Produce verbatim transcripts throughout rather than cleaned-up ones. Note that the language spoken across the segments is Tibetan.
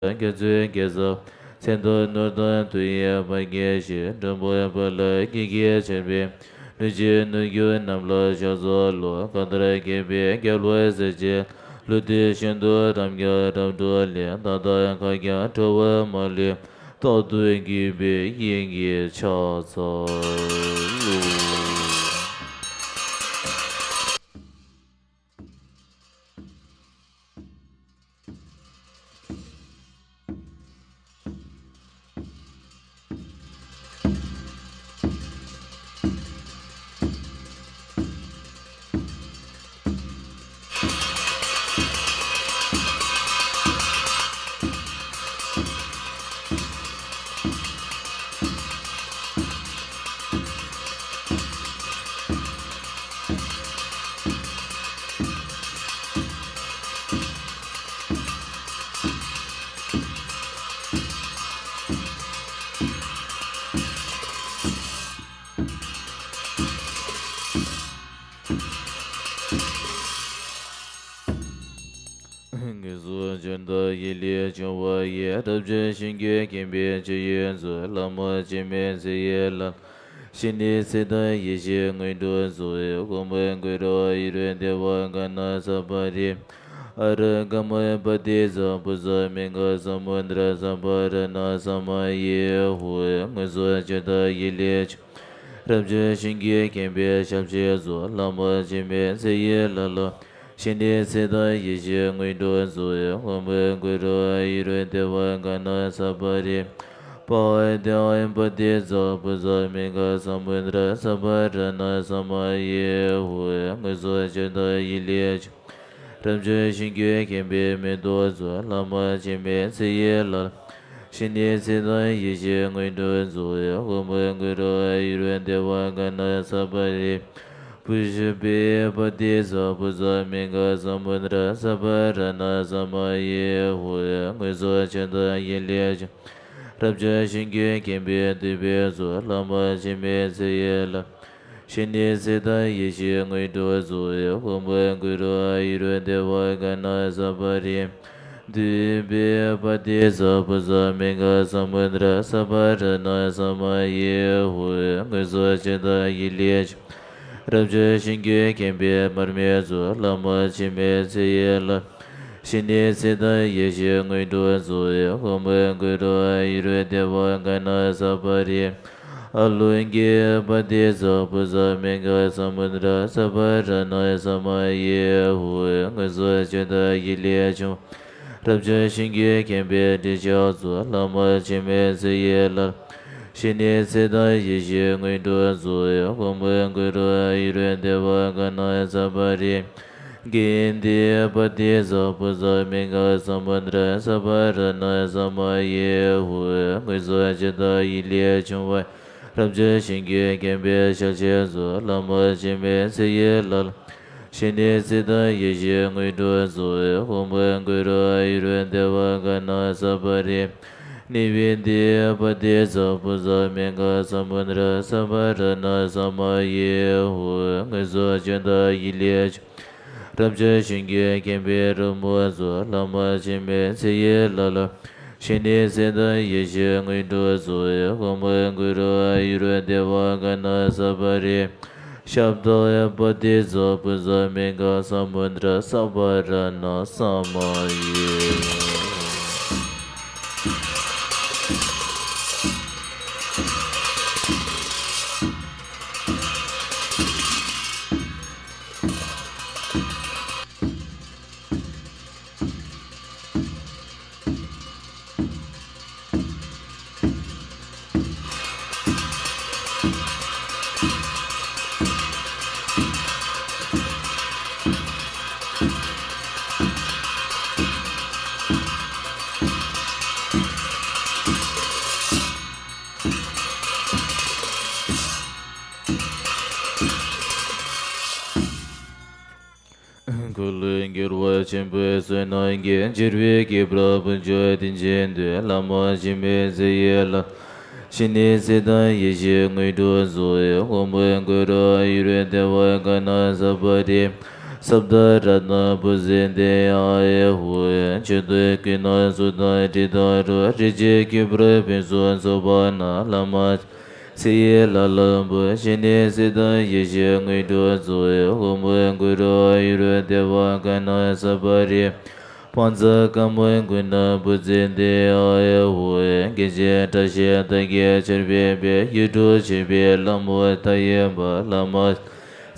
རྒྱ་མཚོའི་རྒྱལ་ས། མཚན་དང་ནོར་དང་མཐུ་ཡིས་བར་གྱིས་ཞིག། འགྲོ་དཔུང་བར་ལ་སྐྱིད་ཀྱིས་ཕྱར་བའི། ལུས་ཀྱི་ནོར་རྒྱུན་རྣམས་ལ་ཕྱག་འཚལ་ལོ། གང་ལྟར་མཁས་པའི་རྒྱལ་པོ་སྲས་ཀྱི། ལུས་རྟེན་ཤིན་ཏུ་དམ་ཀྱང་རབ་བསྒྲུབས་ལས། མདའ་དང་མཁར་གྱང་ཁྲོ་བོའི་མ་ལུས། རྟག་ཏུ་བརྒྱུད་པའི་དབྱིངས་ཀྱི་ཕྱག་འཚལ་ལོ། དངོས་སུ་བྱོན་དང་ཡིད་ལས་བྱུང་བ་ཡི། རབ་བྱུང་ཞིང་གི་མཁྱེན་པའི་ཆོས་ཡོན་མཛོད། བླ་མ་འཆི་མེད་ཚེ་ཡི་བླ། ཞི་གནས་ཚེ་དང་ཡེ་ཤེས་དངོས་གྲུབ་སྩོལ། ཧཱུྃ་གུ་རུ་ཨི་རུ་དེ་ཝ་ག་ཎ་ས་པ་རི། ཨ་རུ་ཀ་མ་པ་ཏི་ཙ་བུ་ཙ་མི་ག་ས་མུ་དྲ་ས་པ་ར་ཎ་ས་མ་ཡེ་ཧུ། དངོས་སུ་བྱོན་དང་ཡིད་ལས་བྱུང་། རབ་བྱུང་ཞིང་གི་མཁྱེན་པའི་ཞབས་ཕྱི་མཛོད། བླ་མ་འཆི་མེད་ཚེ་ཡི་བླ་ལ། ཞི་གནས་ཚེ་དང་ཡེ་ཤེས་དངོས་གྲུབ་སྩོལ། ཧཱུྃ་གུ་རུ་ཨི་རུ་དེ་ཝ་ག་ཎ་ས་པ་རི། པ་ཨ་ཏི་ཨ་པ་ཏི་ཙ་བུ་ཙ་མི་ག་ས་མུ་དྲ་ས་པ་ར་ཎ་ས་མ་ཡེ་ཧུ། དངོས་སུ་བྱོན་དང་ཡིད་ལས་བྱུང་། རབ་བྱུང་ཞིང་གི་མཁྱེན་པའི་མེ་ཏོག་མཛོད། བླ་མ་འཆི་མེད་ཚེ་ཡི་བླ། ཞི་གནས་ཚེ་དང་ཡེ་ཤེས་དངོས་གྲུབ་སྩོལ། ཧཱུྃ་གུ་རུ་ཨི་རུ་དེ་ཝ་ག་ཎ་ས་པ་རི། པུཥྤེ་པ་ཏི་ཙ་བུ་ཙ་མི་ག་ས་མུ་དྲ་ས་པ་ར་ཎ་ས་མ་ཡེ་ཧུ། དངོས་སུ་བྱོན་དང་ཡིད་ལས་བྱུང་། རབ་བྱུང་ཞིང་གི་མཁྱེན་པའི་བདུད་པའི་ཚོགས། བླ་མ་འཆི་མེད་ཚེ་ཡི་བླ། ཞི་གནས་ཚེ་དང་ཡེ་ཤེས་དངོས་གྲུབ་སྩོལ། ཧཱུྃ་གུ་རུ་ཨི་རུ་དེ་ཝ་ག་ཎ་ས་པ་རི། བདུད་པའི་པ་ཏི་ཙ་བུ་ཙ་མི་ག་ས་མུ་དྲ་ས་པ་ར་ཎ་ས་མ་ཡེ་ཧུ། དངོས་སུ་བྱོན་དང་ཡིད་ལས་བྱུང་། རབ་བྱུང་ཞིང་གི་མཁྱེན་པའི་མར་མེ་མཛོད། བླ་མ་འཆི་མེད་ཚེ་ཡི་བླ། ཞི་གནས་ཚེ་དང་ཡེ་ཤེས་དངོས་གྲུབ་སྩོལ། ཧཱུྃ་གུ་རུ་ཨི་རུ་དེ་ཝ་ག་ཎ་ས་པ་རི། ཨ་ལུ་ཀེ་པ་ཏི་ཙ་བུ་ཙ་མི་ག་ས་མུ་དྲ་ས་པ་ར་ཎ་ས་མ་ཡེ་ཧུ། དངོས་སུ་བྱོན་དང་ཡིད་ལས་བྱུང་། རབ་བྱུང་ཞིང་གི་མཁྱེན་པའི་དྲི་ཆབ་མཛོད། བླ་མ་འཆི་མེད་ཚེ་ཡི་བླ། ཞི་གནས་ཚེ་དང་ཡེ་ཤེས་དངོས་གྲུབ་སྩོལ། ཧཱུྃ་གུ་རུ་ཨི་རུ་དེ་ཝ་ག་ཎ་ས་པ་རི། ཀན་ཏི་པ་ཏི་ཙ་བུ་ཙ་མི་ག་ས་མུ་དྲ་ས་པ་ར་ཎ་ས་མ་ཡེ་ཧུ། དངོས་སུ་བྱོན་དང་ཡིད་ལས་བྱུང་བ། རབ་བྱུང་ཞིང་གི་མཁྱེན་པའི་ཞལ་ཕྱེ་མཛོད། བླ་མ་འཆི་མེད་ཚེ་ཡི་བླ། ཞི་གནས་ཚེ་དང་ཡེ་ཤེས་དངོས་གྲུབ་སྩོལ། ཧཱུྃ་གུ་རུ་ཨི་རུ་དེ་ཝ་ག་ཎ་ས་པ་རི། ནི་བི་ཏི་པ་ཏི་ཙ་བུ་ཙ་མི་ག་ས་མུ་དྲ་ས་པ་ར་ཎ་ས་མ་ཡེ་ཧུ། དངོས་སུ་བྱོན་དང་ཡིད་ལས་བྱུང་། རབ་བྱུང་ཞིང་གི་མཁྱེན་པའི་རི་མོ་མཛོད། བླ་མ་འཆི་མེད་ཚེ་ཡི་བླ་ལ། ཞི་གནས་ཚེ་དང་ཡེ་ཤེས་དངོས་གྲུབ་སྩོལ། ཧཱུྃ་གུ་རུ་ཨི་རུ་དེ་ཝ་ག་ཎ་ས་པ་རི། ཤབྡ་པ་ཏི་ཙ་བུ་ཙ་མི་ག་ས་མུ་དྲ་ས་པ་ར་ཎ་ས་མ་ཡེ། འཁོར་ལོས་སྒྱུར་བ་ཆེན་པོའི་བསོད་ནམས་ཀྱིས། བྱེ་བའི་སྐྱེ་འགྲོ་ཕུན་ཚོགས་རྟེན་ཅན་འདོད། བླ་མ་འཆི་མེད་ཚེ་ཡི་བླ། ཞི་གནས་ཚེ་དང་ཡེ་ཤེས་དངོས་གྲུབ་སྩོལ། ཧཱུྃ་གུ་རུ་ཨི་རུ་དེ་ཝ་ག་ཎ་ས་པ་རི། སབ་དྷ་རཏྣ་བུ་ཛ་དེ་ཨ་ཧུ། མཆོད་འདོད་ཀུན་སྣང་གཟུགས་དང་དྲི་དང་རོ། རིགས་ཀྱི་སྐྱེས་བུར་ཕུན་སུམ་ཚོགས་པ་ན། བླ་མ་ཚེ་ཡི་བླ་ལྷུན་པོ། ཞི་གནས་སྲིད་དང་ཡེ་ཤེས་དངོས་གྲུབ་སྩོལ། ཨོཾ་གུ་རུ་ཨ་ཡུར་བེ་དྷ་ཀ་ཎ་སབ་རི། བཛྲ་ཀ་མ་ཀུ་ཎ་བུ་ཛ་དེ་ཨ་ཧུ། སྐད་ཅིག་བཀྲ་ཤིས་རྟགས་བརྒྱད་ཆར་འབེབས་པའི། ཡིག་དྲུག་ཆོས་པའི་ལྷ་མོ་མཐའ་ཡས་པ། བླ་མ་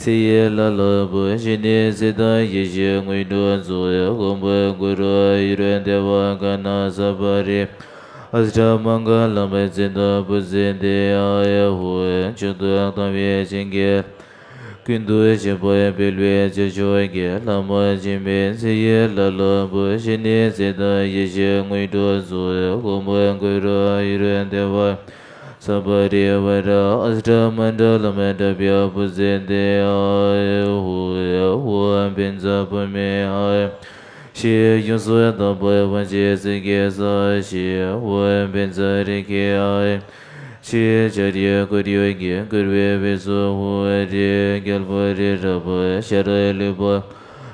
ཚེ་ཡི་བླ་ལྷུན་པོ། ཞི་གནས་སྲིད་དང་ཡེ་ཤེས་དངོས་གྲུབ་སྩོལ། ཨོཾ་གུ་རུ་ཨ་ཡུར་བེ་དྷ་ཀ་ཎ་སབ་རི། ཨཤ་ཊ་མངྒ་ལམ་ཙི་ཏམ་བུ་ཛ་དེ་ཨ་ཧུ། མཆོད་འདོད་དམ་པའི་བྱིན་གྱིས། ཀུན་ཏུ་སྤྱོད་པ་སྤེལ་བའི་ཁྱད་ཆོས་ཀྱི། བླ་མ་འཆི་མེད་ཚེ་ཡི་བླ་ལྷུན་པོ། ཞི་གནས་སྲིད་དང་ཡེ་ཤེས་དངོས་གྲུབ་སྩོལ། ཨོཾ་གུ་རུ་ཨ་ཡུར་བེ་དྷ་སབ་རི་བ་ར། ཨཤ་ཊ་མཎ་གྲ་ལམ་ཏྲ་བྱ་བུ་ཛ་དེ་ཨ་ཧུ། ཨོཾ་བཛྲ་བྷུ་མི་ཨ། ཞེས་ཡོངས་སུ་དག་པར་དབང་བྱས་སྲས་ཀྱི་སར་བཞེས། ཨོཾ་བཛྲ་རེ་ཁེ་ཨ། ཞེས་ལྕགས་རིའི་ཁོར་ཡུག་གིས་བསྐོར་བའི་དབུས་སུ། ཧཱུྃ་རིའི་རྒྱལ་པོ་རི་རབ་ཤར་ལུས་པ།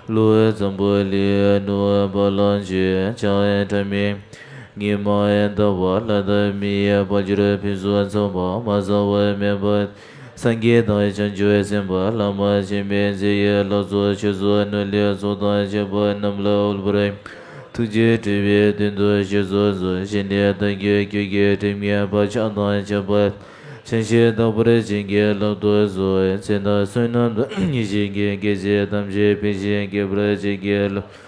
ཀླུ་འཛམ་བུ་གླིང་ནུབ་བ་ལང་སྤྱོད་བྱང་སྒྲ་མི་སྙན། ཉི་མ་ཟླ་བ་ལྷ་དང་མིའི་དཔལ་འབྱོར་ཕུན་སུམ་ཚོགས་པ་མ་ཚང་བ་མེད་པ། སངས་རྒྱས་དང་བྱང་ཆུབ་སེམས་དཔའ་བླ་མ་འཆི་མེད་ཚེ་ཡི་ལྷ་ཚོགས། མཆོད་ཚོགས་ནོར་ལྷའི་ཚོགས་དང་བཅས་པ་རྣམས་ལ་དབུལ་པོར། ཐུགས་རྗེས་སྤྲུལ་པའི་དོན་དུ་སྤྱོད་ཚོགས་སྩོལ། ཞི་གནས་དང་རྒྱུད་སྐྱོང་གི་སྒྲིབ་གཉིས་བག་ཆགས་དང་བཅས་པ། བྱང་ཞིང་དག་པར་བྱིན་གྱིས་བརླབ་ཏུ་གསོལ། ཚེ་དང་བསོད་ནམས་དང་ཡེ་ཤེས་ཀྱི་དཀྱིལ་ཆེན་ཐམས་ཅད་འཕེལ་ཞིང་རྒྱས་པར་བྱིན་གྱིས་རློབས།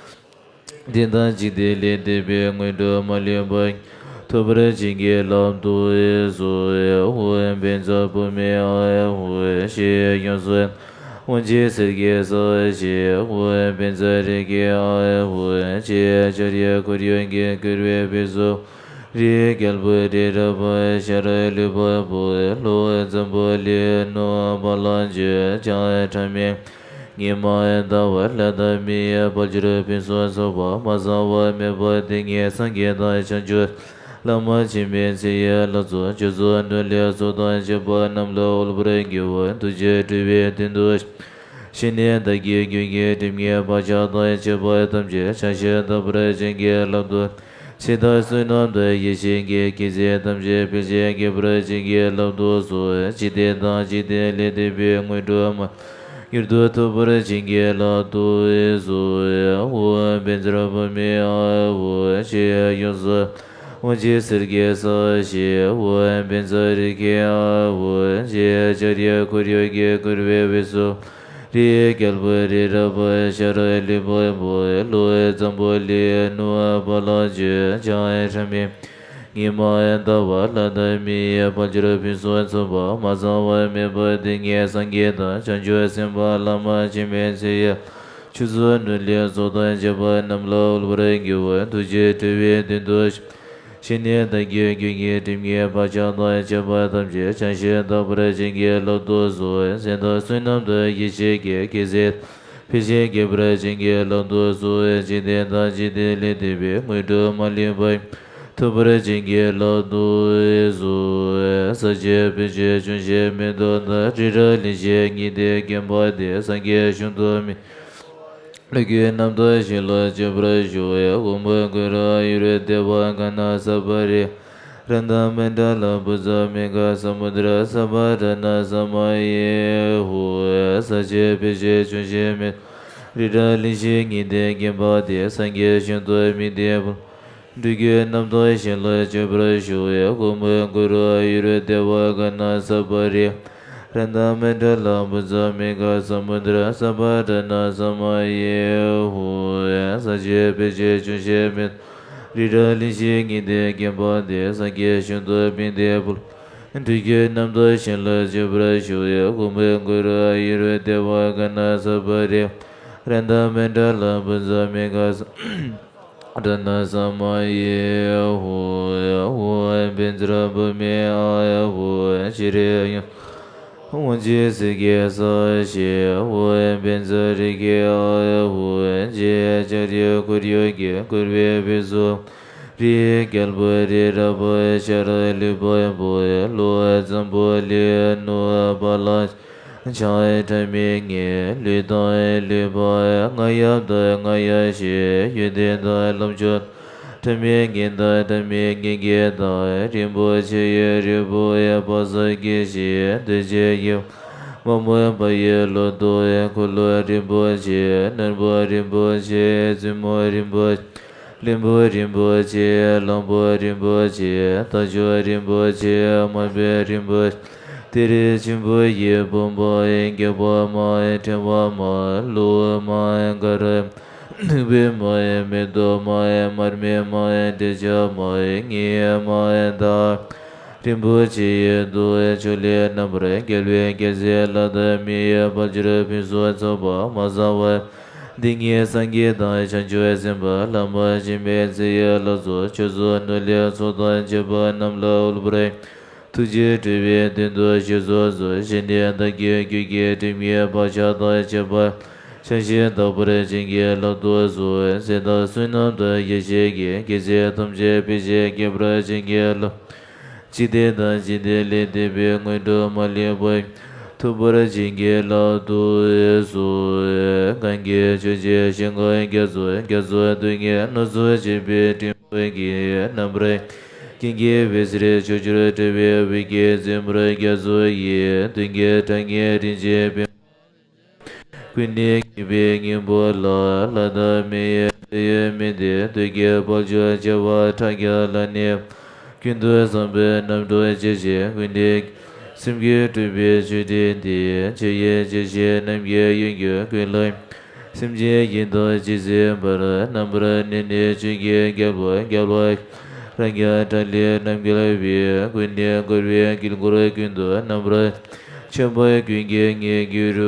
དེ་དག་འཇིག་རྟེན་ལས་འདས་པའི་དངོས་གྲུབ་མ་ལུས་པ་ཐོབ་པར་བྱིན་གྱིས་བརླབ་ཏུ་གསོལ། ཨོཾ་བཛྲ་བྷུ་མི་ཨ་ཧུ། ཞེས་ཡོངས་སུ་དབང་བྱས་སྲས་ཀྱི་སར་བཞེས། ཨོཾ་བཛྲ་རེ་ཁེ་ཨ་ཧུ། ཞེས་ལྕགས་རིའི་ཁོར་ཡུག་གིས་བསྐོར་བའི་དབུས་སུ། རིའི་རྒྱལ་པོ་རི་རབ་ཤར་ལུས་པ་པོ། ཀླུ་འཛམ་བུ་གླིང་ནུབ་བ་ལང་སྤྱོད་བྱང་སྒྲ་མི་སྙན། ཉི་མ་ཟླ་བ་ལྷ་དང་མིའི་དཔལ་འབྱོར་ཕུན་སུམ་ཚོགས་པ་མ་ཚང་བ་མེད་པ། དེ་སྔའི་སངས་རྒྱས་དང་བྱང་ཆུབ་བླ་མ་འཆི་མེད་ཚེ་ཡི་ལྷ་ཚོགས། མཆོད་ཚོགས་ནོར་ལྷའི་ཚོགས་དང་བཅས་པ་རྣམས་ལ་དབུལ་པོར་འགྱུར་བ། ཐུགས་རྗེས་སྤྲུལ་པའི་དོན་དུ། ཞི་གནས་དང་རྒྱུད་སྐྱོང་གི་སྒྲིབ་གཉིས་བག་ཆགས་དང་བཅས་པ་ཐམས་ཅད་བྱང་ཞིང་དག་པར་བྱིན་གྱིས་བརླབ་ཏུ། ཚེ་དང་བསོད་ནམས་དང་ཡེ་ཤེས་ཀྱི་དཀྱིལ་ཆེན་ཐམས་ཅད་འཕེལ་ཞིང་རྒྱས་པར་བྱིན་གྱིས་བརླབ་ཏུ་གསོལ། འཇིག་རྟེན་དང་འཇིག་རྟེན་ལས་འདས་པའི་དངོས་གྲུབ་མ་མྱུར་དུ་ཐོབ་པར་བྱིན་གྱིས་བརླབ་ཏུ་གསོལ། ཨོཾ་བཛྲ་བྷཱུ་མི་ཨཱཿཧཱུྃ། ཞེས་ཡོངས་སུ་དབང་བྱས་སྲས་ཀྱི་སར་བཞེས། ཨོཾ་བཛྲ་རེ་ཁེ་ཨཱཿཧཱུྃ། ཞེས་ལྕགས་རིའི་ཁོར་ཡུག་གིས་བསྐོར་བའི་དབུས་སུ། རིའི་རྒྱལ་པོ་རི་རབ་ཤར་ལུས་པ་པོ། ཀླུ་འཛམ་བུ་གླིང་ནུབ་བ་ལང་སྤྱོད་བྱང་སྒྲ་མི་སྙན། ཉི་མ་ཟླ་བ་ལྷ་དང་མིའི་དཔལ་འབྱོར་ཕུན་སུམ་ཚོགས་པ་མ་ཚང་བ་མེད་པ། དེ་སྔའི་སངས་རྒྱས་དང་བྱང་ཆུབ་སེམས་དཔའ་བླ་མ་འཆི་མེད་ཚེ་ཡི། མཆོད་ཚོགས་ནོར་ལྷའི་ཚོགས་དང་བཅས་པ་རྣམས་ལ་དབུལ་པོར་འགྱུར་བ། ཐུགས་རྗེས་སྤྲུལ་པའི་དོན་དུ། ཞི་གནས་དང་རྒྱུད་སྐྱོང་གི་སྒྲིབ་གཉིས་བག་ཆགས་དང་བཅས་པ་ཐམས་ཅད་བྱང་ཞིང་དག་པར་བྱིན་གྱིས་བརླབ་ཏུ་གསོལ། ཚེ་དང་བསོད་ནམས་དང་ཡེ་ཤེས་ཀྱི་དཀྱིལ་ཆེན་འཕེལ་ཞིང་རྒྱས་པར་བྱིན་གྱིས་བརླབ་ཏུ་གསོལ། འཇིག་རྟེན་དང་འཇིག་རྟེན་ལས་འདས་པའི་དངོས་གྲུབ་མ་ལུས་པ་ཐོབ་པར་བྱིན་གྱིས་བརླབ་ཏུ་གསོལ། ས་གཞི་པུས་བཅད་འབྱུང་བཞི་མེ་ཏོག་དང་། རི་རབ་གླིང་བཞི་གཉིས་ལྡན་མགོན་པོ་སྟེ། སངས་རྒྱས་བྱོན་དུས་མི་ལུས་ཀྱི་རྣམ་ཐར་ཞིང་ལ་སྤྱོད་པར་ཞུ། ཨོཾ་གུ་རུ་ཨ་ཡུར་བེ་དྷ་ཀ་ཎ་སབ་རི། རཏྣ་མཎྜ་ལ་བྷུ་ཛ་མི་ག་ས་མུ་དྲ་སབ་རཏྣ་ས་མ་ཡེ་ཧུ། ས་གཞི་པུས་བཅད་འབྱུང་བཞི་མེ་ཏོག་རི་རབ་གླིང་བཞི་གཉིས་ལྡན་མགོན་པོ་སྟེ། སངས་རྒྱས་བྱོན་དུས་མི་ལུས་ལྡན་པ། འགྲོ་ཀུན་རྣམ་དག་ཞིང་ལ་སྤྱོད་པར་ཞུ། ཨོཾ་གུ་རུ་ཨ་ཡུར་བེ་དྷ་ཀ་ཎ་སབ་རི། རཏྣ་མཎྜ་ལ་བྷུ་ཛ་མི་ག་ས་མུ་དྲ་སབ་རཏྣ་ས་མ་ཡེ་ཧུ། ས་གཞི་པུས་བཅད་འབྱུང་བཞི་མེ་ཏོག་རི་རབ་གླིང་བཞི་གཉིས་ལྡན་མགོན་པོ་སྟེ། སངས་རྒྱས་བྱོན་དུས་མི་ལྡན་པ། འགྲོ་ཀུན་རྣམ་དག་ཞིང་ལ་སྤྱོད་པར་ཞུ། ཨོཾ་གུ་རུ་ཨ་ཡུར་བེ་དྷ་ཀ་ཎ་སབ་རི། རཏྣ་མཎྜ་ལ་བྷུ་ཛ་མི་ག་ས་རཏྣ་ས་མ་ཡེ་ཧུ། ཨོཾ་བཛྲ་བྷཱུ་མི་ཨཱཿཧཱུྃ། ཞེས་ཡོངས་སུ་དབང་བྱས་སྲས་ཀྱི་སར་བཞེས། ཨོཾ་བཛྲ་རེ་ཁེ་ཨཱཿཧཱུྃ། ཞེས་ལྕགས་རིའི་ཁོར་ཡུག་གིས་བསྐོར་བའི་དབུས་སུ། རིའི་རྒྱལ་པོ་རི་རབ་ཤར་ལུས་པ་པོ། ཀླུ་འཛམ་བུ་གླིང་ནུབ་བ་ལང་སྤྱོད་ འཆང་ཕྲ་མའི་ངན་ལུས་དང་ལུས་འཕགས། རྔ་ཡབ་དང་རྔ་ཡབ་ཞེས་ཡོན་ཏན་དང་ལམ་མཆོག་ཕྲ་མའི་ངན་དང་ཕྲ་མའི་ངན་བསྐྱེད་དང་། རིན་པོ་ཆེ་ཡི་རིལ་བུ་ཡི་དཔག་བསམ་གྱི་ཞིང་འདུས་བྱས་ཡི། མ་མོའི་བ་ཡི་ལོ་ཏོག་ཡི། འཁོར་ལོ་རིན་པོ་ཆེ། ནོར་བུ་རིན་པོ་ཆེ། བཙུན་མོ་རིན་པོ་ཆེ། བློན་པོ་རིན་པོ་ཆེ། གླང་པོ་རིན་པོ་ཆེ། རྟ་མཆོག་རིན་པོ་ཆེ། དམར་པོ་རིན་པོ་ཆེ། དེ་རིང་ཆེན་པོ་ཡི་བུམ་པ་ཡི། སྐྱེས་པ་མ་ཡི། ཕྲེང་བ་མ་ཡི། བློ་མ་ཡི། དགའ་རབ་ནུས་པའི་མ་ཡི། མེ་ཏོག་མ་ཡི། མར་མེ་མ་ཡི། འདོད་ཆགས་མ་ཡི། ངེས་མ་ཡི། དག་རིན་པོ་ཆེ་ཡི་མདོག་ཕྱོགས་ལས་རྣམ་པར་རྒྱལ་བའི་རྒྱལ་སྲས་ལྷ་དང་མི་ཡི་དཔལ་འབྱོར་ཕུན་སུམ་ཚོགས་པ་མ་ཟ་བར་འདི་ཉིད་སངས་རྒྱས་དང་བྱང་ཆུབ་སེམས་དཔའ་བླ་མ་སྤྱན་མའི་རྩེ་ཡི་ལྷ་ཚོགས་ཆོས་ཚོགས་ནོར་ལྷའི་ཚོགས་དང་བཅས་པ་རྣམས་ལ་དབུལ་པོར་ཐུགས་རྗེས་སྤྲུལ་པའི་དོན་དུ་ཞལ་གསུངས་སོ། ཞལ་ནས་བདག་གི་རྒྱུད་ཀྱི་སྒྲིབ་གཉིས་བག་ཆགས་དང་བཅས་པ་བྱང་ཞིང་དག་པར་བྱིན་གྱིས་བརླབ་ཏུ་གསོལ། ཚེ་དང་བསོད་ནམས་དང་ཡེ་ཤེས་ཀྱི་རྒྱལ་མཚན་ཐམས་ཅད་འཕེལ་ཞིང་རྒྱས་པར་བྱིན་གྱིས་བརླབ། འཇིག་རྟེན་དང་འཇིག་རྟེན་ལས་འདས་པའི་དངོས་གྲུབ་མ་ལུས་པ་ཐོབ་པར་བྱིན་གྱིས་བརླབ་ཏུ་གསོལ། གང་གི་མཆོག་སྦྱིན་ཞིང་ཁམས་རྒྱ་མཚོ་རྒྱ་མཚོ་རྡུལ་སྙེད་སྣ་ཚོགས་འབྱེད་པའི་སྤྲིན་ཕུང་གིས་རྣམ་པར་ཀུན་གྱི་འོད་ཟེར་ཕྱོགས་བཅུར་འཕྲོ་བའི་འོད་ཀྱི་རྩེ་མོར་རྒྱ་མཚོ་ཡི་གདོན་བགེགས་དགྲ་ངན་རིན་ཆེན་པདྨ། ཀུན་ནས་བསྐྱེད་པའི་སྙིང་པོ་ལ། ལྷ་དང་མི་ཡི་འདོད་ཡོན་སྨིན་ཏེ། འདོད་ཀྱི་དཔལ་འབྱོར་བྱེ་བ་ཕྲག་བརྒྱ་ལ་གནས། ཀུན་ཏུ་བཟང་པོའི་རྣམ་གྲོལ་སྤྱད་ཅིང་། ཀུན་ནས་སེམས་རྒྱུད་སྤྲུལ་པའི་མཆོད་སྤྲིན་འདི། ཆོས་ཡི་སྤྱན་ཤེས་རྣམས་ཀྱི་གཡོ་འགུལ་ཀུན་ལ། སེམས་ཅན་ཡིད་དང་ཇི་སྲིད་པར། རྣམ་པར་གནོན་ནས་ཆོས་ཀྱི་རྒྱལ་པོ་རྒྱལ་བ་རབ་འབྱམས་ཏྲ་ལས་རྣམ་རྒྱལ་བའི། ཀུན་ནས་བསྐོར་བའི་དཀྱིལ་འཁོར་ཀུན་ཏུ་རྣམ་པར་མཆོད་པ་ཀུན་གྱི་དངོས་གྱུར་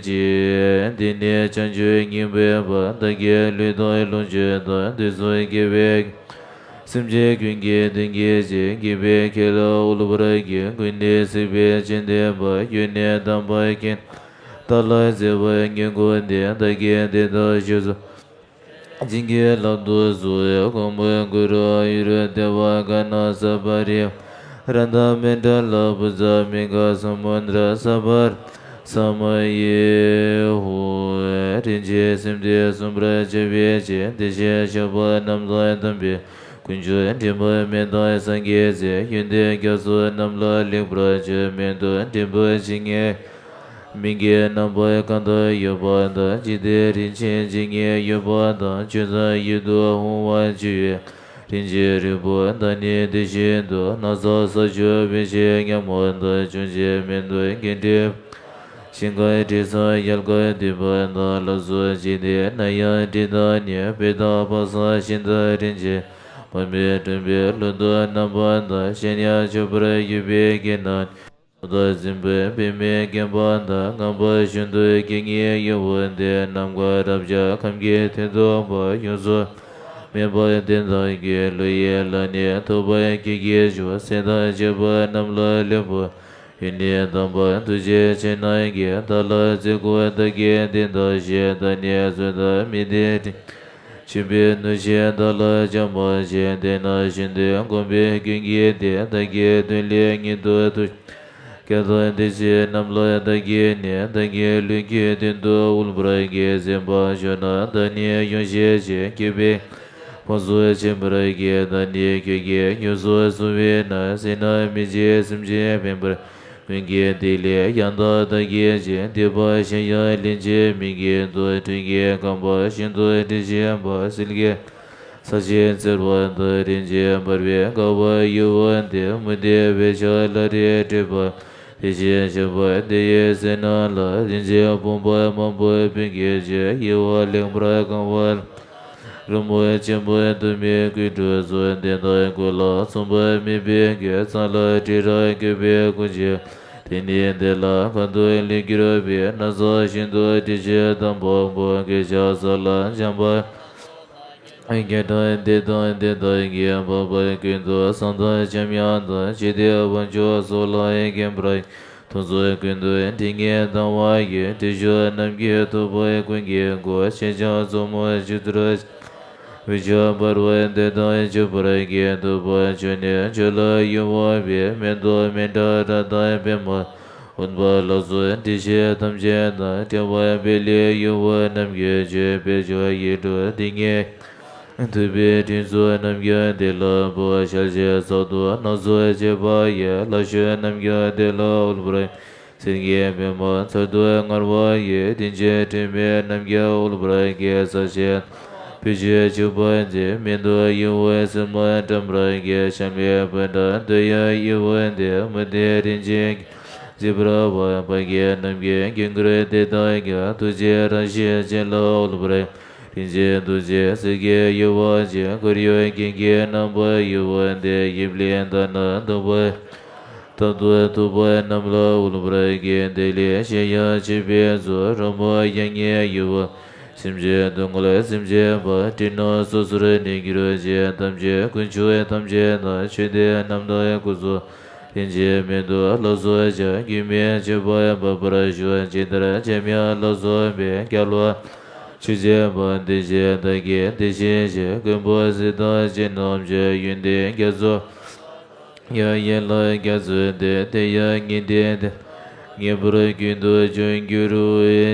ཅིག། འདི་ནི་བྱང་ཆུབ་སྙིང་པོའི་དཔལ། བདག་གི་ལུས་དང་ལོངས་སྤྱོད་དང་། དུས་གསུམ་དགེ་བའི་སེམས་ཅན་ཀུན་གྱི་དོན་གྱི་ཕྱིར། དགེ་བའི་ཁྱད་ལ་དབུལ་བར་བགྱི། ཀུན་ནས་གཟིགས་པའི་ཅན་དེ་དཔལ། ཡུལ་ནི་དམ་པ་མཁྱེན། བདག་ལ་མཛད་པ་སྙིང་པོ་འདི། བདག་གིས་འདི་དག་ཞལ་གསུངས། བྱིན་གྱིས་བརླབ་ཏུ་གསོལ། གོང་མའི་གུ་རུ་ཨ་ཡུར་དེ་ཝ་ཀ་ཎ་ས་པ་རི་ཝཱ་ར་དང་མཎྜལ་པུ་ཛ་མི་ག་ས་མུ་དྲ་ས་པར་ས་མ་ཡེ་ཧོ། རིན་ཆེན་སེམས་དེ་སྲུང་བར་བྱ་བའི་ཕྱིར། དེ་བཞིན་གཤེགས་པ་རྣམས་དང་དམ་པའི་དཀོན་མཆོག་དྲི་མ་མེད་དང་སངས་རྒྱས་སྲས། ཡོན་ཏན་རྒྱ་མཚོ་རྣམས་ལ་ལེགས་པར་མཆོད། མེ་ཏོག་འབྲས་བུ་ཇི་སྙེད་མིང་གི་རྣམ་པ་གང་དག་ཡོད་པ་དང་། འཇིག་རྟེན་རིན་ཆེན་ཇི་སྙེད་ཡོད་པ་དང་། ཆོས་དང་ཡུལ་དུ་འོང་བར་བགྱི་བའི་རིན་ཆེན་རིལ་བུ་དག་ནི་དེ་བཞིན་དུ། ནགས་ཚལ་ས་ཕྱོགས་འབིགས་བྱེད་ཉ་མོ་དང་། ཅུང་ཟད་མེ་ཏོག་གི་འབྲས་བུ་ཞིང་ཁམས་དྲི་བཟང་ཡལ་ག་འཐིབས་པ་དང་། ལགས་སོ། འཇིག་རྟེན་ན་ཡང་འབྲས་དང་ནི། བོད་དང་དཔག་བསམ་ཤིང་དང་རིན་ཆེན་པདྨས་བསྐྲུན་པའི་ལོ་ཏོག་རྣམ་པ་དག་གཞན་ཡང་མཆོད་པར་འོས་པའི་རྒྱན་དང་། ཚོགས་དང་སྲིན་པོའི་པདྨས་བརྒྱན་པ་དང་། ངང་པ་བཞིན་དུ་སྐྱེ་ངེས་ཡུལ་འོང་སྟེ། ནམ་མཁའ་རབ་འབྱམས་ཁམས་ཀྱི་མཐས་གཏུགས་པ་ཡོངས་སུ་མེད་པ་དེ་དག་གི་བློ་ཡི་ལམ་ནས་ཐོབ་པར་གྱུར་ཅིག། སྲས་དང་བཅས་པ་རྣམས་ལ་ལེགས་པར་ཡོན་ཏན་དམ་པ་ཐུགས་རྗེ་ཆེ་རྣམས་ཀྱིས། བདག་ལ་བརྩེ་བཀུར་དག་གིས་འདི་དག་བཞེས། བདག་ནི་གསོན་དང་མི་བདེ་དྲིན་ཆེན་པོའི་གནོད་བྱེད་བདག་ལ་ཅང་མ་བྱེད། དེ་ནས་བཞིན་དུ་སྒོམ་པའི་ཀུན་གྱིས་དེ། བདག་གི་དོན་ལ་ཉིད་དུ་ཐུགས་རྒྱ་དང་། དེ་ཕྱིར་རྣམས་ལ་བདག་གིས་ནི། བདག་གི་ལུས་ཀྱི་དོན་དུ་དབུལ་བར་བགྱི། གསན་པར་ཞུ་ན་བདག་ནི་ཡོངས་ཤེས་ཤིང་། སྐྱེས་པའི་ཕུན་སུམ་ཚོགས་པར་བགྱི། བདག་ནི་ཁྱོད་ཀྱིས་ཡོངས་སུ་བཟུང་བས་ན། བསོད་ནམས་མི་འཇིགས་སེམས་ཅན་ཕན་པར། ཀུན་གྱི་ཐིག་ལེ་ཡང་དག་བདག་གི་ཕྱིར། འདི་པར་གཞན་ཡང་ལན་ཅིག་མིག་གིས་མཐོང་། དྲོད་ཀྱིས་གང་བ་བཞིན་དུ་དྲི་ཞིམ་པ། ཟིལ་གྱིས་ཚིག་པ་དང་། རིན་ཆེན་འབར་བས་གང་བའི་ཡུལ་འོང་སྟེ། མུ་སྟེགས་འོད་ཆགས་ལ་རས་བྲིས་པ། དེ་བཞིན་གཤེགས་པ་དེ་ཡི་སྲས་རྣམས་ལ། རིན་ཆེན་བུམ་པ་མང་པོ་ཕུལ་གྱི་ཕྱིར། ཡིད་འོང་ལེགས་པར་གང་བ་ལ། རོལ་མོ་ཆེན་པོ་དུ་མས་སྐུ་བྲུས་སོ། དེ་དག་ཀུན་ལ་མཚུངས་པ་མེད་པའི་རྒྱན། གཙང་ལ་དྲི་རབ་བཀོད་པའི་སྐུ་མཆོག་དེ་ནི་དེ་ལ་གང་དུ་ལེགས་གྱུར་པའི། ནགས་ཚལ་བཞིན་དུ་དྲི་ཞིམ་དང་པོ་པོ། གོས་ཆེན་ས་ལ་འཇམ་པ་རྒྱན་དང་ལྡན་དང་ལྡན་དང་གི། འཕགས་པ་ཀུན་ཏུ་བཟང་དང་འཇམ་དབྱངས་དང་། འཇིག་རྟེན་དབང་ཕྱུག་སོགས་ལ་མཁྱེན་པར། ཐོབ་ཚོགས་ཀུན་ཏུ་དྲི་ངད་ལྡང་བ་ཡི། དྲི་ཆབ་རྣམས་ཀྱིས་ཐོབ་པའི་ཀུན་གྱི་སྒོ། ཕྱེད་ཆང་བཙུན་མོ་བཅུ་དྲུག་འོད་ཆགས་འབར་བ་དེ་དག་མཆོད་པར་བགྱི། ཐུབ་པ་མཆོག་ནི་མཆོག་ལ་ཡིད་འོང་བའི། མེ་ཏོག་མཎྜལ་རཀྟ་དང་པདྨ། འོན་པ་ལགས་སོ། འདི་ཞེས་ཐམས་ཅད་དང་། ཕྲེང་བ་པད་ལས་གཡོ་བ་རྣམས་ཀྱི་མཆོད་པའི་མཆོག་ཡིད་འཕྲོག་འདི་ཉིད་ཐུབ་པའི་དྲིན་གཟོ་རྣམས་ཀྱང་འདི་ལ་འབུལ། ཞལ་བཞི་ཚོགས་རྡོ་སྣ་ཚོགས་བྱེད་པ་ཡི། ལྷ་མཆོག་རྣམས་ཀྱང་འདི་ལ་དབུལ་བར། སེང་གེ་པདྨ་ཚལ་དུ་དངར་བ་ཡི། དྲིན་ཅན་དྲི་མེད་རྣམས་ཀྱང་དབུལ་བར་བགྱི། ས་གཞི་བུ་ཆེན་ཕྱུག་པོ་འཛིན། མེ་ཏོག་གཡུ་བོ་སིལ་མ་བཀྲམ་པར་བགྱི། ཤམ་བུའི་བུ་དང་འདོད་ཡོན་གཡུ་བོ་འདི། མུ་སྟེགས་རིན་ཆེན་གྱིས་མཛེས་པར་བབས། འཕགས་པ་རྣམས་ཀྱི་དཀྱིལ་འཁོར་འདི་དག་ཀྱང་། ཐུགས་རྗེའི་རང་བཞིན་ཅན་ལ་དབུལ་བར། རིན་ཆེན་ཐུགས་རྗེའི་གསེར་གྱི་ཡུ་བ་ཅན། ཁོར་ཡུག་ཀུན་གྱི་རྣམ་པ་གཡུ་བ་འདི། ཡིབ་ལིང་དང་ནི་བདུག་སྤོས་དང་དུ་བདུག་པ་རྣམས་ལ་དབུལ་བར་བགྱི། དེ་ལས་གཞན་ཡང་བྱིས་པའི་གཟུགས། རོལ་མོ་དབྱངས་སྙན་གཡུ་བ། སེམས་ཅན་སྡུག་བསྔལ་སེམས་ཅན་པ། སྤྲིན་ནག་སོ་སོར་གནས་གྱུར་ཅིག། ཐམས་ཅད་དཀོན་མཆོག་ཐམས་ཅད་དང་། མཆོད་རྟེན་རྣམས་དང་སྐུ་གཟུགས། རིན་ཆེན་མེ་ཏོག་ལ་སོགས་ཀྱང་། རྒྱུན་མི་འཆད་པར་འབབ་པར་ཤོག། ཇི་ལྟར་འཆད་མིན་ལ་སོགས་པའི། རྒྱལ་བ་མཆོག་སྦྱིན་པ་དེ་བཞིན་བདག་གིས། དེ་བཞིན་གཤེགས་མགོན་པོ་སྲས་དང་བཅས་རྣམས་ཀྱིས། ཡོན་ཏན་རྒྱ་མཚོ་ཡང་ཡན་ལག་རྒྱ་མཚོ་སྟེ། དེ་ཡང་ངེས་དོན་དེ་ངེས་པར་རྒྱུན་དུ་འབྱུང་གྱུར་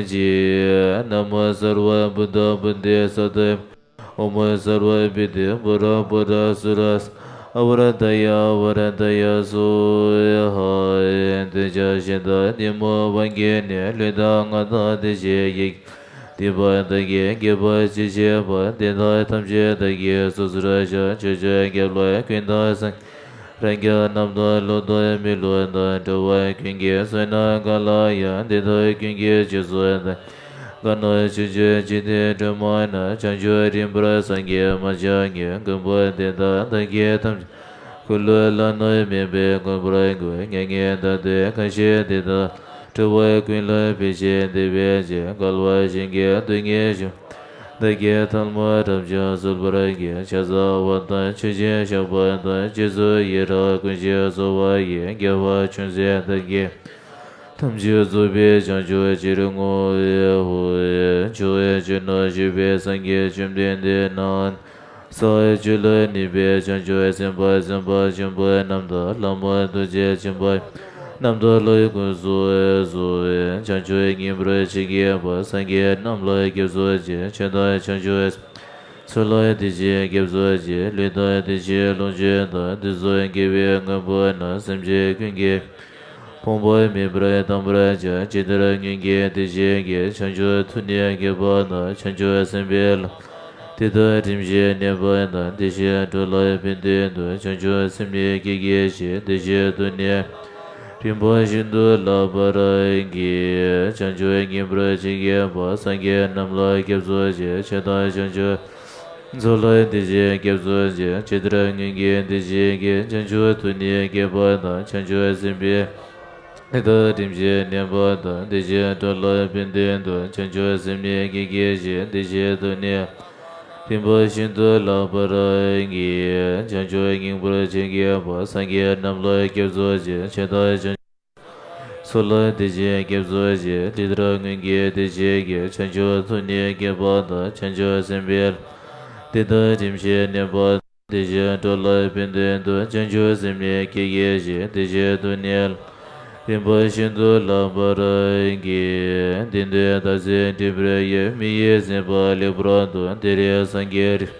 ཅིག། ན་མོ་སརྦ་བུདྡྷ་བུདྡྷེ་སྭ་དྷཱ། ཨོཾ་སརྦ་པི་ཏི་པུ་ར་པུ་ར་སུ་ར་ཨ་བ་ར་ཏ་ཡ་ཨ་བ་ར་ཏ་ཡ་སྭཱ་ཧཱ། འདོད་ཆགས་ཞེ་སྡང་གཏི་མུག་བག་འཁྱམས་ནད། ལུས་དང་ངག་དང་བདེ་གཤེགས་ཡིད། སྡིག་པ་བདག་གིས་བགྱིས་པ་ཅི་མཆིས་པ། དེ་དག་ཐམས་ཅད་བདག་གིས་སོ་སོར་བཤགས། ཕྱོགས་བཅུའི་རྒྱལ་བ་ཀུན་དང་སངས་རྒྱས་རབ་འབྱམས་རྣམས་དང་། ལོག་ལྟ་མི་བསླུ་དང་། འགྲོ་བ་ཀུན་གྱི་བསོད་ནམས་གང་ལགས་ཡང་། དེ་དག་ཀུན་གྱི་རྗེས་སུ་བདག་ག་ནི་ཕྱོགས་བཅུའི་འཇིག་རྟེན་སྒྲོན་མ་ན། བྱང་ཆུབ་རིམ་པར་སངས་རྒྱས་མ་ཆགས་ཉིད། མགོན་པོ་དེ་དག་བདག་གིས་ཐམས་ཅད་འཁོར་ལོ་བླ་ན་མེད་པའི་མགོན་པོར་བསྐུལ། མྱ་ངན་འདའ་སྟོན་གང་བཞེད་དེ་དག་འགྲོ་བ་ཀུན་ལ་ཕན་ཕྱིར་བདེ་བའི་ཕྱིར། བསྐལ་པ་གཞན་གྱི་སྡུག་བསྔལ་ཆེན་པོ་བདག་གིས་ཐལ་མོ་སྦྲམ་ཅན་གསོད་པར་བགྱི། ཕྱག་འཚལ་བ་དང་མཆོད་ཅིང་བཤགས་པ་དང་། རྗེས་སུ་ཡི་རང་ཀུན་ཞིག་གསོལ་བ་ཡི། དགེ་བ་ཅུང་ཟད་བདག་གིས་ཐམས་ཅད་རྫོགས་པའི་བྱང་ཆུབ་ཕྱིར་བསྔོ་བའི་ཧོ། འགྲོ་བའི་སྤྱོད་ནས་སྤྱོད་པའི་སངས་རྒྱས་བཅོམ་ལྡན་འདས་རྣམས། སའི་ཆོས་ལ་གནས་པའི་བྱང་ཆུབ་སེམས་དཔའ་སེམས་དཔའ་ཆེན་པོ་རྣམས་དང་། ལྷ་མོ་ཐུགས་རྗེ་ཆེན་པོ་རྣམས་དང་། ལྷའི་སྐུ་གཟུགས་སུ་བྱང་ཆུབ་སྙིང་པོར་བྱིན་གྱིས་བརླབས། སངས་རྒྱས་རྣམས་ལ་སྐྱབས་སུ་མཆི། ཆོས་དང་བྱང་ཆུབ་ཚུལ་ལ་དེ་བཞིན་སྐྱབས་སུ་མཆི། ལུས་དང་དེ་བཞིན་ལོངས་སྤྱོད་དང་། དུས་གསུམ་དགེ་བའི་དངོས་པོ་རྣམས། སེམས་ཅན་ཀུན་གྱི་ཕོངས་པ་མེད་པར་གཏང་བར་བྱ། ཇི་ལྟར་སྔོན་གྱི་དེ་བཞིན་གྱི། བྱང་ཆུབ་ཐུགས་ནི་བསྐྱེད་པ་དང་། བྱང་ཆུབ་སེམས་དཔའི་ལམ་དེ་དག་དྲན་ཅིང་ནན་པ་དང་། དེ་བཞིན་འགྲོ་ལ་ཕན་དོན་དུ། བྱང་ཆུབ་སེམས་ནི་བསྐྱེད་བགྱི་ཞིང་། དེ་བཞིན་དུ་ནི་རིམ་པ་བཞིན་དུ་བསླབ་པར་བགྱི། བྱང་ཆུབ་སྙིང་པོར་བྱིན་གྱིས་བརླབས། སངས་རྒྱས་རྣམས་ལ་སྐྱབས་སུ་མཆི། ཆོས་དང་བྱང་ཆུབ་ཚུལ་ལ་དེ་བཞིན་སྐྱབས་སུ་མཆི། ཇི་ལྟར་སྔོན་གྱི་དེ་བཞིན་གྱི། བྱང་ཆུབ་ཐུགས་ནི་བསྐྱེད་པ་དང་། བྱང་ཆུབ་སེམས་དཔའི་དེ་དག་དྲན་ཅིང་ནན་པ་དང་། དེ་བཞིན་འགྲོ་ལ་ཕན་དོན་དུ། བྱང་ཆུབ་སེམས་ནི་བསྐྱེད་བགྱི་ཞིང་། དེ་བཞིན་དུ་ནི་རིམ་པ་བཞིན་དུ་བསླབ་པར་བགྱི། བྱང་ཆུབ་སྙིང་པོར་བྱིན་གྱིས་བརླབས། སངས་རྒྱས་རྣམས་ལ་སྐྱབས་སུ་མཆི། ཆོས་དང་བྱང་ཚུལ་ལ་དེ་བཞིན་སྐྱབས་སུ་མཆི། ཇི་ལྟར་སྔོན་གྱི་དེ་བཞིན་གྱི། བྱང་ཆུབ་ཐུགས་ནི་བསྐྱེད་པ་དང་། བྱང་ཆུབ་སེམས་དཔའི་དེ་དག་དྲན་ཅིང་ནན་པ་དང་། དེ་བཞིན་འགྲོ་ལ་ཕན་དོན་དུ། བྱང་ཆུབ་སེམས་ནི་བསྐྱེད་བགྱི་ཞིང་། དེ་བཞིན་དུ་ནི་རིམ་པ་བཞིན་དུ་བསླབ་པར་བགྱི། དེ་དུས་བདག་སེམས་སྒྲིབ་པར་ཡང་། མི་ཡི་སེམས་པ་ལེགས་པར་འདུལ། དེ་རིང་སངས་རྒྱས་རིགས་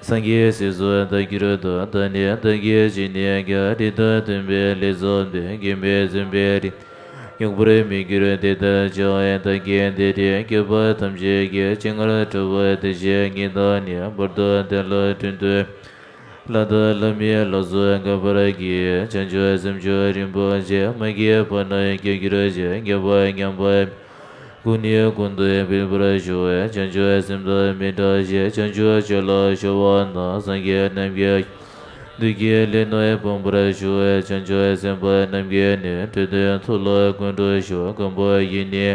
སངས་རྒྱས་སྲས་སུ་བདག་གྱུར་ཏོ། ད་ནི་བདག་གིས་ཇི་སྙེད་ཀྱང་། རིགས་དང་མཐུན་པའི་ལས་བསགས་ཏེ། མགོན་མེད་བཙུན་པའི་རིགས་ཉོག་པར་མི་འགྱུར་དེ་ལྟར་བྱ། བདག་གིས་འདི་རིང་བསྐལ་པ་ཐམས་ཅད་ཀྱི། ཇི་སྙེད་འགྲོ་བ་དེ་བཞིན་ཉིད་དང་ནི། བར་དུ་བདེ་བླག་བསྐྲུན་ཏོ། ལྷ་དང་ལྷ་མིན་ལ་སོགས་འགོད་པར་བགྱི། བྱང་ཆུབ་སེམས་མཆོག་རིན་པོ་ཆེ། མ་སྐྱེས་པ་རྣམས་སྐྱེ་གྱུར་ཅིག། སྐྱེས་པ་ཉམས་པ་གོང་ནས་གོང་དུ་འཕེལ་བར་ཤོག། བྱང་ཆུབ་སེམས་དང་མི་འབྲལ་ཞིང་། བྱང་ཆུབ་སྤྱོད་ལ་གཞོལ་བ་ན། སངས་རྒྱས་རྣམས་ཀྱི་བདུད་ཀྱི་ལས་རྣམས་སྤངས་པར་ཤོག། བྱང་ཆུབ་སེམས་དཔའ་རྣམས་ཀྱིས་ནི། འགྲོ་དོན་ཐོབ་ལ་ཀུན་འགྲོ་ཤོག། མགོན་པོ་ཡིས་ནི་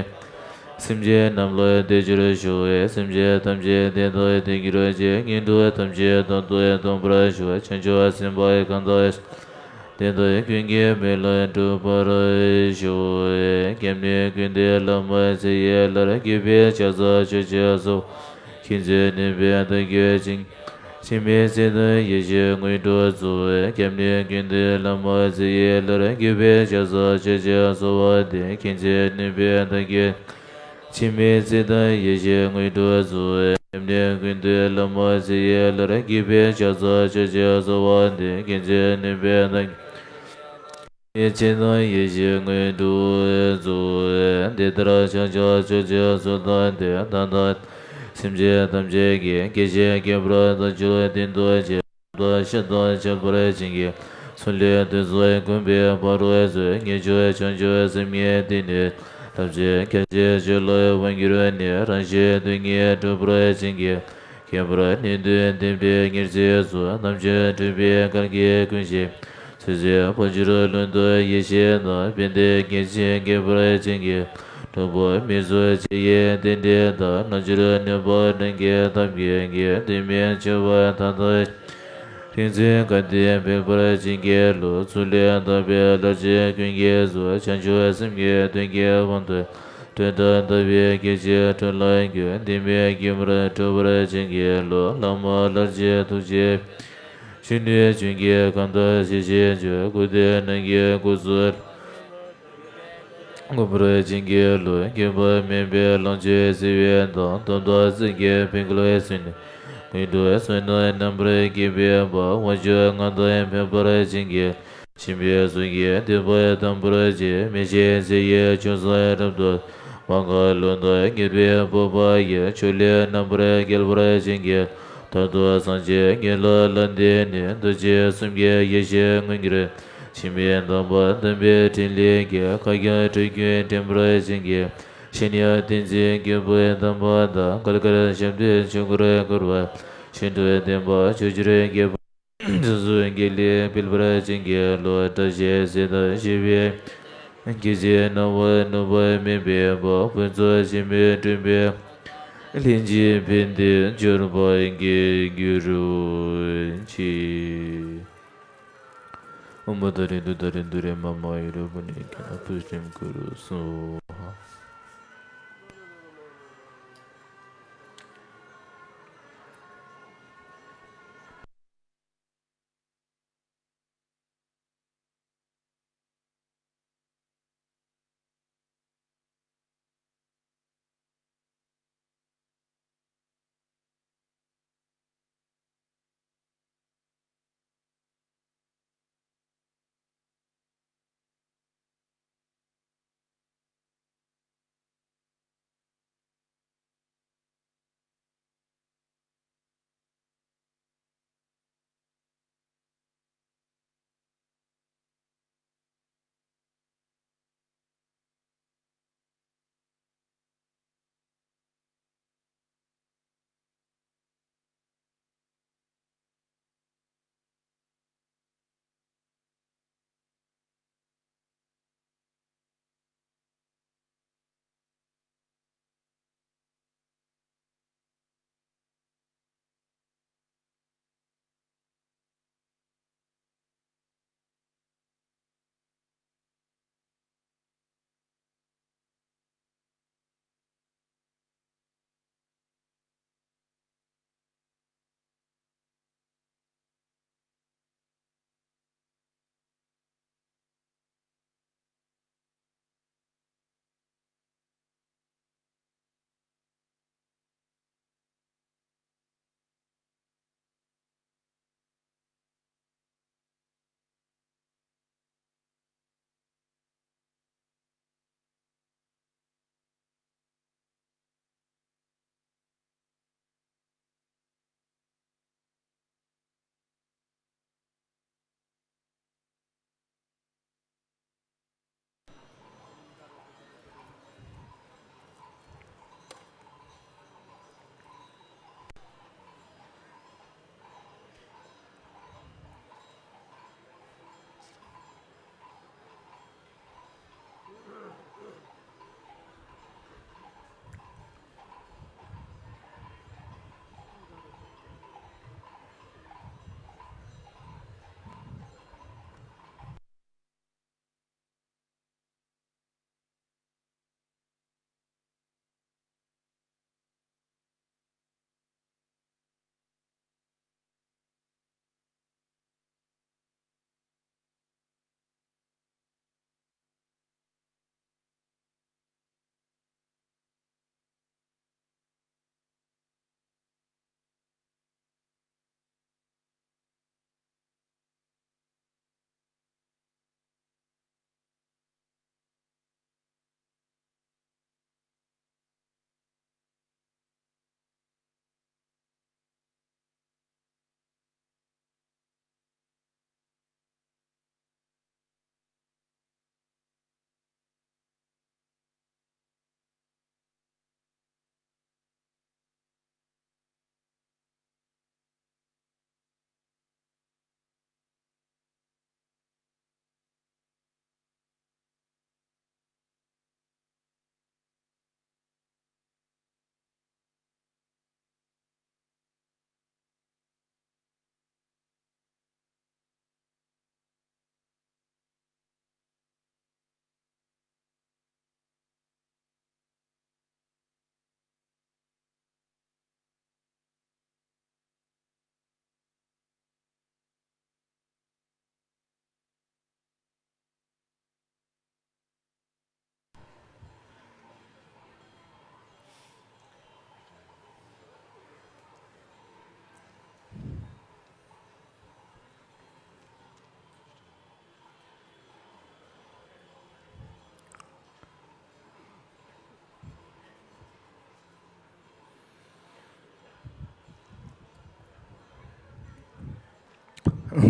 སེམས་ཅན་རྣམས་ལ་བདེ་འགྱུར་ཤོག། སེམས་ཅན་ཐམས་ཅད་བདེ་དང་ལྡན་གྱུར་ཅིག། ངན་འགྲོ་ཐམས་ཅད་དང་དུ་ཐོབ་པར་ཤོག། བྱང་ཆུབ་སེམས་དཔའ་གང་དག་དེ་དག་ཀུན་གྱི་མིག་ལ་འགྲུབ་པར་ཤོག། སྐྱབས་གནས་ཀུན་འདུས་བླ་མ་ཚེ་ཡི་ལྷར། གུས་པས་ཕྱག་འཚལ་མཆོད་ཅིང་གསོལ། མཁྱེན་བརྩེ་ནུས་པས་བདག་རྒྱུད་བྱིན་གྱིས་ འཆི་མེད་ཚེ་དང་ཡེ་ཤེས་དངོས་གྲུབ་སྩོལ། སྐྱབས་གནས་ཀུན་འདུས་བླ་མ་ཚེ་ཡི་བླ་རབས་བརྒྱུད་པའི་ཕྱག་རྩལ་ཆོས་ཀྱི་གསོལ་བ་འདེབས། མཁྱེན་བརྩེ་ནུས་པའི་བདག་གིས། འཆི་མེད་ཚེ་དང་ཡེ་ཤེས་དངོས་གྲུབ་སྩོལ། སྐྱབས་གནས་ཀུན་འདུས་བླ་མ་ཚེ་ཡི་བླ་རབས་བརྒྱུད་པའི་ཕྱག་རྩལ་ཆོས་ཀྱི་གསོལ་བ་འདེབས། མཁྱེན་བརྩེ་ནུས་པའི་བདག་གིས། ཡེ་ཤེས་དང་ཡེ་ཤེས་དངོས་གྲུབ་སྩོལ། འདི་ལྟར་ཕྱག་རྒྱ་ཆོས་ཀྱི་གསོལ་བ་འདེབས། ད་ལྟ་སེམས་ཅན་ཐམས་ཅད་ཀྱི། སྐྱེ་ཤི་ཁྱད་པར་དང་བྲལ་བའི་དོན་དུ་གཅེས། ལམ་དང་ཞི་དང་ཁྱབ་པར་བྱིན་གྱིས་རློབས། ལས་དུས་གསུམ་མགོན་པོའི་ཕ་རོལ་ཚུད། ངེས་འབྱུང་བྱང་ཆུབ་སེམས་ཉིད་དེ་ནི། ཐམས་ཅད་མཁྱེན་ཅིང་ཆོས་ལ་དབང་བསྒྱུར་ནས། རང་གཞན་དོན་གཉིས་འགྲུབ་པར་བྱིན་གྱིས། ཁྱད་པར་གནས་དུས་བདེན་པའི་ཉེར་འཚེའི་ཚུལ། རྣམ་དཔྱོད་སྤྲུལ་པའི་སྐར་གྱིས་ཀུན་ཤེས། ཚུལ་འཆོས་ཕ་ཇོར་ལྷུན་སྟུག་ཡེ་ཤེས་དང་། དཔལ་ལྡན་སྐྱེ་མཆེད་འགེངས་པར་བྱིན་གྱིས། དྲག་པོ་མིག་གཟུགས་ཕྱི་ཡི་རྟེན་འབྲེལ་དང་། རྣལ་འབྱོར་ནུས་པ་སྤྲིན་གྱི་ཐབས་ཀྱིས་ཀྱང་། དུས་མིན་འཆི་བ་མཐའ་དག་རིག་འཛིན་སྐལ་ལྡན་འཕེལ་བར་བྱིན་གྱིས་རློབས། ཚུལ་ལས་འདས་པའི་ལྷར་བཅས་ཀུན་གྱི་གཟུགས། བྱང་ཆུབ་སེམས་ཀྱི་དོན་གྱི་དབང་དུ། སྒྲོན་དང་ཟླ་བའི་སྐད་ཅིག་འཕྲོ་ལ་འགྱུར། འདི་མིན་སྐྱེ་བར་འགྲོ་བར་བྱིན་གྱིས་རློབས། བླ་མ་ལྷར་བཅས་ཐུགས་རྗེ། གཞོན་ནུའི་ལྗོན་ཀྱི་ཁམས་དག་ཞི་ཞིང་གྲོལ། སྐུ་སྟོད་ནམ་མཁའི་སྐུ་གཟུགས། འགུགས་པར་བྱིན་གྱིས་རློབས། སྐྱོབ་པ་མེད་པའི་ལོངས་སྤྱོད་བརྩེ་བའི་མདངས། སྟོབས་དང་སེམས་ཀྱི་འཕེལ་འགྱུར་ཟིན། དངོས་གྲུབ་བསོད་ནམས་རྣམ་པར་རྒྱས་པའི་དཔལ། དབང་ཕྱུག་མངའ་ཐང་འཕེལ་བར་བྱིན་གྱིས། ཆེན་པོའི་གཟུགས་ཀྱི་བདེ་བ་དམ་པར་བྱེད། མི་ཤིགས་ཚེ་ཡི་ཆོས་བཟང་རབ་ཏུ། མ་འགགས་ལུས་དང་ཉེ་བའི་སྤོབས་པ་ཡིས། ཕྱོགས་ལས་རྣམ་པར་རྒྱལ་བར་བྱིན་གྱིས། མཐར་ཐུག་སངས་རྒྱས་ཉིད་ལ་ལམ་བསྟན་ནས། འདུ་བྱེད་གསུམ་གྱི་ཡེ་ཤེས་མངོན་གྱུར། འཆི་མེད་དམ་པ་དམ་པའི་ཕྲིན་ལས་ཀྱིས། མཁའ་ཁྱབ་སྤྲུལ་སྐུ་འདྲེན་པར་བྱིན་གྱིས། གཞན་ཡང་བསྟན་འཛིན་སྐྱེས་བུ་དམ་པ་དང་། གང་གཱ་ཞབས་འདེགས་ཆོས་འཁོར་བསྐོར་བ། ཆོས་སྒྲུབ་བསྟན་པ་ཕྱོགས་བཅུར་རྒྱས་པ། ཚོགས་གསོག་དགེ་ལེགས་འཕེལ་བར་བྱིན་གྱིས་རློབས། བཀྲ་ཤིས་གཟི་དང་ཞི་བའི། སྐྱེ་འཆི་སྣང་བ་ནུབ་པ་མེད་པའི་དཔལ། ཕུན་ཚོགས་འཆི་མེད་འབྱུང་བའི། ལྷན་ཅིག་ཕན་བདེའི་འབྱོར་པ་ཡིས་གྱུར་ཅིག། ཨོཾ་ད་རེ་དུ་ད་རེ་དུ་རེ་མ་མ་ཡུ་རུ་བུ་ནི་ཀྱ་ན་པུ་ཤྲིམ་ཀུ་རུ་སྭཱ་ཧཱ།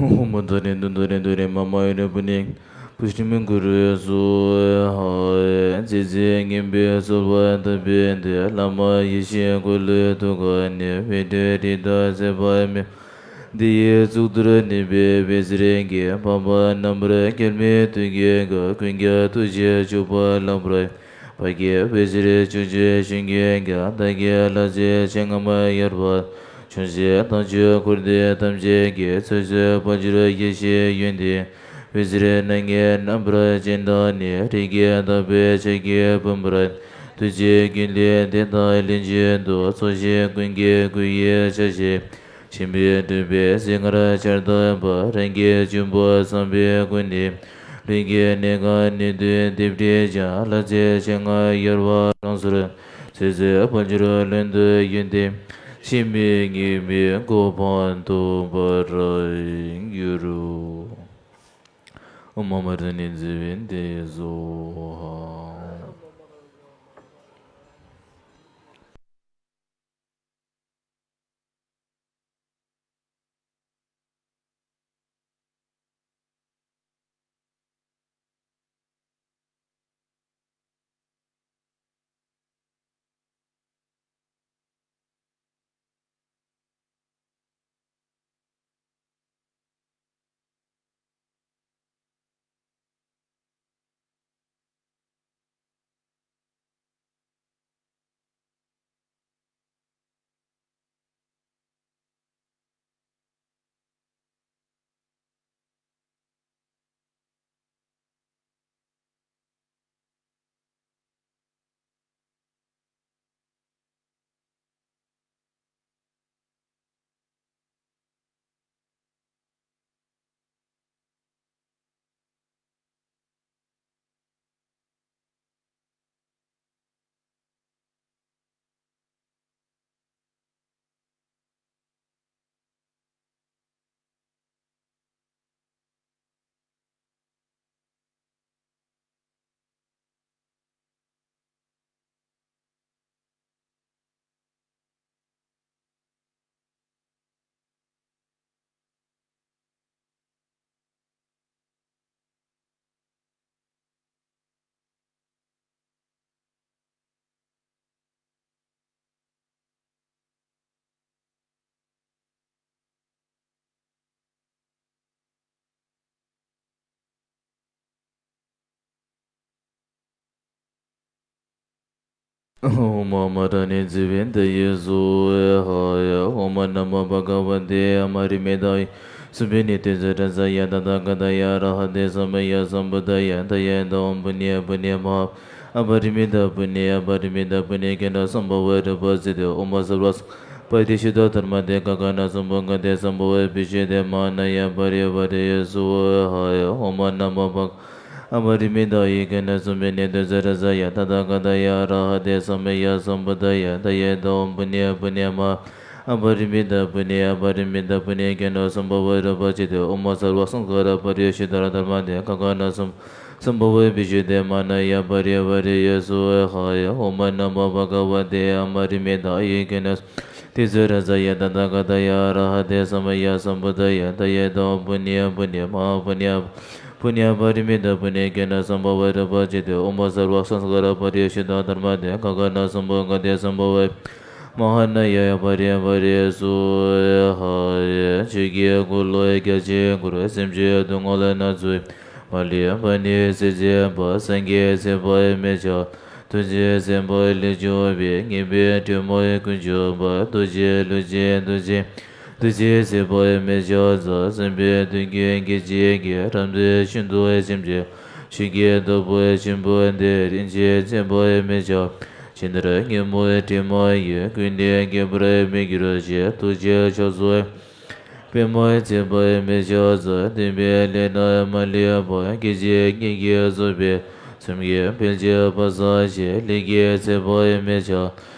ཨོཾ་མ་ཏཱ་རེ་ཏུན་ཏཱ་རེ་ཏུ་རེ་མ་མ་ཡ་རེ་པུ་ནེ་པུཥྚིམ་གུ་རུ་སྭཱ་ཧཱ། ཚེ་ཟད་ངན་པའི་གསོལ་བ་བཏབ་པའི་མཐུས། བླ་མ་ཡེ་ཤེས་འཁོར་ལོའི་ཐུགས་ཀ་ནས། བཻ་ཌཱུརྻ་ཏ་ཟེར་བ་མེད་པ་འདི་ཡི་གཙུག་ཏོར་གནས་པའི་བཛྲ་གི་འཕགས་པ་རྣམ་པར་རྒྱལ་བའི་ཐུགས་ཀའི་བཀའ། ཀུན་ཀྱང་ཐུགས་རྗེས་སྤྱོད་པ་ལེགས་པར། བར་གྱི་བཛྲ་ཕྱོགས་བཅུའི་གཞུང་གི་བཀའ། བདག་གི་ལྷ་ཚེ་ཆེན་ལྔ་མ་ཡལ་བར། འབྱུང་བཞི་དྭངས་བཅུད་འཁོར་འདས་ཐམས་ཅད་ཀྱི། ཚུལ་འཆོས་དཔལ་འབྱོར་ཡེ་ཤེས་ཡོན་ཏན། བཛྲ་རྣམ་ལྔའི་རྣམ་པར་སྤྱན་དྲངས་ནས། རིགས་ཀྱི་བདག་པོས་ཕྱག་གིས་བུམ་པར། ཐུགས་རྗེའི་རྒྱུད་ལས་བདེན་མཐའ་ལན་ཅིག་ཏུ། ཚོགས་ཞིང་ཀུན་གྱི་སྐུ་ཡི་ཆ་ཤས། ཆེན་པོས་སྤྲུལ་པའི་ཟིལ་དཀར་ཆར་ལྟ་བུ། རང་གི་གཅུང་པོ་བསམ་པའི་སྒོ་ནས། ལུས་ཀྱི་གནས་ཁང་ནད་གདོན་སྡེབ་སྒྲིག་ཀྱང་། ལྷ་ཚེ་ཆེན་ལྔ་ཡལ་བ་རང་སོར། ཚེ་ཟད་དཔལ་འབྱོར་ལོན་འདོད་ཡོན་ཏན། ཕྱི་མའི་ཉེས་དམིགས་གོ་འཕང་ཐོབ་པར་འགྱུར་རོ། ཨོཾ་ཨ་མྲ་ཎི་ཛི་བྷེ་ཏ་ཡེ་སྭཱ་ཧཱ། ཨོཾ་ཨ་མྲ་ཎི་ཛི་བྷེ་ཏ་ཡེ་སྭཱ་ཧཱ། ཨོཾ་ནམོ་བྷ་ག་བ་ཏེ་ཨ་མ་རི་མེ་ཏཱ་ཡེ། གསུམ་པའི་ནད་གདོན་ཚུ་བྲལ་མཛད་ཡ། ཏ་ཐཱ་ག་ཏ་ཡ་ར་ཧ་ཏེ་སམ་མ་ཡ་སམ་བུདྡྷ་ཡ། ད་ཡེ་དྭོ་པུ་ཎྱེ་པུ་ཎྱེ་མ་ཧཱ། ཨ་པ་རི་མི་ཏ་པུ་ཎྱེ། ཨ་པ་རི་མི་ཏ་པུ་ཎྱེ་ཀྱེ་ན་སམ་བྷ་ཝ་རུ་པ་ཙི་ཏེ། ཨོཾ་སརྦ་སཾ་པ་ཏི་ཤུདྡྷ་དྷརྨ་ཏེ་ག་ག་ན་སམ་བྷོ་ག་ཏེ་སམ་བྷ་ཝ་བི་ཤུདྡྷེ་མ་ཧཱ་ན་ཡ་པ་རི་ཝཱ་ཏེ་སྭཱ་ཧཱ། ཨོཾ་ནམོ་བྷ་ག་ཨ་པ་རི་མི་ཏ་ཡེ་ཀྱེ་ན་གསུམ་པའི་ནད་གདོན་ཚུ་བྲལ་མཛད་ཡ། ཏ་ཐཱ་ག་ཏ་ཡ་ར་ཧ་ཏེ་སམ་མ་ཡ་སམ་བུདྡྷ་ཡ། ད་ཡེ་དྭོ་པུ་ཎྱེ་པུ་ཎྱེ་མ་ཧཱ། ཨ་པ་རི་མི་ཏ་པུ་ཎྱེ། ཨ་པ་རི་མི་ཏ་པུ་ཎྱེ་ཀྱེ་ན་སམ་བྷ་ཝ་རུ་པ་ཙི་ཏེ། ཨོཾ་སརྦ་སཾ་སྐཱ་ར་པ་རི་ཤུདྡྷ་ར་དྷརྨ་ཏེ་ག་ག་ན་སམ་སམ་བྷ་ཝ་བི་ཤུདྡྷེ་མ་ཧཱ་ན་ཡ་པ་རི་ཝཱ་ཏེ་སྭཱ་ཧཱ། ཨོཾ་ནམོ་བྷ་ག་བ་ཏེ་ཨ་མ་རི་མི་ཏ་ཡེ་ཀྱེ་ན་ཏེ་ཚུ་བྲལ་མཛད་ཡ། ཏ་ཐཱ་ག་ཏ་ཡ་ར་ཧ་ཏེ་སམ་མ་ཡ་སམ་བུདྡྷ་ཡ། ད་ཡེ་དྭོ་པུ་ཎྱེ་པུ་ཎྱེ་མ་ཧཱ་པུ་ཎྱ་པུ་ཎྱ་པ་རི་མི་ཏ་པུ་ཎྱེ་ཀྱེ་ན་སམ་བྷ་ཝ་རུ་པ་ཙི་ཏེ། ཨོཾ་སརྦ་སཾ་སྐཱ་ར་པ་རི་ཤུདྡྷ་དྷརྨ་ཏེ་ག་ག་ན་སམ་བྷོ་ག་ཏེ་སམ་བྷ་ཝ་མ་ཧཱ་ན་ཡ་པ་རི་ཝཱ་ཏེ་སྭཱ་ཧཱ། ཆོས་ཀྱི་འཁོར་ལོ་རྒྱ་ཆེན་བསྐོར། སེམས་ཅན་སྡུག་བསྔལ་ན་ཚུད་མ་ལུས་པ་ནི་སེལ་མཛད་པ། སངས་རྒྱས་ཚེ་དཔག་མེད་ཕྱག་ཏུ་འཚལ། སེམས་དཔའ་ལས་བྱུང་བའི་ངེས་པའི་ཕྲིན་ལས་ཀུན་འབྱུང་བ། རྡོ་རྗེ་ལུས་ཅན་རྡོ་རྗེ་རྡོ་རྗེ་ཚེ་དཔག་མེད་ཕྱག་འཚལ། སེམས་དཔའི་མདུན་བསྐྱེད་སྐད་ཅིག་གིས། རབ་འབྱམས་ཤིན་ཏུ་ཆེན་པོའི་ཆོས་ཀྱི་བདག་པོ་ཆེན་པོ་འདིར། རིན་ཆེན་ཚེ་དཔག་མེད་ཕྱག་ཕྱི་ནང་གཉིས་སྨོན་དྲི་མ་ཡིས། ཀུན་ནས་བསྐལ་པར་མི་འགྱུར་ཞིང་། ཐུགས་རྗེའི་ཕྱག་མཚན་པདྨའི་ཚེ་དཔག་མེད་ཕྱག་འཚལ། བསྟན་པའི་ལས་རྣམས་མ་ལུས་པ། སྐད་ཅིག་གཉིས་ཀྱིས་རྫོགས་པའི་སེམས་ཀྱི་དཔལ་གྱི་བག་ཚ་ཞིང་། ལས་ཀྱི་ཚེ་དཔག་མེད་ཕྱག་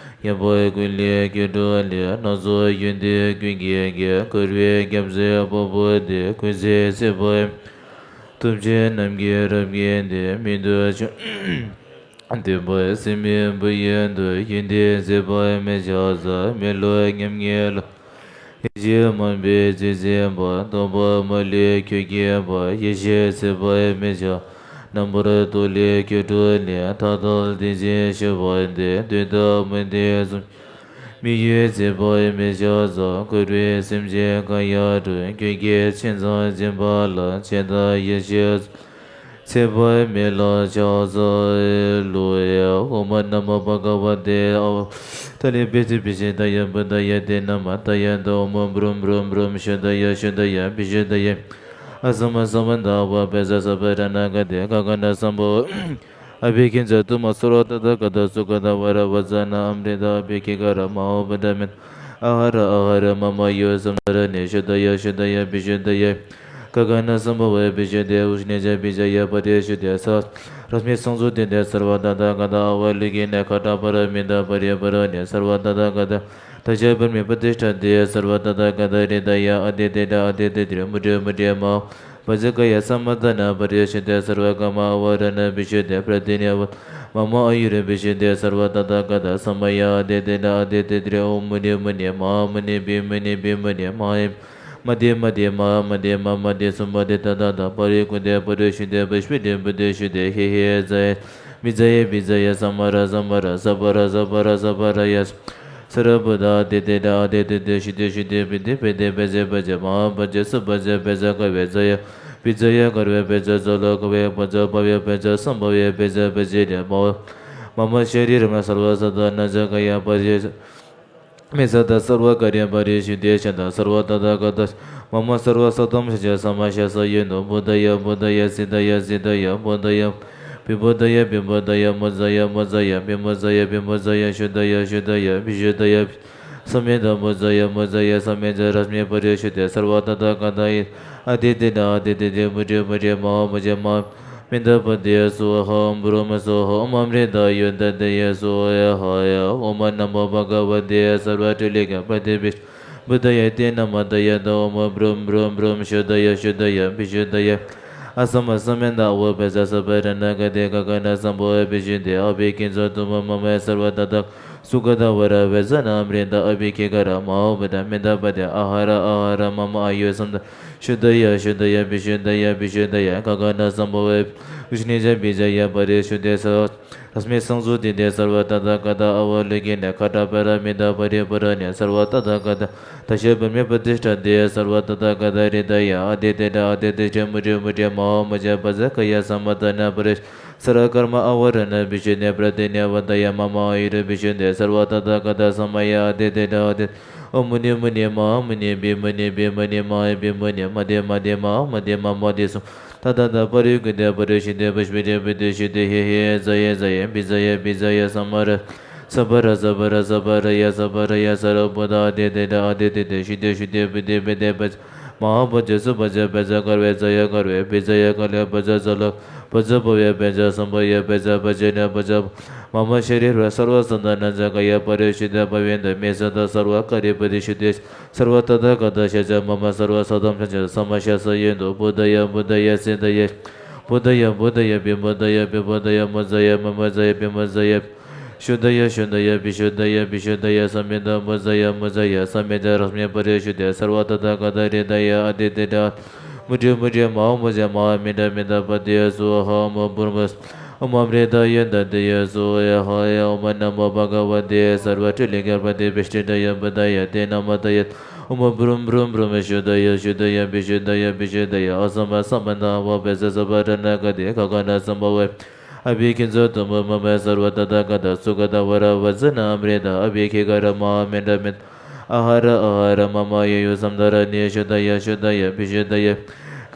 ཡང་དག་ཀུན་ལས་སྐྱེས་གྲོལ་ནས། སྣ་ཚོགས་ཡོན་ཏན་ཀུན་གྱི་རྒྱལ། འཁོར་བའི་རྒྱལ་མཚན་དཔའ་བོ་འདི། ཀུན་གཟིགས་ཚེ་དཔག་ཐུབ་ཆེན་རྣམས་ཀྱི་རབ་བརྒྱན་ཏེ། མིང་དུ་ཆུང་བསྟན་པ་སྲིད་མེད་བུ་ཡི་མདོག་ཡོན་ཏན་ཚེ་དཔག་མེད་ཕྱག་འཚལ། མི་སློབ་མཉམ་ཉིད་སློབ། ཡེ་ཤེས་མུན་པའི་རྩིས་ཟིན་པ། སྟོང་པ་མ་ལུས་ཁྱོད་མཁྱེན་པ། ཡེ་ཤེས་ཚིག་པ་མི་འཆབ། རྣམ་པར་རྟོག་ལས་སྐྱེ་འགྲོ་ནས། མཐའ་དག་བདེན་བཞིར་ཞི་བ་འདི། དུས་དང་མི་ལྡན་གསུམ། མི་ཡུལ་ཚིག་པ་མི་འཆབ་ཙམ། འཁོར་བའི་སེམས་ཅན་གང་ཡང་སྒྲོལ། ཁྱོད་ཀྱི་མཚན་ཙམ་འཛིན་པ་ལ། བྱས་དང་ཡེ་ཤེས་ཚིག་པ་མི་ལང་ཕྱག་འཚལ་ལོ། ཨོཾ་ནམོ་བྷ་ག་ཝ་ཏེ། ཨ། ཏཱ་ལའི་བི་ཏི་བི་ཤི་ཏཱ་ཡ་བུདྡྷཱ་ཡ། ཏེ་ན་མ་ཏཱ་ཡ་དྷཱུ། ཨོཾ་བྷྲཱུཾ་བྷྲཱུཾ་བྷྲཱུཾ་ཤུདྡྷ་ཡ་ཤུདྡྷ་ཡ་བི་ཤུདྡྷ་ཡ། ཨ་སམྦྷ་སམྦྷ་ཏ་ཨ་བ་བཛྲ་སརྦ་རཏྣ་ཀ་ཏེ་ག་ག་ན་སམ་བྷ་ཝེ། ཨ་བྷི་ཥིཉྩ་ཏུ་མ། སརྦ་ཏ་ཐཱ་ག་ཏ་སུ་ཁ་ཏ་ཝ་ར་བཛྲ་ན་ཨ་མྲྀ་ཏ་ཨ་བྷི་ཥི་ག་ར་མ་ཧཱ་བུདྡྷ་མནྟ། ཨ་ཧ་ར་ཨ་ཧ་ར་མ་མ་ཡུ་སམ་དྷ་ར་ཎི། ཤུདྡྷ་ཡ་ཤུདྡྷ་ཡ་བི་ཤུདྡྷ་ཡ། ག་ག་ན་སམ་བྷ་ཝེ། བི་ཤུདྡྷ་ཨུ་ཤྲཱི་ཙ་བི་ཛ་ཡ་པ་རི་ཤུདྡྷ་ས། རཤྨི་སཾ་ཛུ་ཏི་ཏེ་སརྦ་ཏ་ཐཱ་ག་ཏ་ཨ་བ་ལོ་ཀི་ནི། ཁ་ཏ་པ་ར་མི་ཏ་པ་རི་པ་ར་ཎི། སརྦ་ཏ་ཐཱ་ག་ཏ་ད་ཤ་བྷར་མི་པ་ཏི་ཥྛ་ཏི། སརྦ་ཏ་ཐཱ་ག་ཏ་ཧྲྀ་ད་ཡ་ཨ་ཏི་ཏི་ཏྲ་ཨ་ཏི་ཏི་ཏྲ་མུ་ཏྲ་མུ་ཏྲ་མ། བཛྲ་ཀཱ་ཡ་སམ་བ་ད་ན་པ་རི་ཤུདྡྷ། སརྦ་ཀརྨ་ཨ་བ་ར་ཎ་བི་ཤུདྡྷ། པྲ་ཏི་ཉ་ཝ་མ་མ་ཨ་ཡུར་བི་ཤུདྡྷ། སརྦ་ཏ་ཐཱ་ག་ཏ་ས་མ་ཡ་ཨ་ཏི་ཏི་ཏྲ་ཨ་ཏི་ཏི་ཏྲ། ཨོཾ་མུ་ནི་མུ་ནི་མ་ཧཱ་མུ་ནི་བི་མུ་ནི་བི་མུ་ནི་མ་ཧཱ། མ་ཏི་མ་ཏི་མ་ཧཱ་མ་ཏི་མ་མ་ཏི་སུ་མ་ཏི་ཏ་ད་ད་པ་རི་ཀུ་ཏི་པ་རི་ཤུདྡྷ། པུཥྤ་ཏི་པུ་ཏི་ཤུདྡྷ། ཧེ་ཧེ་ཛ་ཡ་བི་ཛ་ཡ་བི་ཛ་ཡ། ས་མ་ར་ས་མ་ར། ས་བ་ར་ས་བ་ར། ས་བ་ར་ཡ། ས་ར་བུ་ད་ཨ་ཏི་ཏི་ཏྲ་ཨ་ཏི་ཏི་ཏྲ། ཤུདྡྷ་ཤུདྡྷ་བི་ཏི་བི་ཏི། བཛྲ་བཛྲ་མ་ཧཱ་བཛྲ་སུ་བཛྲ། བཛྲ་ཀ་ཝེ་ཛ་ཡ་བི་ཛ་ཡ། ཀར་ཝེ་བཛྲ་ཛ་ལ་ཀ་ཝེ། བཛྲ་བྷ་ཝེ་བཛྲ་སམ་བྷ་ཝེ། བཛྲ་བཛྲ་ཏེ་མ་མ་ཤ་རི་ར་མ། སརྦ་ས་ཏ་ན་ཛ་ཀ་ཡ་པ་རི་མི་ཙ་ཏ། སརྦ་ཀ་རི་པ་རི་ཤུདྡྷ་ཤ་ཏ། སརྦ་ཏ་ཐཱ་ག་ཏ་མ་མ། སརྦ་སཏྭཾ་ཤ་ཅ་ས་མ་ཤ་ས་ཡོ་ནོ། བུདྡྷ་ཡ་བུདྡྷ་ཡ། སིདྡྷ་ཡ་སིདྡྷ་ཡ། བུདྡྷ་ཡ་བི་བུདྡྷ་ཡ། བི་བུདྡྷ་ཡ། མུ་ཙ་ཡ་མུ་ཙ་ཡ། བི་མུ་ཙ་ཡ་བི་མུ་ཙ་ཡ། ཤུདྡྷ་ཡ་ཤུདྡྷ་ཡ། བི་ཤུདྡྷ་ཡ། ས་མི་ཏ་མུ་ཙ་ཡ་མུ་ཙ་ཡ། ས་མི་ཏ་རཤྨི་པ་རི་ཤུདྡྷ། སརྦ་ཏ་ཐཱ་ག་ཏ་ཨ་ཏི་ཏི་ཏྲ་ཨ་ཏི་ཏི་ཏྲ། མུ་ཏྲ་མུ་ཏྲ་མ་ཧཱ་མུ་ཏྲ་མ་ཧཱ་མནྟ་པ་ཏི་ཡ་སྭཱ་ཧཱ། ཨོཾ་བྷྲཱུཾ་སྭཱ་ཧཱ། ཨོཾ་ཨ་མྲྀ་ཏ་ཡོ་ད་ཏི་ཡ་སྭཱ་ཧཱ་ཡ། ཨོཾ་ནམ་མོ་བྷ་ག་ཝ་ཏེ། སརྦ་ཏྲི་ལི་ཀ་པ་ཏི་བི་བུདྡྷ་ཡ། ཏེ་ན་མ་ཏ་ཡ་དྷཱུ། ཨོཾ་བྷྲཱུཾ་བྷྲཱུཾ་བྷྲཱུཾ་ཤུདྡྷ་ཡ་ཤུདྡྷ་ཡ་བི་ཤུདྡྷ་ཡ། ཨ་ས་མ་ས་མ་ཏ་ཨ་བ་བཛྲ་སརྦ་རཏྣ་ཀ་ཏེ་ག་ག་ན་སམ་བྷ་ཝེ། བི་ཤུདྡྷ་ཨ་བྷི་ཥིཉྩ་ཏུ་མ། མ་མ་སརྦ་ཏ་ཐཱ་ག་ཏ་སུ་ཁ་ཏ་ཝ་ར་བཛྲ་ན་ཨ་མྲྀ་ཏ་ཨ་བྷི་ཥི་ག་ར་མ་ཧཱ་བུདྡྷ་མནྟ་པ་ཏི། ཨ་ཧ་ར་ཨ་ཧ་ར་མ་མ་ཨ་ཡུ་སམ་དྷ་ར་ཤུདྡྷ་ཡ་ཤུདྡྷ་ཡ་བི་ཤུདྡྷ་ཡ་བི་ཤུདྡྷ་ཡ། ག་ག་ན་སམ་བྷ་ཝེ། ཨུ་ཤྲཱི་ཙ་བི་ཛ་ཡ་པ་རི་ཤུདྡྷ་ས། རཤྨི་སཾ་ཛུ་ཏི་ཏེ་སརྦ་ཏ་ཐཱ་ག་ཏ་ཨ་བ་ལོ་ཀི་ནི། ཁ་ཏ་པ་ར་མི་ཏ་པ་རི་པ་ར་ཎི། སརྦ་ཏ་ཐཱ་ག་ཏ་ད་ཤ་བྷར་མི་པ་ཏི་ཥྛ་ཏི། སརྦ་ཏ་ཐཱ་ག་ཏ་ཧྲྀ་ད་ཡ་ཨ་ཏི་ཏི་ཏྲ་ཨ་ཏི་ཏི་ཏྲ་མུ་ཏྲ་མུ་ཏྲ་མ་ཧཱ་མུ་ཙ། བཛྲ་ཀཱ་ཡ་སམ་བ་ད་ན་པ་རི་སརྦ་ཀརྨ་ཨ་བ་ར་ཎ་བི་ཤུདྡྷ། པྲ་ཏི་ཉ་ཝ་ད་ཡ་མ་མ་ཨ་ཡུར་བི་ཤུདྡྷ། སརྦ་ཏ་ཐཱ་ག་ཏ་ས་མ་ཡ་ཨ་ཏི་ཏི་ཏྲ་ཨ་ཏི། ཨོཾ་མུ་ནི་མུ་ནི་མ་ཧཱ་མུ་ནི་བི་མུ་ནི་བི་མུ་ནི་མ་ཧཱ་བི་མུ་ནི། མ་ཏི་མ་ཏི་མ་ཧཱ་མ་ཏི་མ་མ་ཏི་སུ་ད་ད་ད་པ་རི་ཀུ་ཏི་པ་རི་ཤུདྡྷ། པུཥྤ་ཏི་པུ་ཏི་ཤུདྡྷ། ཧེ་ཧེ་ཛ་ཡ་ཛ་ཡ་བི་ཛ་ཡ་བི་ཛ་ཡ། ས་མ་ར་ས་བ་ར་ས་བ་ར་ཡ་ས་བ་ར་ཡ། ས་ར་བུ་ད་ཨ་ཏི་ཏི་ཏྲ་ཨ་ཏི་ཏི་ཏྲ། ཤུདྡྷ་ཤུདྡྷ་བི་ཏི་བི་ཏི། བཛྲ་མ་ཧཱ་བཛྲ་སུ་བཛྲ། བཛྲ་ཀར་ཝེ་ཛ་ཡ་ཀར་ཝེ། བི་ཛ་ཡ་ཀ་ལ་བཛྲ་ཛ་ལ། བཛྲ་བྷ་ཝེ་བཛྲ་སམ་བྷ་ཝེ། བཛྲ་བཛྲ་ཎ་བཛྲ། མ་མ་ཤ་རི་ར་སརྦ་སཏྭ་ན་ཛ་ཀ་ཡ་པ་རི་ཤུདྡྷ། བྷ་ཝ་ནི་མི་ཙ་ཏ། སརྦ་ཀ་རི་པ་རི་ཤུདྡྷ། སརྦ་ཏ་ཐཱ་ག་ཏ་ཤ་ཅ་མ་མ། སརྦ་སཏྭཾ་ཤ་ཅ་ས་མ་ཤ་ས་ཡོ་ནོ། བུདྡྷ་ཡ་བུདྡྷ་ཡ་སིདྡྷ་ཡ། བུདྡྷ་ཡ་བུདྡྷ་ཡ་བི་བུདྡྷ་ཡ། བི་བུདྡྷ་ཡ་མུ་ཙ་ཡ་བི་མུ་ཙ་ཡ། ཤུདྡྷ་ཡ་ཤུདྡྷ་ཡ་བི་ཤུདྡྷ་ཡ་བི་ཤུདྡྷ་ཡ། ས་མི་ཏ་མུ་ཙ་ཡ་མུ་ཙ་ཡ། ས་མི་ཏ་རཤྨི་པ་རི་ཤུདྡྷ། སརྦ་ཏ་ཐཱ་ག་ཏ་ཧྲྀ་ད་ཡ་ཨ་ཏི་ཏི་ཏྲ། མུ་ཏྲ་མུ་ཏྲ་མ་ཧཱ་མུ་ཙ། མ་ཧཱ་མནྟ་མནྟ་པ་ཏི་ཡ་སྭཱ་ཧཱ། ཨོཾ་བྷྲཱུཾ་ཨོཾ་ཨ་མྲྀ་ཏ་ཡོ་ད་ཏི་ཡ་སྭཱ་ཧཱ་ཡ། ཨོཾ་ནམ་མོ་བྷ་ག་ཝ་ཏེ། སརྦ་ཏྲི་ལི་ཀ་པ་ཏི་བི་ཥྛ་ཏ་ཡ་བུདྡྷ་ཡ། ཏེ་ན་མ་ཏ་ཡ་ཨོཾ་བྷྲཱུཾ་བྷྲཱུཾ་བྷྲཱུཾ་ཤུདྡྷ་ཡ་ཤུདྡྷ་ཡ་བི་ཤུདྡྷ་ཡ་བི་ཤུདྡྷ་ཡ། ཨ་ས་མ་ས་མ་ཏ་ཨ་བ་བཛྲ་སརྦ་རཏྣ་ཀ་ཏེ་ག་ག་ན་སམ་བྷ་ཝེ། ཨ་བྷི་ཥིཉྩ་ཏུ་མ། མ་མ་སརྦ་ཏ་ཐཱ་ག་ཏ་སུ་ཁ་ཏ་ཝ་ར་བཛྲ་ན་ཨ་མྲྀ་ཏ་ཨ་བྷི་ཥི་ག་ར་མ་ཧཱ་མནྟ་མནྟ། ཨ་ཧ་ར་ཨ་ཧ་ར་མ་མ་ཡ་ཡུ་སམ་དྷ་ར་ཎི། ཤུདྡྷ་ཡ་ཤུདྡྷ་ཡ་བི་ཤུདྡྷ་ཡ།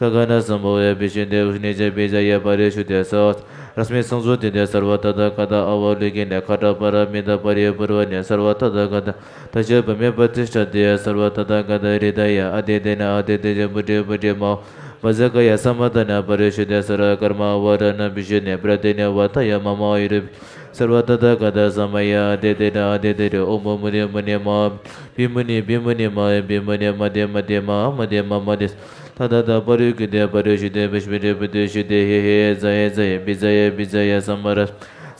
ག་ག་ན་སམ་བྷ་ཝེ། བི་ཤུདྡྷ་ཨུ་ཤྲཱི་ཙ་བི་ཛ་ཡ་པ་རི་ཤུདྡྷ་ས། རཤྨི་སཾ་ཛུ་ཏི་ཏེ་སརྦ་ཏ་ཐཱ་ག་ཏ་ཨ་བ་ལོ་ཀི་ནི། ཁ་ཏ་པ་ར་མི་ཏ་པ་རི་པ་ར་ཎི། སརྦ་ཏ་ཐཱ་ག་ཏ་ད་ཤ་བྷར་མི་པ་ཏི་ཥྛ་ཏི། སརྦ་ཏ་ཐཱ་ག་ཏ་ཧྲྀ་ད་ཡ་ཨ་ཏི་ཏི་ཏྲ་ཨ་ཏི་ཏི་ཏྲ། མུ་ཏྲ་མུ་ཏྲ་མ་ཧཱ། བཛྲ་ཀཱ་ཡ་སམ་བ་ད་ན་པ་རི་ཤུདྡྷ། ས་ར་ཀརྨ་ཨ་བ་ར་ཎ་བི་ཤུདྡྷ། པྲ་ཏི་ཉ་ཝ་ད་ཡ་མ་མ་ཨ་ཡུར་བི། སརྦ་ཏ་ཐཱ་ག་ཏ་ས་མ་ཡ་ཨ་ཏི་ཏི་ཏྲ་ཨ་ཏི་ཏི་ཏྲ། ཨོཾ་མུ་ནི་མུ་ནི་མ་ཧཱ་བི་མུ་ནི་བི་མུ་ནི་མ་ཧཱ་བི་མུ་ནི། མ་ཏི་མ་ཏི་མ་ཧཱ་མ་ཏི་མ་མ་ཏི། ད་ད་ད་པ་རི་ཀུ་ཏི་པ་རི་ཤུདྡྷ། པུཥྤ་ཏི་པུ་ཏི་ཤུདྡྷ། ཧེ་ཧེ་ཛ་ཡ་ཛ་ཡ་བི་ཛ་ཡ་བི་ཛ་ཡ། ས་མ་ར་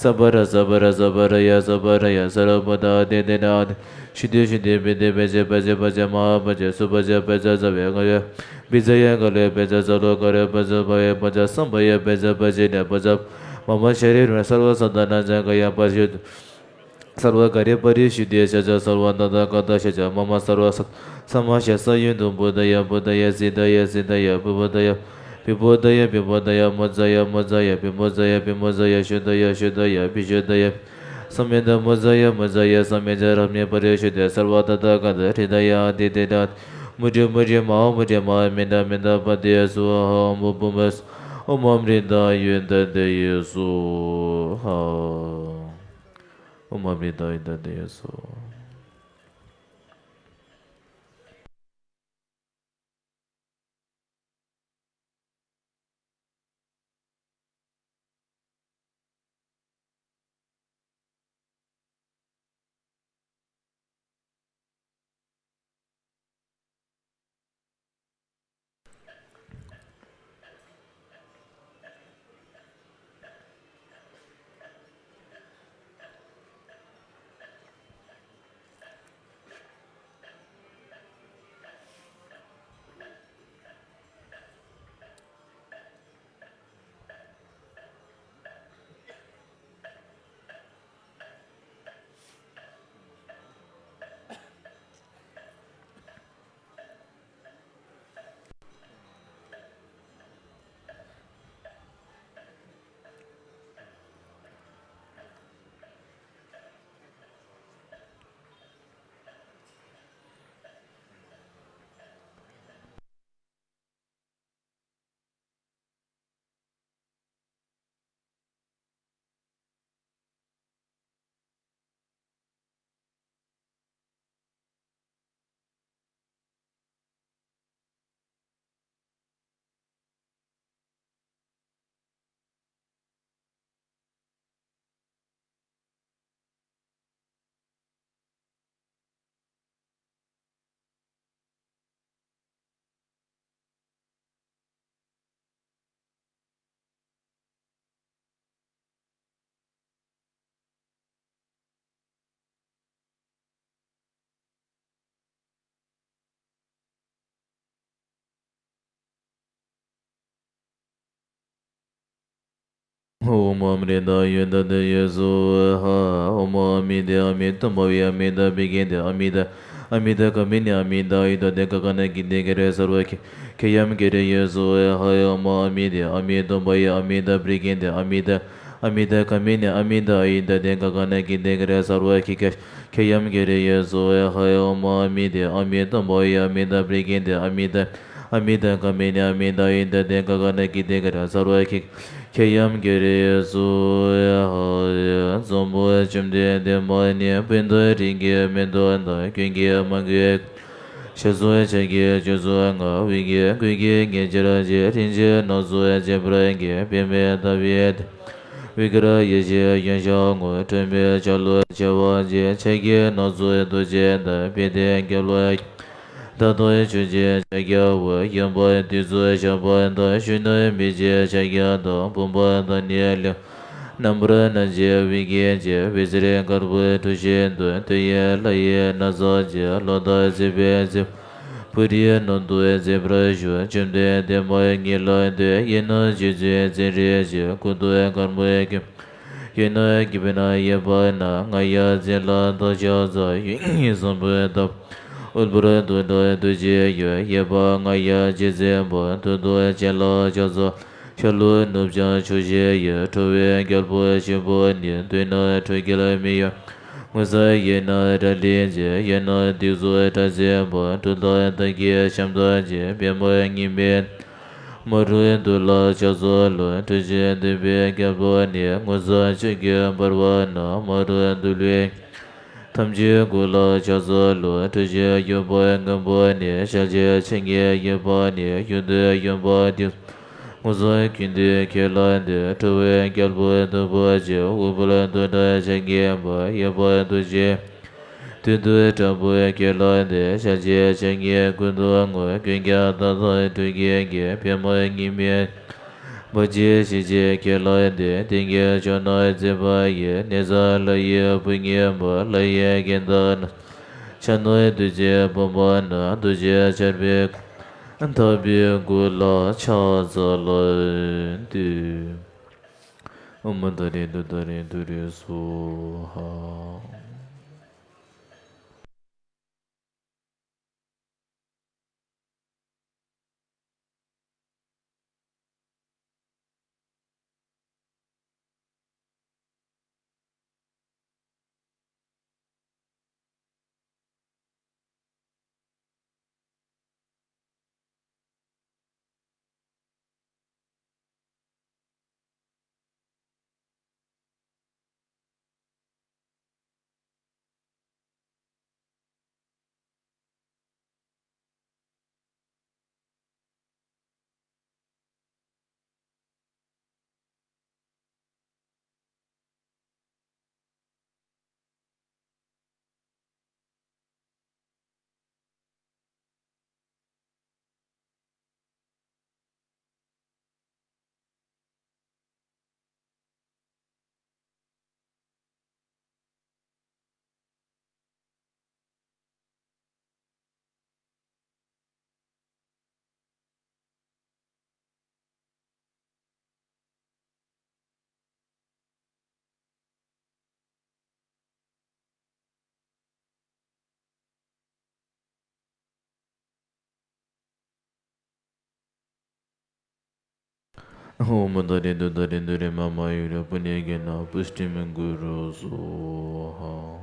སམྦྷ་ར་སམྦྷ་ར་སམྦྷ་ར་ཡ་སམྦྷ་ར་ཡ། ས་ར་བྷ་ཏ་ཨ་ཏི་ཏི་ན་ཨ་ཏི། ཤུདྡྷེ་ཤུདྡྷེ་པི་ཏེ་པི་ཙེ་པ་ཙེ་པ་ཙེ་མ་ཧཱ་པ་ཙེ་སུ་པ་ཙེ་པ་ཙེ་ས་བྷེ་ག་ལེ། པི་ཙ་ཡ་ག་ལེ་པི་ཙ་ས་ལོ་ཀ་རེ་པ་ཙེ་བྷ་ཡེ་པ་ཙེ་སམ་བྷ་ཡེ་པི་ཙ་པ་ཙེ་ནེ་པ་ཙེ། མ་མ་ཤ་རི་ར་སརྦ་སད་ན་ཛ་ག་ཡ་པ་ཤུ། སརྦ་ག་རེ་པ་རི་ཤུདྡྷེ་ཤ་ཙ་སརྦ་ཏ་ཐཱ་ག་ཏ་ཤ་ཙ་མ་མ་སརྦ་སད། ས་མ་ཤ་ས་ཡུ་དུ་བུདྡྷ་ཡ་བུདྡྷ་ཡ་སིདྡྷ་ཡ་སིདྡྷ་ཡ་བི་བུདྡྷ་ཡ། བི་བུདྡྷ་ཡ་བི་བུདྡྷ་ཡ་མུ་ཙ་ཡ་མུ་ཙ་ཡ་བི་མུ་ཙ་ཡ་བི་མུ་ཙ་ཡ་ཤུདྡྷ་ཡ་ཤུདྡྷ་ཡ་བི་ཤུདྡྷ་ཡ། སམ་མི་ཏ་མུ་ཙ་ཡ་མུ་ཙ་ཡ་སམ་མི་ཏ་རཱ་མ་ཡེ་པ་རི་ཤུདྡྷེ་སརྦ་ཏ་ཐཱ་ག་ཏ་ཧྲྀ་ད་ཡ་ཨ་ཏི་ཏི་ཏ། མུ་ཏྲེ་མུ་ཏྲེ་མ་ཧཱ་མུ་ཏྲེ་མ་ཧཱ་མི་ཏ་མི་ཏ་པ་ཏེ་སྭཱ་ཧཱ། ཨོཾ་བུམ་བུ་མ་ཨོཾ་ཨ་མྲྀ་ཏ་ཡོ་དྷ་ཏེ་སྭཱ་ཧཱ། ཨོཾ་ཨ་མྲྀ་ཏ་ཡོ་དྷ་ཏེ་སྭཱ་ཧཱ། ཨོཾ་ཨ་མྲྀ་ཏ་ཡོ་དྷ་ཏེ་ཡེ་སྭཱ་ཧཱ། ཨོཾ་ཨ་མི་དྷེ་ཨ་མི་ཏམ་བྷ་ཝེ་ཨ་མི་དྷ་པྲི་གྷེ་ཏེ་ཨ་མི་དྷ། ཨ་མི་དྷ་ག་མི་ནི་ཨ་མི་དྷ་ཨི་དྷ་ཏེ་ག་ག་ན་གི་ཏེ་ག་ར་སརྦ་ཁེ་ཁེ་ཡམ་གེ་རེ་ཡེ་སྭཱ་ཧཱ། ཨོཾ་ཨ་མི་དྷེ་ཨ་མི་ཏམ་བྷ་ཝེ་ཨ་མི་དྷ་པྲི་གྷེ་ཏེ་ཨ་མི་དྷ། ཨ་མི་དྷ་ག་མི་ནི་ཨ་མི་དྷ་ཨི་དྷ་ཏེ་ག་ག་ན་གི་ཏེ་ག་ར་སརྦ་ཁེ་ཁེ་ཁེ་ཡམ་གེ་རེ་ཡེ་སྭཱ་ཧཱ། ཨོཾ་ཨ་མི་དྷེ་ཨ་མི་ཏམ་བྷ་ཝེ་ཨ་མི་དྷ་པྲི་གྷེ་ཏེ་ཨ་མི་དྷ། ཨ་མི་དྷ་ག་མི་ནི་ཨ་མི་དྷ་ཨི་དྷ་ཏེ་ག་ག་ན་གི་ཏེ་ག་ར་སརྦ་ཁེ་ཁེ་ཡམ་གེ་རེ་ཡེ་སྭཱ་ཧཱ། བཟང་པོ་བཅོམ་ལྡན་འདས་མ་ནི་བོད་དུ་རིགས་ཀྱི་མེ་ཏོག་དང་། ཀུན་གྱི་མ་གོས་ཞལ་སོགས་ཕྱག་གི་སྤྱོད་ཚུལ་མངའ། དབུས་ཀྱི་སྐུ་གི་ཉིན་བྱེད་ཅེས། རིན་ཆེན་སྣ་ཚོགས་བྱེ་བྲག་གི། པདྨས་བཏབ་པའི་དབུས་ཀར་ཡེ་ཤེས་ཡོན་ཞིང་ངོ་། ཁྲོས་མའི་ཆ་ལུགས་བྱེ་བ་བྱིན། ཕྱག་གི་སྣ་ཚོགས་རྡོ་རྗེ་དང་། པད་ཟླའི་རྒྱལ་པོ་ད་དུང་ཆོས་ཀྱི་ཕྱག་རྒྱ་བོ། ཡོན་པོ་དུས་གསུམ་ཞགས་པ་དང་། གཞོན་ནུ་མི་ཕྱེད་ཕྱག་རྒྱ་དང་། བུམ་པ་དང་ནི་ལེའུ་རྣམ་པར་སྣང་མཛད་དབུས་ཀྱི་སྤྱན། འོད་ཟེར་དཀར་པོ་འཕྲོ་བཞིན་འདུ། ཏུ་ཡི་ལྷ་ཡི་སྣ་བཟང་ཅན། ལོ་ཟླ་བརྩེགས་པའི་རྩེ་བུ་རིའི་ནང་དུ་མཛེས་པར་བཞུགས། བཅོམ་ལྡན་འདས་མ་ངེས་ལ་འདུད། ཡིད་ནི་རྗེ་བཙུན་ཙཱ་རི་ཞེས། སྐུ་གདུང་དཀར་མོ་སྐྱེམས། གཞོན་ནུ་སྐྱེས་པས་ན་ཡེ་ཤེས་སྣང་། རྔ་ཡབ་བརྩེགས་ལ་འདབ་ཆགས་བཟང་། ཡིད་བཟང་པོས་བཏབ་ཨུཏྤལ་དུང་འདྲ་རྡོ་རྗེའི་འོད། ཡེ་ཤེས་རྔ་ཡབ་རྗེ་བཙུན་པོ། ཐུགས་གདུང་ཅན་ལ་ཕྱག་འཚལ་ལོ། ཤར་ལྷོ་ནུབ་བྱང་ཕྱོགས་བཞི་ཡི། ཁྲོ་བོའི་རྒྱལ་པོ་ཆེན་པོ་ནི། མདུན་ན་ཁྲོ་རྒྱལ་མི་གཡོ། ངོ་མཚར་ཡིན་ན་སྒྲ་ལས་འཇིགས། ཡིད་ནི་སྡིགས་མཛུབ་གྲགས་འཛིན་པ། གྲུབ་མཐའ་བདག་གི་ཞབས་རྡོ་རྗེ། པདྨ་གཉུག་མའི་མ་རུ་འདུ་ལ་ཕྱག་འཚལ་ལོ། ཁྲོ་ཆུ་འདུས་པའི་རྒྱལ་པོ་ནི། ངོ་མཚར་ཆོས་ཀྱི་འབར་བ་རྣམས། མ་རུ་འདུ་ལས་ཐམས་ཅད་འགུགས་ལ་ཕྱག་འཚལ་ལོ། ཁྲོ་ཆུ་གཡུ་བ་སྔོན་པོ་ནི། ཞལ་གཅིག་བྱིན་གྱིས་བརྒྱན་པ་ནི། གཡུ་མདོག་གཡོན་པ་ཏི་སེ། ངོ་མཚར་ཀུན་ཏུ་ཁྱབ་ལ་འདུད། ཁྲོ་བོའི་རྒྱལ་པོ་སྟོབས་པོ་ཆེ། ཨུཏྤལ་དུང་འདྲ་ཞལ་གྱིས་འབུལ། ཡེ་ཤེས་རྡོ་རྗེ་མདུན་དུ་དྲག་པོ་ཁྱབ་ལ་འདུད། ཞལ་གཅིག་བྱིན་གྱིས་སྐུ་མདོག་སྔོ། ཀུན་ཀྱང་རྟག་ཏུ་ཁྲོ་གིས་བརྒྱན། པདྨ་གཉུག་མའི་ བ་ཅི་ཞིག་ཅེས་ཁས་བླངས་ཏེ། དེང་གི་ཆོས་རྣམས་མཛད་པ་ཡི། གནས་གསུམ་ལྷ་ཡི་བུ་ངན་པ། ལྷ་ཡི་རྒྱལ་དང་ནི། ཕྱག་ན་བདུད་རྩིའི་བུམ་པ་ནི། རྡོ་རྗེ་ཆར་པའི་དག་པའི་གུར་ལ་ཕྱག་འཚལ་ཏེ། ཨོཾ་ད་རེ་དུ་ད་རེ་དུ་རེ་སྭཱ་ཧཱ། ཨོཾ་ད་རེ་དུ་ད་རེ་དུ་རེ་མ་མ་ཡུ་རེ་པུ་ནེ་གེ་ན་པུཥྟི་མི་གུ་རུ་སྭཱ་ཧཱ།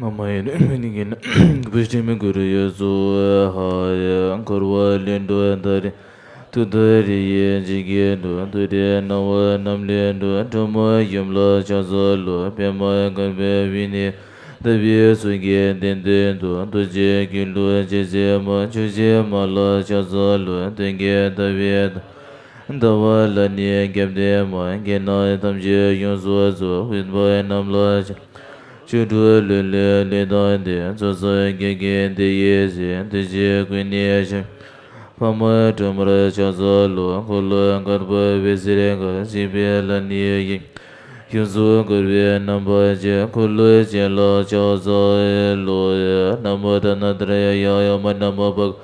མ་མ་ཡེ་ནི་མི་ནི་གི་ན་བུ་ཤྲི་མི་གུ་རུ་ཡོ་སུ་ཧ་ཡ། འཁོར་བ་ལས་འགྲོ་ད་རེ་ཐུགས་དར་རི་ཡི་འཇིགས་ཀྱི་འགྲོ། དུ་རེ་སྣང་བ་རྣམས་ལས་འགྲོ། གྲོགས་མོ་ཡུམ་ལ་ཕྱག་འཚལ་ལོ། པདྨ་དཀར་པོའི་དབུས་ནས། ལྟ་བའི་ཚོགས་ཀྱིས་བདེ་འདོད་དོ། རྡོ་རྗེ་གི་ལུས་ཅི་མཛེས་མ། ཆུ་སྐྱེས་མ་ལ་ཕྱག་འཚལ་ལོ། སྟོན་ཀའི་ཟླ་བའི་ཟླ་བ་ལ་ནི་རྒྱབ་བརྟེན་མ། གྱེན་རྣམས་ཐམས་ཅད་ཡོངས་སུ་རྫོགས། དབུས་པ་རྣམས་ལ་ཕྱག་ཆོ་འཕྲུལ་ལུས་ལས་ལུས་བཏང་སྟེ། ཚོགས་བསགས་བགེགས་ཀྱི་དེ་ཡི་ཚེ། འདུ་བྱེད་ཀུན་ནས་བཤགས། འཕགས་མ་སྒྲོལ་མར་ཕྱག་འཚལ་ལོ། འཁོར་ལོ་བསྐོར་བ་འོད་ཟེར་དཀར། འཇིགས་པའི་ལྷ་ནི་ཡི། ཡོངས་སུ་བསྐོར་བའི་རྣམ་པར་བཅས། འཁོར་ལོ་ཅན་ལ་ཕྱག་འཚལ་ལོ། ན་མོ་དྷ་ན་དྷ་ར་ཡ་ཡ་ཡ་མ། ན་མོ་བྷ་ག་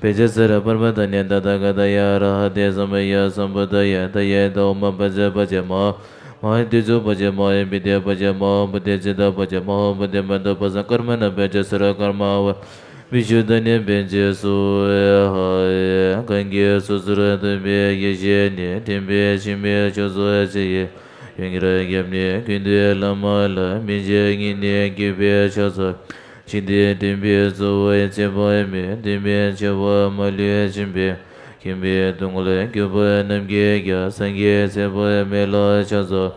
བེ་ཙ་ཙ་ར་པར་མ་ཏ་ནི་ཏ་ཐཱ་ག་ཏ་ཡ། ཨ་ར་ཧ་ཏེ་སམ་མ་ཡ་སམ་བུད་དྷ་ཡ། ད་ཡེ་ད་ཨོ་མ་པ་ཙ་པ་ཙ་མ་ཧཱ། མ་ཧཱ་ཏེ་ཙུ་པ་ཙ་མ་ཧཱ། བི་དྷེ་པ་ཙ་མ་ཧཱ། བུ་དྷེ་ཙི་ཏ་པ་ཙ་མ་ཧཱ། བུ་དྷེ་མ་ཏ་པ་ཙ་ཀརྨ་ན་བེ་ཙ་ཙ་ར་ཀརྨ་ཝ། བི་ཤུདྡྷ་ནི་བེ་ཙ་སྭཱ་ཧཱ། གང་གིས་སོ་སོར་ཐུབ་པའི་ཡེ་ཤེས་ནི། དྲན་པས་ཕྱི་མའི་ཕྱོགས་སུ་ཕྱེ་ཡི། ཡང་ཉེར་བརྒྱད་ནི་ཀུན་འདུས་བླ་མ་ལ། མི་མཇེད་གཉིས་ནི་བགེགས་པའི་ཕྱག་འཚལ། ཞི་བདེ་དྲན་པའི་གཙོ་བོ་ཚེ་དཔག་མེད། དུས་མེད་འཆི་བ་མ་ལུས་སྦྱིན་པའི། མཁྱེན་པའི་སྡུག་བསྔལ་སྐྱོབ་པ་རྣམས་ཀྱིས་ཀྱང་། སངས་རྒྱས་ཚེ་དཔག་མེད་ལ་ཕྱག་འཚལ།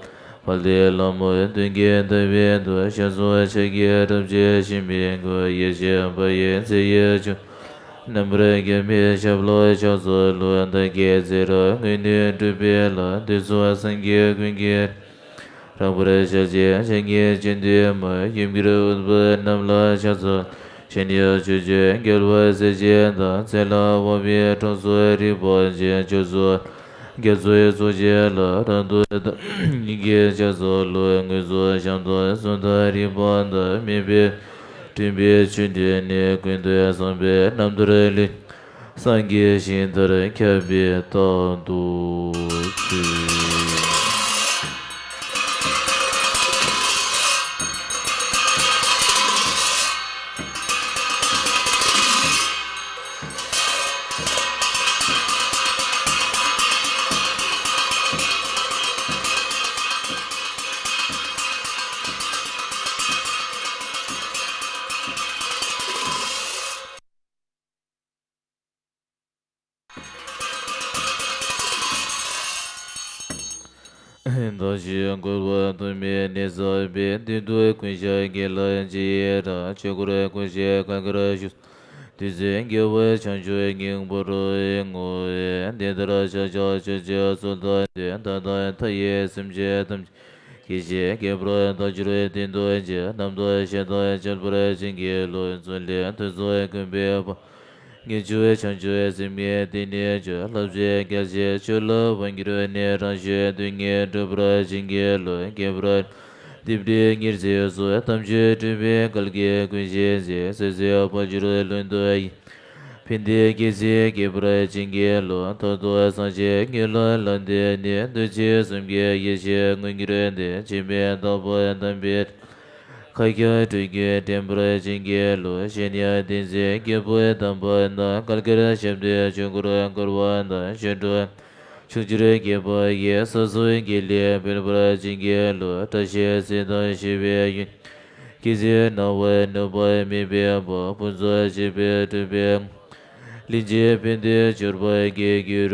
དཔལ་ལྡན་ལྷ་མོ་སྟོན་ཀའི་ཟླ་བའི་མདོག་ཞལ་གསུང་ཕྱག་གི་རབ་བརྗོད་ཞིམ་པའི་མགོན། ཡེ་ཤེས་དཔལ་གྱི་ཚེ་ཡི་ཆོས་རྣམ་པར་རྒྱལ་བའི་ཞབས་ལ་ཕྱག་འཚལ་ལོ། བདག་གི་ཚེ་རབས་སྔོན་ནས་གྲུབ་པའི་ལྷ། འདི་ཚོགས་སངས་རྒྱས་ཀུན་གྱི་ རགས་པར་ཞལ་གཅིག་ཕྱག་གཉིས་སྤྱན་འདུས་མ། ཡུམ་གྱུར་ཨུཏྤལ་རྣམས་ལ་ཕྱག་འཚལ་ལོ། ཞལ་ནས་ཆོས་སྤྱོད་རྒྱལ་བ་སྲས་བཅས་དང་། ཚེ་ལ་དབང་བའི་གྲོགས་སུ་རིག་པ་ཆེ། ཆོས་སྲུང་རྒྱ་མཚོའི་ཚོགས་བཅས་ལ། རབ་ཏུ་བདག་ཉིད་ཀྱིས་ཕྱག་འཚལ་ལོ། དངོས་སུ་བྱམས་དང་བརྩོན་དང་རིག་པ་དང་། མོས་པའི་འདུན་པའི་ཆོས་འདི་ནི། ཀུན་ཏུ་བཟང་པོའི་རྣམ་ཐར་ལས། སངས་རྒྱས་ཞིང་མཐར་ཁྱབ་པའི་རྟག་ཏུ་བྱོན། བདག་གཞན་འཁོར་བ་སྡུག་བསྔལ་ནད་བསགས་པའི། གནད་དུ་ཀུན་ཤ་རྒྱལ་ལ་ཇི་ཡི་རང་། ཆོས་འཁོར་ཀུན་གཞི་གང་གར་བཞུགས། དུས་གསུམ་རྒྱལ་བ་བྱང་ཆུབ་སྙིང་པོར་བསྔོ། འདི་ལྟར་ཕྱག་བྱ་ཕྱོགས་བཅུའི་ཚོགས་དང་ལྡན། མཐའ་དང་མཐའ་ཡས་སེམས་ཅན་ཐམས་ཅད། སྐད་ཅིག་གིས་བདག་སྐྱོབ་པར་བདེན་དུ་གྱུར། རྣམ་དག་ཞེ་སྡང་བཅས་པར་བྱིན་གྱིས་རློབས། ཚུལ་ཁྲིམས་མཐུ་སྟོབས་མགོན་པོའི་དཔལ། ངེས་འབྱུང་བྱང་ཆུབ་སེམས་ཉིད་དེ་ནས་སྤྱོད། ལྷ་བཅས་རྒྱལ་བྱེད་ཆོས་ལ་དབང་གྱུར་ནས། རང་གཞན་སྡུག་བསྔལ་སྒྲོལ་བར་བྱིན་གྱིས་རློབས། ཁྱད་པར་རྡེབ་སྒྲའི་ཉེར་འཚེ་སོགས། དམ་ཆོས་སྒྲུབ་པའི་སྐལ་གྱིས་ཀུན་གཞི་མཛེས། བསིལ་ཟེར་ཕ་ཇོར་ལུང་དུ་ཡིབ། ཕན་བདེའི་སྐྱེད་ཚལ་རྒྱས་པར་བྱིན་གྱིས་རློབས། མཐར་ཐུག་སངས་རྒྱས་དངོས་ལ་ལམ་བདེན་ནས། འདུ་བྱེད་གསུམ་གྱི་ཡེ་ཤེས་མངོན་གྱུར་ཏེ། འཆི་མེད་དྭགས་པོ་དམ་པའི་ཁ་ཁྱབ་སྤྲུལ་སྐུ་འདྲེན་པར་བྱིན་གྱིས་རློབས། གཞན་ཡང་བསྟན་འཛིན་རྒྱལ་པོའི་དམ་པ་རྣམས། ག་ལ་གར་ཞབས་བརྟན་ཆོས་འཁོར་བསྐོར་བ་དང་། ཆོས་སྒྲུབ་ཕྱོགས་བཅུར་རྒྱས་པ་ཡི། ས་གསུམ་གྱི་ལས་སྤེལ་བར་བྱིན་གྱིས་རློབས། བཀྲ་ཤིས་གཟི་དང་ཞི་བའི་ཡོན། སྐྱེད་ཚལ་སྣང་བ་ནུབ་པ་མེད་པའི་དཔལ། ཕུན་སུམ་ཚོགས་པའི་སྤྲུལ་པའི། ལྷན་ཅིག་ཕན་བདེའི་འབྱོར་པ་སྐྱེ་གྱུར་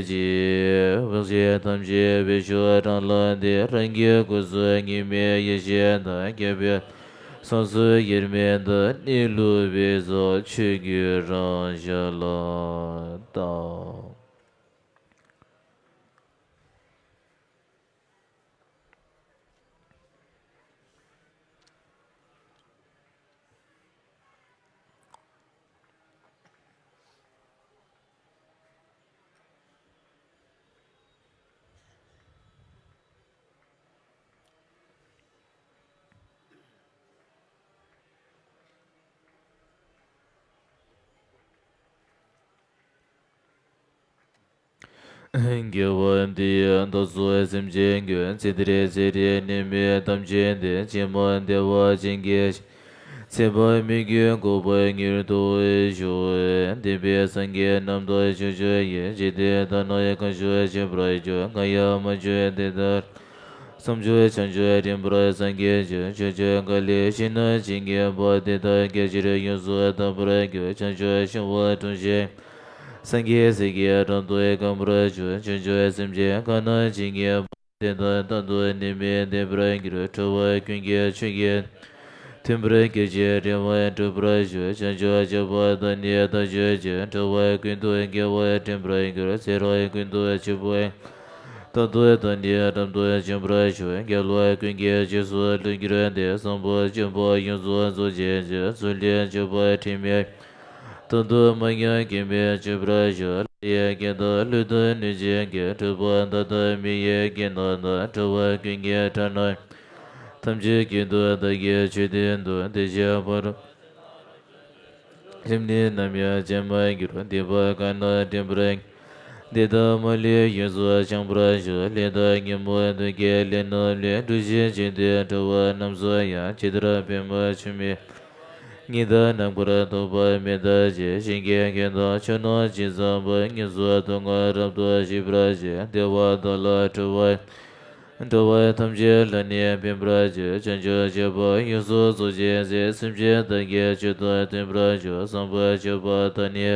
ཅིག། བག་ཆགས་ཐམས་ཅད་བེད་སྤྱོད་རང་ལ་འདས། རང་གི་སྐུ་གསུང་ཉིད་མེད་ཡེ་ཤེས་དང་། ཁྱབ་པའི་སངས་སུ་དབྱེར་མེད་བདག་ནི་ལུས་པའི་ཚོགས། ཆོས་ཀུན་རང་ཞལ་ལ་བཏབ། དགེ་བ་འདི་ཡིས་བདག་སོགས་སེམས་ཅན་ཀུན། ཚེ་འདིར་ཚེ་རིང་ནད་མེད་ཐམས་ཅད་བདེ། ཕྱི་མ་བདེ་བ་ཅན་གྱི་ཞིང་། ཚེ་དཔག་མེད་ཀྱི་གོ་འཕང་མྱུར་དུ་ཤོག། འདས་པའི་སངས་རྒྱས་རྣམས་དང་ཕྱོགས་བཅུ་ཡི། འཇིག་རྟེན་དག་ན་གང་བཞུགས་མཆོད་པར་གྱུར། གང་ཡང་མ་བྱོན་དེ་དག་ལ། བསམ་བྱུང་བྱང་ཆུབ་རིམ་པར་སངས་རྒྱས་ཀྱི། ཕྱོགས་བཅུ་ག་ལའི་ཞིང་རྣམས་ཇི་སྙེད་པ། དེ་དག་སྐད་ཅིག་ཡོངས་སུ་དག་པར་གྱུར། བྱང་ཆུབ་ཤིང་དབང་དྲུང་ཞིང་། སངས་རྒྱས་སྲས་ཀྱིས་རབ་ཏུ་གང་བར་གྱུར། བྱང་ཆུབ་སེམས་ཅན་གང་རྣམས་ཇི་སྙེད་པ། དེ་དག་རྟག་ཏུ་ནད་མེད་བདེ་བར་འགྱུར། འགྲོ་བ་ཀུན་གྱི་ཆོས་ཀྱི་མཐུན་པར་གྱུར་ཅིང་རེ་བ་འགྲུབ་པར་ཤོག། བྱང་ཆུབ་སྤྱོད་པ་དང་ནི་ལྡན་གྱུར་ཅིག། འགྲོ་བ་ཀུན་ཏུ་དགེ་བ་འདྲེན་པར་འགྱུར། ཚེ་རབས་ཀུན་ཏུ་འཆི་བའི་རྟག་ཏུ་བདག་ནི་རབ་ཏུ་འབྱོན་པར་ཤོག། རྒྱལ་བ་ཀུན་གྱི་རྗེས་སུ་བདག་གྱུར་ཏེ། བཟང་པོ་སྤྱོད་པ་ཡོངས་སུ་རྫོགས་བྱེད་ཅིང་། ཚུལ་ཁྲིམས་སྤྱོད་པ་དྲི་མེད་རྟག་ཏུ་མ་ཉམས་གོང་མར་འགྱུར་བར་ཤོག། ལྷ་ཡི་སྐད་དང་ཀླུ་དང་གནོད་སྦྱིན་སྐད། གྲུབ་པ་དག་དང་མི་ཡི་སྐད་རྣམས་དང་། འགྲོ་བ་ཀུན་གྱི་སྒྲ་རྣམས་ཐམས་ཅད་ཀུན་ཏུ་བདག་གིས་ཆོས་བསྟན་ཏོ། དེ་བཞིན་ཕ་རོལ་ཏུ་ཕྱིན་པ་རྣམས་ཀྱང་ཇི་ལྟར་བསྟན་པ་དེ་བཞིན་དུ་སྒྲུབ་པར་འགྱུར། སྡིག་པ་གང་རྣམས་འདྲེན་པར་འགྱུར། འདི་དག་མ་ལུས་ཡོངས་སུ་བྱང་བར་ཤོག། ལས་དང་ཉོན་མོངས་གདུལ་དཀའི་ལས་རྣམས་ལས། འགྲོ་ཞིང་འཇིག་རྟེན་འགྲོ་བ་རྣམས་སུ་ཡང་། ཇི་ལྟར་པདྨ་འབྱུང་བའི་གཉིས་ལྡན་ནམ་མཁར་ཐོགས་པ་མེ་ལྟར་བརྗིད། ཞིང་གི་རྒྱན་དང་ཕྱོགས་རྣམས་ཇི་ཙམ་པར། དངོས་སུ་སྡུག་བསྔལ་རབ་ཏུ་ཞི་བར་བྱེད། བདེ་བ་དག་ལ་སྤྲོ་བ། འགྲོ་བ་ཐམས་ཅད་ལ་ནི་ཕན་པར་བྱེད། བྱང་ཆུབ་སྤྱོད་པ་ཡོངས་སུ་རྫོགས་བྱེད་ཅིང་། སེམས་ཅན་དག་གི་རྒྱུད་དུ་སྟོན་པར་ཤོག། བཟང་པོ་སྤྱོད་པ་དག་ནི་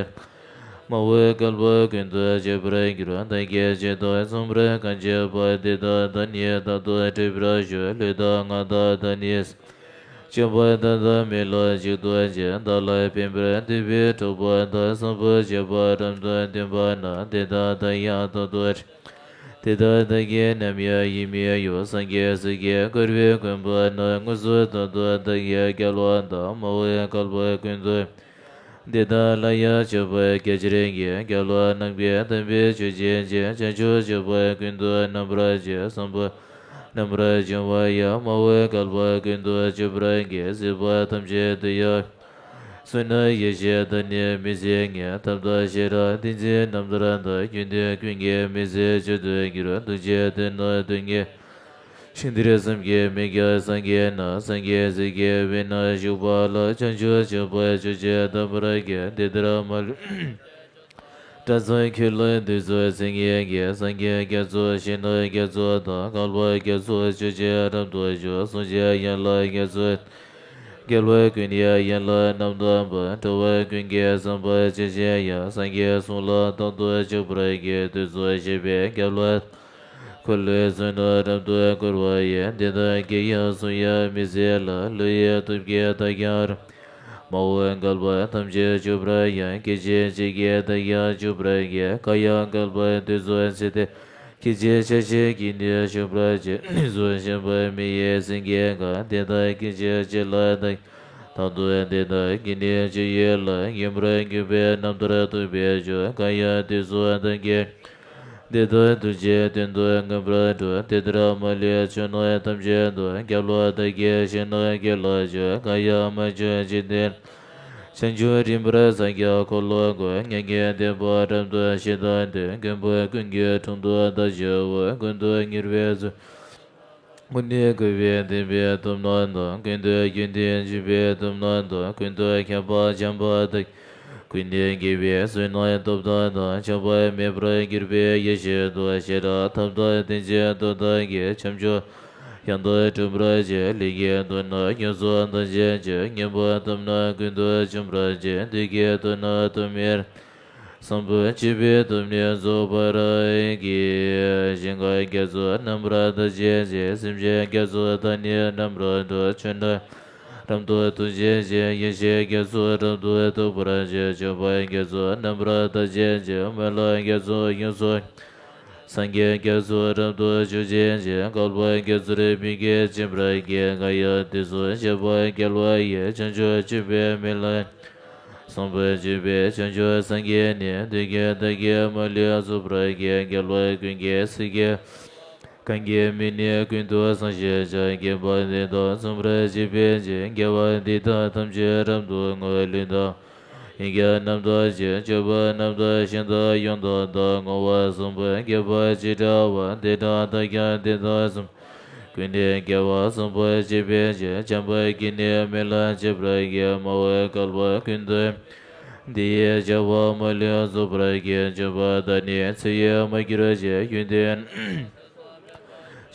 མ་འོངས་བསྐལ་པ་ཀུན་ཏུ་སྤྱོད་པར་འགྱུར། བདག་གི་རྗེས་སུ་འཚོ་བར་གང་བྱེད་པ། དེ་དག་དང་ནི་རྟག་ཏུ་འཕྲད་པར་ཤོག། ལུས་དང་ངག་དང་བདག་ནི་སྤྱོད་པ་དག་དང་མི་སློབ་ཅིག་ཏུ་བྱེད། བདག་ལ་ཕན་པར་འདོད་པའི་གྲོགས་པོ་དག། བཟང་པོ་སྤྱོད་པ་རབ་ཏུ་སྟོན་པ་རྣམས། དེ་དག་དང་ཡང་རྟག་ཏུ་འཕྲད། དེ་དག་བདག་གིས་ནམ་ཡང་ཡིད་མི་གཡོ། སངས་རྒྱས་སྲས་ཀྱིས་བསྐོར་བའི་དགོན་པ་ན། དངོས་སུ་ཐོག་ཏུ་བདག་གིས་སྐྱེ་བ་དང་། མ་འོངས་བསྐལ་པ་ཀུན་ཏུ་འདི་དག་ལ་ཡང་མཆོད་པར་བགྱི་ཕྱིར་བགྱི། རྒྱལ་བ་རྣམ་པའི་དམ་པའི་ཆོས་ཀྱི་རྗེ། བྱང་ཆུབ་སྤྱོད་པ་ཀུན་ཏུ་རྣམ་པར་སྤྱོད། བསམ་པ་རྣམ་པར་སྦྱོང་བ་ཡང་། མ་འོངས་བསྐལ་པ་ཀུན་ཏུ་སྤྱོད་པར་བགྱི། སྲིད་པ་ཐམས་ཅད་དུ་ཡང་བསོད་ནམས་ཡེ་ཤེས་དང་ནི་མི་ཟད་ངེས། ཐབས་དང་ཤེས་རབ་ཏིང་འཛིན་རྣམ་ཐར་དང་། ཀུན་ནས་ཀུན་གྱི་མི་ཚེ་མཆོག་ཏུ་གྱུར། ཐུགས་རྗེ་ཐོབ་ནས་སྡུག་བསྔལ་ཞི་འདིར་བསམ་གྱིས་མི་ཁྱབ་སངས་རྒྱས་ན། སངས་རྒྱས་སྲས་ཀྱི་དབུས་ན་བཞུགས་པ་ལ། བྱང་ཆུབ་སྤྱོད་པ་ཆོས་ཀྱི་ཐབས་པར་བགྱི། འདི་ལྟར་མ་ལུས་སྒྲ་ཚངས་སྒྱུ་ལུས་དུས་གསུམ་མཚན་ཉིད་ཀྱི། སངས་རྒྱས་རྒྱ་མཚོ་ཞིང་རྣམས་རྒྱ་མཚོ་དང་། བསྐལ་པ་རྒྱ་མཚོ་ཆོས་ཀྱི་རབ་ཏུ་བྱུང་། གསུང་བྱེད་ཡན་ལག་རྒྱ་མཚོ། རྒྱལ་བ་ཀུན་གྱི་ཡན་ལག་རྣམ་དག་པ། འགྲོ་བ་ཀུན་གྱི་བསམ་པ་ཇི་བཞིན་དབྱངས། སངས་རྒྱས་གསུང་ལ་རྟག་ཏུ་འཇུག་པར་བགྱི། དུས་གསུམ་གཤེགས་པའི་རྒྱལ་བ་འཁོར་ལོའི་ཚུལ་རྣམས་རབ་ཏུ་བསྐོར་བ་ཡི། འདི་དག་གི་ཡང་གསུང་ཡང་མི་ཟད་ལ། བློ་ཡི་སྟོབས་ཀྱིས་བདག་ཀྱང་རབ། མ་འོངས་བསྐལ་པ་ཐམས་ཅད་འཇུག་པར་ཡང་། སྐད་ཅིག་གཅིག་གིས་བདག་ཀྱང་འཇུག་པར་བགྱི། གང་ཡང་བསྐལ་པ་དུས་གསུམ་ཚེ་འདིར། སྐད་ཅིག་ཆ་ཤས་ཀྱིས་ནི་འཇུག་པར་བགྱི། དུས་གསུམ་གཤེགས་པ་མི་ཡི་སེང་གེ་གང་། དེ་དག་སྐད་ཅིག་གཅིག་ལ་བདག་རྟག་ཏུ་དེ་དག་གི་ནི་སྤྱོད་ཡུལ་ལ། ཡིད་མར་གྱུར་པའི་རྣམ་ཐར་ཐུབ་པའི་མཆོག། གང་ཡང་དུས་གསུམ་བདག་གིས་འདི་དག་ཐུགས་རྗེའི་དོན་དུ་མངོན་པར་སྒྲུབ། དེ་ལྟར་མ་ལུས་ཆོས་རྣམས་ཐམས་ཅད་དུ། རྒྱལ་བ་བདག་གིས་ཞིང་རྣམས་དགེ་ལ་སྤྱོད། གང་ཡང་མ་བྱོན་ཅི་སྟེ། བྱང་ཆུབ་རིམ་པར་སངས་རྒྱས་འཁོར་ལོ་བསྐོར། མྱ་ངན་འདས་པ་རབ་ཏུ་ཞི་དང་ལྡན། མགོན་པོ་ཀུན་གྱི་དྲུང་དུ་བདག་བཞུགས་པ། ཀུན་ཏུ་མྱུར་བའི་ཚུལ། དངོས་གནས་གུས་པས་བསྟེན་པའི་སྟོབས་རྣམས་དང་། ཀུན་ཏུ་རྒྱུན་མཐུན་འཇུག་པའི་སྟོབས་རྣམས་དང་། ཀུན་ཏུ་ཁྱབ་པ་འཇམ་དཔལ་དང་། ཀུན་ནས་དགེ་བའི་བསོད་ནམས་སྟོབས་དང་། ཐོགས་པ་མེད་པར་གྱུར་པའི་ཡེ་ཤེས་དང་། ཤེས་རབ་ཐབས་དང་ལྡན་ཅིང་སྟོབས་དང་ལྡན། བྱང་ཆུབ་ཡང་དག་སྒྲུབ་པར་བྱེད། ལས་ཀྱི་དོན་རྣམས་ཡོངས་སུ་བདག་བྱེད་ཅིང་། ཉན་པ་ཐོབ་ན་ཀུན་ཏུ་འབྱུང་བར་བྱེད། བདུད་ཀྱི་དོན་རྣམས་དོན་མེད། བསམ་པ་སྤྱོད་པའི་སྟོབས་ནི་རྫོགས་པར་བགྱི། ཞིང་ཁམས་རྒྱ་མཚོ་རྣམ་པར་དག་བྱེད་ཅིང་། སེམས་ཅན་རྒྱ་མཚོ་དག་ནི་རྣམ་པར་སྒྲོལ། ཆོས་རྣམས་རབ་ཏུ་ཐུགས་རྗེ་ཅན། ཡེ་ཤེས་རྒྱ་མཚོ་རབ་ཏུ་ཐུགས་འཕེལ་ཅིང་། སྤྱོད་པ་རྒྱ་མཚོ་རྣམ་པར་དག་བྱེད་ཅིང་། སྨོན་ལམ་རྒྱ་མཚོ་ཡོངས་སུ། སངས་རྒྱས་རྒྱ་མཚོ་རབ་ཏུ་འཇུག་བྱེད་ཅིང་། བསྐལ་པ་རྒྱ་མཚོར་མི་སྐྱེ་འབྱིན་པར་བགྱི། གང་ཡང་དུས་གསུམ་གཤེགས་པ་རྒྱལ་བ་ཡི། བྱང་ཆུབ་སྤྱོད་པའི་སྨོན་ལམ། བསམ་པ་སྤྱོད་པས་བྱང་ཆུབ་སངས་རྒྱས་ནི། བདུད་ཀྱི་མཐའ་བརྒྱད་མ་ལུས་རྫོགས་པར་བགྱི། རྒྱལ་བ་ཀུན་གྱི་སྲས་ཀྱིས། གང་གི་མིང་ནི་ཀུན་ཏུ་བཟང་ཞེས་བྱ། བསྐལ་པ་འདི་དག་མཚུངས་པར་བྱེད་པའི་ཕྱིར། དགེ་བ་འདི་དག་ཐམས་ཅད་རབ་ཏུ་བསྔོ། ལུས་དང་ཡིད་ཀྱི་རྣམ་དག་བྱེད། སྤྱོད་པ་རྣམ་དག་ཞིང་དང་ཡང་དག་ལྡན། བསྔོ་བ་བསམ་པ་དགེ་བ་ཇི་འདྲ་བ། དེ་འདྲ་བདག་ཀྱང་དེ་དག་བསམ། ཀུན་ནས་དགེ་བ་བསམ་པར་བྱེད་པའི་ཕྱིར། བྱམས་པ་གིས་ནི་སྨོན་ལམ་བྱེད་པར་བགྱི། མ་འོངས་བསྐལ་པ་ཀུན་ཏུ། འདི་ཡི་བྱ་བ་མ་ལུས་རྫོགས་པར་བགྱི། འབྱོར་པ་དང་ནི་ཚེ་ཡི་མ་གྱུར་ཅིག་ཡོན་ཏན།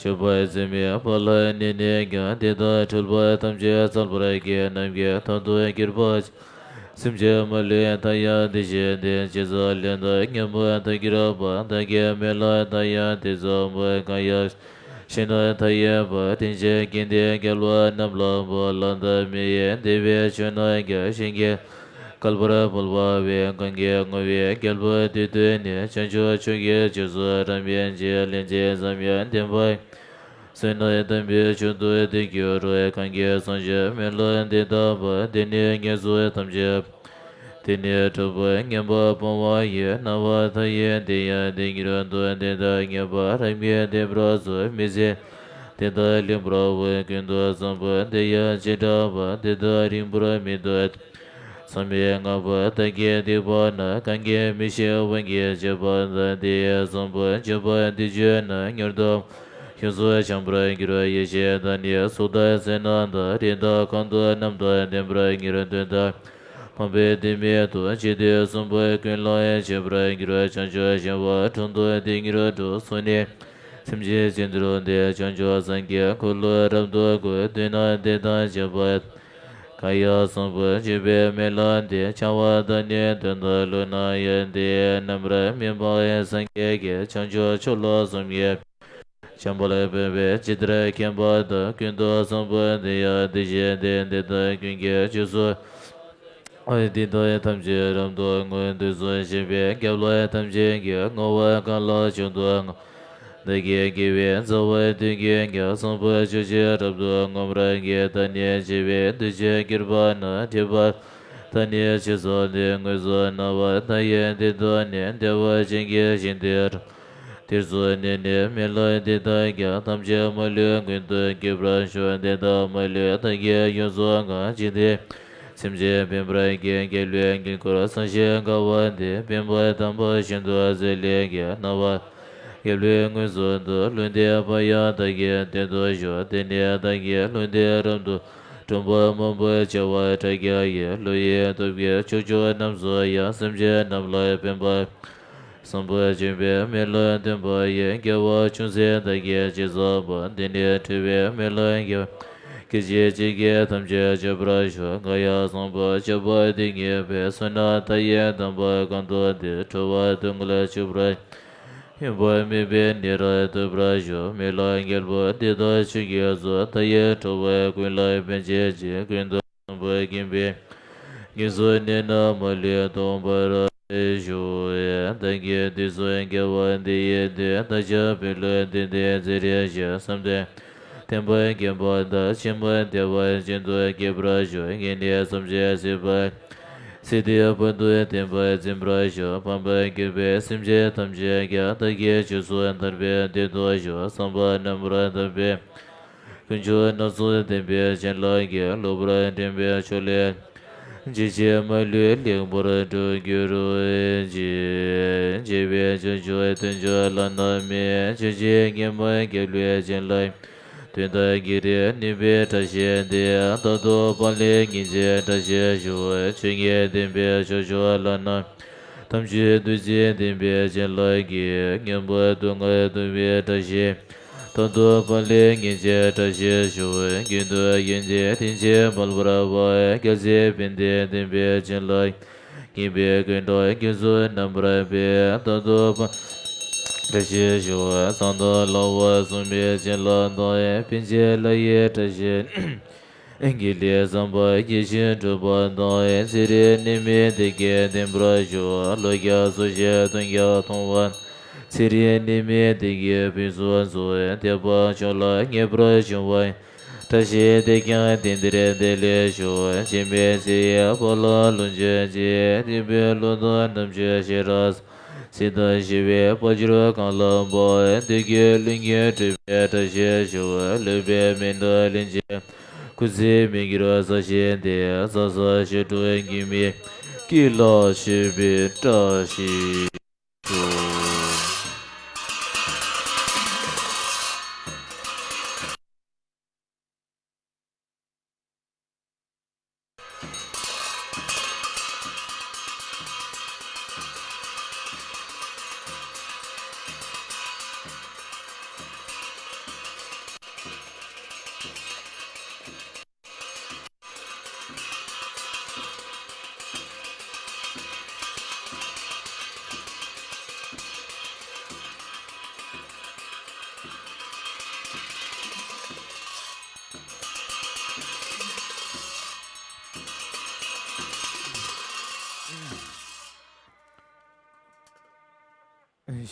སྤྱོད་པ་ཚད་མེད་པ་ལ་གནས་ནས་ཀྱང་། དེ་དག་འཁྲུལ་པ་ཐམས་ཅད་འཚལ་བར་བགྱི། ནམ་མཁའི་མཐའ་སྟོང་གྱུར་པ་ཇི། སེམས་ཅན་མ་ལུས་མཐའ་ཡས་དེ་བཞིན་ཏེ། ཇི་ཙམ་ལས་དང་སྙན་པོ་མཐའ་གྱུར་པ། བདག་གི་སྨོན་ལམ་མཐའ་ཡས་དེ་ཙམ་མོ། གང་ཡང་ཞིང་རྣམས་མཐའ་ཡས་པ། དེང་ཕྱིན་གྱི་ནི་རྒྱལ་བ་རྣམས་ལ་འབུལ། ལམ་དང་མི་ཡི་བདེ་བའི་ཆོས་རྣམས་ཀྱང་། ཞིང་གི་བསྐལ་པར་འབུལ་བ་བས། གང་གིས་བསྔོ་བའི་རྒྱལ་པོ་དེ་ཐོས་ནས། བྱང་ཆུབ་མཆོག་གི་རྗེས་སུ་རབ་འབྱོན་ཅིང་། ལན་ཅིག་ཙམ་ཡང་བདེན་པ། བསོད་ནམས་དམ་པའི་མཆོག་ཏུ་དེ་འགྱུར་རོ། གང་གིས་བསམ་ཞིང་སྨོན་ལམ་འདི་བཏབ་པ། དེ་ནི་ངན་སོང་ཐམས་ཅད་དེ་ནས་འཁྲུལ་པ་ངན་པ་སྤོང་བ་ཡི། སྣང་བ་མཐའ་ཡས་དེ་ཡང་དེ་ཉིད་དུ། དེ་དག་ངེས་པར་རབ་ངེས་བདེན་པར་གསུངས། མི་ཟད་དེ་དག་ལེགས་པར་འོང་། ཀུན་ཏུ་བཟང་པོ་དེ་ཡང་ཇི་འདྲ་བ། དེ་དག་རིང་པོར་མི་སྡོད། མཚམས་མེད་ལྔ་པོ་དག་གི་སྡིག་པ་ན། གང་གིས་མི་ཤེས་དབང་གིས་བྱས་པ་དག་དེ་ཡི་བཟང་པོ་སྤྱོད་པ་འདི་བརྗོད་ན། མྱུར་དུ་ཡོངས་སུ་བྱང་བར་འགྱུར། ཡེ་ཤེས་དང་ནི་གཟུགས་དང་སེམས་རྣམས་དང་། རིགས་དང་ཁམས་དང་རྣམས་དང་ལྡན་པར་འགྱུར། དོན་དམ་པའི་དོན་མེད་དུ། ཇི་སྟེ་གསུངས་པ་ཀུན་ལ་ཡང་མཆོད་པར་འགྱུར། བྱང་ཆུབ་ཤིང་པོ་དྲུང་དུ་དེ་ཉིད་འགྲོ། གསུངས་ནས་སེམས་ཅན་ཀུན་དུ་བདེ། བྱང་ཆུབ་སངས་རྒྱས་འཁོར་ལོ་རབ་ཏུ་བསྐོར། དུས་རྣམས་དེ་དང་བཅས་པ། གང་ཡང་བསམ་པ་སྤྱོད་པའི་སྨོན་ལམ་འདི། བྱ་བ་དང་ནི་དོན་དང་ལུས་རྣམས་ཡང་། དེ་ཡི་རྣམ་པར་སྨིན་པ་སངས་རྒྱས་ཀྱི། བྱང་ཆུབ་མཆོག་ལ་བསམ་ཡས། བྱམས་པ་ལ་ཕན་པའི་ཇི་ལྟར་མཁྱེན་པ་དང་། ཀུན་ཏུ་བཟང་པོ་དེ་ཡང་དེ་བཞིན་ཏེ། འདི་དག་ཀུན་གྱི་རྗེས་སུ། འདི་དག་ཐམས་ཅད་རབ་ཏུ་བསྔོ། དུས་གསུམ་གཤེགས་པའི་རྒྱལ་བ་ཐམས་ཅད་ཀྱིས། བསྔོ་བ་གང་ལ་མཆོག་ཏུ་བསྔོ། བདག་གི་དགེ་བའི་རྩ་བ་དོན་གྱི་རྒྱ། བཟང་པོ་ཕྱོགས་བཅུར་རབ་ཏུ་ངོམས་རབ་རྒྱས། ད་ནི་བྱིས་པའི་འདུ་བྱེད་སྐྱེས་པ་ན། ཁྲིད་པ་ད་ནི་ཕྱིར་སོང་སྟེ། དངོས་སུ་སྣང་བ་མཐའ་ཡས་དེ་དག་ནི། བདེ་བ་ཅན་གྱི་ཞིང་དེར། དེར་སོང་ནས་ནི་མི་ལ་འདི་དག་ཀྱང་། ཐམས་ཅད་མ་ལུས་མངོན་དུ་སྐྱེ་བར་ཤོག། དེ་དག་མ་ལུས་བདག་གིས་ཡོངས་སུ་བསྔགས། འཇིག་རྟེན་སེམས་ཅན་ཕན་པར་བགྱི། རྒྱལ་བའི་དཀྱིལ་འཁོར་བསམ་ཞིང་དགའ་བ་འདི། པདྨ་དམ་པ་ཤིན་ཏུ་མཛེས་ལེགས་ཀྱི། སྣང་བ་རྒྱལ་པོའི་མངོན་སུམ་དུ། ལུང་བསྟན་པ་ཡང་བདག་གིས་བསྟན་དུ་གསོལ། དེ་ནས་བདག་གིས་ལུང་བསྟན་རབ་ཏུ་འགྲུབ་པ་མང་པོ་བྱ་བ་ཕྲ་རྒྱས་ཡི། ལོ་ཡི་སྟོབས་ཀྱིས་ཕྱོགས་བཅུ་རྣམས་སུ་ཡང་། སེམས་ཅན་རྣམས་ལ་ཕན་པ་བཟང་པོ་སྦྱིན་པའི་མི་ལ་འདུན་པ་ཡི། དགེ་བ་ཅུང་ཟད་བདག་གིས་ཅི་བསགས་པ། འདི་ནི་ཁྲོ་བའི་མི་ལ་དགེ་བ་སྐད་ཅིག་གཅིག་གིས་ཐམས་ཅད་སྤྱོད་པར་ཤོག། འགའ་ཡང་བཟང་པོ་སྤྱོད་པ་འདི་ཉིད་པས། བསོད་ནམས་མཐའ་ཡས་དམ་པ་གང་དག་འདི། ཁྲོ་བ་སྡུག་བསྔལ་ཆོད་པར་ཡོང་བ་མེད་པའི་གནས་རབ་ཐོབ་པར་ཤོག། མི་ལ་རྒྱལ་པོ་འདི་དག་ཆོས་ཀྱི་གཙོ། མཐའ་ཡས་ཁྲོ་བོ་ཀུན་ལ་ཕན་བྱེད་ཅིང་། ཀུན་ཏུ་བཟང་པོ་ཁེངས་པའི་དབྱིངས་སུ་གནས་ན། མ་ལུས་སྟོང་པར་ཤོག། བདག་གིས་དུས་གསུམ་དགེ་བ་འདི་ཡི་དོན། བདག་ཅག་ཕན་བློས་བཏུད་དེ་མཛད་རིམ་བཞིན། བསམ་དོན་བདེན་པར་མཁྱེན་པ་དང་། ཕྱི་མ་བདེ་བ་ཅན་དུ་སྐྱེ་བར་ཤོག། ངེས་ནས་བསམ་ཞིང་སྲིད་པ་སྲིད་དེ་བར་དུ་བརྟན་པར་འཛིན་པར་ཤོག། ཕམ་པར་གྱུར་པའི་སེམས་ཅན་ཐམས་ཅད་ཀྱང་། བདག་གི་ཕྱོགས་སུ་དར་བའི་དོན་དུ་ཤོག། བསམ་པ་རྣམ་པར་དག་པའི་དཀོན་མཆོག་རྣམ་གསུམ་ལྡན་པའི་བྱིན་རླབས་ཀྱིས། ལོག་པར་འདྲེན་པའི་ཕྱོགས་ལས་འཇིགས་བྱེད་མ་ལུས་ལེགས་པར་སྒྲོལ་གྱུར་ཅིག། རྒྱལ་བའི་སྤྱོད་མཆོག་དོན་མཆོག་བླ་ན་མེད། ཆོས་ཀྱི་སྙེ་མ་རྒྱལ་བའི་བྱིན་རླབས། དོན་དམ་བགེགས་རིགས་གནོན་པའི་སྐྲག་ཤད་འདི། རྟག་ཏུ་སྤང་ལེགས་ཉེན་ཅིང་བྲལ་ཕྱིར་ཤོག། ཆོས་ཉིད་བདེན་པའི་ཕྱོགས་མཆོག་བླ་ན། དམ་ཆོས་ཐུགས་རྗེ་བདེན་པའི་བྱིན་རླབས་ཀྱིས། ངན་པ་སྡུག་བསྔལ་གདུང་བའི་སྐྲག་ཤད། རྟག་ཏུ་སྤང་ལེགས་ཉེན་ཅིང་བྲལ་ཕྱིར་ཤོག། རྒྱུན་དུ་ཡོན་ཏན་ལྡན་ཅིང་མ་ལུས་པ། རྒྱལ་སྲས་དཔལ་ལྡན་བདེན་པའི་བྱིན་རླབས། ཉེས་པའི་ཀུན་སློང་སྐྱོན་གཟུགས་རྣམ་པར་སྤེལ། རྟག་ཏུ་སྤང་བྲལ་ཕྱིར་ཤོག། གསང་དང་ལྷ་འོད་སྲུང་མའི་བྱིན་རླབས་དང་། ཕན་བྱེད་ལྷ་ཡི་སྐྲག་ཤད། དགེ་ལེགས་བསམ་པ་སྐྱེ་ཞིང་འགྲུབ་པ་དང་། ཚེ་རིང་ནད་མེད་བདེ་སྐྱིད་ལྡན་པར་ཤོག། ལོ་བརྒྱ་སོ་བརྒྱ་སྟོང་བརྒྱ་ཐོབ་པ། ཚེ་རིང་ནད་མེད་བདེ་སྐྱིད་ཕུན་སུམ་ཚོགས། དད་པ་མཆོག་ལ་ངེས་པར་འབྱུང་བ། བཀྲ་ཤིས་དེས་ཀྱང་དེང་འདིར་བདེ་ལེགས་ཤོག། འཆི་མེད་ཚེ་ཡི་དཔལ་ལ་ལོངས་སྤྱོད་ཅིང་། སྲིད་པའི་བློ་དང་རྣམ་དཔྱོད་ཤེས་རབ། སྲིད་དང་ཞི་བའི་དཔལ་འབྱོར་གང་ལ་འབབ། བདེ་སྐྱིད་ལྷུན་གྱིས་གྲུབ་པའི་བཀྲ་ཤིས་ཤོག། ལུས་པའི་མི་ནད་ལན་ཅིག་ཁུ་སིམ་མི་འགྱུར་བཟང་ཞིང་བདེ། བཟང་ས་ཞི་ཁྲོ་སྙིགས་མའི་སྐྱིད་ལ་ཆོད་པའི་བཀྲ་ཤིས་ཤོག།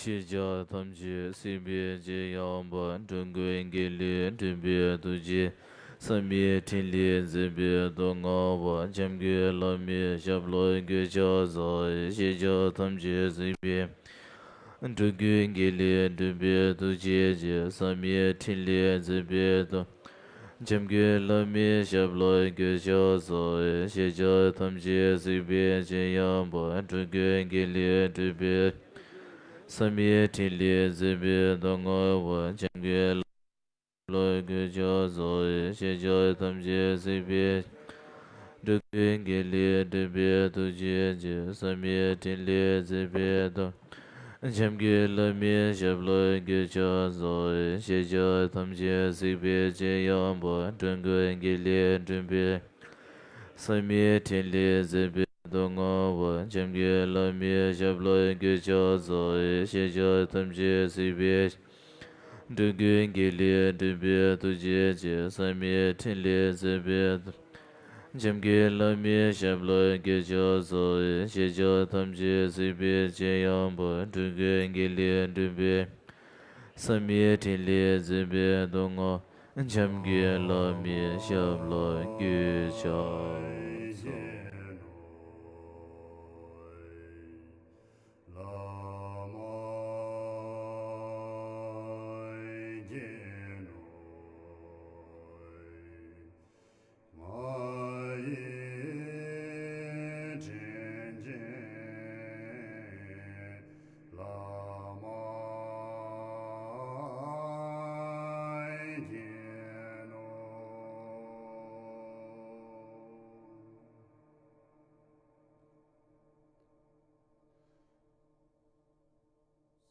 ཤེས་བྱ་ཐམས་ཅད་གཟིགས་པའི་ཚེ་ཡང་དག་པ། འགྲོ་ཀུན་དགེ་ལེགས་སྒྲུབ་པའི་ཐུགས་རྗེ། བསམ་ཡས་ཕྲིན་ལས་མཛད་པའི་མདོ་སྔགས་པ། འཇམ་མགོན་བླ་མའི་ཞབས་ལ་གུས་ཕྱག་འཚལ། ཤེས་བྱ་ཐམས་ཅད་གཟིགས་པའི། འགྲོ་ཀུན་དགེ་ལེགས་སྒྲུབ་པའི་ཐུགས་རྗེ་ཆེ། བསམ་ཡས་ཕྲིན་ལས་མཛད་པའི་མདོ། འཇམ་མགོན་བླ་མའི་ཞབས་ལ་གུས་ཕྱག་འཚལ། ཤེས་བྱ་ཐམས་ཅད་གཟིགས་པའི་ཚེ་ཡང་དག་པ། འགྲོ་ཀུན་དགེ་ལེགས་སྒྲུབ་པའི། བསམ་ཡས་ཕྲིན་ལས་མཛད་པའི་མདོ་སྔགས་པ། འཇམ་མགོན་བླ་མ་ལ་གུས་ཕྱག་འཚལ། ཤེས་བྱ་ཐམས་ཅད་གཟིགས་པའི། འགྲོ་ཀུན་དགེ་ལེགས་སྒྲུབ་པའི་ཐུགས་རྗེ་ཆེ། བསམ་ཡས་ཕྲིན་ལས་མཛད་པའི་མདོ། འཇམ་མགོན་བླ་མའི་ཞབས་ལ་གུས་ཕྱག་འཚལ། ཤེས་བྱ་ཐམས་ཅད་གཟིགས་པའི་ཚེ་ཡང་དག་པ། འགྲོ་ཀུན་དགེ་ལེགས་སྒྲུབ་པའི། བསམ་ཡས་ཕྲིན་ལས་མཛད་པའི་མདོ་སྔགས་པ། འཇམ་མགོན་བླ་མའི་ཞབས་ལ་གུས་ཕྱག་འཚལ། ཤེས་བྱ་ཐམས་ཅད་གཟིགས་པའི། འགྲོ་ཀུན་དགེ་ལེགས་སྒྲུབ་པའི་ཐུགས་རྗེ་ཆེ། བསམ་ཡས་ཕྲིན་ལས་མཛད་པའི། འཇམ་མགོན་བླ་མའི་ཞབས་ལ་གུས་ཕྱག་འཚལ། ཤེས་བྱ་ཐམས་ཅད་གཟིགས་པའི་ཚེ་ཡང་དག་པ། འགྲོ་ཀུན་དགེ་ལེགས་སྒྲུབ་པའི། བསམ་ཡས་འཕྲིན་ལས་འཛིན་པའི་གདུང་བ། འཇམ་མགོན་བླ་མའི་ཞབས་ལ་གུས་ཕྱག་འཚལ།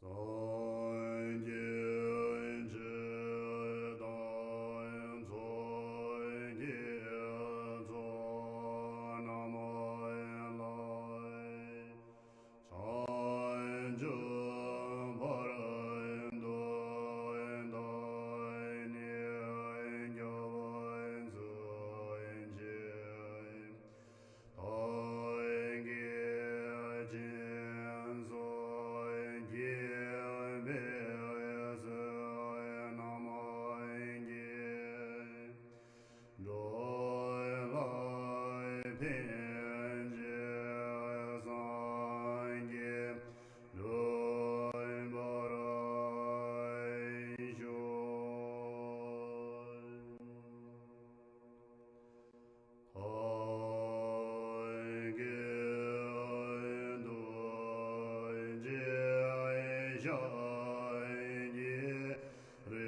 སངས་རྒྱས་ཆོས་དང་ཚོགས་ཀྱི་ཚོགས་རྣམས་ལ། བྱང་ཆུབ་བར་དུ་བདག་ནི་སྐྱབས་སུ་མཆི། བདག་གིས་སྦྱིན་སོགས་བགྱིས་པའི་བསོད་ནམས་ཀྱིས། འགྲོ་ལ་ཕན་ཕྱིར་སངས་རྒྱས་འགྲུབ་པར་ཤོག། བདག་གིས་ཐུགས་རྗེ་ཆེན་པོས་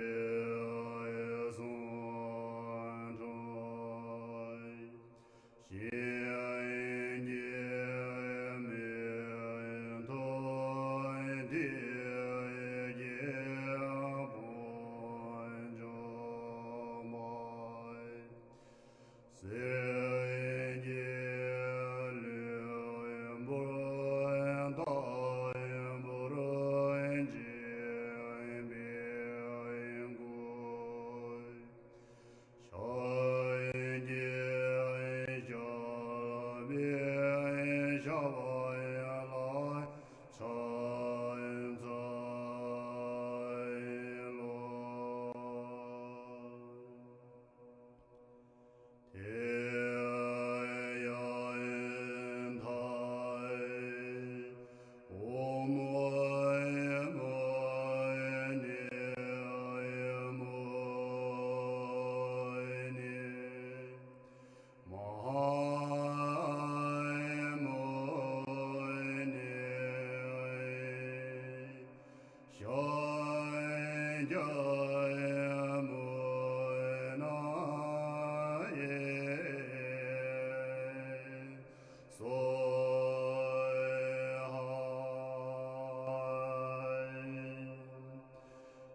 གསུངས་ཀྱང་། གཞན་གྱིས་མི་ཐུབ་དེ་སྐྱེས་བུ་འཇོམས་པ། གསེར་གྱི་ལུས་པོ་ལྟ་བུར་བྱིན་པའི་སྐུ། ཕྱག་གི་ཞབས་པད་ལ་ཕྱག་འཚལ་ལོ། དེ་ཡང་མཐའི་ཨོཾ་མུ་ནེ་མུ་ནེ་མ་ཧཱ་མུ་ནེ། ཤཱཀྱ་མུ་ནེ་སྭཱ་ཧཱ།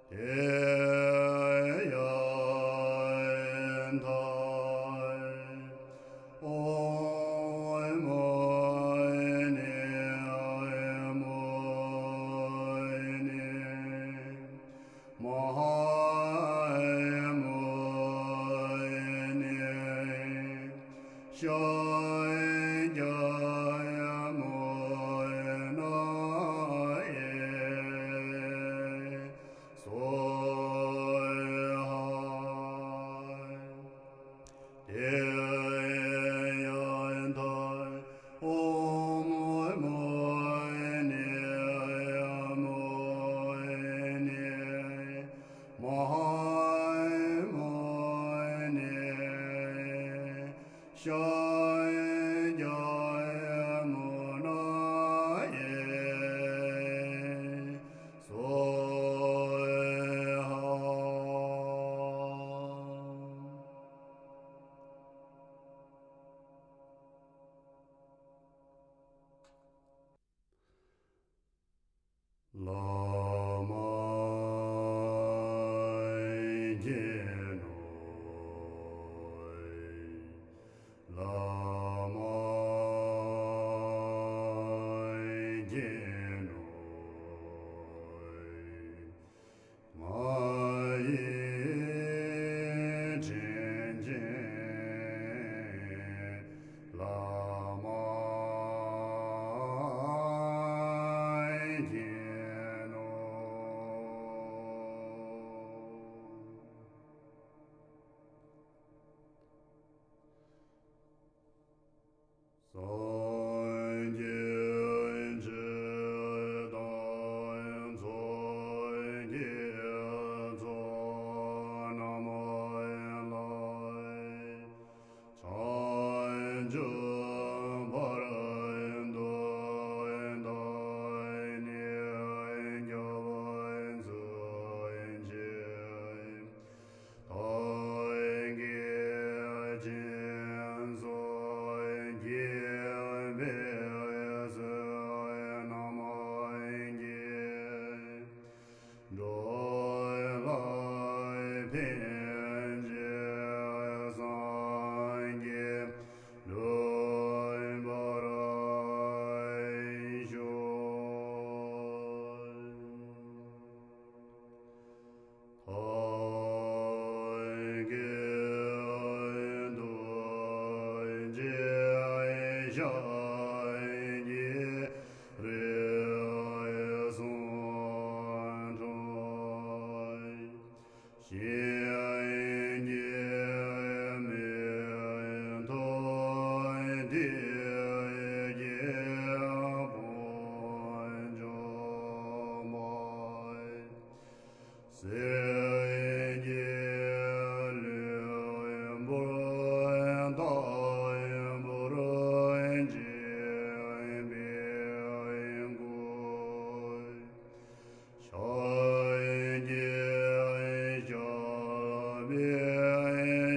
དེ་ཡང་མཐའི་ཨོཾ་མུ་ནེ་མུ་ནེ་མ་ཧཱ་མུ་ནེ་ཤཱཀྱ་མུ་ནེ་སྭཱ་ཧཱ། དེ་ཡང་མཐའི་ཨོཾ་མུ་ནེ་མུ་ནེ་མ་ཧཱ་མུ་ནེ་ཤཱཀྱ་མུ་ནེ་སྭཱ་ཧཱ། བླ་མ་མཁྱེན་ནོ། བླ་མ་མཁྱེན་ནོ། ང་ཡི་དྲིན་ཅན་བླ་མ་མཁྱེན་ནོ། འཇུག་པར་འདོད་ན་ནི་སྐྱབས་སུ་མཆི། བདག་གིས་སྦྱིན་སོགས་བགྱིས་པའི་བསོད་ནམས་ཀྱིས། འགྲོ་ལ་ཕན་ཕྱིར་སངས་རྒྱས་འགྲུབ་པར་ཤོག། བདག་གིས་ཐུགས་རྗེ་ཤཱཀྱའི་རིགས་སུ་འཁྲུངས། གཞན་གྱིས་མི་ཐུབ་དེ་སྐྱེས་བུ་འཇོམས་པ། སྲིད་ཀྱི་ལུས་འབུར་ལྟ་བུར་བྱིང་བའི་སྐུ། ཕྱག་གི་ཞབས་པད་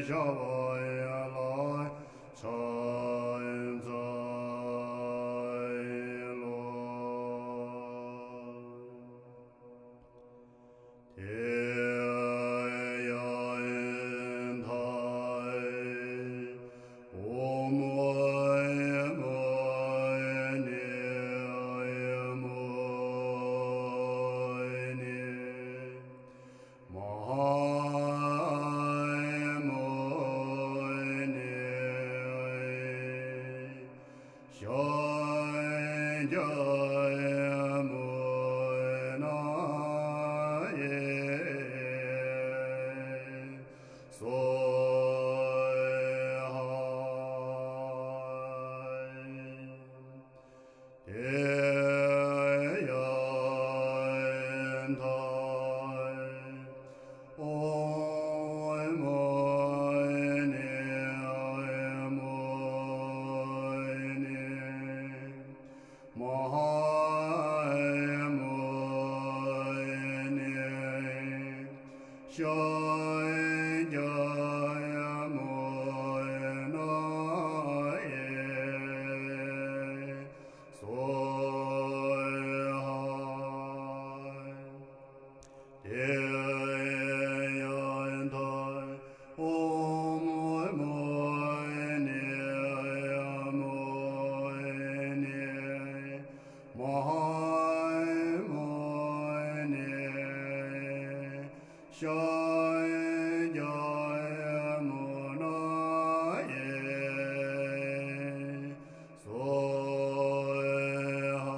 ཞབས་ལ་ཕྱག་འཚལ་ལོ། དེ་ཡང་ཐལ། ཨོཾ་མུ་ནེ་མུ་ནེ། མ་ཧཱ་མུ་ནེ། ཤཱཀྱ་མུ་ནེ་སྭཱ་ཧཱ། དེ་ཡང་ཐལ། ཨོཾ་མུ་ནེ་མུ་ནེ། མ་ཧཱ་མུ་ནེ། ཤཱཀྱ་མུ་ནེ་སྭཱ་ཧཱ། དེ་ཡང་ཐལ། ཨོཾ་མུ་ནེ་མུ་ནེ། མ་ཧཱ་མུ་ནེ། ཤཱཀྱ་མུ་ནེ་སྭཱ་ཧཱ།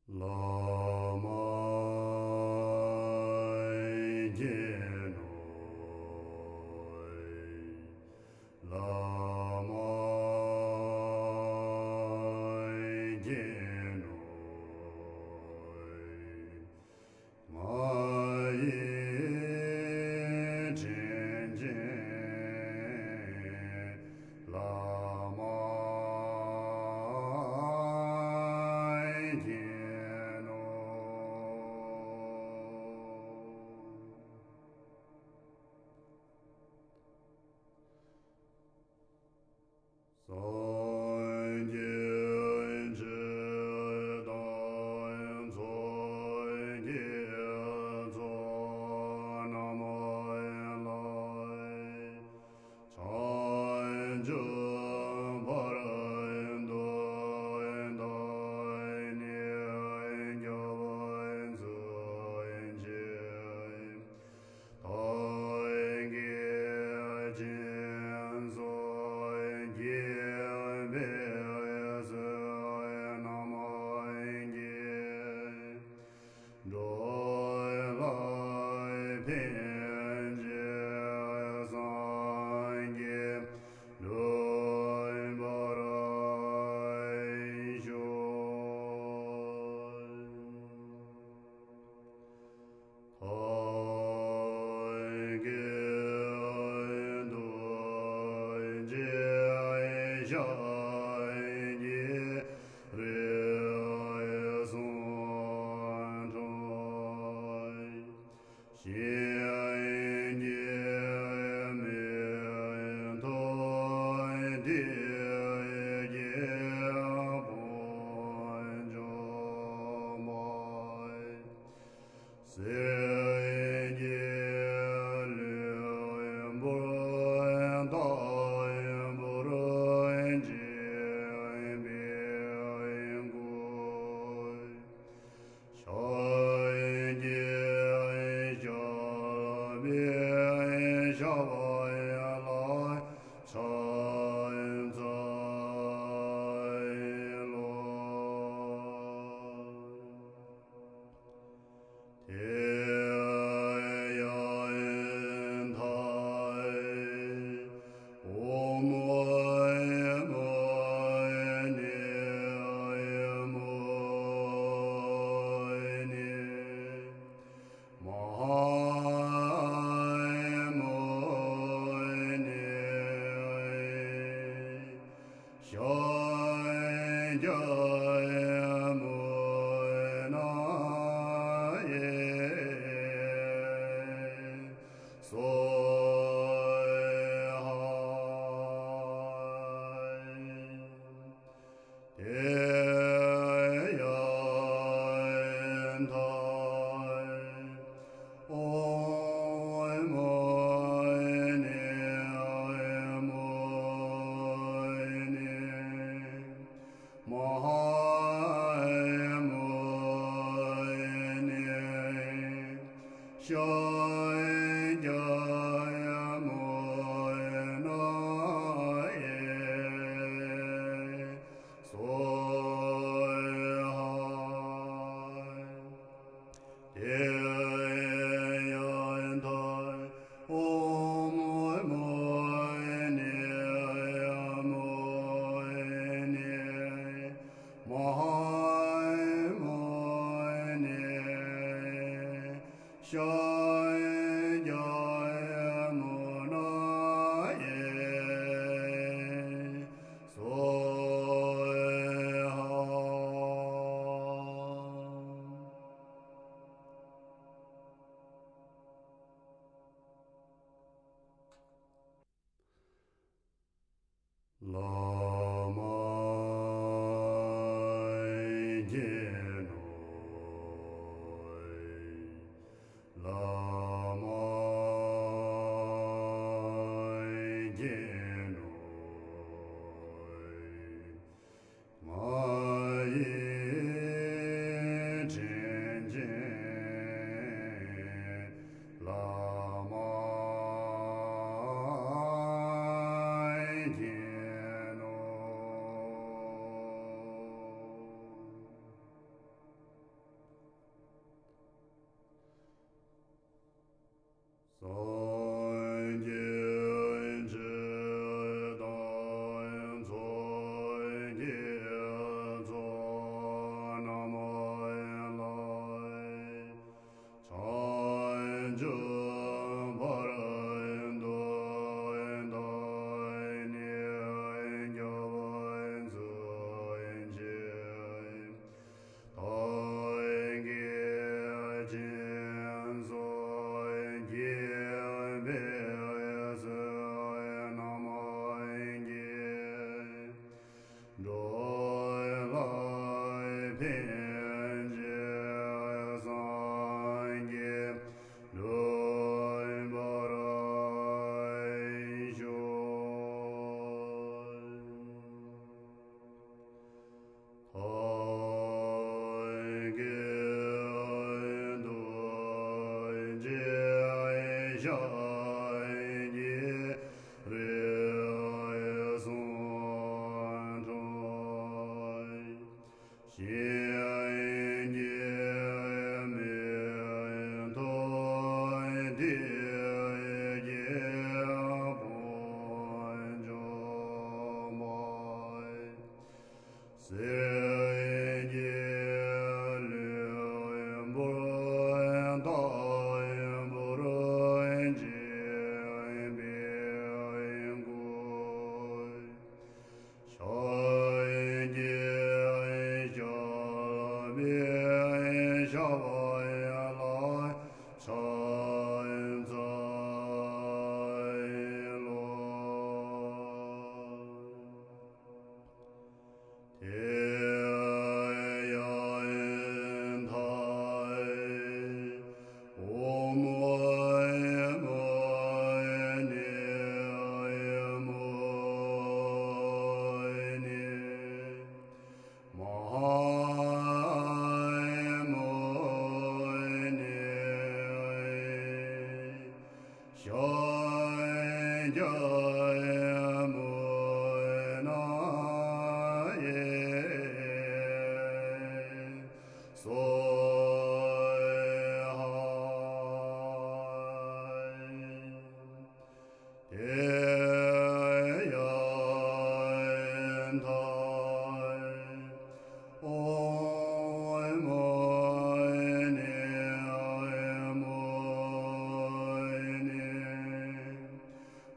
བླ་མ་མཁྱེན་ནོ། བླ་མ་མཁྱེན་ནོ། ང་ཡི་དྲིན་ཅན་བླ་མ་མཁྱེན་ནོ། སངས་རྒྱས་ཆོས་དང་ཚོགས་ཀྱི་ཚོགས་རྣམས་ལ། བྱང་ཆུབ་བར་དུ་བདག་ནི་སྐྱབས་སུ་མཆི། བདག་གིས་སྦྱིན་སོགས་བགྱིས་པའི་བསོད་ནམས་ཀྱིས། འགྲོ་ལ་ཕན་ཕྱིར་སངས་རྒྱས་འགྲུབ་པར་ཤོག། སེམས་ཀྱི་ལུས་པོ་དང་པོར་འཇིག་པའི་སྐུ། ཕྱག་གི་ཞབས་པད་ཞབས་པ་ལ་ཕྱག་འཚལ་ལོ། དེ་ཡང་མཐའ་ཨོཾ་མུ་ནེ་མུ་ནེ་མ་ཧཱ་མུ་ནེ་ཤཱཀྱ་མུ་ནེ་སྭཱ་ཧཱ། དེ་ཡང་མཐའ་ཨོཾ་མུ་ནེ་མུ་ནེ་མ་ཧཱ་མུ་ནེ་ཤཱཀྱ་མུ་ནེ་སྭཱ་ཧཱ། དེ་ཡང་མཐའ་ཨོཾ་མུ་ནེ་མུ་ནེ་མ་ཧཱ་མུ་ནེ་ཤཱཀྱ་མུ་ནེ་སྭཱ་ཧཱ། བླ་མ་མཁྱེན་ནོ། བླ་མ་མཁྱེན་ནོ། ང་ཡི་དྲིན་ཅན་བླ་མ་མཁྱེན་ནོ། སངས་རྒྱས་ཆོས་དང་ཚོགས་ཀྱི་མཚོ་རྣམས་ལ། བྱང་ཆུབ་བར་དུ་བདག་ནི་སྐྱབས་སུ་མཆི། བདག་གིས་སྦྱིན་སོགས་བགྱིས་པའི་བསོད་ནམས་ཀྱིས། འགྲོ་ལ་ཕན་ཕྱིར་སངས་རྒྱས་འགྲུབ་པར་ཤོག། ཐབས་མཁས་ཐུགས་རྗེ་ཤཱཀྱའི་རིགས་སུ་འཁྲུངས། གཤིན་རྗེའི་མེ་ཏོག་དེ་ཀྱི་དཔུང་འཇོམས་པ། གསེར་གྱི་ལུས་པོ་དང་པོར་འཇིག་པའི་སྐུ། ཕྱག་གི་ཞབས་པད་ཞབས་པ་ལ་ཕྱག་འཚལ་ ཧ་མོ་ནི་ཤཱཀྱ་མུ་ན་ཡེ་སྭཱ་ཧཱ། དེ་ཡང་མཐར་ཨོཾ་མུ་ནེ་མུ་ནེ་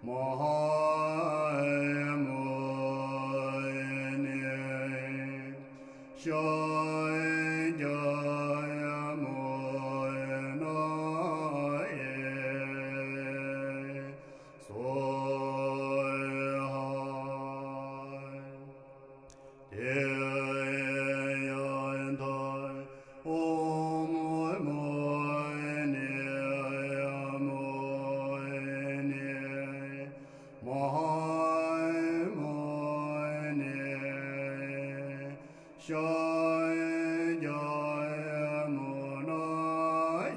མ་ཧཱ་མུ་ནེ་ཤཱཀྱ་མུ་ན་ཡེ་སྭཱ་ཧཱ། དེ་ཡང་མཐར་ཨོཾ་མུ་ནེ་མུ་ནེ་མ་ཧཱ་མུ་ནེ་ཤཱཀྱ་མུ་ན་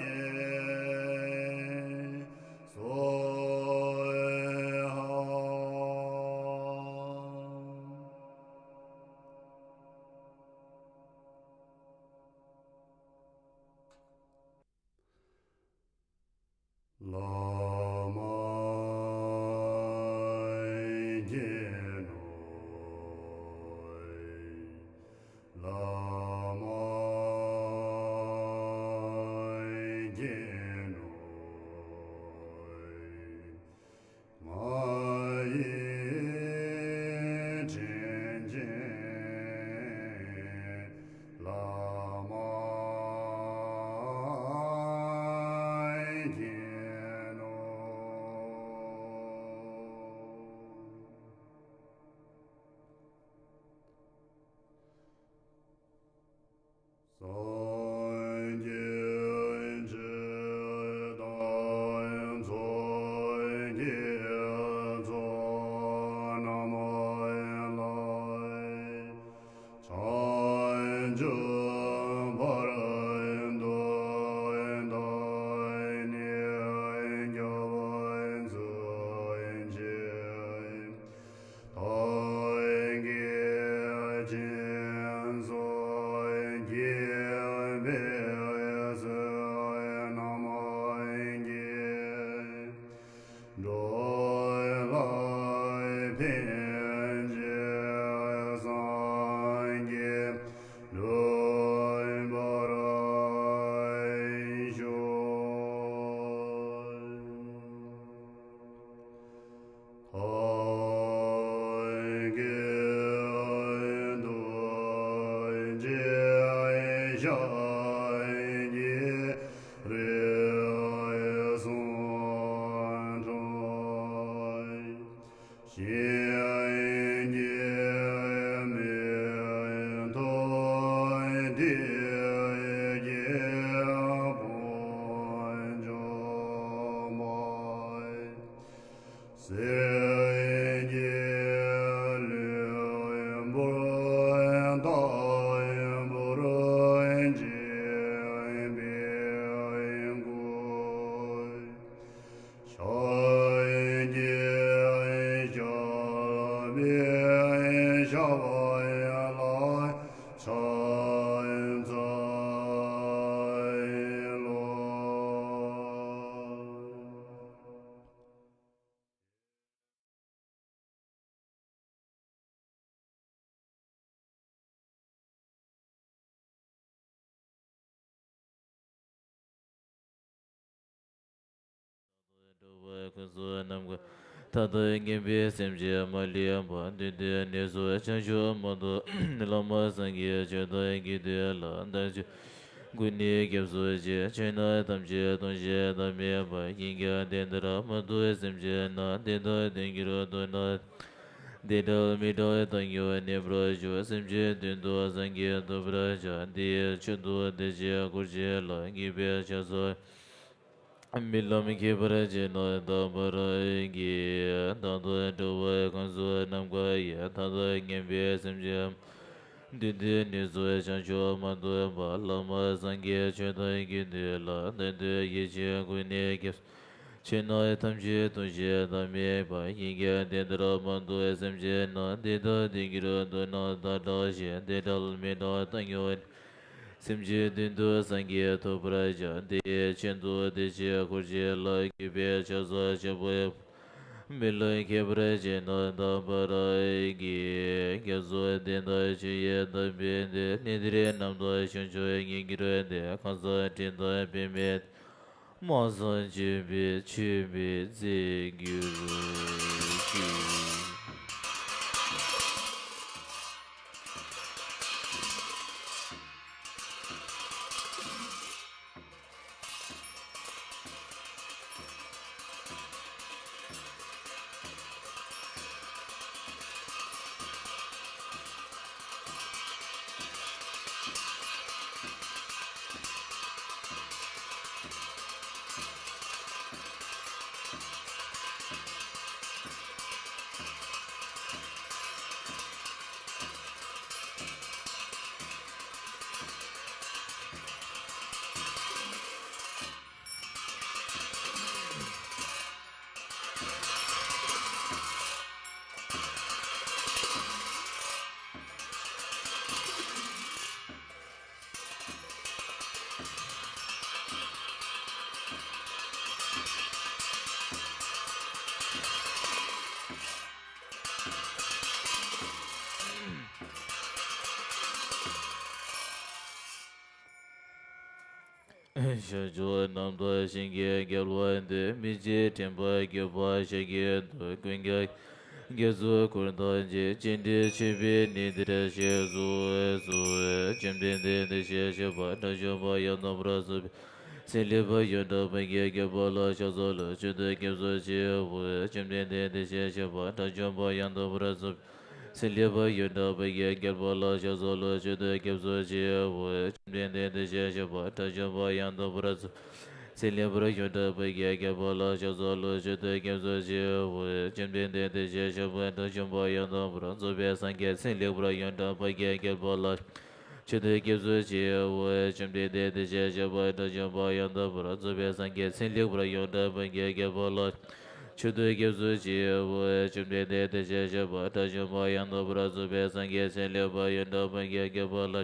ཡེ་སྭཱ་ཧཱ། བླ་མ་མཁྱེན་ནོ། བླ་མ་མཁྱེན་ནོ། ང་ཡི་དྲིན་ཅན་བླ་མ་མཁྱེན་ནོ། སངས་རྒྱས་ཆོས་དང་ཚོགས་ཀྱི་མཆོག་རྣམས་ལ། བྱང་ཆུབ་བར་དུ་བདག་ནི་སྐྱབས་སུ་མཆི། བདག་གིས་སྦྱིན་སོགས་བགྱིས་པའི་ཚེ་རྣམས་ཀྱིས། འགྲོ་ལ་ཕན་ཕྱིར་སངས་རྒྱས་འགྲུབ་པར་ཤོག། ཐབས་མཁས་ཐུགས་རྗེ་ཤཱཀྱའི་རིགས་སུ་འཁྲུངས། གཞན་གྱིས་མི་ཐུབ་དེ་སྐྱེས་བུ་འཇོམས་པ། སྲས་ཀྱི་ལུས་པོ་ལྟ་བུར་བྱེད་པའི་སྐུ། ཤཱཀྱའི་ཞབས་པད་ཞབས་པ་ལ་ཕྱག་འཚལ་ལོ། འགྲོ་བའི་ཀུན་རྫོབ་རྣམ་ཀུན་མཐའ་དག་མཁྱེན་པའི་སེམས་ཅན་མ་ལུས་པ། མདུན་དུ་གནས་སུ་བྱང་ཆུབ་མ་ཐོབ་བླ་མ་སངས་རྒྱས་ཆོས་དང་དགེ་འདུན་ལ་དལ་འབྱོར་ཀུན་ནས་སྐྱབས་སུ་མཆི། ཆོས་རྣམས་ཐམས་ཅད་སྟོང་ཞིང་བདག་མེད་པ། ཡིན་ཀྱང་དེ་ལྟར་མ་ཐོབ་སེམས་ཅན་རྣམས། དེ་དག་དོན་གྱུར་ཐོབ་ན། དེ་འདྲ་མི་འདྲ་བའི་བདག་ཉིད་གནས་པར་ཤོག། སེམས་ཅན་དོན་དུ་སངས་རྒྱས་ཐོབ་པར་བྱ། དེ་ཡི་ཆེད་དུ་བདེ་ཆེན་འཁོར་བཅས་ལ། དགེ་བའི་ཕྱག་རྩལ་རྨི་ལམ་མཁས་པར་བྱས་ན། དག་པར་བགྱི། ད་ལྟ་འགྲོ་བའི་ཀུན་རྫོབ་ནམ་མཁའ་ཡི། མཐའ་དག་མཁྱེན་པའི་སེམས་ཅན། མདུན་དུ་ནི་གཙོ་བྱང་ཆུབ་མ་ཐོབ་པ། བླ་མ་སངས་རྒྱས་ཆོས་དང་དགེ་འདུན་ལ། བདག་ཏུ་ཡིད་ཆེས་ཀུན་ནས་སྐྱབས་སུ་མཆི། ཆོས་རྣམས་ཐམས་ཅད་དུ་ཞེན་ལྟ་མེད་པར། ཡིད་ཀྱིས་དེ་ལྟར་མ་ཐོབ་སེམས་ཅན་རྣམས། དེ་དག་དེ་གྱུར་དུག་ན་མཐའ་བྲལ་ཞིང་། དེ་འབྲལ་མི་འབྲལ་མཐའ་ཡས་པ། སེམས་ཅན་དོན་དུ་སངས་རྒྱས་ཐོབ་པར་བྱ། དེ་ཡི་ཆེད་དུ་བདེ་གཤེགས་འཁོར་བཅས་ལ། གུས་པས་ཕྱག་འཚལ་ཕྱག་འཚལ་ལོ། མི་ལ་ཁྱད་པར་ཅན་དང་ལྡན་པར་བགྱི། སྐྱབས་སུ་དེ་དག་མཆི་ཡི་དམ་པའི་སྟེང་། གནས་འདིར་རྣམ་དག་བྱང་ཆུབ་ཉིད་གྱུར་ཏེ། གང་ཟག་སྲིད་མཐའ་བས་མི་མ་སངས་རྒྱས་པའི་ཆོས་པའི་རྫས་འགྱུར་ཞིང་། ཕྱོགས་བཅུ་རྣམ་དག་ཞིང་གི་རྒྱལ་པོ་འདིར། མི་ཕྱེད་དྲན་པ་བསྐྱེད་པར་ཞལ་གྱིས་བསྟོད། ཀུན་ཀྱང་རྒྱ་མཚོའི་གུར་དང་འཇིག །ཅི་འདྲའི་མཆོད་པས་ནི་འདིར་གཤེགས་སུ་གསོལ། བཅོམ་ལྡན་འདས་དེ་བཞིན་གཤེགས་པ་དགྲ་བཅོམ་པ་ཡང་དག་པར་རྫོགས་པའི་སེམས་ལེགས་པར་ཡོངས་གྲགས་པ་གི་རྒྱལ་པོ་ལ་ཕྱག་འཚལ་ལོ། མཆོད་དོ་སྐྱབས་སུ་མཆིའོ། བཅོམ་ལྡན་འདས་དེ་བཞིན་གཤེགས་པ་དགྲ་བཅོམ་པ་ཡང་དག་པར་རྫོགས་པའི་སེམས་ལེགས་པར་ཡོངས་གྲགས་པ་གི་རྒྱལ་པོ་ལ་ཕྱག་འཚལ་ལོ། མཆོད་དོ་སྐྱབས་སུ་མཆིའོ། བཅོམ་ལྡན་འདས་དེ་བཞིན་གཤེགས་པ་དགྲ་བཅོམ་པ་ཡང་དག་པར་རྫོགས་པའི་སེམས་ལེགས་པར་ཡོངས་གྲགས་པ་གི་རྒྱལ་པོ་ལ་ཕྱག་འཚལ་ལོ། མཆོད་དོ་སྐྱབས་སུ་མཆིའོ། བཅོམ་ལྡན་འདས་དེ་བཞིན་གཤེགས་པ་དགྲ་བཅོམ་པ་ཡང་དག་པར་རྫོགས་པའི་སངས་རྒྱས་སེམས་ལེགས་པར་ཡོངས་གྲགས་པ་གི་རྒྱལ་པོ་ལ། མཆོད་དོ་སྐྱབས་སུ་མཆིའོ། བཅོམ་ལྡན་འདས་དེ་བཞིན་གཤེགས་པ་དགྲ་བཅོམ་པ་ཡང་དག་པར་རྫོགས་པའི་སངས་རྒྱས་སེམས་ལེགས་པར་ཡོངས་གྲགས་པ་གི་རྒྱལ་པོ་ལ། མཆོད་དོ་སྐྱབས་སུ་མཆིའོ། བཅོམ་ལྡན་འདས་དེ་བཞིན་གཤེགས་པ་དགྲ་བཅོམ་པ་ཡང་དག་པར་རྫོགས་པའི་སངས་རྒྱས་སེམས་ལེགས་པར་ཡོངས་གྲགས་པ་གི་རྒྱལ་པོ་ལ།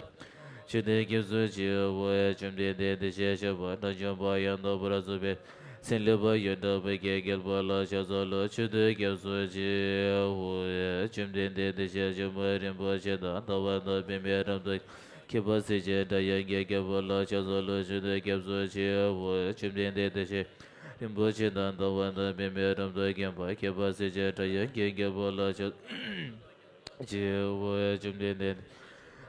མཆོད་དོ་སྐྱབས་སུ་མཆིའོ། བཅོམ་ལྡན་འདས་དེ་བཞིན་གཤེགས་པ་དགྲ་བཅོམ་པ་ཡང་དག་པར་རྫོགས་པའི་སེམས་ལེགས་པར་ཡོངས་གྲགས་པ་གི་རྒྱལ་པོ་ལ་ཕྱག་འཚལ་ལོ། མཆོད་དོ་སྐྱབས་སུ་མཆིའོ། བཅོམ་ལྡན་འདས་དེ་བཞིན་གཤེགས་པ་རིན་པོ་ཆེ་དང་ཟླ་བ་དང་པདྨས་རབ་ཏུ་ཁྱབ་པ་སྲས་བཅས་སྒྲ་དབྱངས་ཀྱི་རྒྱལ་པོ་ལ་ཕྱག་འཚལ་ལོ། མཆོད་དོ་སྐྱབས་སུ་མཆིའོ། བཅོམ་ལྡན་འདས་དེ་བཞིན་རིན་པོ་ཆེ་དང་ཟླ་བ་དང་པདྨས་རབ་ཏུ་ཁྱབ་པ་ཁྱབ་པ་སྲས་བཅས་སྒྲ་དབྱངས་ཀྱི་རྒྱལ་པོ་ལ་ཕྱག་མཆིའོ། བཅོམ་ལྡན་འདས།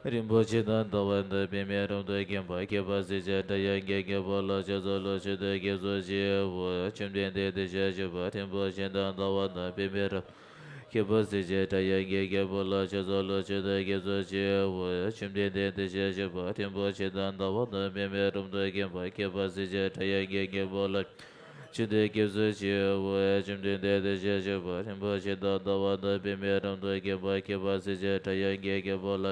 རིན་པོ་ཆེ་དང་ཟླ་བ་དང་པདྨས་རབ་ཏུ་ཁྱབ་པ་ཁྱབ་པ་སྲས་བཅས་སྒྲ་དབྱངས་ཀྱི་རྒྱལ་པོ་ལ་ཕྱག་འཚལ་ལོ། མཆོད་དོ་སྐྱབས་སུ་མཆིའོ། བཅོམ་ལྡན་འདས་དེ་བཞིན་གཤེགས་པ་རིན་པོ་ཆེ་དང་ཟླ་བ་དང་པདྨས་རབ་ཏུ་ཁྱབ་པ་སྲས་བཅས་སྒྲ་དབྱངས་ཀྱི་རྒྱལ་པོ་ལ་ཕྱག་འཚལ་ལོ། མཆོད་དོ་སྐྱབས་སུ་མཆིའོ། བཅོམ་ལྡན་འདས་དེ་བཞིན་གཤེགས་པ་རིན་པོ་ཆེ་དང་ཟླ་བ་དང་པདྨས་རབ་ཏུ་ཁྱབ་པ་ཁྱབ་པ་སྲས་བཅས་སྒྲ་དབྱངས་ཀྱི་རྒྱལ་པོ་ལ། མཆོད་དོ་སྐྱབས་སུ་མཆིའོ། བཅོམ་ལྡན་འདས་དེ་བཞིན་གཤེགས་པ་རིན་པོ་ཆེ་དང་ཟླ་བ་དང་པདྨས་རབ་ཏུ་ཁྱབ་པ་ཁྱབ་པ་སྲས་བཅས་སྒྲ་དབྱངས་ཀྱི་རྒྱལ་པོ་ལ།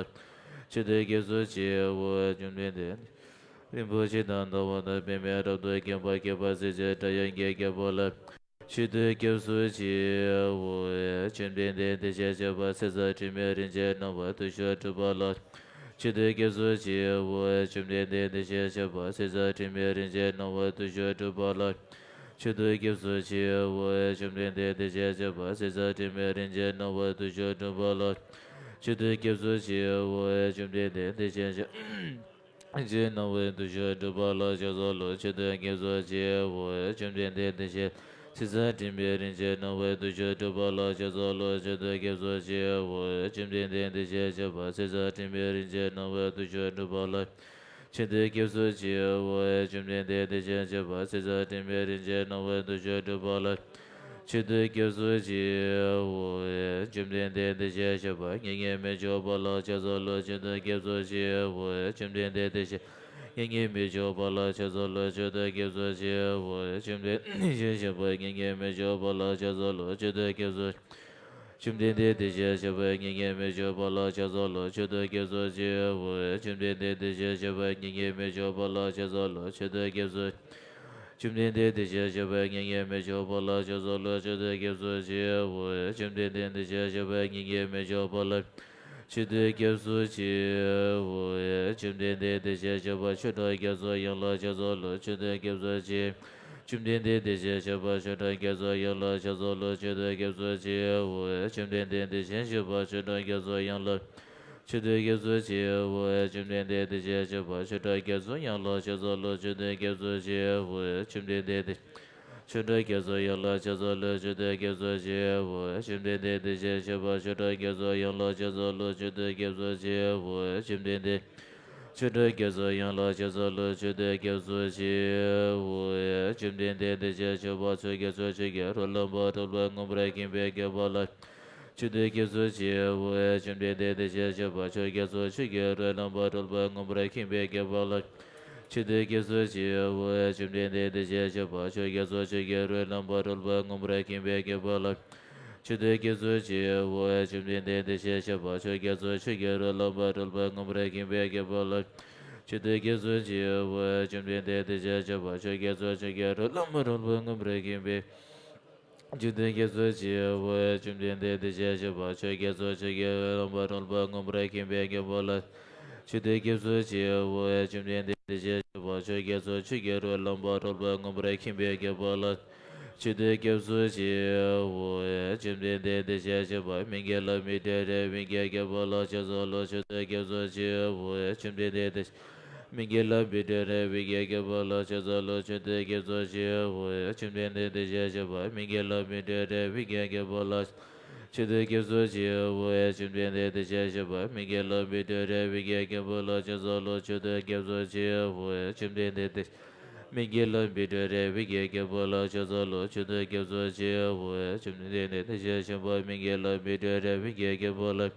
མཆོད་དོ་སྐྱབས་སུ་མཆིའོ། བཅོམ་ལྡན་འདས། རིན་པོ་ཆེ་དང་ཟླ་བ་དང་པདྨས་རབ་ཏུ་ཁྱབ་པ་ཁྱབ་པ་སྲས་བཅས་སྒྲ་དབྱངས་ཀྱི་རྒྱལ་པོ་ལ། མཆོད་དོ་སྐྱབས་སུ་མཆིའོ། བཅོམ་ལྡན་འདས་དེ་བཞིན་གཤེགས་པ་ཚེ་རབས་དྲི་མེད་རིན་ཆེན་སྣང་བ་དུས་སུ་འགྲུབ་པ་ལ། མཆོད་དོ་སྐྱབས་སུ་མཆིའོ། བཅོམ་ལྡན་འདས་དེ་བཞིན་གཤེགས་པ་ཚེ་རབས་དྲི་མེད་རིན་ཆེན་སྣང་བ་དུས་སུ་འགྲུབ་པ་ལ། མཆོད་དོ་སྐྱབས་སུ་མཆིའོ། བཅོམ་ལྡན་འདས་དེ་བཞིན་གཤེགས་པ་ཚེ་རབས་དྲི་མེད་རིན་ཆེན་སྣང་བ་དུས་སུ་འགྲུབ་པ་ལ། མཆོད་དོ་སྐྱབས་སུ་མཆིའོ། བཅོམ་ལྡན་འདས་དེ་བཞིན་གཤེགས་པ་རིན་ཆེན་སྣང་བ་དུས་སུ་འགྲུབ་པ་ལ་ཕྱག་འཚལ་ལོ། མཆོད་དོ་སྐྱབས་སུ་མཆིའོ། བཅོམ་ལྡན་འདས་དེ་བཞིན་ཚེ་རབས་དྲི་མེད་རིན་ཆེན་སྣང་བ་དུས་སུ་འགྲུབ་པ་ལ་ཕྱག་འཚལ་ལོ། མཆོད་དོ་སྐྱབས་སུ་མཆིའོ། བཅོམ་ལྡན་འདས་དེ་བཞིན་གཤེགས་པ་ཚེ་རབས་དྲི་མེད་རིན་ཆེན་སྣང་བ་དུས་སུ་འགྲུབ་པ་ལ། མཆོད་དོ་སྐྱབས་སུ་མཆིའོ། བཅོམ་ལྡན་འདས་དེ་བཞིན་གཤེགས་པ་ཚེ་རབས་དྲི་མེད་རིན་ཆེན་སྣང་བ་དུས་སུ་འགྲུབ་པ་ལ། མཆོད་དོ་སྐྱབས་སུ་མཆིའོ། བཅོམ་ལྡན་འདས་དེ་བཞིན་གཤེགས་པ་མྱ་ངན་མི་འཇིགས་པ་ལ་ཕྱག་འཚལ་ལོ། མཆོད་དོ་སྐྱབས་སུ་མཆིའོ། བཅོམ་ལྡན་འདས་དེ་བཞིན་མྱ་ངན་མི་འཇིགས་པ་ལ་ཕྱག་འཚལ་ལོ། མཆོད་དོ་སྐྱབས་སུ་མཆིའོ། བཅོམ་ལྡན་དེ་བཞིན་གཤེགས་པ་མྱ་ངན་མི་འཇིགས་པ་ལ་ཕྱག་འཚལ་ལོ། མཆོད་དོ་སྐྱབས་སུ། བཅོམ་ལྡན་འདས་དེ་བཞིན་གཤེགས་པ་མྱ་ངན་མི་འཇིགས་པ་ལ་ཕྱག་འཚལ་ལོ། མཆོད་དོ་སྐྱབས་སུ་མཆིའོ། བཅོམ་ལྡན་འདས་དེ་བཞིན་གཤེགས་པ་མྱ་ངན་མི་འཇིགས་པ་ལ་ཕྱག་འཚལ་ལོ། མཆོད་དོ་སྐྱབས་སུ། བཅོམ་ལྡན་འདས་དེ་བཞིན་གཤེགས་པ་མྱ་ངན་མི་འཇིགས་པ་ལ་ཕྱག་འཚལ་ལོ། མཆོད་དོ་སྐྱབས་སུ་མཆིའོ། བཅོམ་ལྡན་འདས་དེ་བཞིན་གཤེགས་པ་མྱ་ངན་མི་འཇིགས་པ་ལ། མཆོད་དོ་སྐྱབས་སུ་མཆིའོ། བཅོམ་ལྡན་འདས་དེ་བཞིན་གཤེགས་པ་ཆོས་དྲུག་རྒྱ་མཚོའི་དབྱིངས་ལ་ཕྱག་འཚལ་ལོ། མཆོད་དོ་སྐྱབས་སུ་མཆིའོ། བཅོམ་ལྡན་འདས་དེ་བཞིན་གཤེགས་པ་ཆོས་དྲུག་རྒྱ་མཚོའི་དབྱིངས་ལ་ཕྱག་འཚལ་ལོ། མཆོད་དོ་སྐྱབས་སུ་མཆིའོ། བཅོམ་ལྡན་འདས་དེ་བཞིན་གཤེགས་པ་ཆོས་དྲུག་རྒྱ་མཚོའི་དབྱིངས་ལ། མཆོད་དོ་སྐྱབས་སུ་མཆིའོ། བཅོམ་ལྡན་འདས་དེ་བཞིན་གཤེགས་པ་ཆོས་དྲུག་རྒྱ་མཚོའི་དབྱིངས་ལ་ཕྱག་འཚལ་ལོ། མཆོད་དོ་སྐྱབས་སུ་མཆིའོ། བཅོམ་ལྡན་འདས་དེ། ཆོས་དྲུག་རྒྱ་མཚོའི་དབྱིངས་ལ་ཕྱག་འཚལ་ལོ། མཆོད་དོ་སྐྱབས་སུ་མཆིའོ། བཅོམ་ལྡན་འདས་དེ་བཞིན་གཤེགས་པ་ཆོས་དྲུག་རྒྱ་མཚོའི་དབྱིངས་ལ་ཕྱག་འཚལ་ལོ། མཆོད་དོ་སྐྱབས་སུ་མཆིའོ། བཅོམ་ལྡན་འདས། ཆོས་དྲུག་རྒྱ་མཚོའི་དབྱིངས་ལ་ཕྱག་འཚལ་ལོ། མཆོད་དོ་སྐྱབས་སུ་མཆིའོ། བཅོམ་ལྡན་འདས་དེ་བཞིན་གཤེགས་པ་ཚོགས་ཀྱི་གཙོ་ཆོས་ཀྱི་རོ་ལངས་པ་གྲགས་པ་མངོན་པར་མཁྱེན་པའི་ཁྱད་པར་ལ། མཆོད་དོ་སྐྱབས་སུ་མཆིའོ། བཅོམ་ལྡན་འདས་དེ་བཞིན་གཤེགས་པ་ཕྱོགས་ཀྱི་གཙོ་ཆོས་ཀྱི་རོ་ལངས་པ་གྲགས་པ་མངོན་པར་མཁྱེན་པའི་ཁྱད་པར་ལ། མཆོད་དོ་སྐྱབས་སུ་མཆིའོ། བཅོམ་ལྡན་འདས་དེ་བཞིན་གཤེགས་པ་ཕྱོགས་ཀྱི་གཙོ་ཆོས་ཀྱི་རོ་ལངས་པ་གྲགས་པ་མངོན་པར་མཁྱེན་པའི་ཁྱད་པར་ལ། མཆོད་དོ་སྐྱབས་སུ་མཆིའོ། བཅོམ་ལྡན་འདས་དེ་བཞིན་གཤེགས་པ་ཕྱོགས་ཀྱི་གཙོ་ཆོས་ཀྱི་རོ་ལངས་པ་གྲགས་པ་མངོན་པར་མཁྱེན་པའི་ཁྱད་པར་ལ། མཆོད་དོ་སྐྱབས་སུ་མཆིའོ། བཅོམ་ལྡན་འདས་དེ་བཞིན་གཤེགས་པ་ཕྱོགས་ཀྱི་གཙོ་ཆོས་ཀྱི་རོ་ལངས་པ་གྲགས་པ་མངོན་པར་མཁྱེན་པའི། མཆོད་དོ་སྐྱབས་སུ་མཆིའོ། བཅོམ་ལྡན་འདས་དེ་བཞིན་གཤེགས་པ་ཕྱོགས་ཀྱི་གཙོ་ཆོས་ཀྱི་རོ་ལངས་པ་གྲགས་པ་མངོན་པར་མཁྱེན་པའི་ཁྱད་པར་ལ། མཆོད་དོ་སྐྱབས་སུ་མཆིའོ། བཅོམ་ལྡན་འདས་དེ་བཞིན་གཤེགས་པ་ཕྱོགས་ཀྱི་གཙོ་ཆོས་ཀྱི་རོ་ལངས་པ་གྲགས་པ་མངོན་པར་མཁྱེན་པའི་ཁྱད་པར་ལ། མཆོད་དོ་སྐྱབས་སུ་མཆིའོ། བཅོམ་ལྡན་འདས་དེ་བཞིན་གཤེགས་པ་མི་དགེ་ལམ་མི་འདྲ་རེ་བའི་ཁྱད་པར་ལ་ཕྱག་འཚལ་ལོ། མཆོད་དོ་སྐྱབས་སུ་མཆིའོ། བཅོམ་ལྡན་འདས་དེ། མི་དགེ་ལམ་མི་འདྲ་རེ་བའི་ཁྱད་པར་ལ་ཕྱག་འཚལ་ལོ། མཆོད་དོ་སྐྱབས་སུ་མཆིའོ། བཅོམ་ལྡན་འདས་དེ་བཞིན་གཤེགས་པ་མི་དགེ་ལམ་མི་འདྲ་རེ་བའི་ཁྱད་པར་ལ། མཆོད་དོ་སྐྱབས་སུ་མཆིའོ། བཅོམ་ལྡན་འདས་དེ་བཞིན་གཤེགས་པ་མི་དགེ་ལམ་མི་འདྲ་རེ་བའི་ཁྱད་པར་ལ་ཕྱག་འཚལ་ལོ། མཆོད་དོ་སྐྱབས་སུ་མཆིའོ། བཅོམ་ལྡན་འདས་དེ། མི་དགེ་ལམ་མི་འདྲ་རེ་བའི་ཁྱད་པར་ལ་ཕྱག་འཚལ་ལོ། མཆོད་དོ་སྐྱབས་སུ་མཆིའོ། བཅོམ་ལྡན་འདས་དེ་བཞིན་གཤེགས་པ་མི་དགེ་ལམ་མི་འདྲ་རེ་བའི་ཁྱད་པར་ལ།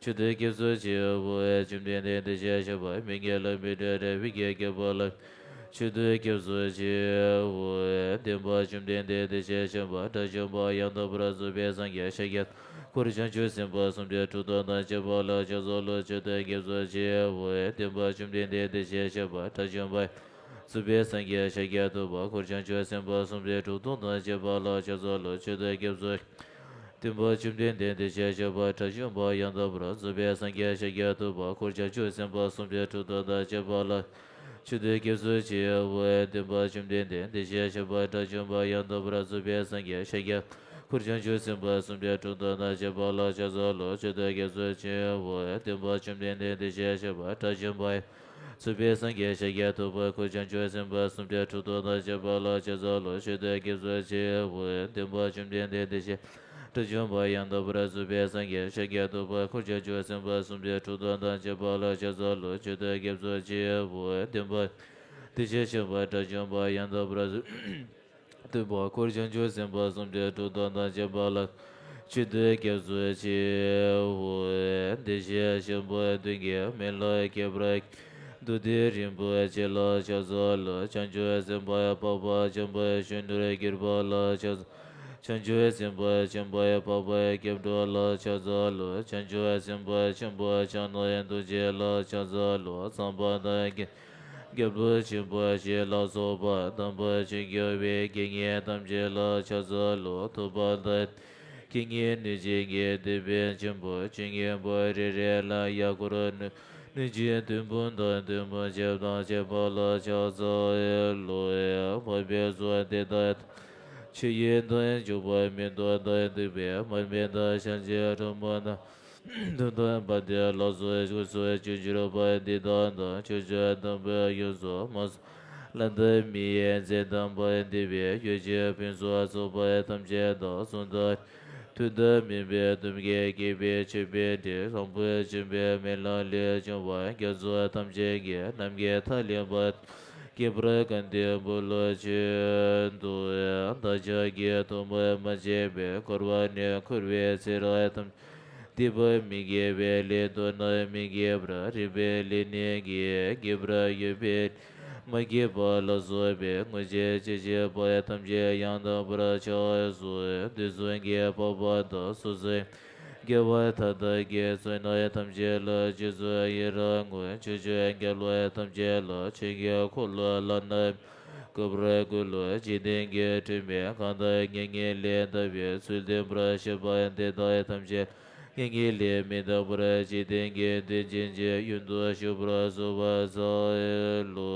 མཆོད་དོ་སྐྱབས་སུ་མཆིའོ། བཅོམ་ལྡན་འདས་དེ་བཞིན་གཤེགས་པ་མི་དགེ་ལམ་མི་འདྲ་རེ་བའི་ཁྱད་པར་ལ། མཆོད་དོ་སྐྱབས་སུ་མཆིའོ། བདེན་པ་བཅོམ་ལྡན་འདས་དེ་བཞིན་གཤེགས་པ་དགྲ་བཅོམ་པ་ཡང་དག་པར་རྫོགས་པའི་སངས་རྒྱས་ཤཱཀྱ། འཁོར་བྱང་ཆུབ་སེམས་དཔའ་སུམ་བརྒྱ་དྲུག་སྟོང་དང་བཅས་པ་ལ་ཕྱག་འཚལ་ལོ། མཆོད་དོ་སྐྱབས་སུ་མཆིའོ། བདེན་པ་བཅོམ་ལྡན་འདས་དེ་བཞིན་གཤེགས་པ་དགྲ་བཅོམ་པ། རྫོགས་པའི་སངས་རྒྱས་ཤཱཀྱ་ཐུབ་པ། འཁོར་བྱང་ཆུབ་སེམས་དཔའ་སུམ་བརྒྱ་དྲུག་སྟོང་དང་བཅས་པ་ལ་ཕྱག་འཚལ་ལོ། མཆོད་དོ་སྐྱབས་སུ། བདེན་པ་བཅོམ་ལྡན་འདས་དེ་བཞིན་གཤེགས་པ་དགྲ་བཅོམ་པ་ཡང་དག་པར་རྫོགས་པའི་སངས་རྒྱས་ཤཱཀྱ་ཐུབ་པ། འཁོར་བྱང་ཆུབ་སེམས་དཔའ་སུམ་བརྒྱ་དྲུག་སྟོང་དང་བཅས་པ་ལ། མཆོད་དོ་སྐྱབས་སུ་མཆིའོ། བདེན་པ་བཅོམ་ལྡན་འདས་དེ་བཞིན་གཤེགས་པ་དགྲ་བཅོམ་པ་ཡང་དག་པར་རྫོགས་པའི་སངས་རྒྱས་ཤཱཀྱ། འཁོར་བྱང་ཆུབ་སེམས་དཔའ་སུམ་བརྒྱ་དྲུག་སྟོང་དང་བཅས་པ་ལ་ཕྱག་འཚལ་ལོ། མཆོད་དོ་སྐྱབས་སུ་མཆིའོ། བདེན་པ་བཅོམ་ལྡན་འདས་དེ་བཞིན་གཤེགས་པ་དགྲ་བཅོམ་པ། རྫོགས་པའི་སངས་རྒྱས་ཤཱཀྱ་ཐུབ་པ། འཁོར་བྱང་ཆུབ་སེམས་དཔའ་སུམ་བརྒྱ་དྲུག་སྟོང་དང་བཅས་པ་ལ་ཕྱག་འཚལ་ལོ། མཆོད་དོ་སྐྱབས་སུ་མཆིའོ། བདེན་པ་བཅོམ་ལྡན་འདས་དེ་བཞིན་དགྲ་བཅོམ་པ་ཡང་དག་པར་རྫོགས་པའི་སངས་རྒྱས་ཤཱཀྱ་ཐུབ་པ། འཁོར་བྱང་ཆུབ་སེམས་དཔའ་སུམ་བརྒྱ་དྲུག་སྟོང་དང་བཅས་པ་ལ་ཕྱག་འཚལ་ལོ། མཆོད་དོ་སྐྱབས་སུ་མཆིའོ། བདེན་པ། དེ་བཞིན་གཤེགས་པ་དགྲ་བཅོམ་པ་ཡང་དག་པར་རྫོགས། ཐུབ་པ། འཁོར་བྱང་ཆུབ་སེམས་དཔའ་སུམ་བརྒྱ་དྲུག་སྟོང་དང་བཅས་པ་ལ། མཆོད་དོ་སྐྱབས་སུ་མཆིའོ། དེ་བཞིན་གཤེགས་པ་མདུན་གྱི་མེ་ལྷ་ཁྱད་པར། མདོ་སྡེ་རིན་པོ་ཆེ་ལ་ཕྱག་འཚལ་ལོ། བྱང་ཆུབ་སེམས་དཔའ་འཕགས་པ་འཇམ་དཔལ་གཞོན་ནུར་གྱུར་པ་ལ་ཕྱག་འཚལ། བྱང་ཆུབ་སེམས་དཔའ་ཆེན་པོ་འཕགས་པ་སྐྱབས་འགྲོ་ལ་ཕྱག་འཚལ་ལོ། བྱང་ཆུབ་སེམས་དཔའ་ཆེན་པོ་ཕྱག་ན་རྡོ་རྗེ་ལ་ཕྱག་འཚལ་ལོ། ཚངས་པ་དང་། རྒྱལ་པོ་ཆེན་པོ་ཞིག་ལ་སོགས་པ་དམ་པ་ཆོས་ཀྱི་དབྱིངས་ཀྱི་ཉིད་ཐམས་ཅད་ལ་ཕྱག་འཚལ་ལོ། ཐུབ་པ་དང་། ཀྱི་ཉིད་ནུས་ཅན་གྱི་དེད་དཔོན་ཆེན་པོ་ཆོས་ཉན་པོ་རེ་རེ་ལ་ཡར་འཁོར་ནུས་ཅན་བདུན་སྤུན་དང་བདུན་སྤུན་ཆེན་པོ་དང་བཅས་པ་ལ་ཕྱག་འཚལ་ལོ། འཕགས་པའི་ཚོགས་དེ་དག་ཆོས་དབྱིངས་དང་འཇུག་པ་མེད་དོ་དང་སྡིག་པའི་མར་མེ་དང་བྱང་ཆུབ་རོལ་མོ་དང་། མདུན་དང་བ་དན་ལ་སོགས་སྐུ་གསུང་ཐུགས་སྒྱུར་པ་འདི་དག་དང་། ཕྱོགས་བཅུ་དུས་གསུམ་ཡུལ་གསུམ་མ་གསུམ་ལ་འདས་མི་ཡི་མཚན་དམ་པ་འདུས་པའི་ཡུལ་གྱི་ཕུན་སུམ་ཚོགས་པ་ཐམས་ཅད་དང་། གསུང་དང་ཐུགས་དང་མོས་པའི་དུམ་གྱིས་བསྐྱེད་པའི་མཆོད་པའི་སྤྲིན། དབང་པོ་སྦྱིན་པའི་མེ་ལྷ་ལས་བྱུང་བ་རྒྱ་མཚོ་ཐམས་ཅད་ཀྱི་ནམ་མཁའི་མཐའ་ཀླས་པ། ཁྱད་པར་དགའ་ལྡན་འབུམ་ལ་མཆོད་དོ། བདག་ཅག་གི་ཐུན་མོང་མ་བྱས་པའི་འཁོར་བ་ནས་འཁོར་བའི་ཚེ་རབས་ཐམས་ཅད་སྡིག་པ་མི་དགེ་བའི་ལས་བསགས་ན་མི་དགེ་བར་རིགས་པའི་ལས་ནི་དགེ་དགེ་བར་འགྱུར་བའི་ མ་སྐྱེས་པ་ལ་སོགས་པའི་དངོས་གཞི་ཅི་མཆིས་པ་ཐམས་ཅད་ཡང་དག་པར་ཆགས་སོ། དུས་གསུམ་གྱི་འཕགས་པ་དང་སོ་སོའི་རྒྱལ་བ་མཐའ་དག་གི་བསོད་ནམས་ཐམས་ཅད་ལ་རྗེས་སུ་ཡི་རང་ངོ་། ཕྱོགས་བཅུའི་རྒྱལ་བ་ཐམས་ཅད་ལ་ཆོས་ཀྱི་འཁོར་ལོ་བླ་ན་མེད་པ་བསྐོར་བར་བསྐུལ་ལོ། འཇིག་རྟེན་གྱི་སྤྲིན་པས་གང་དག་མྱ་ངན་ལས་འདའ་བའི་ཚུལ་སྟོན་པར་བྱེད་པ་དེ་དག་ཐམས་ཅད་མྱ་ངན་ལས་མི་འདའ་བར་འཇིག་རྟེན་གྱི་གདོན་ཅན་གྱི་ཡུལ་དུ་སྐྱོབ་པར་གསོལ་བ་འཚལ་ལོ།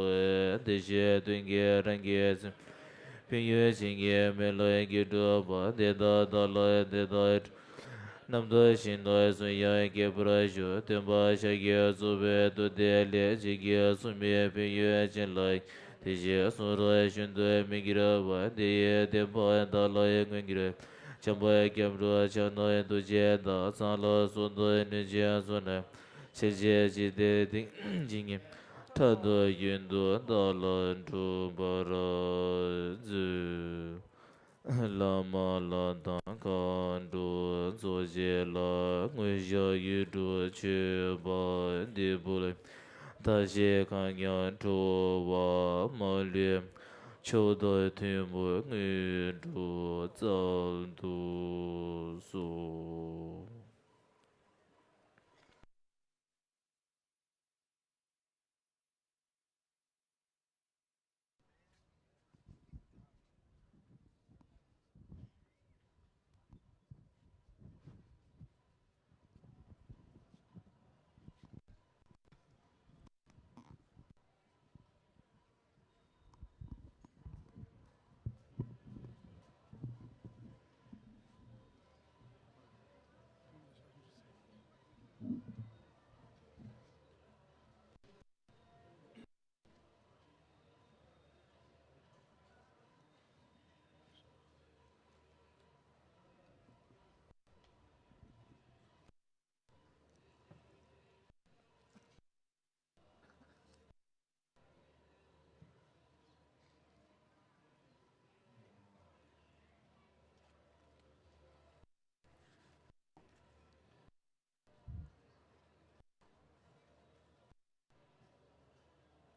བདེ་གཤེགས་སྟོན་ཀའི་རང་གི་སེམས། ཕན་ཡོན་ཅན་གྱི་མེ་ལྷ་ཡི་གེ་དྲུག་པ། དེ་དག་བདག་ལ་དེ་དག་རྣམ་དག་ཞིང་དག་གསུང་ཡང་སྐྱེ་བར་ཞུ། སྟོན་པ་ཤཱཀྱའི་གཙོ་བོས་མདོ་སྡེ་ལས་རྗེས་ཀྱི་གསུང་མི་ཕན་ཡོན་ཅན་ལ་དེ་བཞིན་གསུང་རབ་གཞན་དུ་མི་འགྱུར་བ། དེ་ཡི་བསྟན་པ་བདག་ལ་མངོན་གྱུར། བྱམས་པ་སྐྱབས་འགྲོ་ཕྱག་ན་རྡོ་རྗེ་དང་། གཙང་ལ་སོགས་དང་གནོད་སྦྱིན་སོགས་རྣམས། ཆེར་བསྐྱེད་ཅི་སྟེ་ཏིང་འཛིན་གྱིས། ཕྲག་དོག་རྒྱུན་དུ་བདག་ལ་སྒྲུབ་པར་མཛོད། བླ་མ་ལྷ་དང་མཁའ་འགྲོ་ཚོགས་བཅས་ལ། མངོན་ཞབས་ཡིད་འཕྲོག་མཆོད་པ་འདི་ཕུལ། བདག་གཞན་གང་ཉམ་ཁྲོ་བ་མ་ལུས་པ། མཆོག་དང་ཐུན་མོང་དངོས་གྲུབ་སྩལ་དུ་གསོལ།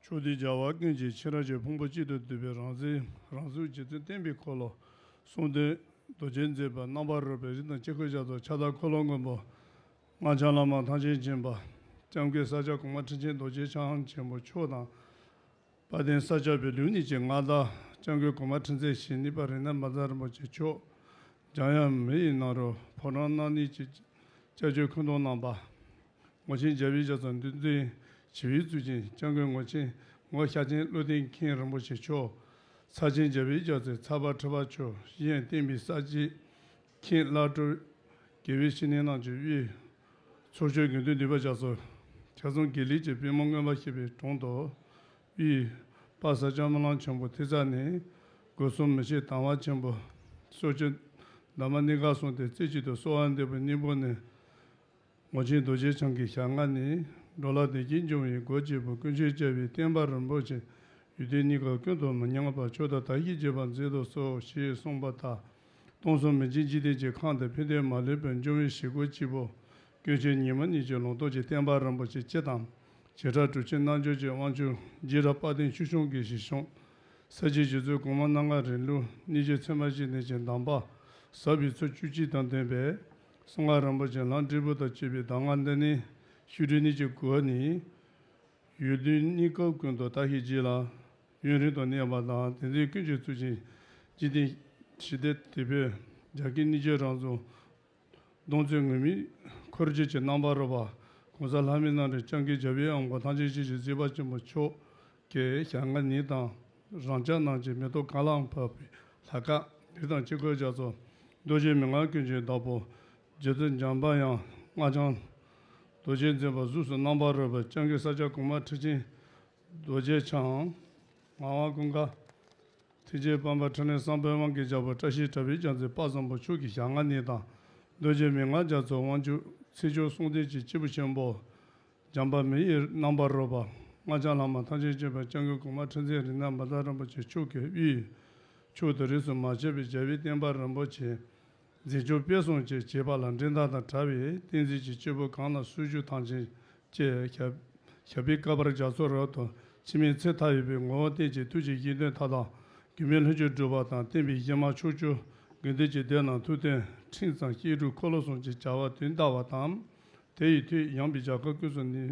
ཕྱོགས་དུས་རྒྱལ་བ་ཀུན་གྱི་ཕྱི་རོལ་གྱི་ཕུང་པོ་གཅིག་ཏུ་བསྡུས་པའི་རང་གཟུགས། རང་གཟུགས་རྗེ་བཙུན་བསྟན་པའི་འཁོར་ལོ། གསུང་སྟོན་རྡོ་རྗེ་འཛིན་པ་རྣམ་པར་རོལ་པའི་རིགས་དང་དཀྱིལ་འཁོར་རྒྱ་མཚོ་ཁྱབ་བདག་འཁོར་ལོ་མགོན་པོ། སྔགས་འཆང་བླ་མ་ཐམས་ཅད་མཁྱེན་པ། སྐྱབས་མགོན་ས་སྐྱ་གོང་མ་ཁྲི་ཆེན་རྡོ་རྗེ་འཆང་ཆེན་པོ་མཆོག་དང་། དཔལ་ལྡན་ས་སྐྱ་པའི་ལུགས་གཉིས་ཀྱི་མངའ་བདག་སྐྱབས་མགོན་གོང་མ་ཁྲི་འཛིན་ཞེ་གཉིས་པ་རིགས་ལྔ་མཛད་རིན་པོ་ཆེ་མཆོག་འཇམ་དབྱངས་མི་ཡི་ནང་རུ་ཕོ་བྲང་གནམ་སྣེ་གཅིག་ཅིག་སྐྱབས་བཅོལ་ཁུངས་གཏོགས་གནང་བ། ངོར་ཆེན་རྒྱལ་བའི་རྒྱ་མཚོ་འདུལ་འཛིན་ཞི་བའི་གཙུག་རྒྱན་སྐྱབས་མགོན་ངོར་ཆེན་ངོར་ཤཱཀྱའི་བློ་ལྡན་མཁན་རིན་པོ་ཆེ་མཆོག་ཚར་ཆེན་རྒྱལ་བའི་རྒྱ་མཚོའི་ཚར་པ་ཁྲི་པ་མཆོག་གཞན་བསྟན་པའི་གསར་བརྗེ་མཁན་བླ་སྤྲུལ་དགེ་བའི་བཤེས་གཉེན་རྣམས་ཀྱི་དབུས། ཚོགས་མཆོད་དགེ་འདུན་འདུས་པ་རྒྱ་མཚོ་ཁྱབ་གསུམ་དགེ་ལེགས་ཀྱི་པུས་མོ་མངོན་པར་བཞད་པའི་དྲུང་དུ། དབུས། དཔལ་ས་སྐྱ་སྨོན་ལམ་ཆེན་པོ་ཐེབས་རྩ་ནས། སྒོ་གསུམ་མི་ཕྱེད་དང་བ་ཆེན་པོ། སོགས་ཀྱི་གདམས་ངག་གནད་འགག་གསུམ་དེ་རྩེ་གཅིག་ཏུ་གསོལ་བ་འདེབས་པའི་སྙིང་པོ་ནི། ངོར་ཆེན་རྡོ་རྗེ་འཆང་གི་ཞལ་སྔ་ནས། འགྲོ་ལ་བདེ་སྐྱིད་འབྱུང་བའི་སྒོ་གཅིག་པུ། ཀུན་མཁྱེན་རྒྱལ་བའི་བསྟན་པ་རིན་པོ་ཆེ། ཡུལ་དུས་གནས་སྐབས་ཀུན་ཏུ་མི་ཉམས་པ། མཆོག་དང་དར་ཞིང་རྒྱས་པར་མཛད་དུ་གསོལ། ཞེས་གསུངས་པ་ལྟར། སྟོང་གསུམ་མི་མཇེད་འཇིག་རྟེན་གྱི་ཁམས་འདིར་ཕན་བདེ་མ་ལུས་པའི་འབྱུང་བའི་གཞིར་གྱུར་ཅིག་པོ། ཀུན་མཁྱེན་ཉི་མ་ཉིད་ཀྱི་ལུང་རྟོགས་ཀྱི་བསྟན་པ་རིན་པོ་ཆེ་སྤྱི་དང་། བྱེ་བྲག་གྲུབ་ཆེན་རྣལ་འབྱོར་གྱི་དབང་ཕྱུག་རྗེས་རབས་དཔལ་ལྡན་ཆོས་སྐྱོང་གི་གཞིར་བྱོན། ས་སྐྱའི་རྗེ་བཙུན་གོང་མ་རྣམ་ལྔ་རིང་ལུགས་གནས་བརྒྱུད་ཚད་མ་བཞི་ལྡན་གྱི་གདམས་པ་ཟབ་པའི་ཚུལ་བཅུ་གཅིག་དང་ལྡན་པའི་གསང་སྔགས་རིན་པོ་ཆེ་ལམ་འབྲས་བུ་དང་བཅས་པའི་གདམས་ངག་འདི་ནི་ཤུལ་འགྲོའི་གནས་ཀྱི་སྒོ་ནས། ཡུལ་དུས་གནས་སྐབས་ཀུན་ཏུ་དར་ཞིང་རྒྱས་ལ་ཡུན་རིང་དུ་གནས་པ་དང་། དེང་འདིར་ཀུན་གྱི་གཙུག་རྒྱན་འཇིག་རྟེན་ཞི་བདེ་དེད་དཔོན་རྒྱ་སྐྱེད་གནས་ཀྱི་རང་གཟུགས་སྡོམ་བརྩོན་ངུར་སྨྲིག་འཁོར་བཅས་ཀྱི་རྣམ་པར་རོལ་པ་གོང་ས་ལྷ་མིའི་རྣམ་འདྲེན་སྐྱབས་མགོན་རྒྱལ་བའི་དབང་པོ་ཐམས་ཅད་མཁྱེན་ཅིང་གཟིགས་པ་ཆེན་པོ་མཆོག་གི་ཞལ་སྔ་ནས་དང་། རང་ཅག་རྣམས་ཀྱི་མེ་ཏོག་གང་ལའང་ཕོག་པའི་ལྷ་ཁང་འདི་དང་དཀྱིལ་འཁོར་རྒྱ་མཚོ་རྡོ་རྗེ་མན་ངག་ཀུན་གྱི་བདག་པོ་རྗེ་བཙུན་འཇམ་དཔལ་དབྱངས་སྔགས་འཆང་རྡོ་རྗེ་འཛིན་པ་གཟུགས་སུ་རྣམ་པར་རོལ་པའི་སྐྱབས་མགོན་ས་སྐྱ་གོང་མ་ཁྲི་ཆེན་རྡོ་རྗེ་འཆང་ངག་དབང་ཀུན་དགའ་ཐེག་ཆེན་དཔལ་འབར་འཕྲིན་ལས་བསམ་འཕེལ་དབང་གི་རྒྱལ་པོ་བཀྲ་ཤིས་གྲགས་པའི་རྒྱལ་མཚན་དཔལ་བཟང་པོ་མཆོག་གི་ཞལ་སྔ་ནས་དང་། རྡོ་རྗེ་མན་ངག་རྒྱ་མཚོའི་དབང་ཕྱུག་ཚེ་མཆོག་གསུང་ལྡན་གྱི་སྐྱེས་བུ་ཆེན་པོ། འཇམ་དཔལ་མི་ཡི་རྣམ་པར་རོལ་པ། སྔགས་འཆང་བླ་མ་ཐམས་ཅད་མཁྱེན་པ་སྐྱབས་མགོན་གོང་མ་ཁྲི་འཛིན་རིགས་ལྔ་མཛད་རིན་པོ་ཆེ་མཆོག་གི་དབུས། མཆོག་ཏུ་རིས་སུ་མ་ཆད་པའི་རྒྱལ་བའི་བསྟན་པ་རིན་པོ་ཆེ་འཛིན་སྐྱོང་སྤེལ་གསུམ་བཅས་བྱེད་པ་ལ་འགྲན་ཟླ་དང་བྲལ་བའི་བསྟན་འཛིན་གྱི་སྐྱེས་བུ་གང་ལ་སུ་བཞུགས་ཐམས་ཅད་ཀྱི་ཞབས་ཞབས་པད་བསྐལ་པར་རྒྱ་མཚོའི་རབ་ཏུ་ འཆི་མེད་ཚེ་མཐའ་ཡས་པའི་ངོ་བོ་བསྟན་ཅིང་ཐུགས་རྗེའི་གཞན་དོན་མཐའ་དག་དགེ་བའི་བླ་མཆོག་སྒྲུབ་པ་དང་བསྟན་པའི་གཞི་མ་ཕྱོགས་བཅུ་དགེ་འདུན་གྱི་སྡེ་རྣམས་ཐུབ་བསྟན་ཁྲིམས་གཙང་བཤད་སྒྲུབ་འཁོར་ལོ་གསུམ་གྱི་བྱ་བ་དོན་དག་པ་དང་། དེ་ཡི་མཐུས་ཡངས་པའི་རྒྱ་གར་ཀུན་སོགས་ནི་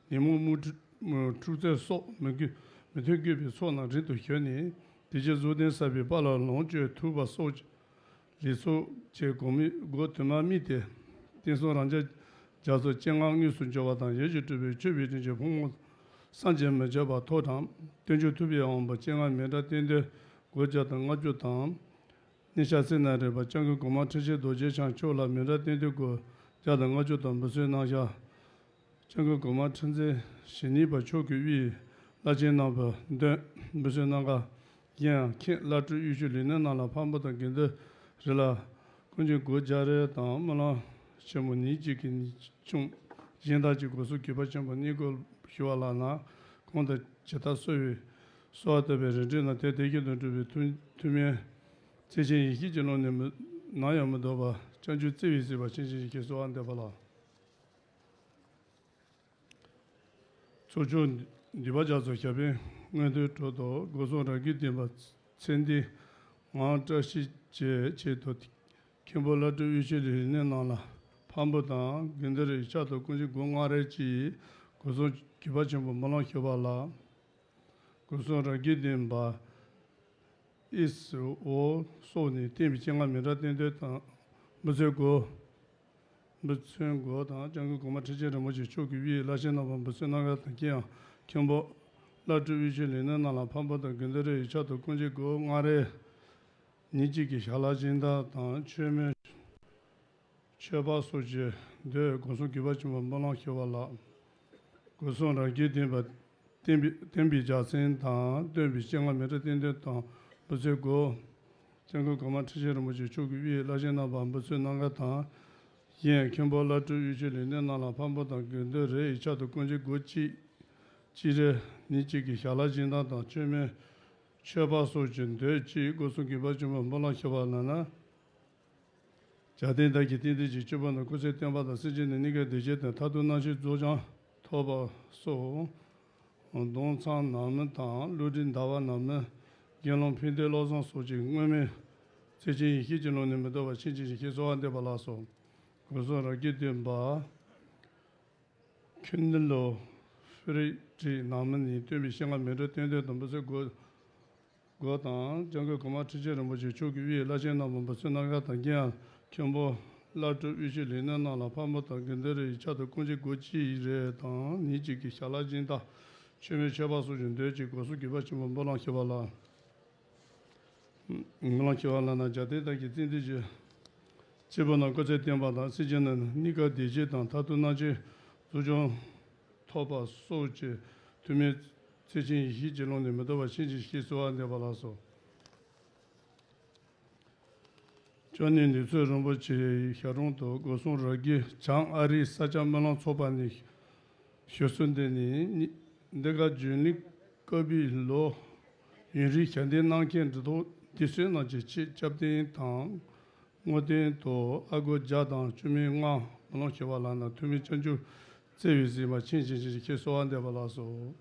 ཉིན་མོ་དམུ་ཁྲུག་ཚལ་སོགས་མི་དགོས་མི་མཐུན་དགོས་པའི་ཚོགས་རྣམས་རིང་དུ་བཞུད་ནས་དེ་རྗེས་གཟུགས་ལྡན་གསར་པའི་དཔལ་ལ་ལོངས་སྤྱོད་ཐུབ་པ་སོགས་ལས་ཚོགས་ཀྱི་སྒོ་མི་སྒོ་དུ་མར་དམིགས་ཏེ། བསྟན་སྲུང་རང་རྒྱལ་རྒྱ་མཚོ་སྤྱན་སྔར་དངོས་སུ་འབྱོར་བ་དང་། ཡིད་ཀྱིས་སྤྲུལ་པའི་མཆོད་པའི་རིན་ཆེན་ཕོ་མོ་བསམ་གྱིས་མི་ཁྱབ་པ་ཐོབ་དང་། སྟོན་མཆོག་ཐུབ་པའི་དབང་པོ་སྤྱན་སྔར་མཎྜལ་རྟེན་འདོན་སྒོ་བརྒྱ་དང་ལྔ་བཅུ་དང་། ནི་ཤཱ་སི་ན་རི་པ་སྐྱབས་མགོན་གོང་མ་ཁྲི་ཆེན་རྡོ་རྗེ་འཆང་མཆོག་ལ་མཎྜལ་རྟེན་འདོན་སྒོ་བརྒྱ་དང་ལྔ་བཅུ་དང་འབུལ་ཚུལ་གནང་ཞག་སྐྱབས་མགོན་གོང་མ་ཁྲི་འཛིན་ཞེ་གཉིས་པ་མཆོག་གི་དབུས་བླ་ཆེན་རྣམ་པ་འདོན་འབུལ་ཚུལ་གནང་ག་གཞན་ཡང་མཁན་བླ་སྤྲུལ་དབུས་ཆོས་ལས་སྣེ་རྣམས་ལ་ཕམ་པོ་དང་དགེ་འདུན་རེ་ལ་ཀུན་མཁྱེན་སྒོ་བརྒྱ་རེ་དང་སྨོན་ལམ་ཆེན་མོ་ཉིན་གཅིག་གི་ཉིན་ཆུང་སྦྱིན་བདག་གི་སྒོ་གསུམ་གུས་པ་ཆེན་པོས་བསྙེན་བཀུར་ཞུ་བ་ལགས་ན། གོང་དུ་ཇི་ལྟར་གསོལ་བའི་གསོལ་བ་བཏབ་པའི་རིམ་གྲོ་རྣམས་དེ་དེ་བཞིན་དུ་འགྲུབ་པའི་ཐུགས་ཐུགས་སྨོན་བརྩེ་ཆེན་ཡེ་ཤེས་ཀྱི་ཀློང་ནས་མི་ནམ་ཡང་མི་ལྡོག་པ་བྱང་ཆུབ་བརྩེ་བའི་བཟི་བ་ཆེན་ཆེན་ཞིག་གསོལ་བ་འདེབས་པ་ལགས། ཚོགས་མཆོག་འདུས་པ་རྒྱ་མཚོ་ཞབས་པད་མངོན་དུ་གྲོལ་དོ། སྒོ་གསུམ་རབ་དགའི་སྡོམ་པ་ཚེ་འདིའི་ངང་བཀྲ་ཤིས་ཀྱི་ཆེད་དུ་མཁན་པོ་བླ་སྤྲུལ་དབུས་ཆོས་ལས་སྣེ་རྣམས་ལ་ཕམ་པོ་དང་དགེ་འདུན་རེ་ཡི་ཕྱག་ཏུ་ཀུན་གཞི་སྒོ་ལྔ་རེ་གཅིག་སྒོ་གསུམ་གུས་པ་ཆེན་པོས་སྨོན་ལམ་ཞུ་བ་ལགས། སྒོ་གསུམ་རབ་དགའི་སྡོམ་པ་ཨི་སི་འོ་སོགས་ནས་བསྟན་པའི་སྤྱན་སྔར་མཎྜལ་རྟེན་འདོན་དང་འབུལ་ཚུལ་སྒོ་འབུལ་ཚུལ་སྒོ་དང་སྐྱབས་མགོན་གོང་མ་ཁྲི་ཆེན་རིན་པོ་ཆེ་མཆོག་གི་དབུས་བླ་ཆེན་རྣམ་པར་འབུལ་ཚུལ་གནང་ག་དང་། ཁྱེད་ཡང་མཁན་པོ་བླ་སྤྲུལ་དབུས་ཆོས་ལས་སྣེ་རྣམས་ལ་ཕམ་པོ་དང་དགེ་འདུན་རེ་ཡི་ཕྱག་ཏུ་ཀུན་གཞི་སྒོ་ལྔ་རེ་ཉིན་གཅིག་གི་ཞལ་ལག་སྦྱིན་བདག་དང་མཆོད་མེ་མཆོད་པ་སོགས་ཀྱི་འདོད་སྒོ་གསུམ་གུས་པ་ཆེན་པོས་སྨོན་ལམ་ཞུ་བ་ལགས། སྒོ་གསུམ་རབ་དགའི་སྡོམ་པ་བསྟན་པའི་བསྟན་པའི་རྒྱལ་མཚན་དང་སྟོན་པའི་སྤྱན་སྔར་མཎྜལ་རྟེན་འདོན་དང་འབུལ་ཚུལ་སྒོ་སྐྱབས་མགོན་གོང་མ་ཁྲི་ཆེན་རིན་པོ་ཆེ་མཆོག་གི་དབུས་བླ་ཆེན་རྣམ་པར་འབུལ་ཚུལ་གནང་ག་དང་། གཞན་མཁན་པོ་བླ་སྤྲུལ་དབུས་ཆོས་ལས་སྣེ་རྣམས་ལ་ཕམ་པོ་དང་དགེ་འདུན་རེ་ཡི་ཕྱག་ཏུ་ཀུན་གཞི་སྒོ་གཅིག་གཅིག་རེ་ཉིན་གཅིག་གི་ཞལ་ལག་སྦྱིན་བདག་དང་མཆོད་མེ་མཆོད་པ་སོགས་ཀྱི་འདོད་གཅིག་སྒོ་གསུམ་གུས་པ་ཆེན་པོས་སྨོན་ལམ་ཞུ་བ་ལགས་ན། རྒྱལ་བསྟན་བདག་གི་རྟེན་འབྲེལ་གྱི་སྤྱི་བོ་ན་སྐུ་ཚེ་བརྟན་པ་དང་། སེམས་ཅན་ནི་གནས་སྐབས་བདེ་སྐྱིད་དང་། མཐར་ཐུག་རྣམ་ཤེས་རྫོགས་བྱང་ཐོབ་པ་སོགས། གདོང་མཚམས་ནག་མོ་དང་། བློ་གྲོས་འདར་བ་ནག་མོ། དགེ་སློང་ཕན་བདེ་བློ་བཟང་སོགས་ཀྱི་མངོན་མེད་བརྩེ་ཆེན་ཡེ་ཤེས་ཀྱི་ཀློང་ནས་མི་ལྡོག་པ་ཆེན་ཆེན་ཞིག་གསོལ་བ་འདེབས་པ་ལགས་སོ། སྒོ་གསུམ་རབ་དགའི་སྡོམ་པ། ཁྱོད་ནི་ལོ་ཧྥེ་རི་ཀྲི་ནང་མི་ནི་སྟོན་པའི་ཤིང་རྟ་མེ་ཏྲི་སྟོན་སྟོན་དུ་འབུལ་ཚུལ་སྒོ་སྒོ་དང་། སྐྱབས་མགོན་གོང་མ་ཁྲི་ཆེན་རིན་པོ་ཆེ་མཆོག་གི་དབུས་བླ་ཆེན་རྣམ་པ་འབུལ་ཚུལ་གནང་ག་དང་། རྒན་མཁན་པོ་བླ་སྤྲུལ་དབུས་ཆོས་ལས་སྣེ་རྣམས་ལ་ཕམ་པོ་དང་དགེ་འདུན་རེ་ཡི་ཕྱག་ཏུ་ཀུན་གཞི་སྒོ་གཅིག་རེ་དང་ཉིན་གཅིག་གི་ཞལ་ལག་སྦྱིན་བདག་མཆོད་མེ་མཆོད་པ་སོགས་ཀྱི་འདོད་ཅིག་སྒོ་གསུམ་གུས་པ་ཆེན་པོས་སྨོན་ལམ་ཞུ་བ་ལགས། སྨོན་ལམ་ཞུ་བ་ལགས་ན། རྒྱལ་བསྟན་བདག་གི་རྟེན་འབྲེལ་གྱི་སྤྱི་བོ་ན་སྐུ་ཚེ་བརྟན་པ་དང་། སེམས་ཅན་ནི་གནས་སྐབས་བདེ་སྐྱིད་དང་། མཐར་ཐུག་རྣམ་ཤེས་རྫོགས་བྱང་ཐོབ་པ་སོགས་ཀྱི་ཐུགས་སྨོན་བརྩེ་ཆེན་ཡེ་ཤེས་ཀྱི་ཀློང་ནས་མི་ལྡོག་པ་ཆེན་ཆེན་ཞིག་གསོལ་བ་འདེབས་པ་ལགས་སོ། ཅོ་ནེ་ནུས་ཚོད་རིན་པོ་ཆེའི་ཞལ་དྲུང་དུ་སྒོ་གསུམ་རབ་དགའི་བྱང་ཨ་རིའི་ས་སྐྱ་སྨོན་ལམ་ཚོགས་པ་ནས་ཞུ་གསོལ་འདེབས་ནས། འདི་ག་འབྱོན་ལིག་བཀའ་པོད་ལོ་ཡུན་རིང་ཞལ་འདེབས་གནང་མཁན་འབྲི་ཐོག་འདི་ཚོའི་ནང་གི་ཆེད་སྐྱབས་རྟེན་དང་དངོས་རྟེན་དུ་ཨ་སྒོར་བརྒྱ་དང་བཅུ་མེད་ལྔ་སྨོན་ལམ་ཞུ་བ་ལགས་ན། ཐུགས་སྨོན་བྱང་ཆུབ་བརྩེ་བའི་བཟི་བ་ཆེན་ཆེན་ཞིག་གསོལ་བ་འདེབས་པ་ལགས་སོ།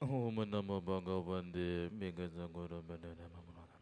ཨོཾ་ནམོ་བྷ་ག་ཝ་ཏེ། མི་དགེ་བ་གུ་རུ་བེ་ཏེ་ན་མ་མ་ན་ན་མ་ན།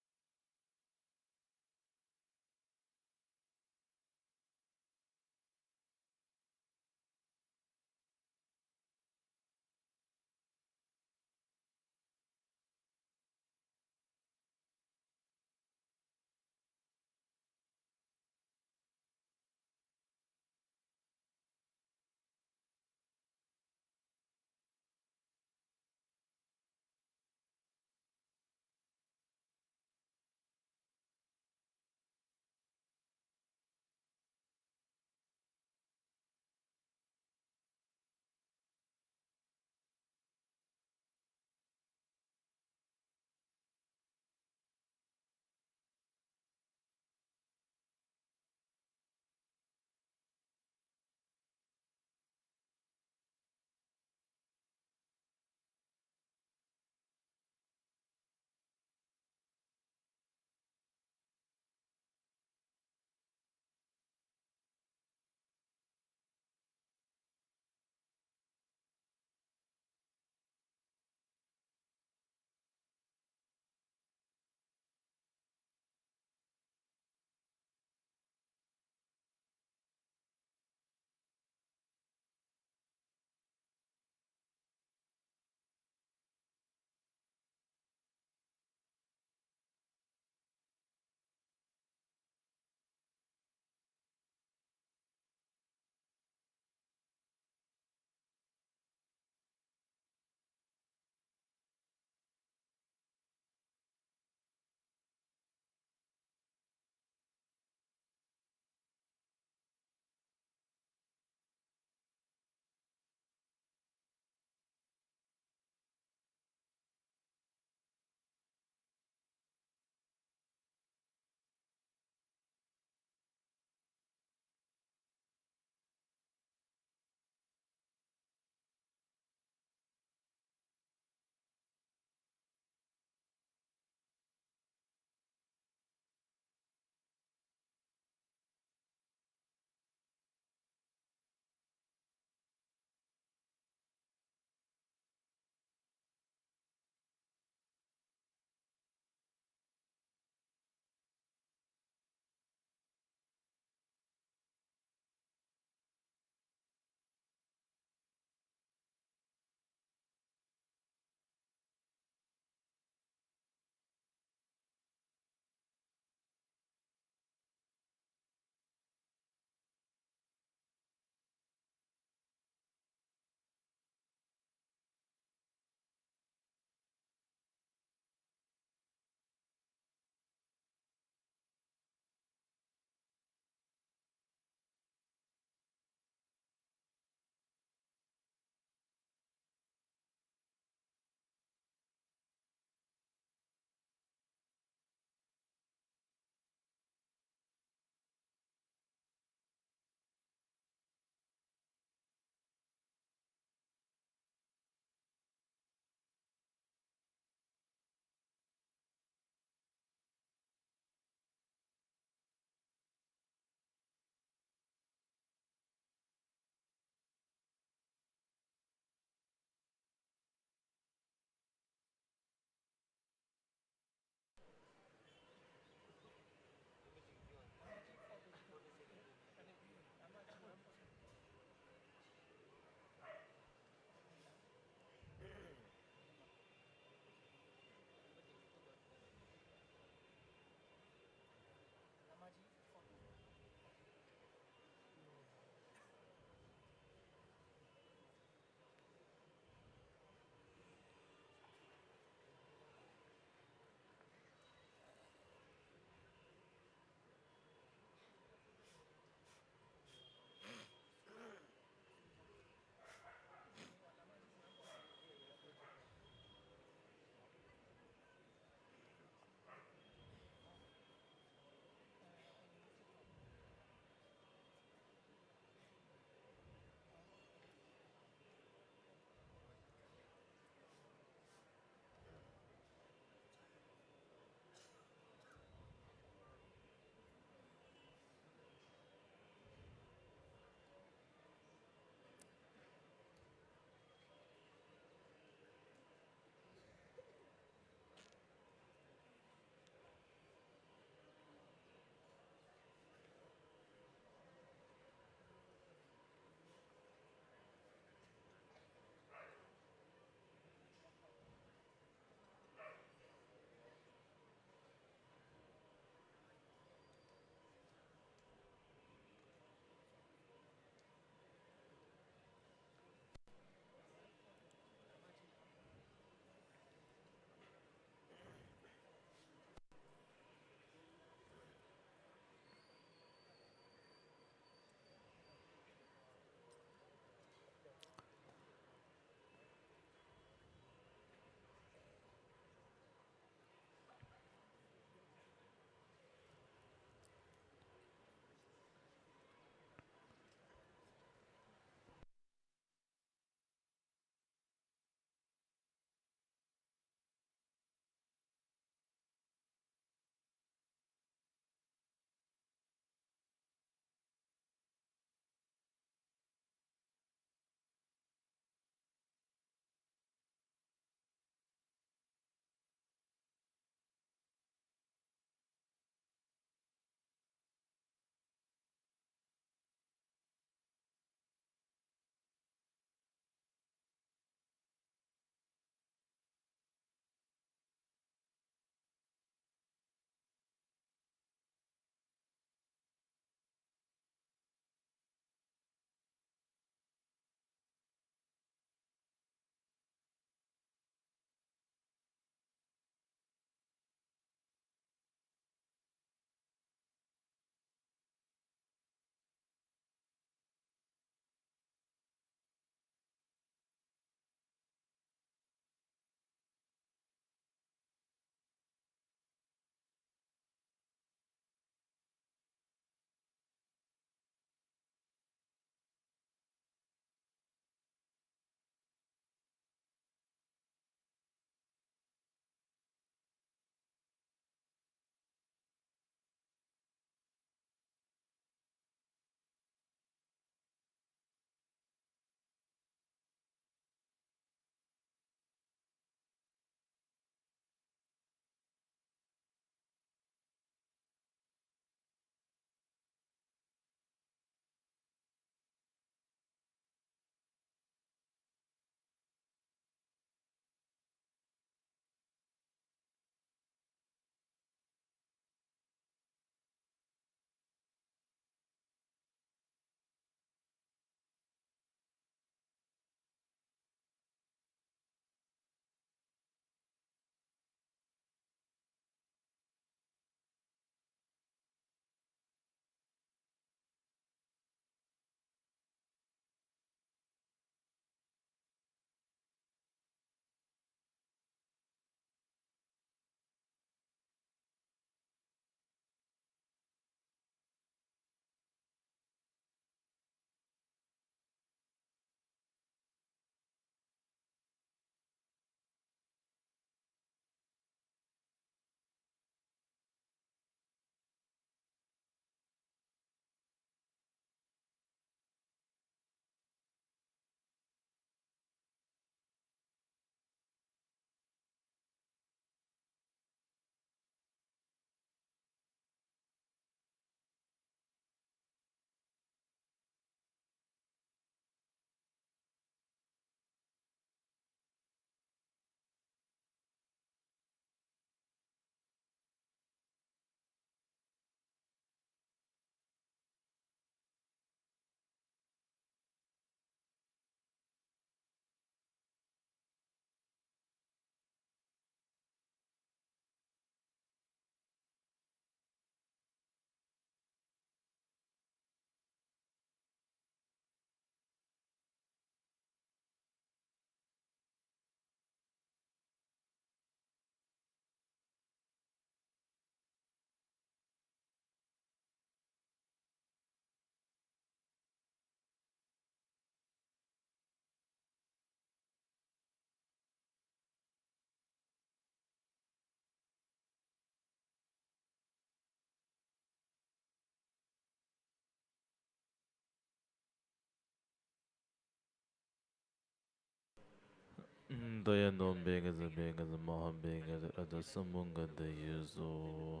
ཏདྱ་ཐཱ། བྷེ་ཁ་ཙ་བྷེ་ཁ་ཙ་མ་ཧཱ་བྷེ་ཁ་ཙ་ཨ་ཏ་ས་མུདྒ་ཏ་ཡེ་སྭཱ་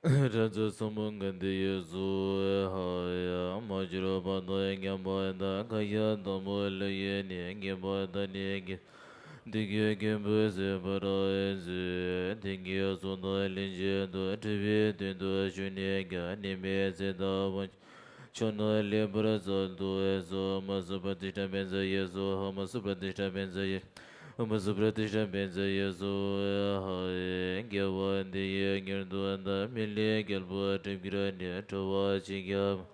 ཧཱ། ཨ་ཏ་ས་མུདྒ་ཏ་ཡེ་སྭཱ་ཧཱ། མ་གྱུར་པ་དང་མཉམ་པ་དང་མཁའ་ཁྱབ་དང་པོ་ལ་ཡོད་ནས་ངེས་པར་དང་ནི་དགེ་དེ་གའི་མགོན་པོས་གསོལ་བར་མཛོད། དེང་གི་གསུང་དང་ལན་ཆད་དུ་འཁྲིད་པའི་དོན་དུ་ཞུས་ནས་ཀྱང་ནད་མེད་ཚེ་དང་ཕན་ཕྱོགས་རྣམས་ལེགས་པར་སྩལ་དུ་གསོལ། མ་སུ་པྲ་ཏིཥྛ་བཛྲ་ཡེ་སྭཱ་ཧཱ། མ་སུ་པྲ་ཏིཥྛ་བཛྲ་ཡེ། མ་སུ་པྲ་ཏིཥྛ་བཛྲ་ཡེ་སྭཱ་ཧཱ། དགེ་བ་འདི་ཡིས་མྱུར་དུ་བདག་མི་ལའི་རྒྱལ་པོ་སྒྲུབ་གྱུར་ནས། འགྲོ་བ་སྤྱིའི་རྒྱལ་པོ་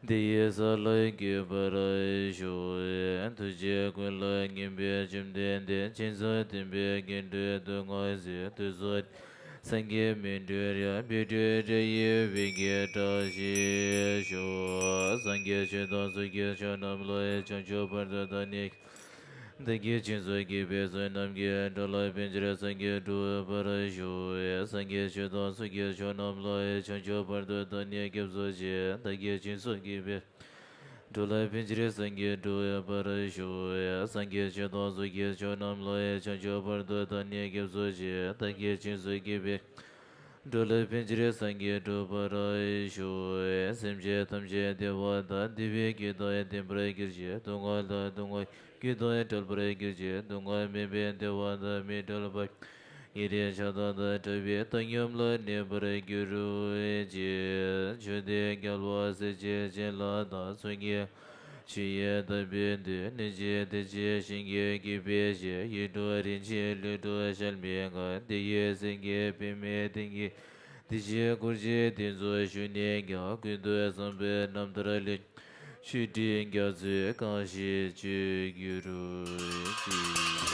འདི་ཡི་ས་ལ་འགོད་པར་ཤོག། ཐུགས་རྗེ་ཀུན་ལ་མཉེས་པའི་བཅོམ་ལྡན་འདས། མཁྱེན་བརྩེ་ལྡན་པའི་མཁྱེན་གྲོལ་མཐུ་རྔམ་གཟིགས། དུས་གསུམ་སངས་རྒྱས་མི་འབྲལ་ཡང་། བཻ་ཌཱུརྻ་ཡི་བོད་ཀྱི་བཀྲ་ཤིས་ཤོག། སངས་རྒྱས་ཆོས་དང་ཚོགས་ཀྱི་མཆོག་རྣམས་ལ། བྱང་ཆུབ་བར་དུ་བདག་ནི། བདག་གིས་སྦྱིན་སོགས་ཀྱི་དཔལ་བཟང་རྣམས་ཀྱིས། འགྲོ་ལ་ཕན་ཕྱིར་སངས་རྒྱས་འགྲུབ་པར་ཤོག། སངས་རྒྱས་ཆོས་དང་ཚོགས་ཀྱི་མཆོག་རྣམས་ལ། བྱང་ཆུབ་བར་དུ་བདག་ནི་སྐྱབས་སུ་མཆི། བདག་གིས་སྦྱིན་སོགས་ཀྱི་དཔལ། འགྲོ་ལ་ཕན་ཕྱིར་སངས་རྒྱས་འགྲུབ་པར་ཤོག། སངས་རྒྱས་ཆོས་དང་ཚོགས་ཀྱི་མཆོག་རྣམས་ལ། བྱང་ཆུབ་བར་དུ་བདག་ནི་སྐྱབས་སུ་མཆི། བདག་གིས་སྦྱིན་སོགས་ཀྱི་དཔལ། འགྲོ་ལ་ཕན་ཕྱིར་སངས་རྒྱས་འགྲུབ་པར་ཤོག། སེམས་ཅན་ཐམས་ཅད་བདེ་བ་དང་། བདེ་བའི་རྒྱུ་དང་ལྡན་པར་གྱུར་ཅིག། སྡུག་བསྔལ་དང་སྡུག་བསྔལ་རྒྱུ་དང་བྲལ་བར་གྱུར་ཅིག། སྡུག་བསྔལ་མེད་པའི་བདེ་བ་དང་མི་འབྲལ་བར། ཡུན་རིང་ཆགས་སྡང་དང་བྲལ་བའི་བཏང་སྙོམས་ལ་གནས་པར་གྱུར་ཅིག། ཆོས་འདི་རྒྱལ་བ་སྲས་བཅས་བྱིན་རླབས་དང་། ཚོགས་རྒྱན་ཆོས་དབྱིངས་དག་པའི་མདོས། ནད་གཅིན་དེ་བཞིན་གཤིན་རྗེའི་གོ་འཕང་ཞིག། ཡིད་འཕྲོག་རིན་ཆེན་ལུས་འཕྲོག་གཞན་མི་དགའ། དེ་ཡི་སེང་གེ་པདྨའི་སྟེང་གི། དེ་བཞིན་དཀོར་ཆའི་གཏེར་མཛོད་ཞུ་ནས་ཀྱང་། ཀུན་ཏུ་བཟང་པོའི་རྣམ་ཐར་ལེགས། ཆོས་འབྲེལ་རྒྱ་མཚོས་གང་ཞིག་བརྗོད་གྱུར་ཅིག།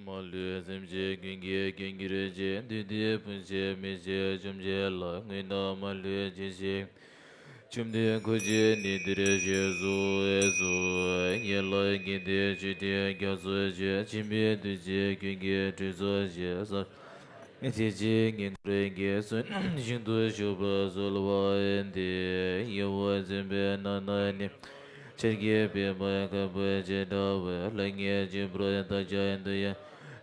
མ་ལུས་སེམས་ཅན་ཀུན་གྱི་མགོན་གྱུར་ཅིང་། བདུད་སྡེ་དཔུང་བཅས་མི་ཕྱེད་བཅོམ་བྱས་ལ། དངོས་རྣམས་མ་ལུས་ཇི་བཞིན། བཅོམ་ལྡན་འཁོར་བཅས་ནི་འདིར་བཞུགས་སུ་གསོལ། ཡན་ལག་བརྒྱད་ལྡན་མཆོད་རྟེན་རྒྱ་མཚོ་ཆེ། འཆི་མེད་གདུལ་བྱའི་མགོན་གྱི་དྲིན་གཟོ་ཞིང་། ས་ལ་ཐེག་ཆེན་ཉིད་འཁོར་གྱི་ཚུལ་རྣམས་ཞིང་དུ་ཞུགས་པར་གསོལ་བ་འདེབས། ཡིད་འོང་མཛེས་པའི་ནང་ན་ནི། ཆར་གྱི་པདྨ་དཀར་པོ་ཅན་འདྲ་བ། ལྷང་ངེ་ཆེན་པོར་བལྟ་ཀྱང་འདི་ཡང་།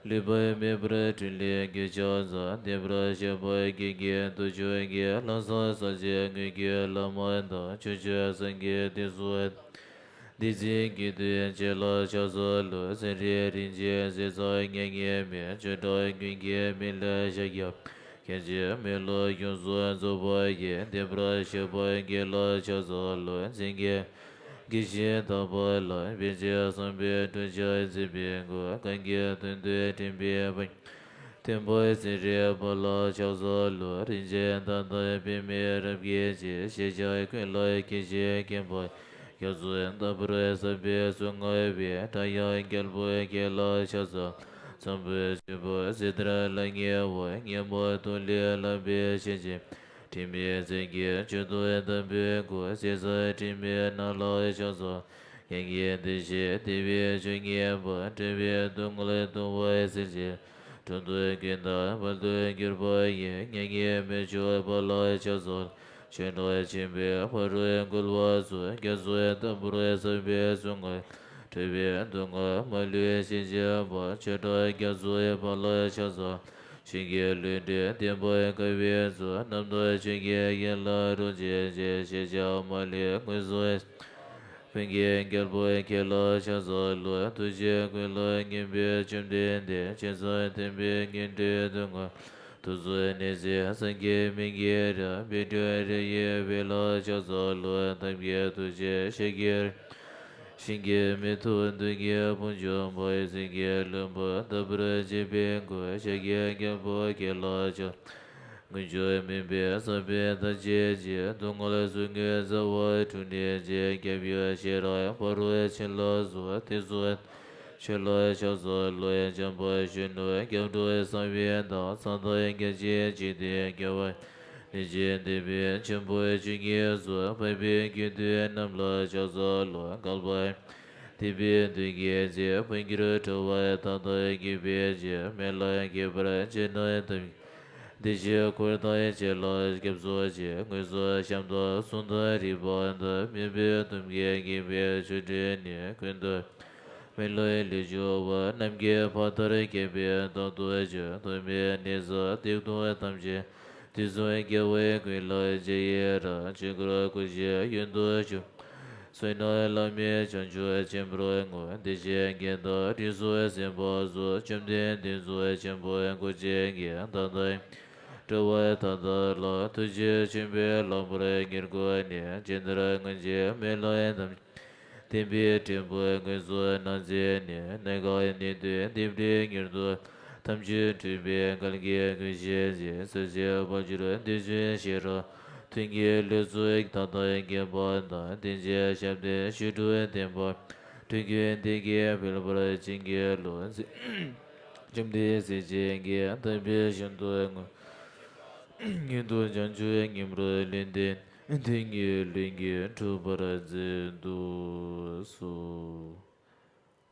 ལུས་པ་མེད་པར་ཕྲིན་ལས་རྒྱུན་ཆགས་མཛད། བདེན་པར་གཤེགས་པ་དགེ་བའི་བདུད་ཕྱོགས་ཀྱི། ལམ་བཟང་ས་སྤྱོད་དངོས་ཀྱི་བླ་མ་དང་། ཕྱོགས་བཅུའི་སངས་རྒྱས་དེ་ཚུ་དང་། བདུད་རྩི་གི་མདོས་བཅས་ལ་ཕྱག་འཚལ་ལོ། ཚེ་རིང་རིན་ཆེན་ཟས་གཙང་མྱ་ངན་མེད། ཆོས་གྲགས་མགོན་གྱི་མིང་ལ་ཕྱག་བརྒྱ། སྐྱེ་འཆི་མེད་ལ་ཡོངས་སུ་རྫོགས་པ་ཡི། བདེན་པར་གཤེགས་པ་དགེ་ལ་ཕྱག་འཚལ་ལོ། མཚན་གྱི་དགེ་བཤེས་དམ་པ་ལ། བན་ཆེན་བཟང་པོས་བསྐྲུན་ཕྱག་མཛད་པའི་མགོན། གང་གི་དོན་དུ་འདྲེན་པའི་དཔལ། བསྟན་པ་ཚེ་རིང་པ་ལ་ཕྱག་འཚལ་ལོ། རིན་ཆེན་ཐང་དང་པདྨའི་རབ་རྒྱན་ཅན། ཞེས་བྱ་ཀུན་ལ་མཁས་ཤིང་མཁྱེན་པ། རྒྱ་མཚོ་ལྟ་བུར་བསམ་པའི་ཚོགས་མངའ་བའི། སྒྲ་དབྱངས་རྒྱལ་པོ་དགྱེས་ལ་ཕྱག་འཚལ། ཚངས་པའི་བྱེད་པོ་ཇི་ལྟར་ལ་ཉེ་བ། སྙན་པ་ཐུགས་ལས་ལམ་པའི་ཆོས་ཅན། དྲི་མེད་མཚན་གྱི་མཆོག་ཏུ་བདག་པོའི་སྐུ། ཟས་གཙང་དྲི་མེད་སྣ་ལ་ཕྱག་འཚལ། མྱ་ངན་འདའ་ཞིང་བདེ་བའི་མཆོག་བརྙེས་པ། འབྲལ་བའི་སྡུག་བསྔལ་སྟོང་པར་སེལ་ཕྱིར། འགྲོ་དོན་ཀུན་ཏུ་དཔལ་དུ་གྱུར་པ་ཡི། མྱ་ངན་མི་ཕྱུག་པ་ལ་ཕྱག་འཚལ། ཆོས་གྲགས་ཆེན་པོས་ཕ་རོལ་འགུལ་བ་སོགས། རྒྱ་མཚོ་ལྟ་བུར་བསམ་པའི་ཚོགས་མངའ། འབྲལ་བའི་སྡུག་བསྔལ་མ་ལུས་ཞི་བྱེད་པ། ཆོས་གྲགས་རྒྱ་མཚོའི་དཔལ་ལ་ཕྱག་འཚལ། ཞིང་གི་ལུས་འདྲེན་བརྟན་པར་དཀའ་བའི་ཚུལ། རྣམ་དག་ཆོས་ཀྱི་རྒྱན་ལ་རོལ་ཅིག་ཅེས། ཞེས་བྱ་མ་ལུས་མངོན་སུམ། ཀུན་གྱི་རྒྱལ་པོ་ཁྱེད་ལ་ཕྱག་འཚལ་ལོ། ཐུགས་རྗེ་ཀུན་ལ་མཉེས་པའི་བཅོམ་ལྡན་འདས། མཁྱེན་གསུམ་ལྡན་པའི་སྙིང་ཁྲག་རྡུལ་ལྔ། ཐུགས་སུ་གནས་གཟིགས་སངས་རྒྱས་སྨན་གྱི་རི། པཎ་གྲུབ་རི་ཡི་བཻ་ལ་ཕྱག་འཚལ་ལོ། ཐབས་མཁས་ཐུགས་རྗེས་ཤཱཀྱའི་རི། ཞིང་གི་མེ་ཏོག་དུང་གི་བུ་འཇོམས་པ། སེང་གེ་ལྷུན་པོ་ལྟ་བུར་བརྗིད་པའི་སྐུ། ཤཱཀྱའི་རྒྱལ་པོ་ཁྱེད་ལ་ཕྱག་མངོན་སྤྱོད་མུན་པའི་ས་བོན་དག་བྱེད་ཅིང་། སྡུག་བསྔལ་ཟུག་རྔུའི་རྩ་བ་འཁྲུད་ནས་ཀྱི། སྐྱབས་ཡུལ་ཤེས་རབ་ཕ་རོལ་ཕྱིན་ལ་སོགས། དེ་ཚུ་ཆོས་ལ་ཕྱག་འཚལ་ལོ། འཇམ་དཔལ་གཞོན་ནུ་སྐྱབས་འགྲོ་གསང་བའི་བདག། མཚན་དང་རྒྱ་ཆེར་བརྗིད་དེ་རྒྱལ་བ། ལན་ཅིག་འདས་པའི་འཆི་འཕོའི་ཆོས་ཉིད་སུ། འཕགས་པའི་དགེ་འདུན་རྣམས་ལ་ཕྱག་འཚལ་ལོ། བསྐལ་པ་འདས་པའི་དུས་ཀྱི་ཚེ། འཕོ་འགྱུར་འཁྲུལ་པ་མཐའ་དག་གི་ཕྱིར། མི་ལ་སྐྱེ་བར་བྱེད་ན་ཐབས། བདེ་གཤེགས་འཁོར་དང་བཅས་ལ་སྐྱབས་སུ་མཆི། དངོས་སུ་ཞབས་དང་གསུང་དང་རིག་པ་དང་། མོས་པའི་དོན་ཀུན་དགེ་བའི་ཆོས་འབྲེལ་ནས། ཀུན་ཏུ་མི་ལུས་ལས་བྱུང་བ། ནམ་མཁའི་ཕ་མཐར་སྐྱེས་པའི་བདག་ཏུ་གྱུར། ཐོག་མེད་གནས་སུ་སྡིག་ལྟུང་ཐམས་ཅད། དུས་གསུམ་རྒྱལ་བའི་མགོན་ལ་མཇལ་ཡི་རབ། ཆོས་འཁོར་བསྐོར་ཞིང་ཡུན་དུ་བཞུགས། བསོད་ནམས་བླ་མེད་བྱང་ཆུབ་ཆེན་པོར་བསྔོ། བདེ་གཤེགས་དགེ་དང་རིགས་སུ་གསན་པ་སོགས། བཅོམ་ལྡན་འདས་ཚོགས་ཆེན་པོ་འཁོར་བཅས་ཀྱིས། ད་ལྟ་སྤྲུལ་པ་མཐའ་དག་ལ། ཐུགས་རྗེ་ཆེན་པོས་ལྷག་པར་ཉེར་བསྐོར་ནས། ཇི་ལྟར་སྔོན་གྱི་སྨོན་ལམ་ཐམས་ཅད། བདེན་པའི་ཕྲེང་བ་མངོན་སུམ་རྣམ་མཛད་ནས། གནས་སྐབས་ནད་གདོན་སྡིག་སྒྲིབ་མྱུར་དུ། ཐམས་ཅད་འཁྲུད་པའི་གལ་གྱི་མགོན་ཞེས་བརྗོད། སྲིད་ཞིའི་དཔལ་གྱུར་བདེ་ཆེན་ཤེས་རབ། དོན་གྱི་ལུས་ཚུལ་མཐའ་དག་མཁྱེན་པ་དང་། བསྟན་བཅོས་ཞབས་བརྟན་བཤད་སྒྲུབ་བསྟན་པ། དུས་ཀུན་བདེ་སྐྱིད་འཕེལ་བར་བྱིན་གྱིས་རློབས། བཅོམ་ལྡན་སྲས་བཅས་ཀྱི། དམ་པའི་ཞིང་དུ་མངོན། མངོན་དུ་བྱང་ཆུབ་མཉམ་རུབ་ལེགས་ལྡན། དེ་ཉིད་ལྷུན་གྱིས་གྲུབ་པར་མཛད་དུ་གསོལ།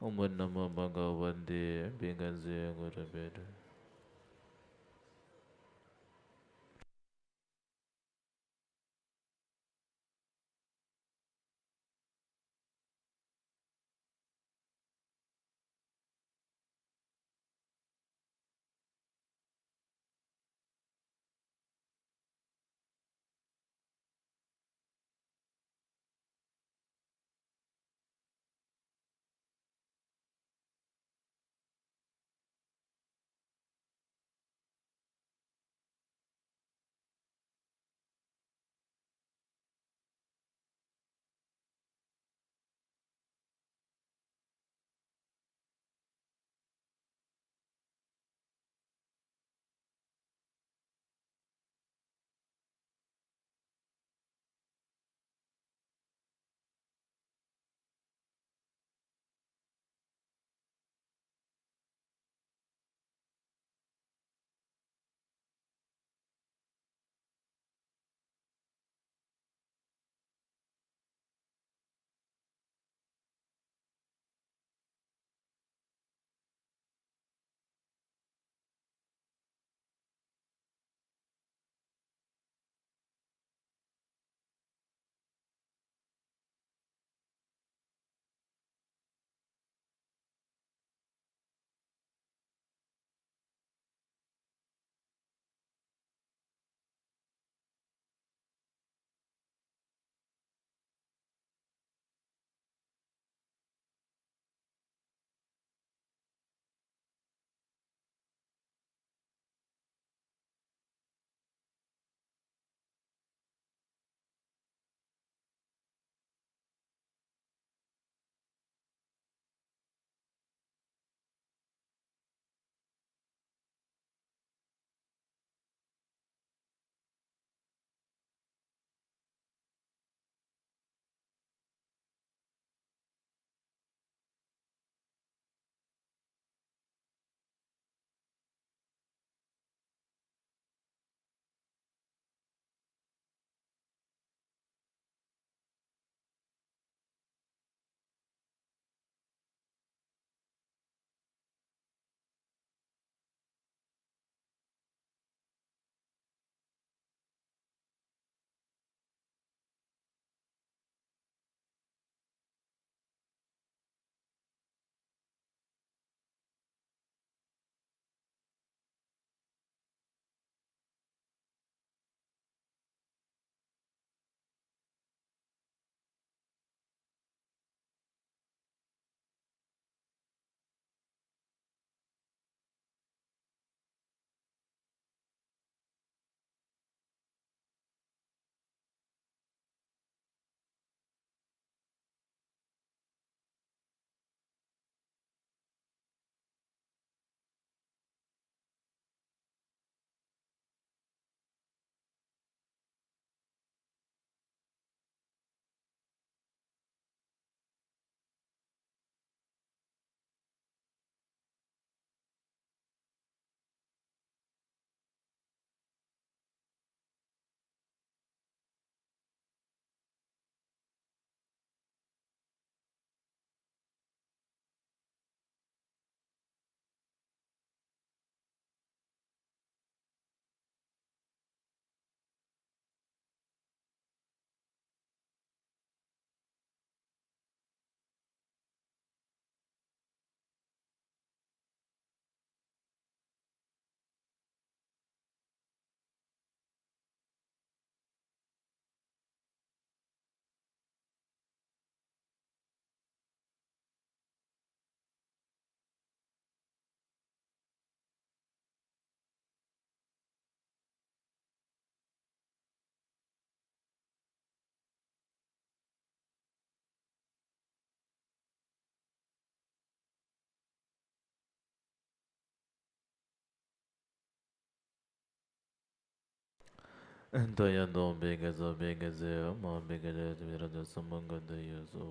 ཨོཾ་ནམོ་བྷ་ག་བ་ཏེ། བྷཻ་ཥ་ཛྙཱ་ན་རོ་པཎྜི་ཏ། ད་ཡང་སྟོང་པའི་དགེ་རྩ་པའི་དགེ་རྩའི་མ་པའི་དགེ་རྩའི་དེ་ར་ཚོ་སམ་བྷོ་ག་ཏ་ཡོད་སོ།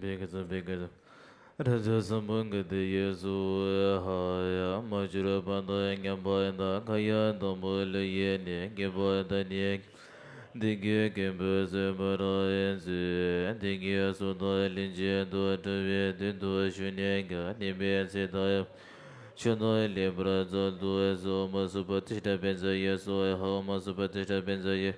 བེ་ག་ཙ་བེ་ག་ཙ། ར་ཛ་སམ་བྷོ་ག་ཏ་ཡེ་སུ་ཧ་ཡ། མ་གྱུར་པ་དང་མཉམ་པ་དང་། གང་ཡང་དང་པོ་ལས་ཡེ་ནས། བསྐལ་པ་དང་ནི་བདེ་གཤེགས་ཀུན་པོས་གསོན་པར་མཛོད། བདེ་གཤེགས་སུ་དག་ལན་ཅིག་ཏུ། འགྲོ་བའི་དོན་དུ་ཞུགས་ནས་ཀྱང་། ནད་མེད་ཚེ་དང་ཡང་མཆོག་ཏུ་ལེགས་པར་སྩོལ་དུ་གསོལ། ཨོཾ་སུ་པ་ཏི་ཥྛ་བཛྲ་ཡེ་སྭཱ་ཧཱ། ཨོཾ་སུ་པ་ཏི་ཥྛ་བཛྲ་ཡེ།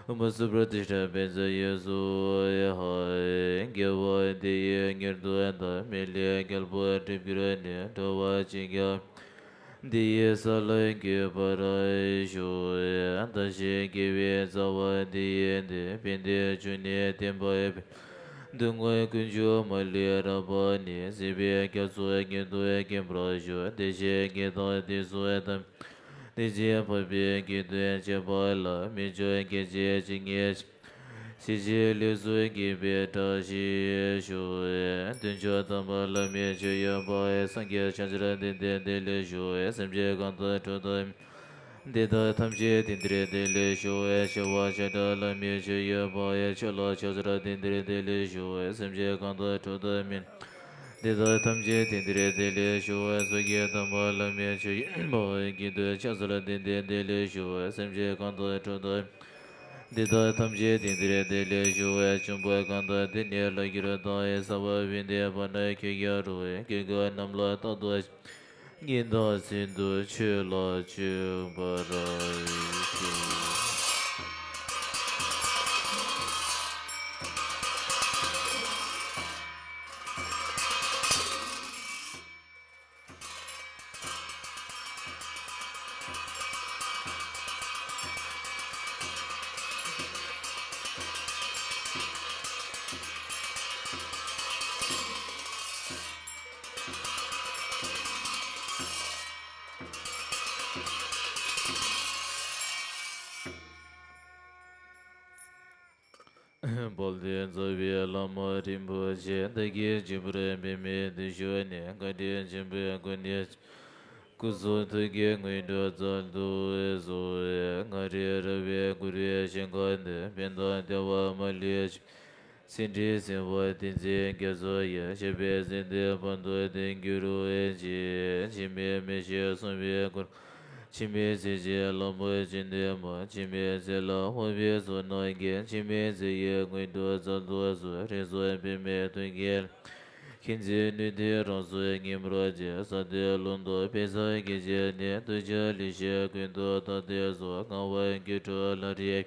ཨོཾ་སུ་པ་ཏི་ཥྛ་བཛྲ་ཡེ་སྭཱ་ཧཱ། དགེ་བ་འདི་ཡིས་མྱུར་དུ་བདག། མི་ལས་རྒྱལ་པོར་འགྲིབ་གྱུར་ནས། འགྲོ་བ་ཇི་སྙེད་འདི་ཡི་ས་ལ་འགོད་པར་ཤོག། བདག་གཞན་དགེ་བའི་རྩ་བ་འདི་ཡིས་ཏེ། ཕན་བདེའི་འབྱུང་གནས་བསྟན་པ་འཕེལ། སྡུག་བསྔལ་ཀུན་ཀྱང་མ་ལུས་རབ་ནི། སྲིད་པའི་རྒྱ་མཚོ་མྱུར་དུ་སྐེམ་པར་ཤོག། བདེ་གཤེགས་ཀྱི་བདག་འདི་སུ་དང་། བདེ་ཆེན་འཕགས་པའི་དགེ་འདུན་བཅས་པ་ལ། མི་མཆོག་སྐད་ཅིག་ཇི་སྙེད་ཅིག། ཞི་བྱེད་ལས་སུ་འགེངས་པའི་བཀྲ་ཤིས་ཤོག། མདུན་ཕྱོགས་དམ་པ་ལྷ་མིའི་མཆོད་པ་ཡིས། སངས་རྒྱས་ཕྱག་འཚལ་བདེ་ལྡན་བདེ་ལེགས་ཤོག། སེམས་ཅན་གང་དག་འཁྲུག་དང་འདི་དག་ཐམས་ཅད་དེང་འདིར་བདེ་ལེགས་ཤོག། བྱེ་བ་ཆེ་ཕྲ་ལྷ་མིའི་མཆོད་པ་ཡིས། ཆོས་ལ་ཕྱག་འཚལ་དེང་འདིར་བདེ་ལེགས་ཤོག། སེམས་ཅན་གང་དག་འཁྲུག་དང་མི་འདི་དག་ཐམས་ཅད་དེང་འདིར་བདེ་ལེགས་ཤོག། སངས་རྒྱས་དམ་པ་ལྷ་མིའི་མཆོད་པ་ཡིས། དགེ་འདུན་ཕྱག་འཚལ་དེང་འདིར་བདེ་ལེགས་ཤོག། སེམས་ཅན་གང་དག་འཁྲུག་དང་འདི་དག་ཐམས་ཅད་དེང་འདིར་བདེ་ལེགས་ཤོག། བྱུང་བ་གང་དག་འདི་ནི་ལྷག་གྱུར་ཏོ། ཡ་ས་བ་བི་ནི་པ་ན་ཁྱོད་ཀྱི་རུ། སྐྱེ་རྒ་རྣམས་ལ་རྟག་ཏུ་ཉིད་དང་ཚུལ་དུ་ཆོས་ལ་སྤྱོད་པར་ཤོག། དཔལ་ལྡན་རྩ་བའི་བླ་མ་རིན་པོ་ཆེ། བདག་གིས་བྱིན་པར་འབད་མི་འདི་ཞུ་ནས། བཀའ་དྲིན་ཆེན་པོའི་སྒོ་ནས་སྐུ་གསུང་ཐུགས་ཀྱི་དངོས་གྲུབ་སྩལ་དུ་གསོལ། ང་རེ་ར་བའི་གུ་རུའི་ཞིང་ཁམས་འདིར། ཕན་དང་བདེ་བ་མ་ལུས་འབྱུང་། སེམས་ཅན་སེམས་པ་བདེ་མཛད་རྒྱ་མཚོ་ཡི། ཞབས་པད་སྲིད་མཐའི་བར་དུ་བརྟན་གྱུར་ཅིག། འཆི་མེད་མི་ཤིགས་གསུང་བའི་མགུར། འཆི་མེད་ཚེ་ཆེན་ལྷ་མོ་སྤྱན་སྟེང་མ། འཆི་མེད་ཚེ་ལ་དབང་བའི་ཚོགས་རྣམས་ཀྱིས། འཆི་མེད་ཚེ་ཡི་དངོས་གྲུབ་སྩལ་དུ་གསོལ། རིགས་གསུམ་པད་མའི་མཐུ་རྐྱེན་ལས། མཁྱེན་བརྩེ་ནུས་ལྡན་རང་གཟུགས་ཉིད་མོར་བཅས། ས་གཏེར་ཀླུང་རྫོང་དཔལ་བཟང་གི་ཞལ་ནས། གདུལ་བྱ་ལེགས་བཤད་ཀུན་ཏུ་བརྟགས་ཏེ་སོ། ངག་དབང་སྒྱུ་འཕྲུལ་ལྷ་རིའི་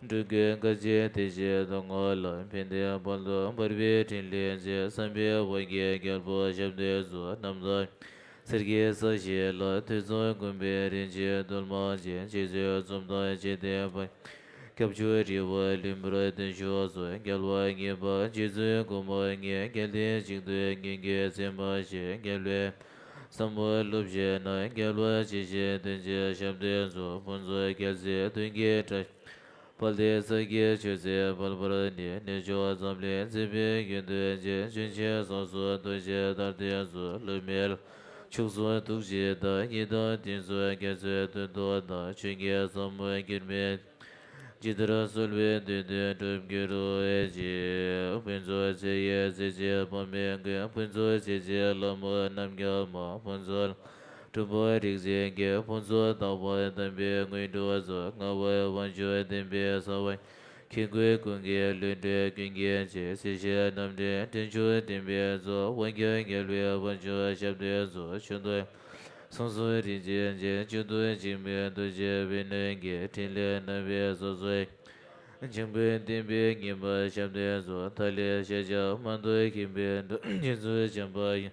འགྲོ་ཀུན་དཀའ་སྤྱད་དེ་བཞིན་སྡུག་བསྔལ་ལ། ཕན་བདེ་དཔལ་དུ་འབར་བའི་ཕྲིན་ལས་མཛད། བསམ་པའི་དབང་གིས་རྒྱལ་པོ་ཞབས་བརྟན་སོ། རྣམ་དག་ཚེ་རྒྱལ་ས་གཞི་ལ། ཐོས་བསམ་སྒོམ་པའི་རིན་ཆེན་གདུང་མ་ཆེ། རྗེ་བཙུན་འཛུམ་མདངས་འཇིག་རྟེན་པ། སྐྱབས་མཆོག་རི་བོ་ལུས་འབུར་དོན་ཤོག་སོགས། རྒྱལ་བ་དངོས་པོ་རྗེ་བཙུན་གོང་མ་ལྔས། རྒྱལ་བསྟན་གཅིག་ཏུ་ཉིད་ཀྱི་མཚན་མ་བཞེས། རྒྱལ་བའི་ཟབ་མོ་སློབ་བཤད་རྣམས། རྒྱལ་བ་ཇི་བཞིན་དོན་ཆེན་ཞབས་བརྟན་སོགས། ཕུན་ཚོགས་རྒྱལ་སྲིད་དོན་གྱི་བཀྲ་ཤིས། དཔལ་ལྡན་ས་སྐྱའི་ཆོས་སྲིད་འཕེལ་བར་ནི། གནས་མཆོག་འཛམ་གླིང་མཛེས་པའི་ཡོན་ཏན་ཅན། ལྗོན་ཤིང་སོགས་སུ་རྡོ་རྗེ་ལྟར་ལྡན་སོགས། བསླུ་མེད་ལྷ་ མཆོག་གསུམ་ཐུགས་རྗེ་བདག་ཉིད་དང་། བསྟན་སྲུང་རྒྱ་མཚོའི་དོན་དུ་བདག་ཆོས་ཀྱི་ཟབ་མོ་འགྱུར་མེད། ཇི་ལྟར་གསོལ་བའི་འདོད་དོན་འགྲུབ་གྱུར་ཅིག། ཕུན་ཚོགས་ཚེ་ཡི་གཟི་བརྗིད་འཕགས་མའི་མགོན། ཕུན་ཚོགས་ཚེ་ཚེ་བླ་མ་རྣམས་ཀྱང་མ། ཕུན་ཚོགས་སྤྲུལ་པ་རིག་འཛིན་གྱི། ཕུན་ཚོགས་རྟག་པར་གདམས་པའི་དངོས་གྲུབ་སྩོལ། ལྔ་པ་དབང་ཕྱུག་བསྟན་པའི་ས་བོན། མཁས་རྒུའི་ཀུན་གྱི་བློ་གྲོས་ཀུན་གྱི་རྗེ། སྲིད་ཞིའི་རྣམ་འདྲེན་འདྲེན་མཆོག་བསྟན་པའི་གཙོ། འོན་ཀྱང་རྒྱལ་བའི་དབང་ཕྱུག་ཞབས་བརྟན་སྩོལ། ཆོས་དང་སེམས་གསུམ་རིན་ཆེན་རྗེ། བཅུད་དང་འཇིགས་མེད་རྡོ་རྗེ་བེར་ནག་གི། ཕྲིན་ལས་རྣམ་པའི་སོ་སོའི། འཇམ་དཔལ་བསྟན་པའི་ཉི་མ་ཞབས་བརྟན་སྩོལ། ཐ་ལེ་ཤཱཀྱ་མ་དང་མཁན་པོའི་མདོ། རྗེ་བཙུན་བྱམས་པ་ཡང་།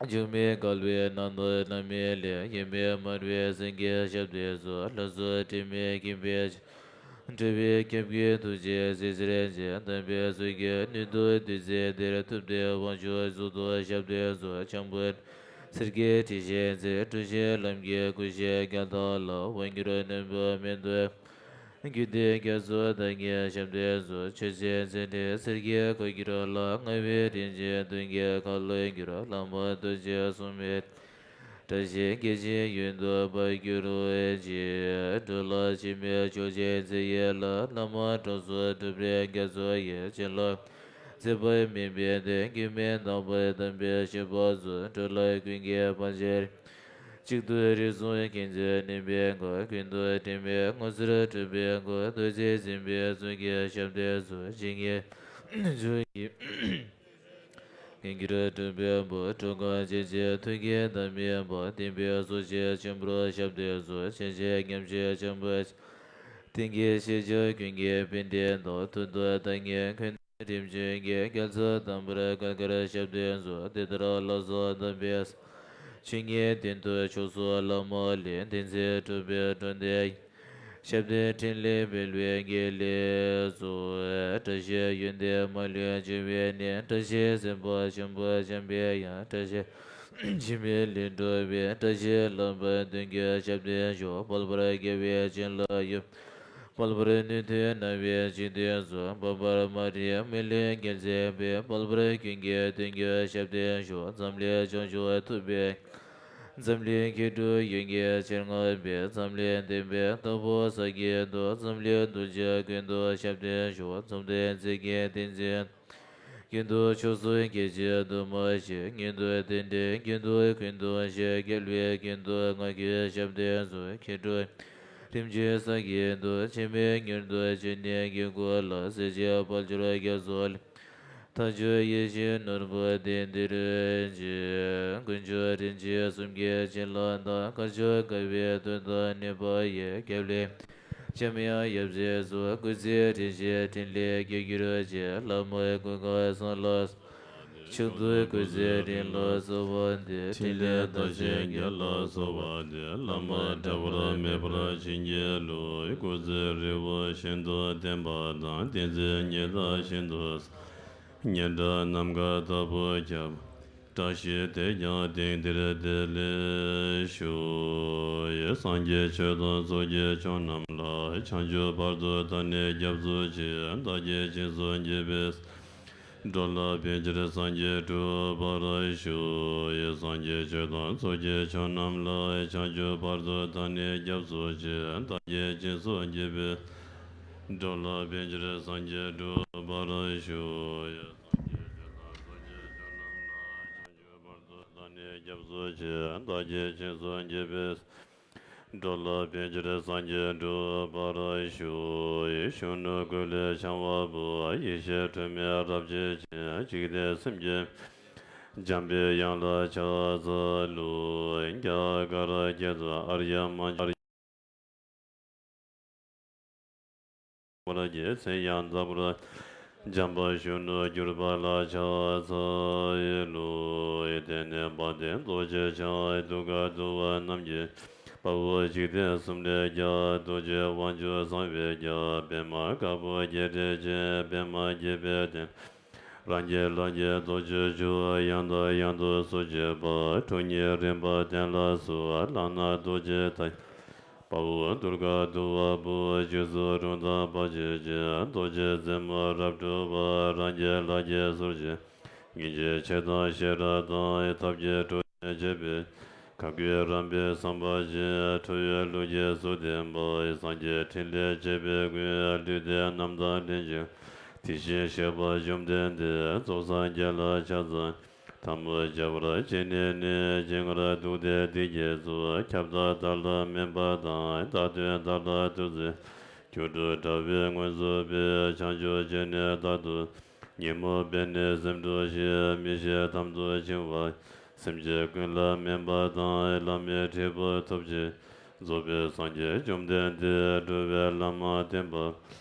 འཇིགས་མེད་དགའ་བའི་རྣམ་ཐར་རྣམ་སྨིན་ལས། ཡེངས་མེད་སྨྲ་བའི་སེང་གེ་ཞབས་བརྟན་སྩོལ། ལྷ་ཚོགས་དྲི་མེད་མཁྱེན་པའི་ཕྱག། སྤྲུལ་པའི་སྐྱབས་ཀྱི་ཐུགས་རྗེས་སྲིད་ཕྱིར་མཛད། དམ་པའི་ཚོགས་ཀྱི་སྣོད་དུ་བསྡུས་མཛད་དེར། ཐུབ་བསྟན་དབང་ཕྱུག་གཟུགས་མཐོང་ཞབས་བརྟན་སྩོལ། འཇམ་དཔལ་གསེར་གྱི་ཁྲི་བཞེངས་མཛད། གྲུ་བཞིའི་ལམ་གྱི་སྐུ་བཞིའི་རྒྱལ་ཐང་ལ། དབང་སྒྱུར་རྣོན་པོ་མེ་ཏོག་རྒྱུད་སྡེ་རྒྱ་མཚོ་བདག་ཉིད་ཞབས་བརྟན་སྩོལ། ཆོས་སྲིད་མཛད་འཕྲིན་གསེར་གྱི་འཁོར་གྱུར་ལ། མངའ་བའི་རིག་འཛིན་གདུང་གི་མཁའ་ལ་གྱུར། བླ་མ་རྡོ་རྗེ་སྲུང་མའི་བཀྲ་ཤིས་རྒྱ་ཆེན་ཡུན་དུ་འབར་གྱུར་ཅིག། འགྲོ་ལ་འཆི་མེད་མཆོག་སྦྱིན་མཛད་ཡུལ་ལ། བླ་མ་གྲོགས་སུ་སྒྲུབ་པའི་རྒྱ་མཚོ་ཡི། བྱིན་རླབས་མཛད་པ་མིན་པའི་དོན། རྒྱུད་སྨིན་དམ་པར་གདམས་པའི་བྱེད་པ་སྩོལ། འགྲོ་ལ་ཀུན་གྱི་བར་ཆད་རིམ་གཅིག་ཏུ་རིགས་གསུམ་མཁྱེན་བརྩེ་ནུས་པའི་མགོན། ཀུན་ཏུ་དྲི་མེད་ངོ་མཚར་སྤྲུལ་པའི་སྐུ། རྡོ་རྗེ་འཛིན་པའི་གཙུག་གི་ཞབས་བརྟན་སྩོལ། ཇི་སྙེད་འབྱུང་གནས་ཀུན་གྱི་སྤྲུལ་པའི་བུ། འགྲོ་ཀུན་འཇིགས་བྱེད་ཐུགས་ཀྱི་བདག་མེད་པ། བསྟན་པའི་སྲོག་བཅད་ཆེན་པོར་ཞབས་བརྟན་སྩོལ། ཆེན་བྱེད་མཉམ་བྱེད་ཆེན་པོ། བསྟན་གྱི་ཤེས་བྱ་ཀུན་གྱི་པཎྜི་ཏ། མཐུ་སྟོབས་དང་ངེས་འཁོན་རིམ་བྱོན་གྱི། རྒྱལ་ཚབ་དམ་པར་གང་དགར་ཞབས་བརྟན་སྩོལ། དེ་ལྟར་ལྷ་ཚོགས་དམ་པའི་ས། ཆོས་ཉིད་སྟེང་དུ་མཆོག་གསུམ་བླ་མ་ལས། བསྟན་འཛིན་གྲུབ་པའི་འགྲོ་དོན། ཞབས་བརྟན་ཕྲིན་ལས་འཕེལ་བའི་དགེ་ལེགས་སྩོལ། བཀྲ་ཤིས་ཡོན་ཏན་མ་ལུས་འབྱུང་བའི་གནས། བཀྲ་ཤིས་སེམས་དཔའ་ཆེན་པོ་འཇམ་པའི་དབྱངས། བཀྲ་ཤིས་འཆི་མེད་ལས་འགྲོ་བའི། བཀྲ་ཤིས་ལྷག་པར་དོན་གྱི་ཞབས་བརྟན་ཤོག། དཔལ་འབར་དགེ་བའི་བྱིན་རླབས་ཡུམ། དཔལ་འབར་ནུས་མཐུ་སྣང་བའི་འཇིག་རྟེན་གསུམ། དཔལ་འབར་མ་རིག་མི་ལུས་རྒྱལ་མཛད་པའི། དཔལ་འབར་ཀུན་གྱི་དོན་གྱི་ཞབས་བརྟན་ཤོག། འཛམ་གླིང་བྱང་ཆུབ་ཐུབ་པའི། འཛམ་གླིང་མཁས་གྲུབ་ཡོན་གྱི་ཆེད་མངགས་པའི། འཛམ་གླིང་བསྟན་པའི་བདག་པོ་ས་གི་རྡོ། འཛམ་གླིང་གདུལ་བྱ་ཀུན་ཏུ་ཞབས་བརྟན་ཤོག། འཛུམ་བསྟན་མཛད་ཀྱི་བསྟན་འཛིན། ཀུན་ཏུ་མཆོག་གསུམ་སྐྱེ་འཆི་འདུ་མ་བྱེད། ཀུན་ཏུ་བསྟན་འགྲོའི་ཀུན་ཏུ་ཀུན་ཏུ་གཤེགས། རྒྱལ་བའི་ཀུན་ཏུ་མངའ་ཀུན་ཞབས་བརྟན་སྩོལ། མཁས་གྲུབ་རིམ་བྱོན་ས་གི་རྡོ། འཆི་མེད་མྱུར་དུ་འབྱོན་ནས་སྐུ་ལ། སྲིད་ཞིའི་དཔལ་འབྱོར་རྒྱ་མཚོ་ལས། མཐའ་མཇུག་ཡིད་བཞིན་ནོར་བུ་ལྡན་འདིར་མཇལ། དཀོན་མཆོག་རིན་ཆེན་གསུམ་གྱི་བྱིན་རླབས་དང་། དཀར་ཕྱོགས་དགའ་བའི་དོན་དང་ནུས་པ་ཡིས། རྒྱལ་བའི་འཇམ་དབྱངས་ཡབ་སྲས་སུ། སྐུ་ཚེ་རིང་ཞིང་ཕྲིན་ལས་རྒྱས་གྱུར་ཅིག། བླ་མ་ཀུན་དགའ་གསུམ་ལ། མཆོག་ཏུ་སྐུ་ཚེ་རིང་ལ་གསོལ་བ་འདེབས། ཕྲིན་ལས་བདག་ཆེན་བརྒྱ་ལ་གསོལ་བ་འདེབས། བླ་མ་འབྲལ་བར་མེད་པར་བྱིན་གྱིས་རློབས། སྐུ་ཚེ་རིང་བོ་ཞིང་དུ་བརྟན་པ་དང་། བསྟན་འཛིན་ཉི་ཟླ་བཞིན་དུ། སྙན་གྲགས་ནམ་མཁའ་ལྟ་བུར་ཁྱབ། བཀྲ་ཤིས་དེས་ཀྱང་དེང་འདིར་བདེ་ལེགས་ཤོག། སངས་རྒྱས་ཆོས་དང་ཚོགས་ཀྱི་མཆོག་རྣམས་ལ། བྱང་ཆུབ་བར་དུ་བདག་ནི་སྐྱབས་སུ་མཆི། བདག་གིས་སྦྱིན་སོགས་བགྱིས་པའི། འགྲོ་ལ་ཕན་ཕྱིར་སངས་རྒྱས་འགྲུབ་པར་ཤོག། སངས་རྒྱས་ཆོས་དང་ཚོགས་ཀྱི་མཆོག་རྣམས་ལ། བྱང་ཆུབ་བར་དུ་བདག་ནི་སྐྱབས་སུ་མཆི། བདག་གིས་སྦྱིན་སོགས་བགྱིས་པའི། འགྲོ་ལ་ཕན་ཕྱིར་སངས་རྒྱས་འགྲུབ་པར་ཤོག། སངས་རྒྱས་ཆོས་དང་ཚོགས་ཀྱི་མཆོག་རྣམས་ལ། བྱང་ཆུབ་བར་དུ་བདག་ནི་སྐྱབས་སུ་མཆི། བདག་གིས་སྦྱིན་སོགས་བགྱིས་པའི། འགྲོ་ལ་ཕན་ཕྱིར་སངས་རྒྱས་འགྲུབ་པར་ཤོག། གཞོན་ནུ་ཀུ་ལེ་འཆང་བ་པོ། ཡེ་ཤེས་དྲི་མེད་རབ་འབྱེད་ཅིང་། འཇིག་རྟེན་སེམས་ཅན་འཇམ་པའི་དབྱངས་ལ་ཕྱག་འཚལ་ལོ། རྒྱ་གར་རྒྱ་མཚོ་ཨཱརྱ་མ་ཨཱརྱ། བར་གྱི་མཚན་ཡང་འཛམ་བུ་འཇམ་པ་གཞོན་ནུར་གྱུར་པ་ལ་ཕྱག་འཚལ་ལོ། དེ་ནས་དཔལ་ལྡན་རྡོ་རྗེ་འཆང་། གདུལ་དཀའ་འདུལ་བ་རྣམས་ཀྱི་དཔའ་བོ། འཇིག་རྟེན་གསུམ་ལས་རྒྱལ། རྡོ་རྗེ་དབང་ཕྱུག་གསང་བའི་རྒྱལ། པདྨ་དཀར་པོ་རྒྱས་འདྲའི་སྤྱན། པདྨ་རྒྱས་པའི་སྟེང་། རང་རྒྱལ་ལྷ་རྒྱལ་རྡོ་རྗེ་འཇུག། ཡང་དང་ཡང་དུ་སུ་མཆིས་པ། ཁྲོ་གཉེར་རིམ་པ་གདན་ལ་བསུ། ལག་ན་རྡོ་རྗེ་ཐལ། དཔའ་བོ་གདུལ་དཀའ་འདུལ་བ་པོ། རྗེས་སུ་རུང་དང་བར་ཆད་ཀྱི། རྡོ་རྗེ་རྩེ་མོ་རབ་སྒྲོལ་བ། རང་རྒྱལ་ལྷ་རྒྱལ་གསུར་བྱེད། སྙིང་རྗེ་ཆེ་དང་ཤེས་རབ་དང་། ཐབས་མཁས་ཁྲོ་ ནས་བྱས་པའི། གང་གིས་རང་དཔལ་བསམ་པ་བཞིན། ཁྲོ་བོའི་གླུ་གིས་གསོལ་ཏེ་འབུལ། སངས་རྒྱས་ཕྲིན་ལས་བྱེད་པའི་མགོན། ལུས་འདི་རྣམ་དག་ལྷན་ཅིག་དེ་བཞིན་གཤེགས་པ་བཅོམ་ལྡན་འདས། རྫོགས་སངས་རྒྱས་ལ་ཕྱག་འཚལ། ཐལ་མོ་སྦྱར་བར་བྱས་ནས་ནི། སྤྱན་སྔར་འདུག་སྟེ་འདི་སྐད་གསོལ། ཁྱབ་བདག་བདག་ལ་སྨན་པ་དང་། བདག་དོན་བདག་ལ་ཐུགས་བརྩེ། སྒྱུ་འཕྲུལ་དྲ་བའི་ངོས་སུ་འབད། བྱང་ཆུབ་སྤྱོད་ནི་རྟག་ཏུ། ཉོན་མོངས་པས་ནི་སེམས་འདྲོགས་ཤིང་། མི་ཤེས་ཐབས་སུ་འཆིང་བ། སེམས་ཅན་ཀུན་ལ་སྨན་པ་དང་། བླ་མེད་འབྲས་བུ་ཐོབ་ཕྱིར། རྫོགས་པའི་སངས་རྒྱས་བཅོམ་ལྡན་འདས། འགྲོ་བའི་བླ་མ་བསྟེན་པ།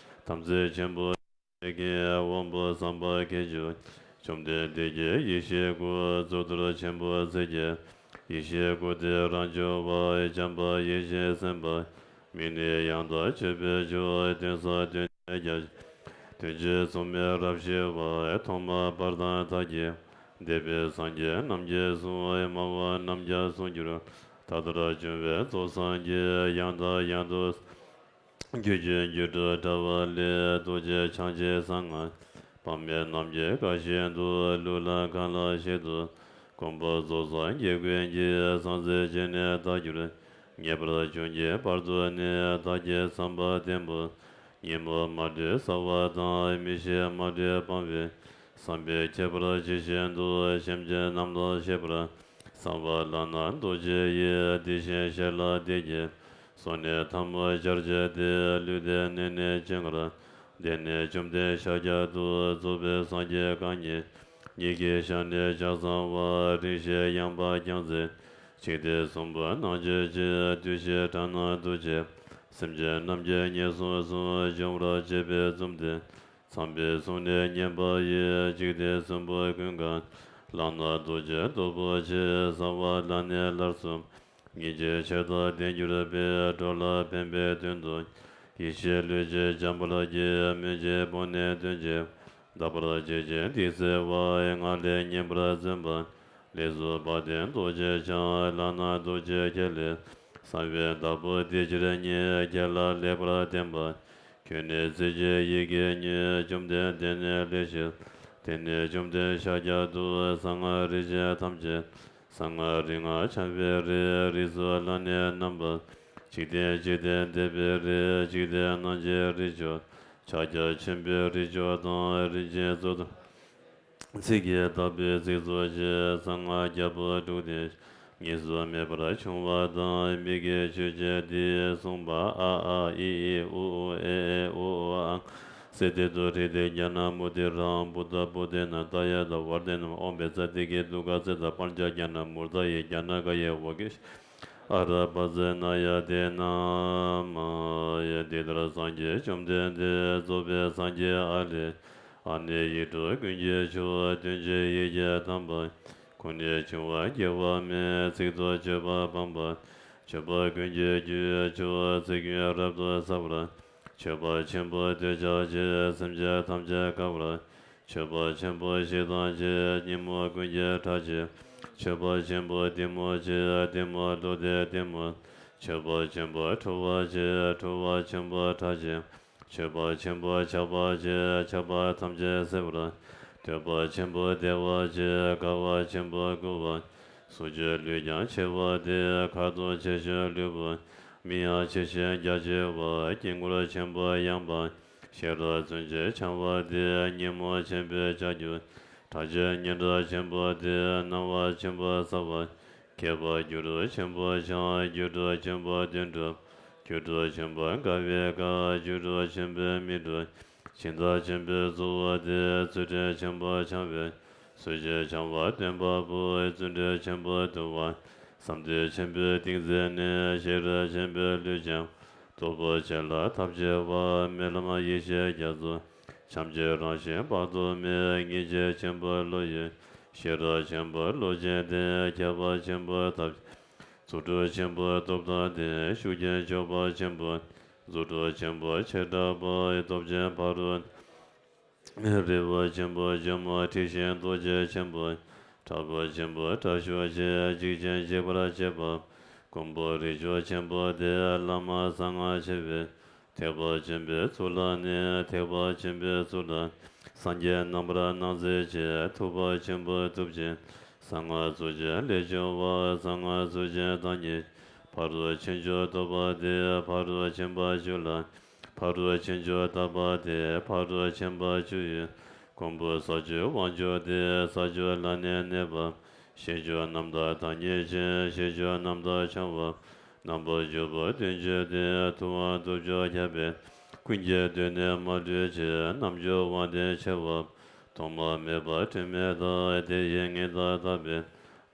དམ་ཚིག་ཆེན་པོ། ཀྱི་དབང་པོ་བསམ་པ་མཁས་མཆོག་བཅོམ་ལྡན་འདས་ཀྱི་ཡེ་ཤེས་སྐུ། གཙུག་ཏོར་ཆེན་པོ་ཚིག་གི་ཡེ་ཤེས་སྐུ་སྟེ་རང་བྱུང་བ། འཇམ་དཔལ་ཡེ་ཤེས་སེམས་དཔའ། མིང་ནི་ཡང་དག་མཆོད་པའི་མཆོག་དོན་ཟབ་དོན་ནི་རྒྱ་ཆེ། དོན་ཆེན་གསུང་མི་རབ་ཞི་བ། ཐོག་མ་བར་དང་མཐའ་ཀྱི། འདས་པའི་སངས་རྒྱས་རྣམས་ཀྱིས་གསུངས། སྨྲ་བ་རྣམས་ཀྱང་གསུང་འགྱུར། ད་ལྟར་བྱུང་བའི་རྫོགས་སངས་རྒྱས། ཡང་དང་ཡང་དུ། རྒྱུད་ཀྱི་སྒྱུ་འཕྲུལ་དྲ་བ་ལས། རྡོ་རྗེ་འཆང་ཆེན་གསང་སྔགས་པདྨ་རྣམས་ཀྱི་བཀའ་བཞིན་དུ། གླུ་ལ་གང་ལ་བཞིན་དུ་གོམས་པ། རྫོགས་སངས་རྒྱས་ཀུན་གྱི་གསང་ཚིག་ཇི་ནས་བཏགས་གྱུར། ངེས་པར་འབྱུང་གི་བར་དུ་ནི། བདག་གིས་བསམ་པ་བརྟན་པོ། ཉོན་མོངས་མ་བསྒྲིབས་གསལ་བ་དང་། མི་ཤེས་མ་བསྒྲིབས་སྤང་བའི། བསམ་པས་ཁྱད་པར་ཇི་བཞིན་དུ། སེམས་ཅན་རྣམས་ལ་ཤེས་པར། གསང་བ་ལག་ན་རྡོ་རྗེ་ཡིས། དེ་བཞིན་གཤེགས་ལ་བདེ་སྐྱིད། གསོལ་ནས་ཐལ་མོ་སྦྱར་བྱས་ཏེ། ལུས་འདི་ནི་ནི་སྤྱན་སྔར། འདི་ནི་བཅོམ་ལྡན་ཤཱཀྱ་ཐུབ། རྫོགས་པའི་སངས་རྒྱས་རྐང་གཉིས། ཉིད་ཀྱི་ཞབས་ནི་ཕྱག་འཚལ་བ། རིང་ཞིང་ཡངས་པ་རྒྱང་མཛེས། འཇིག་རྟེན་གསུམ་པོ་སྣང་བྱེད་ཅིང་། བདུད་བཞིའི་དགྲ་རྣམས་གདུལ་བྱེད་པ། སེམས་ཅན་རྣམས་ཀྱི་ངན་སོང་གསུམ། སྦྱོང་བར་བྱེད་པའི་འཛུམ་བསྟན། ཚངས་པའི་གསུང་ནི་སྙན་པ་ཡིས། འཇིག་རྟེན་གསུམ་པོ་ཀུན་དགའ། ལག་ན་རྡོ་རྗེ་སྟོབས་པོ་ཆེ། གསང་བ་ལག་ནི་སླར་གསོ། ཉིན་བྱེད་ཕྱེད་དང་ལྡན་གྱུར་པའི། འགྲོ་ལ་ཕན་པའི་དོན་དུ། ཡེ་ཤེས་ལུས་ཀྱི་འཇམ་དཔལ་གྱིས། སྨོན་ཅིང་འབོད་ནས་དོན་བྱེད་པ། དག་པར་བྱེད་ཅིང་སྡིག་སེལ་བ། ངག་ལས་ཉན་པར་འཛིན་པ། ལས་སུ་བབ་སྟེ་རྡོ་རྗེ་འཆང་། ལག་ན་རྡོ་རྗེ་ཁྱེར་ལས། གསང་བའི་བདག་པོ་དེ་ཕྱིར་ཉིད། ཁྱེད་ལ་ལེགས་པར་བསྟན་པ། ཁྱོད་ནི་ཚིག་གཅིག་ཡི་གེ་ཉིད། བཅོམ་ལྡན་འདས་ནི་ལེགས་ཤེས། དེ་ནི་བཅོམ་ལྡན་ཤཱཀྱ་ཐུབ། གསང་སྔགས་རིགས་ཀྱི་ཐམས་ཅད། གསང་སྔགས་རིག་སྔགས་འཆང་བའི་རིགས། རིགས་སུ་བླ་ནས་རྣམ་པ། འཇིག་རྟེན་འཇིག་རྟེན་འདས་པའི་རིགས། འཇིག་རྟེན་སྣང་བྱེད་རིགས་བཅུ། ཕྱག་རྒྱ་ཆེན་པོའི་རིགས་བཅུ་དང་། རིན་ཆེན་གཙུག་ཏོར། ཚིག་གིས་བཏབ་པའི་ཚིགས་སུ་བཅད། གསང་སྔགས་རྒྱལ་པོ་དྲུག་སྡེ། གཉིས་སུ་མེད་པར་འབྱུང་བ་དང་། མི་དགེ་ཆོས་ཅན་འདི་ཡིས་གསུངས་པ། ཨ་ཨཱ་ཨི་ཨི་ཨུ་ཨུ་ཨེ་ཨེ་ཨོ་ཨོ་ཨཱཿ་སིདྡྷི་ཏུ་ཏྲི་ཏི་ཛྙཱ་ན་མུ་ཏི་རཱ་ཧཾ། བུདྡྷ་བུདྡྷཱ་ན་ད་ཡ་ད་བར་དྷཱ་ན་ཨོཾ་བཛྲ་ཏི་ཀི་དུརྒ་ཙིཏྟ་པཉྩ་ཛྙཱ་ན་མུརྡ་ཡེ་ཛྙཱ་ན་ཀ་ཡེ་ཝ་ཀི་ཤྭ་ར་པ་ཙ་ན་ཡ་ཏེ་ན་མ་ཡ། འདི་ལྟར་སངས་རྒྱས་བཅོམ་ལྡན་འདས། རྫོགས་པའི་སངས་རྒྱས་ཨ་ལས། ཨ་ནི་ཡིག་དྲུག་ཀུན་གྱི་མཆོག་དོན་ཆེན་ཡི་གེ་དམ་པ། ཁོང་ནས་བྱུང་བ་དགེ་བ་སྨྲས། ཚིག་ཏུ་མཆོད་པ་སྤངས་པ། མཆོད་པ་ཀུན་གྱི་རྒྱུའི་མཆོག་ཚིག་ཀུན་རབ་ཏུ་གསལ་བར། མཆོད་པ་ཆེན་པོ་འདོད་ཆགས་ཆེ། སེམས་ཅན་ཐམས་ཅད་དགའ་བར། མཆོད་པ་ཆེན་པོ་ཞེ་སྡང་ཆེ། ཉོན་མོངས་ཀུན་གྱི་ཁྲག་ཆེ། མཆོད་པ་ཆེན་པོ་གཏི་མུག་ཆེ། གཏི་མུག་བློ་འདས་གཏི་མུག་མཆོད་པ་ཆེན་པོ་ཁྲོ་བ་ཆེ། ཁྲོ་བ་ཆེན་པོ་ཁྲག་ཆེ། མཆོད་པ་ཆེན་པོ་ཆགས་པ་ཆེ། ཆགས་པ་ཐམས་ཅད་སེལ་བར། འདོད་པ་ཆེན་པོ་བདེ་བ་ཆེ། དགའ་བ་ཆེན་པོ་མགུ་བ། སོ་སྐྱེ་ལུས་ཀྱང་ཆེ་བ་སྟེ། ཁ་དོག་ཆེ་ཞིང་ལུས་པོ། མིང་ཡང་ཆེ་ཞིང་རྒྱ་ཆེ་བ། དཀྱིལ་འཁོར་ཆེན་པོ་ཡངས་པ། ཤེས་རབ་བརྩོན་ཆེན་འཆང་བ་སྟེ། ཉོན་མོངས་ཆེན་པོའི་ལྕགས་ཀྱུ། ཁྲག་ཆེན་སྙན་གྲགས་ཆེན་པོ་སྟེ། སྣང་བ་ཆེན་པོ་གསལ་བ། མཁས་པ་སྒྱུ་འཕྲུལ་ཆེན་པོ་འཆང་། སྒྱུ་འཕྲུལ་ཆེན་པོ་དོན་གྲུབ། སྒྱུ་འཕྲུལ་ཆེན་པོ་དགའ་བའི་དགའ། སྒྱུ་འཕྲུལ་ཆེན་པོའི་མིག་ཏུ། སྦྱིན་བདག་ཆེན་པོའི་གཙོ་བོ་སྟེ། བརྩོན་འགྲུས་ཆེན་པོ་འཆང་བའི། བརྩོན་ཆེན་འཆང་བ་སྟོན་པ་པོ། བརྩོན་འགྲུས་ཆེན་པོ་འདུལ་བ། བསམ་གཏན་ཆེན་པོའི་ཏིང་འཛིན་ནི། ཤེས་རབ་ཆེན་པོའི་ལུས་ཀྱང་། སྟོབས་པོ་ཆེ་ལ་ཐབས་ཆེ་བ། སྨོན་ལམ་ཡེ་ཤེས་རྒྱ་མཚོ། ཐམས་ཅད་རང་བཞིན་དཔག་ཏུ་མེད། ངེས་ཤེས་ཆེན་པོ་བློ་ཡི། ཤེས་རབ་ཆེན་པོ་བློ་ཆེན་ཏེ། མཁས་པ་ཆེན་པོ་ཐབས། རྫུ་འཕྲུལ་ཆེན་པོ་སྟོབས་དང་ལྡན། ཤུགས་ཀྱི་མཆོག་པ་ཆེན་པོ། རྫུ་འཕྲུལ་ཆེན་པོ་ཆེར་གྲགས་པ། སྟོབས་ཆེན་ཕ་རོལ། རི་བོ་ཆེན་པོ་ཇོ་མོ། འཁྲི་ཤིང་རྡོ་རྗེ་ཆེན་པོ། དྲག་པོ་ཆེན་པོ་དྲག་ཤུལ་ཆེ། འཇིགས་ཆེན་འཇིགས་པར་བྱེད་པ། མགོན་པོ་རིགས་མཆོག་ཆེན་པོ་སྟེ། བླ་མ་གསང་སྔགས་ཆེ་བའི། ཐེག་པ་ཆེན་པོའི་གཙུག་ལག་ནི། ཐེག་པ་ཆེན་པོའི་གཙུག་ལག། སངས་རྒྱས་རྣམ་པར་སྣང་མཛད་ཆེ། ཐུབ་པ་ཆེན་པོ་ཐུབ་ཆེན། གསང་སྔགས་གཙུག་ཆེན་ལས་བྱུང་བ། གསང་སྔགས་གཙུག་ཆེན་བདག་ཉིད། ཕ་རོལ་ཕྱིན་བཅུ་ཐོབ་པ་དེ། ཕ་རོལ་ཕྱིན་པ་བཅུ་ལ། ཕ་རོལ་ཕྱིན་བཅུ་བཏབ་པ་དེ། ཕ་རོལ་ཕྱིན་པ་བཅུ་ཡི། མགོན་པོ་ས་བཅུའི་དབང་ཕྱུག་སྟེ། ས་བཅུ་ལ་ནི་གནས་པ། ཤེས་བཅུ་རྣམ་དག་བདག་ཉིད་ཅན། ཤེས་བཅུ་རྣམ་དག་འཆང་བ། རྣམ་པར་གྱུར་པ་བདུན་ཅུ་སྟེ། ཐུབ་དབང་སྟོབས་བཅུ་ཁྱབ་པས། ཀུན་གྱི་དོན་ནི་མ་ལུས་བྱེད། རྣམ་འགྱུར་དབང་ལྡན་ཆེ་བ། ཐོག་མ་མེད་པ་ཐོག་མེད་དང་། དེ་བཞིན་ཉིད་དང་རྟག་པས།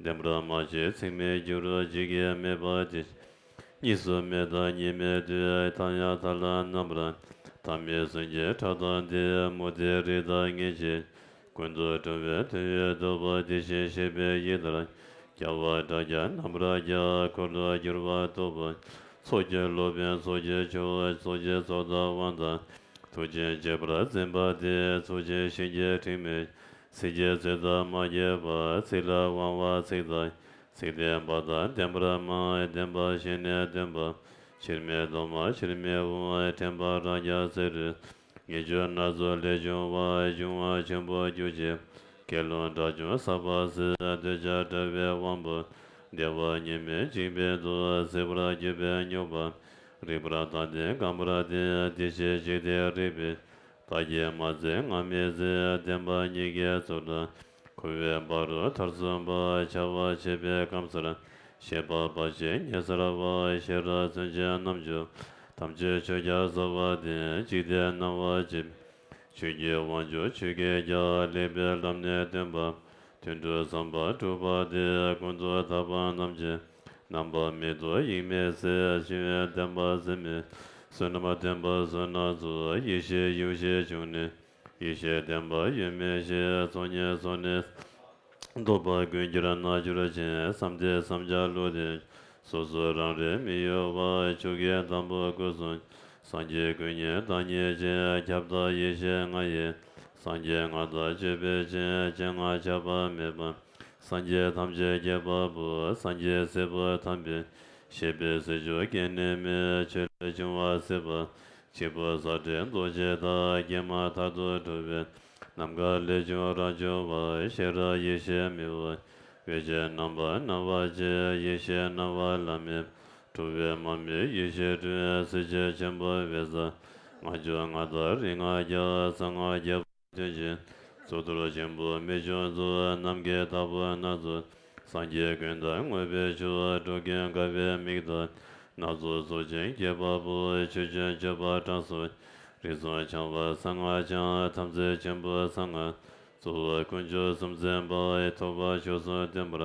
བདེན་པར་མ་ཕྱེ་ཚིག་མི་འགྱུར། ཇི་སྐད་སྨྲས་པ་དེ་བཞིན། གཉིས་སུ་མེད་དང་གཉིས་མེད་དུ། མཐའ་ཡང་མཐའ་ལ་རྣམ་པར། མཐའ་མེད་སེམས་ཀྱི་ཕྲག་དོག་འདི། མུ་སྟེགས་རིགས་དང་ངེས་བྱེད། ཀུན་ཏུ་སྤྲོ་བའི་དོན་ཡོད་དོ། དེ་བཞིན་གཤེགས་པའི་ཡི་དྭགས། རྒྱལ་བ་དྲག་ཀྱང་རྣམ་པར་རྒྱལ། འཁོར་ལོས་སྒྱུར་བ་སྟོབས་པོ། ཚོགས་ཀྱི་སློབ་དཔོན་ཚོགས་ཀྱི་མཆོག་ཚོགས་ཀྱི་ཚོགས་དང་དབང་དང་། ཐུགས་རྗེས་གཅེས་པར་འཛིན་པ་སྟེ། ཚུལ་ཆེན་ཞིང་གི་ཁྲིད་མི། ཚིག་གི་ཚིག་དང་མ་གྱེས་པ། ཚིག་ལ་དབང་བ་ཚིག་དང་། ཚིག་བདེན་པ་དང་བདེན་པར་སྨྲ། བདེན་པ་བཞི་ནི་སྟོན་པ། ཕྱིར་མི་ལྡོག་མ་ཕྱིར་མི་འོང་། ཐེམ་པ་རང་རྒྱལ་ཟེར་རུ། ངེས་འབྱུང་སྣ་ཚོགས་ལས་བྱུང་བ། འབྱུང་བ་ཆེན་པོ་རྒྱུ་གཅིག་དགེ་སློང་དགྲ་བཅོམ་ཟག་པ་ཟད། འདོད་ཆགས་དགྲ་བོའི་དབང་པོ། བདེ་བ་གཉིས་མེད་འཇིགས་པའི་དུག་ཟད་པར་གྱུར་པའི་སྙོམས་པར། རིག་པར་བདག་འཛིན་རྐང་པར་བསྟན། དེ་ཕྱིར་འཇིག་རྟེན་རིག་པའི། བདག་གིས་མ་བརྩིས་ང་མི་བརྩི། བདེན་པ་གཉིས་ཀྱི་ཚུལ་དང་། འཁོར་བའི་བར་དུ་མཐར་སོན་པ། བྱ་བ་བྱེད་པའི་སྐམ་སར། བཤད་པ་འབའ་ཞིག་ཉེ་སར་བ། ཤེས་རབ་མཚོན་ཆའི་རྣམ་འགྱུར། ཐམས་ཅད་ཆོས་ཀྱི་ཟབ་པ་སྟེ། འཇིག་རྟེན་སྣང་བ་ཅན། ཆོས་ཀྱི་དབང་ཕྱུག་ཆོས་ཀྱི་རྒྱལ། ལེགས་པའི་ལམ་ནི་སྟོན་པ། དོན་གྲུབ་བསམ་པ་གྲུབ་པ་སྟེ། ཀུན་ཏུ་བདག་པོ་རྣམས་ཀྱི། རྣམ་པ་མེད་དོ་དབྱིངས་མེད་གསལ། ཞི་བའི་བདེན་པ་ཟད་མེད། བསོད་ནམས་བདེན་པ་བསོད་ནམས་ཚོགས། ཡེ་ཤེས་ཡེ་ཤེས་འབྱུང་གནས། ཡེ་ཤེས་བདེན་པ་ཡོད་མིན་ཞེས། ཚོགས་གཉིས་ཚོགས་ནི། ལྡོག་པ་ཀུན་གྱིས་རྣལ་འབྱོར་ཅན། བསམ་གཏན་བསམ་བྱ་བློ་ལྡན། སོ་སོ་རང་རིག་མི་གཡོ་བ། ཆོས་ཀྱི་དང་པོ་སྐུ་གསུམ། སངས་རྒྱས་ཀུན་གཉིས་བདག་ཉིད་ཅན། ཁྱབ་བདག་ཡེ་ཤེས་ལྔ་ཡི། སངས་རྒྱས་ལྔ་དང་སྤྱོད་པའི་སྤྱན། སྤྱན་ལྔ་ཆགས་པ་མེད་པ། སངས་རྒྱས་ཐམས་ཅད་རྒྱས་པ་པོ། སངས་རྒྱས་སྲས་པོ་དམ་པའི། བཤད་པའི་སྲས་མཆོག་སྐྱེ་གནས་མའི། ཆོས་ལས་བྱུང་བ་སྲིད་པ། གཅིག་པུ་ས་སྟེང་རྡོ་རྗེ་བདག་སྐྱེས་མ་ཐག་ཏུ་གྲུབ་པའི། ནམ་མཁའ་ལས་བྱུང་རང་བྱུང་བ། ཤེས་རབ་ཡེ་ཤེས་མི་འོང་། འོད་ཀྱི་རྣམ་པ་སྣང་བ་ཅན། ཡེ་ཤེས་སྣང་བ་ལམ་མེ། གྲུབ་པའི་མར་མེ་ཡེ་ཤེས་སྤྲོས། གསལ་བྱེད་ཆེན་པོ་འོད་ཟེར། ལྔ་བཅུ་ང་དང་རིགས་ལྔ་བརྒྱ། གསང་སྔགས་རྒྱལ་པོ་སྟོན་ཅིང་། གཙུག་ཏོར་ཆེན་པོ་མི་ཆུང་རྫོགས། ནམ་མཁའི་བདག་པོ་སྣ་ཚོགས། སངས་རྒྱས་ཀུན་དང་མངོན་པའི་མཆོག་འགྲོ་ཀུན་དགའ་བའི་མིག་དང་། སྣ་ཚོགས་གཙུག་ཅན་དགྱེས་པ་པོ། ཆོས་ཀྱི་མཆོད་པ་དྲང་སྲོང་། རིགས་གསུམ་འཆང་བ་གསང་སྔགས་འཆང་། དམ་ཚིག་ཆེན་པོ་གསང་སྔགས། གཙོ་བོ་དཀོན་མཆོག་གསུམ་འཛིན་པ། ཐོབ་པ་མཆོག་གསུམ་སྟོན་པར།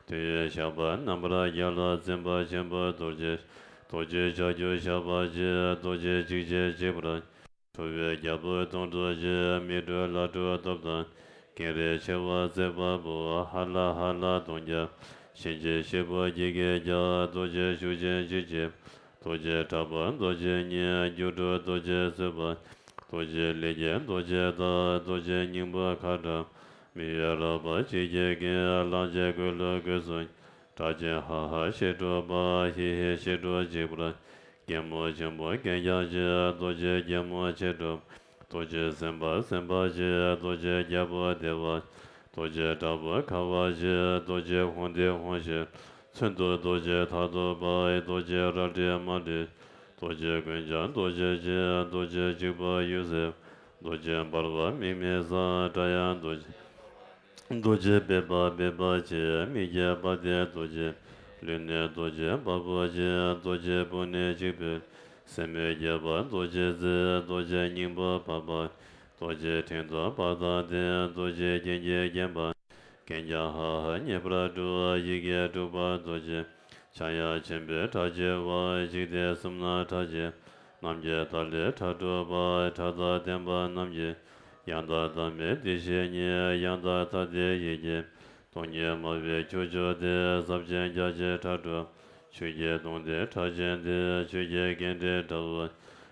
དོན་ཡོད་ཞགས་པ་རྣམ་པར་རྒྱལ། འཛིན་པ་ཆེན་པོ་རྡོ་རྗེ། རྡོ་རྗེ་ལྕགས་ཀྱུ་ཞགས་པ་གཅིག་རྡོ་རྗེ་འཇིགས་བྱེད་གཅིག་པུར། གྲུབ་པའི་རྒྱལ་པོ་སྟོང་གྲོགས་ཀྱིས། མི་འགྲོ་ལྷ་འགྲོ་སྟོབས་དང་། ཀེང་རུས་མཆེ་བ་གཙིགས་པ་པོ། ཧ་ལ་ཧ་ལ་གདོང་བརྒྱ། གཤིན་རྗེ་གཤེད་པོ་བརྒྱད་ཀྱིས་ཀྱང་། རྡོ་རྗེ་ཤུགས་ཅན་འཇིགས་བྱེད། རྡོ་རྗེ་དྲག་པོ་རྡོ་རྗེ་གཉིས། སྒྱུ་འཕྲུལ་རྡོ་རྗེ་གསོད་པ། རྡོ་རྗེ་ལས་ཀྱི་རྡོ་རྗེ་དང་། རྡོ་རྗེ་སྙིང་པོ་ཁ་དྲག་མི་ཡུལ་རོལ་པ་ཅིག་གི་ཀུན། གླང་ཆེན་གོས་ལུ་གོས་སུ། སྐྲག་ཅིང་ཧ་ཧ་ཞེས་སྒྲོག་པ། ཧི་ཧི་ཞེས་སྒྲོག་འཇིགས་པར། རྒྱལ་མོ་ཆེན་པོ་གན་རྐྱང་གཅིག་རྡོ་རྗེ་རྒྱལ་མོ་མཆེད་གྲུབ། རྡོ་རྗེ་སེམས་དཔའ་སེམས་དཔའ་གཅིག་རྡོ་རྗེ་རྒྱལ་པོ་བདེ་བ། རྡོ་རྗེ་དྲག་པོ་ཁ་བ་བཞི། རྡོ་རྗེ་ཧཱུྃ་ཏི་ཧཱུྃ་ཞེས། མཚོན་དུ་རྡོ་རྗེ་ཐག་ཐོགས་པ། རྡོ་རྗེ་རལ་གྲི་མ་གྲི། རྡོ་རྗེ་ཀུན་ཀྱང་རྡོ་རྗེ་གཅིག་རྡོ་རྗེ་འཇིགས་པ་ཡུལ་སེལ། རྡོ་རྗེ་འབར་བ་མིག་མི་བཟང་། སྒྲ་དབྱངས་རྡོ་རྗེ། རྡོ་རྗེ་སྦལ་པ་སྦལ་པ་གཅིག་མིག་བརྒྱད་པ་སྟེ་རྡོ་རྗེ། ལུས་ནི་རྡོ་རྗེ་བ་སྤུ་གཅིག་རྡོ་རྗེ་སྤུ་ནི་གཅིག་པུས། སེན་མོ་བརྒྱད་པ་རྡོ་རྗེ་རྩེ། རྡོ་རྗེ་སྙིང་པོ་པགས་པ། རྡོ་རྗེ་ཕྲེང་དང་པགས་དང་ལྡན། རྡོ་རྗེ་རྒྱན་གྱིས་བརྒྱན་པ། གན་རྐྱང་ཧ་ཧ་མཉེས་པར་སྒྲོག་ཡི་གེ་དྲུག་པ་རྡོ་རྗེ། ཕྱྭ་གཡང་ཆེན་པོའི་ཁྲག་འཁྱིལ་བ། འཇིག་རྟེན་གསུམ་ན་ཁྲག་འཁྱིལ། རྣམ་རྒྱལ་ཐ་ལེ་ཁྲག་དྲུག་པ། ཁྲག་དང་ལྡན་པ་རྣམས་ཀྱི། ཡང་དག་དམ་པའི་བདེ་གཤེགས་ཉིད། ཡང་དག་ཐ་དད་ཡིད་ཀྱི། སྟོང་ཉིད་སྨྲ་བའི་ཁྱུ་མཆོག་སྟེ། ཟབ་ཅིང་རྒྱ་ཆེ་ཁྲག་དྲུག་ཆོས་ཀྱི་སྟོང་སྟེ་ཁྲག་ཆེན་ཏེ། ཆོས་ཀྱི་རྒྱན་ཏེ་དགྲ་བོ།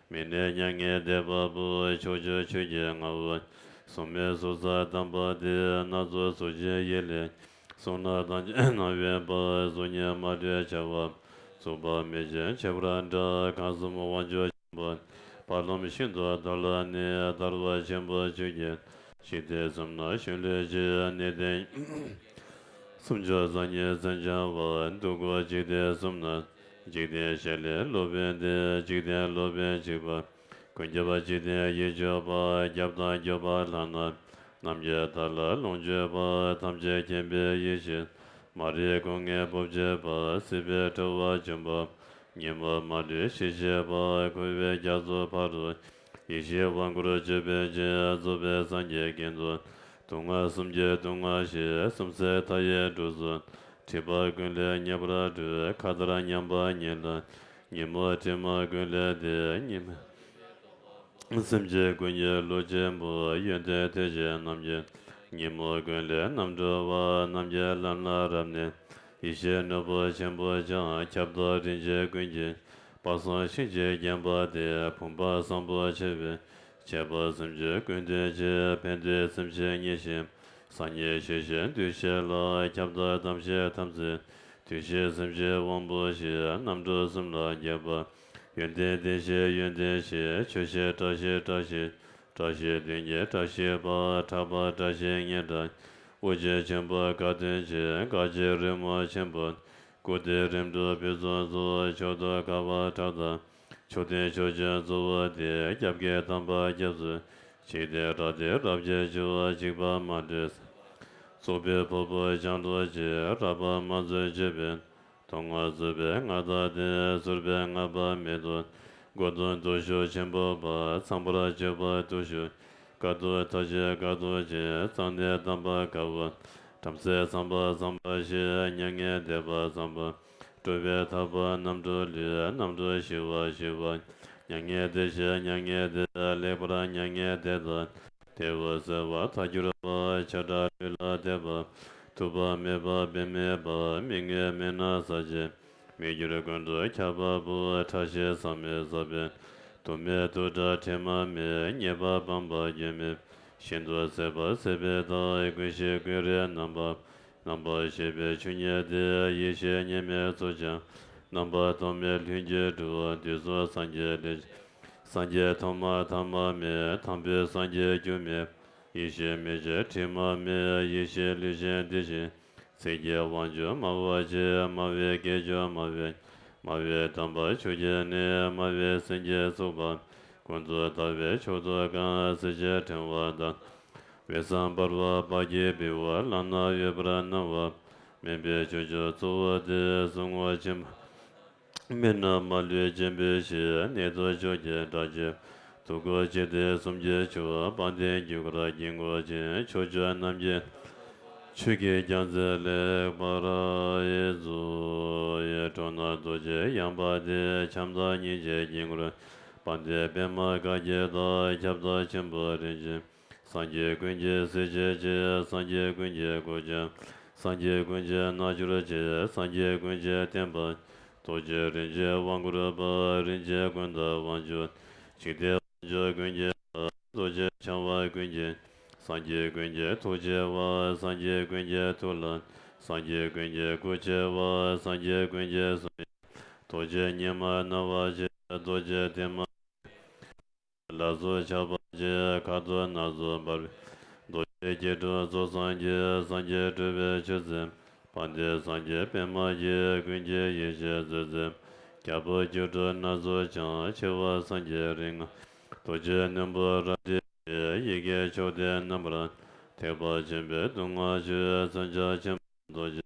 མིག་ནི་མྱ་ངན་འདས་པ་པོ། ཕྱོགས་བཅུ་ཆོས་ཀྱི་རྔ་བོ། སྲུང་མའི་ཟུར་ཟ་དམ་པ་སྟེ། སྣ་ཚོགས་གཟུགས་ཅན་ཡིད་ལས། གཟུགས་སྣང་དང་ནམ་འོན་པ། གཟུགས་བརྙན་མ་དྲོས་བྱ་བ། གཟུགས་པོ་མེད་ཅིང་ཕྱེ་བར་འདྲ། གང་གསུམ་དབང་ཕྱུག་ཆེན་པོ། དཔའ་ལམ་ཤིན་ཏུ་དར་ལ་ནི། དར་བ་ཆེན་པོ་བཅུད་ཀྱི། འཇིག་རྟེན་གསུམ་ན་གཞོན་ལུས་ཀྱི། གནས་བརྟན། སུམ་ཅུ་རྩ་གཉིས་མཚོན་བྱ་བ། འདུ་འགོད་འཇིག་རྟེན་གསུམ་ན། འཇིག་རྟེན་བཞི་ལས་སློབ་དཔོན་ཏེ། འཇིག་རྟེན་སློབ་དཔོན་གཅིག་པ། ཀུན་ཁྱབ་པ་འཇིག་རྟེན་ཡིད་དཔྱོད་པ། ཁྱབ་དང་སྐྱོབ་པ་ལྷ་ན། རྣམ་རྒྱལ་དག་ལ་ལོངས་སྤྱོད་པ། ཐམས་ཅད་མཁྱེན་པའི་ཡེ་ཤེས། མ་རིག་སྒོ་ངའི་སྤོབས་བྱེད་པ། སྲིད་པའི་འཁྲུལ་བ་འཇོམས་པ། ཉོན་མོངས་མ་ལུས་ཞི་བྱེད་པ། འཁོར་བའི་རྒྱ་མཚོ་ཕ་རོལ། ཡེ་ཤེས་དབང་བསྐུར་སྤྱོད་པའི་རྗེ། རྫོགས་པའི་སངས་རྒྱས་དཀྱིལ་འཁོར། དུག་ལྔ་གསུམ་གྱི་དུག་ལྔ་ཞི། སུམ་བསྲེགས་མཐའ་ཡས་འགྲོ་ཚུལ། སྒྲིབ་པ་ཀུན་ལས་ངེས་པར་སྒྲོལ། མཁའ་ལྟར་མཉམ་པ་ཉིད་ལ། ཉོན་མོངས་དྲི་མ་ཀུན་ལས་འདས། ཉི་མ། སེམས་ཅན་ཀུན་གྱི་བློ་ཆེན་པོ། ཡོན་ཏན་ཐོད་ཅན་རྣམས་ཀྱི། ཉོན་མོངས་ཀུན་ལས་རྣམ་གྲོལ་བ། རྣམ་མཁྱེན་ལམ་ལ་རབ་གནས། ཡེ་ཤེས་ནོར་བུ་ཆེན་པོ་འཆང་། ཁྱབ་བདག་རིན་ཆེན་ཀུན་གྱི། དཔག་བསམ་ཤིང་རྗེས་བརྒྱན་པ་སྟེ། ཕུང་པོ་བཟང་པོ་ཆེ་བའི། བྱེད་པ་སེམས་ཅན་ཀུན་དོན་ཆེ། ཕན་བདེའི་སེམས་ཅན་མཉེས་ཤིང་། སངས་རྒྱས་ཆོས་བཤད་འདུ་ཤེས་ལ། ཁྱབ་བདག་དམ་ཤེས་དམ་ཚིག་འདུ་ཤེས་སེམས་ཅན་དབང་པོ་ཞི། རྣམ་གྲོལ་གསུམ་ལ་རྒྱས་པ། ཡོན་ཏན་བདེ་གཤེགས་ཡོན་ཏན་ཞི། ཆོས་བཤད་བཀྲ་ཤིས་བཀྲ་ཤིས། བཀྲ་ཤིས་བདུན་གྱི་བཀྲ་ཤིས་པ། གྲགས་པ་བཀྲ་ཤིས་སྙན་གྲགས། དབུ་རྒྱན་ཆེན་པོ་དགའ་སྟོན་ཆེ། དགའ་བྱེད་རོལ་མོ་ཆེན་པོ། སྐུ་དེ་རིམ་གྲོ་ཕུན་སུམ་ཚོགས། མཆོག་ཏུ་དགའ་བ་གྲགས་དང་། མཆོག་ལྡན་མཆོག་སྦྱིན་གཙོ་བོ་སྟེ། སྐྱབས་ཀྱི་དམ་པ་སྐྱབས་སུ། འཇིག་རྟེན་རབ་སྟེར་རབ་བྱེད་མཆོག་འཇིགས་པ་མ་འདྲེས། རྫོགས་པའི་ཕུར་བུ་ལྕང་ལོ་ཆེ། རལ་པ་དམར་མཛོད་བྱེད་པའི། དུག་ལྔ་རྩུབ་པའི་མངའ་བདག་སྟེ། གསུར་པའི་རྔ་པ་མེ་ཏོག་མགོ་ཏུ་འདོད་ཆུ་ཆེན་པོ་འབར། ཚངས་པར་སྤྱོད་པ་བརྟུལ་ཞུགས། དཀའ་ཐུབ་མཐའ་བཞི་དཀའ་ཐུབ་ཆེ། རྩ་གནས་དམ་པ་དཀའ་བ། བྲམ་ཟེ་ཚངས་པ་ཚངས་པ་ཞེས། མྱ་ངན་འདས་པ་ཚངས་པ། སྤྲུལ་པའི་ཐར་པ་རྣམ་གྲོལ་ལུས། རྣམ་གྲོལ་ཞི་བ་ཞི་བ། མྱ་ངན་འདས་ཞེས་མྱ་ངན་འདས། ལེགས་པར་མྱ་ངན་འདས་དང་། དེ་བས་གསལ་བ་ཐལ་འགྱུར་བ། བྱེ་བྲག་ལུས་ལ་དད་པ། ཐུབ་པ་མེད་པ་དཔེ་མེད་པ། མི་མངོན་མི་སྣང་ས་ཆེན། མི་འགྱུར་ཀུན་ཏུ་ཁྱབ་པ་པོ། ཕྲ་ཞིང་ཟག་མེད་ཟག་པའི། དུ་མའི་དུག་ཁྲག་དྲི་མ་མེད། ཉེས་པ་སྤངས་པ་སྐྱོན་མེད། ཤིན་ཏུ་ཟད་པ་ཟད་པའི་མཐའ། ཀུན་ཤེས་ཀུན་རིག་རྣམ་པ། རྣམ་པར་ཤེས་པའི་ཆོས་ཉིད་དེ། ཡེ་ཤེས་གཉིས་མེད་ཚུལ་འཆང་། རྣམ་པ་སྟོང་མེད་ལྷུན་གྱིས་གྲུབ། དུས་གསུམ་སངས་རྒྱས་ལས། སངས་རྒྱས་ཐོག་མ་ཐ་མ་མེད། དང་པོའི་སངས་རྒྱས་རྒྱུ་མེད། ཡེ་ཤེས་མེད་ཅིང་དྲི་མ་མེད། ཡེ་ཤེས་ལུས་ཅན་དེ་བཞིན། ཚིག་གི་དབང་ཕྱུག་སྨྲ་བ་ཆེ། སྨྲ་བའི་སྐད་ཅོར་སྨྲ་བའི། སྨྲ་བའི་དམ་པ་ཆོས་ཀྱི་གནས། སྨྲ་བའི་སེང་གེ་ཚུགས་པ། ཀུན་ཏུ་ལྟ་བའི་མཆོག་ཏུ་གང་། གསེར་གྱི་ཕྲེང་བ་དང་། འོད་བཟང་འབར་བ་དཔལ་གྱི་བེའུ། ལག་ན་གཡོ་བར་སྣང་བ། མུན་པའི་ཕྱོགས་བཅུར་གཙོ་བོ་སྟེ། གཟུངས་སྔགས་ཆེན་པོ། མི་རྣམས་མ་ལུས་སྦྱིན་པའི་ཕྱིར། གནད་དུ་ཕྱོགས་ཀྱི་དགྲ་བཅོམ། ཐུགས་ཀྱི་འཇིག་རྟེན་གསུམ་གྱི་མཆོག་དཔལ་ལྡན་རྒྱུ་སྐར་དཀྱིལ་འཁོར་ཅན། ཕྱོགས་བཅུ་རྣམ་རྒྱལ། ཆོས་ཀྱི་རྒྱལ་མཚན་ལེགས་པར་རྫོགས། ཡི་ཁྲོ་ན་རྡོ་རྗེ་ཡངས་པ་སྟེ། བྱམས་དང་སྙིང་རྗེའི་དཀྱིལ་འཁོར། དཔལ་ལྡན་པདྨ་དཀར་གྱི་མདངས། ཁྱབ་བདག་ཆེན་པོ་རིན་ཆེན། སངས་རྒྱས་ཀུན་གྱི་སྲས་བཅས་ཀྱི། སངས་རྒྱས་ཀུན་གྱི་གོ་ཆ། སངས་རྒྱས་ཀུན་གྱི་རྣལ་འབྱོར་ཆེ། སངས་རྒྱས་ཀུན་གྱི་བསྟན་པ། རྡོ་རྗེ་རིན་ཆེན་དབང་བསྐུར་བ། རིན་ཆེན་ཀུན་བདག་དབང་ཕྱུག་འཇིག་རྟེན་དབང་ཕྱུག་ཀུན་གྱི་བདག་རྡོ་རྗེ་འཆང་བ་ཀུན་གྱི། སངས་རྒྱས་ཀུན་གྱི་ཐུགས་ཆེ་བ། སངས་རྒྱས་ཀུན་གྱི་ཐུགས་ལ། སངས་རྒྱས་ཀུན་གྱི་སྐུ་ཆེ་བ། སངས་རྒྱས་ཀུན་གྱི་གསུང་ཡང་། རྡོ་རྗེ་སྙེ་མ་རྣ་བ་ཆེ། རྡོ་རྗེ་ལྡེ་མ། ལག་སོར་ཆགས་པ་ཆེ། ཁ་དོག་སྣ་ཚོགས་འབར་བའི། རྡོ་རྗེ་སྐྱེ་དྲུག་རྫོགས་སངས་རྒྱས། སངས་རྒྱས་སྤྲུལ་པའི་ཆོས་མཛད། དཔལ་ལྡན་སངས་རྒྱས་པདྨ་རྒྱལ། ཀུན་གྱི་ཡེ་ཤེས་མཛོད་འཛིན། རྒྱལ་པོ་སྒྱུ་འཕྲུལ་སྣ་ཚོགས་འཆང་། ཆེ་བ་སངས་རྒྱས་རིགས་ལྔ། རྡོ་རྗེ་རྣོན་པོ་རལ་གྲི་ཆེ། ཡི་གེ་མཆོག་སྟེ་རྣམ་པར། ཐེག་པ་ཆེན་པོའི་མདོ་སྔགས་ཆོས། མཚོན་བྱ་ཆེན་པོ་རྡོ་རྗེ།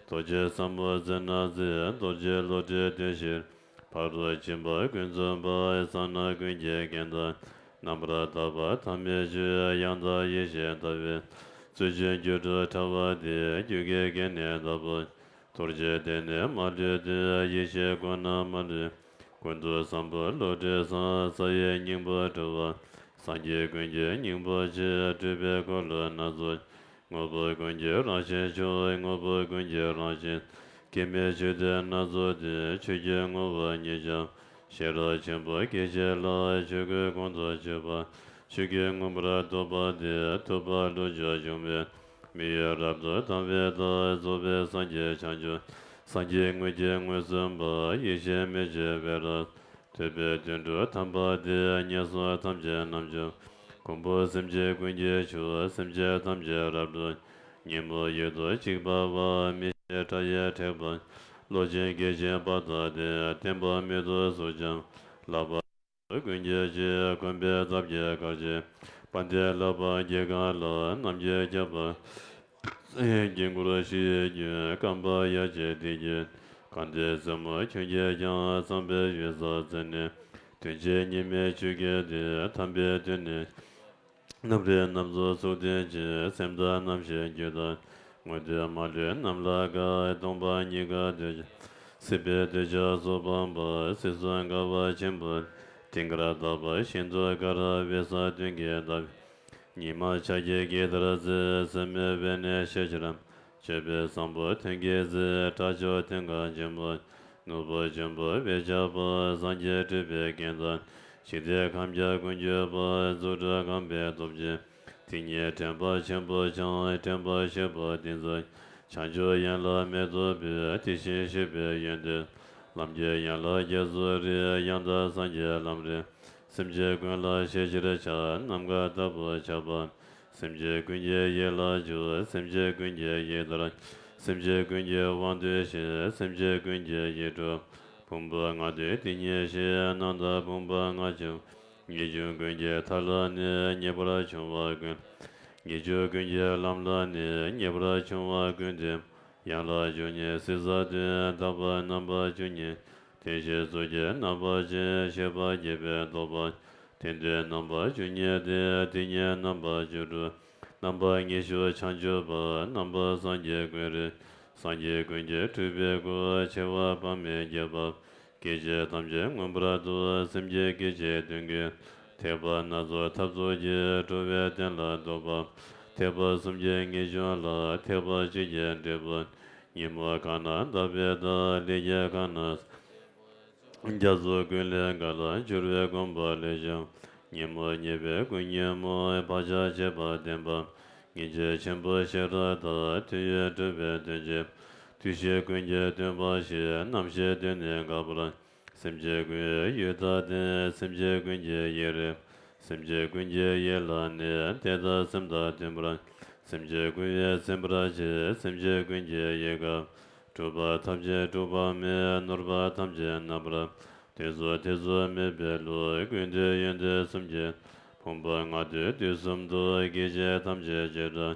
རྡོ་རྗེ་སམ་བྷོ་ཊ་ན་མཛད། རྡོ་རྗེ་བློ་གྲོས་བདུད་བཞིར། ཕ་རོལ་ཕྱིན་པ་ཀུན་འཛིན་པ། གསང་སྔགས་ཀུན་གྱི་རྒྱན་དང་། རྣམ་པར་དག་པ་ཐ་མའི་ཆོས། ཡང་དག་ཡེ་ཤེས་ལྟ་བའི། རྩོད་གཞི་རྒྱུད་དྲུག་ཕྲ་བ་སྟེ། རྒྱུད་ཀྱི་རྒྱན་ནི་དྭགས་པོ། རྡོ་རྗེ་གདན་ནི་མ་ལུས་ཏེ། ཡེ་ཤེས་སྐུ་རྣམས་མ་ལུས། ཀུན་ཏུ་བཟང་པོ་བློ་གྲོས་བཟང་། རྩ་བའི་སྙིང་པོ་སྤྲུལ་པ། སངས་རྒྱས་ཀུན་གྱི་སྙིང་པོ་ཆེ། སྤྲུལ་པའི་འཁོར་ལོ་སྣ་ཚོགས། དངོས་པོ་ཀུན་གྱི་རང་བཞིན་མཆོག་དངོས་པོ་ཀུན་གྱི་རང་བཞིན། སྐྱེ་མེད་ཆོས་སྡེ་སྣ་ཚོགས་ཏེ། ཆོས་ཀྱི་ངོ་བོ་ཉིད་ཀྱང་ཤེས་རབ་ཆེན་པོ་སྐྱེ་མཆེད་ལ། ཆོས་སྐུ་ཁོང་དུ་ཆུད་པ་ཆོས་ཀྱིས་མངོན་པར་རྟོགས་པ་སྟེ། ཐུབ་པ་ལྷུན་གྱིས་བྱུང་བའི་མིང་ཡང་རབ་ཏུ་དག་པའི་བདག་རྫོགས་པའི་སངས་རྒྱས་བྱང་ཆུབ་སངས་རྒྱས་དངོས་ཀྱི་མངོན་སུམ་པ། ཡེ་ཤེས་མེ་ལྕེ་བེ་ར་ཐོད་པའི་དོན་གྲུབ་དམ་པ་སྟེ། ངན་སོང་ཐམས་ཅད་རྣམ་འཇོམས་མགོན་པོ་སེམས་ཅན་ཀུན་གྱི་མཆོག་སེམས་ཅན་ཐམས་ཅད་རབ་ཏུ་ ཉིན་མོ་ཡུལ་དུ་གཅིག་པ་བ། མི་ཤེས་དགྲ་ཡི་དྲེགས་པ། བློ་ཆེན་སྐད་ཅིག་པ་དག་སྟེ། བསྟན་པ་མེད་དུ་གཟུགས་ཀྱང་ལག་པ། ཀུན་གྱིས་གཅིག་གོམས་པའི་སྟབས་ཀྱིས་གར་བྱེད། དཔལ་ལྡན་ལྷ་པ་རྒྱལ་ཁམས་ལ། གནམ་གྱི་རྒྱལ་པོ་དགྱེས་མགུར་ཞུ་ཡི་རྒྱུད། རྐང་པ་ཡ་གཅིག་དེ་གྱིས་གང་སྟེ་ཟབ་མོ་ཁྱོད་ཀྱིས་ཀྱང་། གཙང་པའི་ཡུལ་ས་འཛིན་ནས་དོན་བྱེད་གཉིས་མེད་ཆོས་ཀྱི་སྡེ། དམ་པའི་དོན་ནི་རྣམ་རིག་རྣམ་རྫོགས་གཙུག་ལྡན་གྱི། སེམས་དང་རྣམ་ཤེས་རྒྱུད་དང་། དངོས་འདུས་མ་ལུས་རྣམས་ལ་དགའ། སྟོང་པ་ཉིད་དགའ་འདོད་ཀྱང་། སྲིད་པའི་འདོད་ཆགས་སུ་སྤངས་པ། སྲིད་གསུམ་དགའ་བ་ཆེན་པོ། དེང་འགལ་དག་པ་ཤིན་ཏུ་དཀར། དབེན་ས་སྟོན་ཀའི་ཟླ་བའི་ཉི་མ། ཕྱག་གི་དཀྱིལ་ལྟར་མཛེས། སེམས་མེད་པས་ནི་ཤེས་བྱར་མ། སྤྱོད་པའི་བཟང་པོ་དོན་གྱིས་མཛེས། དགྲ་བཅོམ་དོན་གང་ཆེན་པོ། ནོར་བུ་ཆེན་པོ་དཔེ་བྱ་བ། སངས་རྒྱས་སྤྲུལ་པའི་རྒྱན་དང་། འཇིག་རྟེན་ཁམས་ཀྱང་ཀུན་གྱུར་པ། རྫུ་འཕྲུལ་རྐང་པའི་སྟོབས་ཀྱིས། དེ་ཉིད་དྲན་པ་ཆེན་པོ་འཆང་། དྲན་པ་བཞི་པོ་འདི་ཚོ། བྱང་ཆུབ་ཡན་ལག་མེ་ཏོག་སྤོས། དེ་བཞིན་གཤེགས་པའི་ཡོན་ཏན། ལམ་གྱི་ཡན་ལག་བརྒྱད་སོགས་རིགས། ཡང་དག་སངས་རྒྱས་ལམ་རིམ། སེམས་ཅན་ཀུན་ལ་ཤེས་ཕྱིར་བྱ། ནམ་མཁའ་ལྟ་བུར་ཁྱབ་པ། སེམས་ཅན་ཀུན་གྱི་ཡིད་ལ་འཇུག་སེམས་ཅན་ཀུན་གྱི་ཡིད་ལྟར། སེམས་ཅན་ཀུན་གྱི་དབང་དུ་བྱེད། སེམས་ཅན་ཀུན་གྱི་ཡིད་འཕྲོག་ཕུང་པོ་ལྔ་སྡུད་དེ་ཉིད་ཞི། རྣམ་དག་ཕུང་པོ་ལྔ་ཆེན་པོ། ངེས་འབྱུང་ཀུན་གྱི་མཐའ་ལ་ནི། ངེས་པར་འབྱུང་བ་ཀུན། ངེས་འབྱུང་ཀུན་གྱི་ལམ་ལ་ནི། ངེས་པར་འབྱུང་བ་ཀུན་བསྟེན། ཡན་ལག་བཅུ་གཉིས་ཟུར་ས་བདུན། དག་པ་རྣམ་པ་བཅུ་གཉིས། བདེན་བཞིའི་གཟུགས་ཀྱི་རྣམ་པ་ཅན། ཤེས་པ་རྒྱས་པའི་རྟོགས་པ། དེ་འདྲའི་རྣམ་པ་བཅུ་གཉིས་ཏེ། དེ་ཉིད་རྣམ་པ་བཅུ་དྲུག་རྣམ་པ་ཉི་ཤུ་བྱང་ཆུབ་པ། རྣམ་པ་སངས་རྒྱས་ཀུན་རིག་སངས་རྒྱས་ཀུན་གྱི་སྤྲུལ་པའི་སྐུ། ཆེ་བ་དཔག་མེད་རྒྱས་པ། སྐད་ཅིག་ཐམས་ཅད་མངོན་པར་རྫོགས། སེམས་ཀྱི་སྐད་ཅིག་དོན་ཀུན། ཐེག་པ་སྣ་ཚོགས་ཐབས་རྫོགས་ཀྱི། འགྲོ་བའི་དོན་ལ་ལྡོག་པ། ཐེག་པ་གསུམ་གྱི་ངེས་འབྱུང་ལ། ཐེག་པ་གཅིག་གི་འབྲས་བུ། ཉོན་མོངས་གང་ན་འདག་པའི་མཐའ། ལས་ཀྱི་གང་ན། རྒྱ་མཚོ་ཀུན་ལས་བརྒལ། སྦྱོར་བའི་སྒོམ་པ་ལས་བྱུང་། ཉོན་མོངས་ཉེས་པའི་ཀུན་ཉོན་མོངས། བག་ཆགས་བཅས་པ་བདེན་པ། སྙིང་རྗེ་ཆེན་པོ་ཤེས་རབ་དང་། དོན་ཡོད་གྲུབ་པའི་དོན་གྱི། འདུ་ཤེས་ཀུན་གྱི་སྟོན་པ་ཞིག་རྣམ་ཤེས་དོན་ནི་འགག་པར། སེམས་ཅན་ཀུན་ཡིད་ལ་བརྟེན། སེམས་ཅན་ཀུན་གྱི་ཡིད་རིག་སེམས་ཅན་ཀུན་གྱི་ཡིད་ལ་གནས། དེ་དག་སེམས་དང་མཐུན་པར། སེམས་ཅན་ཀུན་ཡིད་ཚིམ་པར་བྱེད། སེམས་ཅན་ཀུན་གྱི་ཡིད་ཀ་སྒྲུབ་པ་ཐམས་ཅད་སྒྲུབ་པ་མེད། ནོར་བ་ཐམས་ཅད་རྣམ་པར། དུས་གསུམ་ཐེ་ཚོམ་མེད་པའི་བློ། ཀུན་ཏུ་ཡོན་ཏན་གསུམ་གྱི། ཕུང་པོ་ལྔ་སྡུད་དུས་གསུམ་དུ། སྐད་ཅིག་ཐམས་ཅད་བྱེ་བྲག་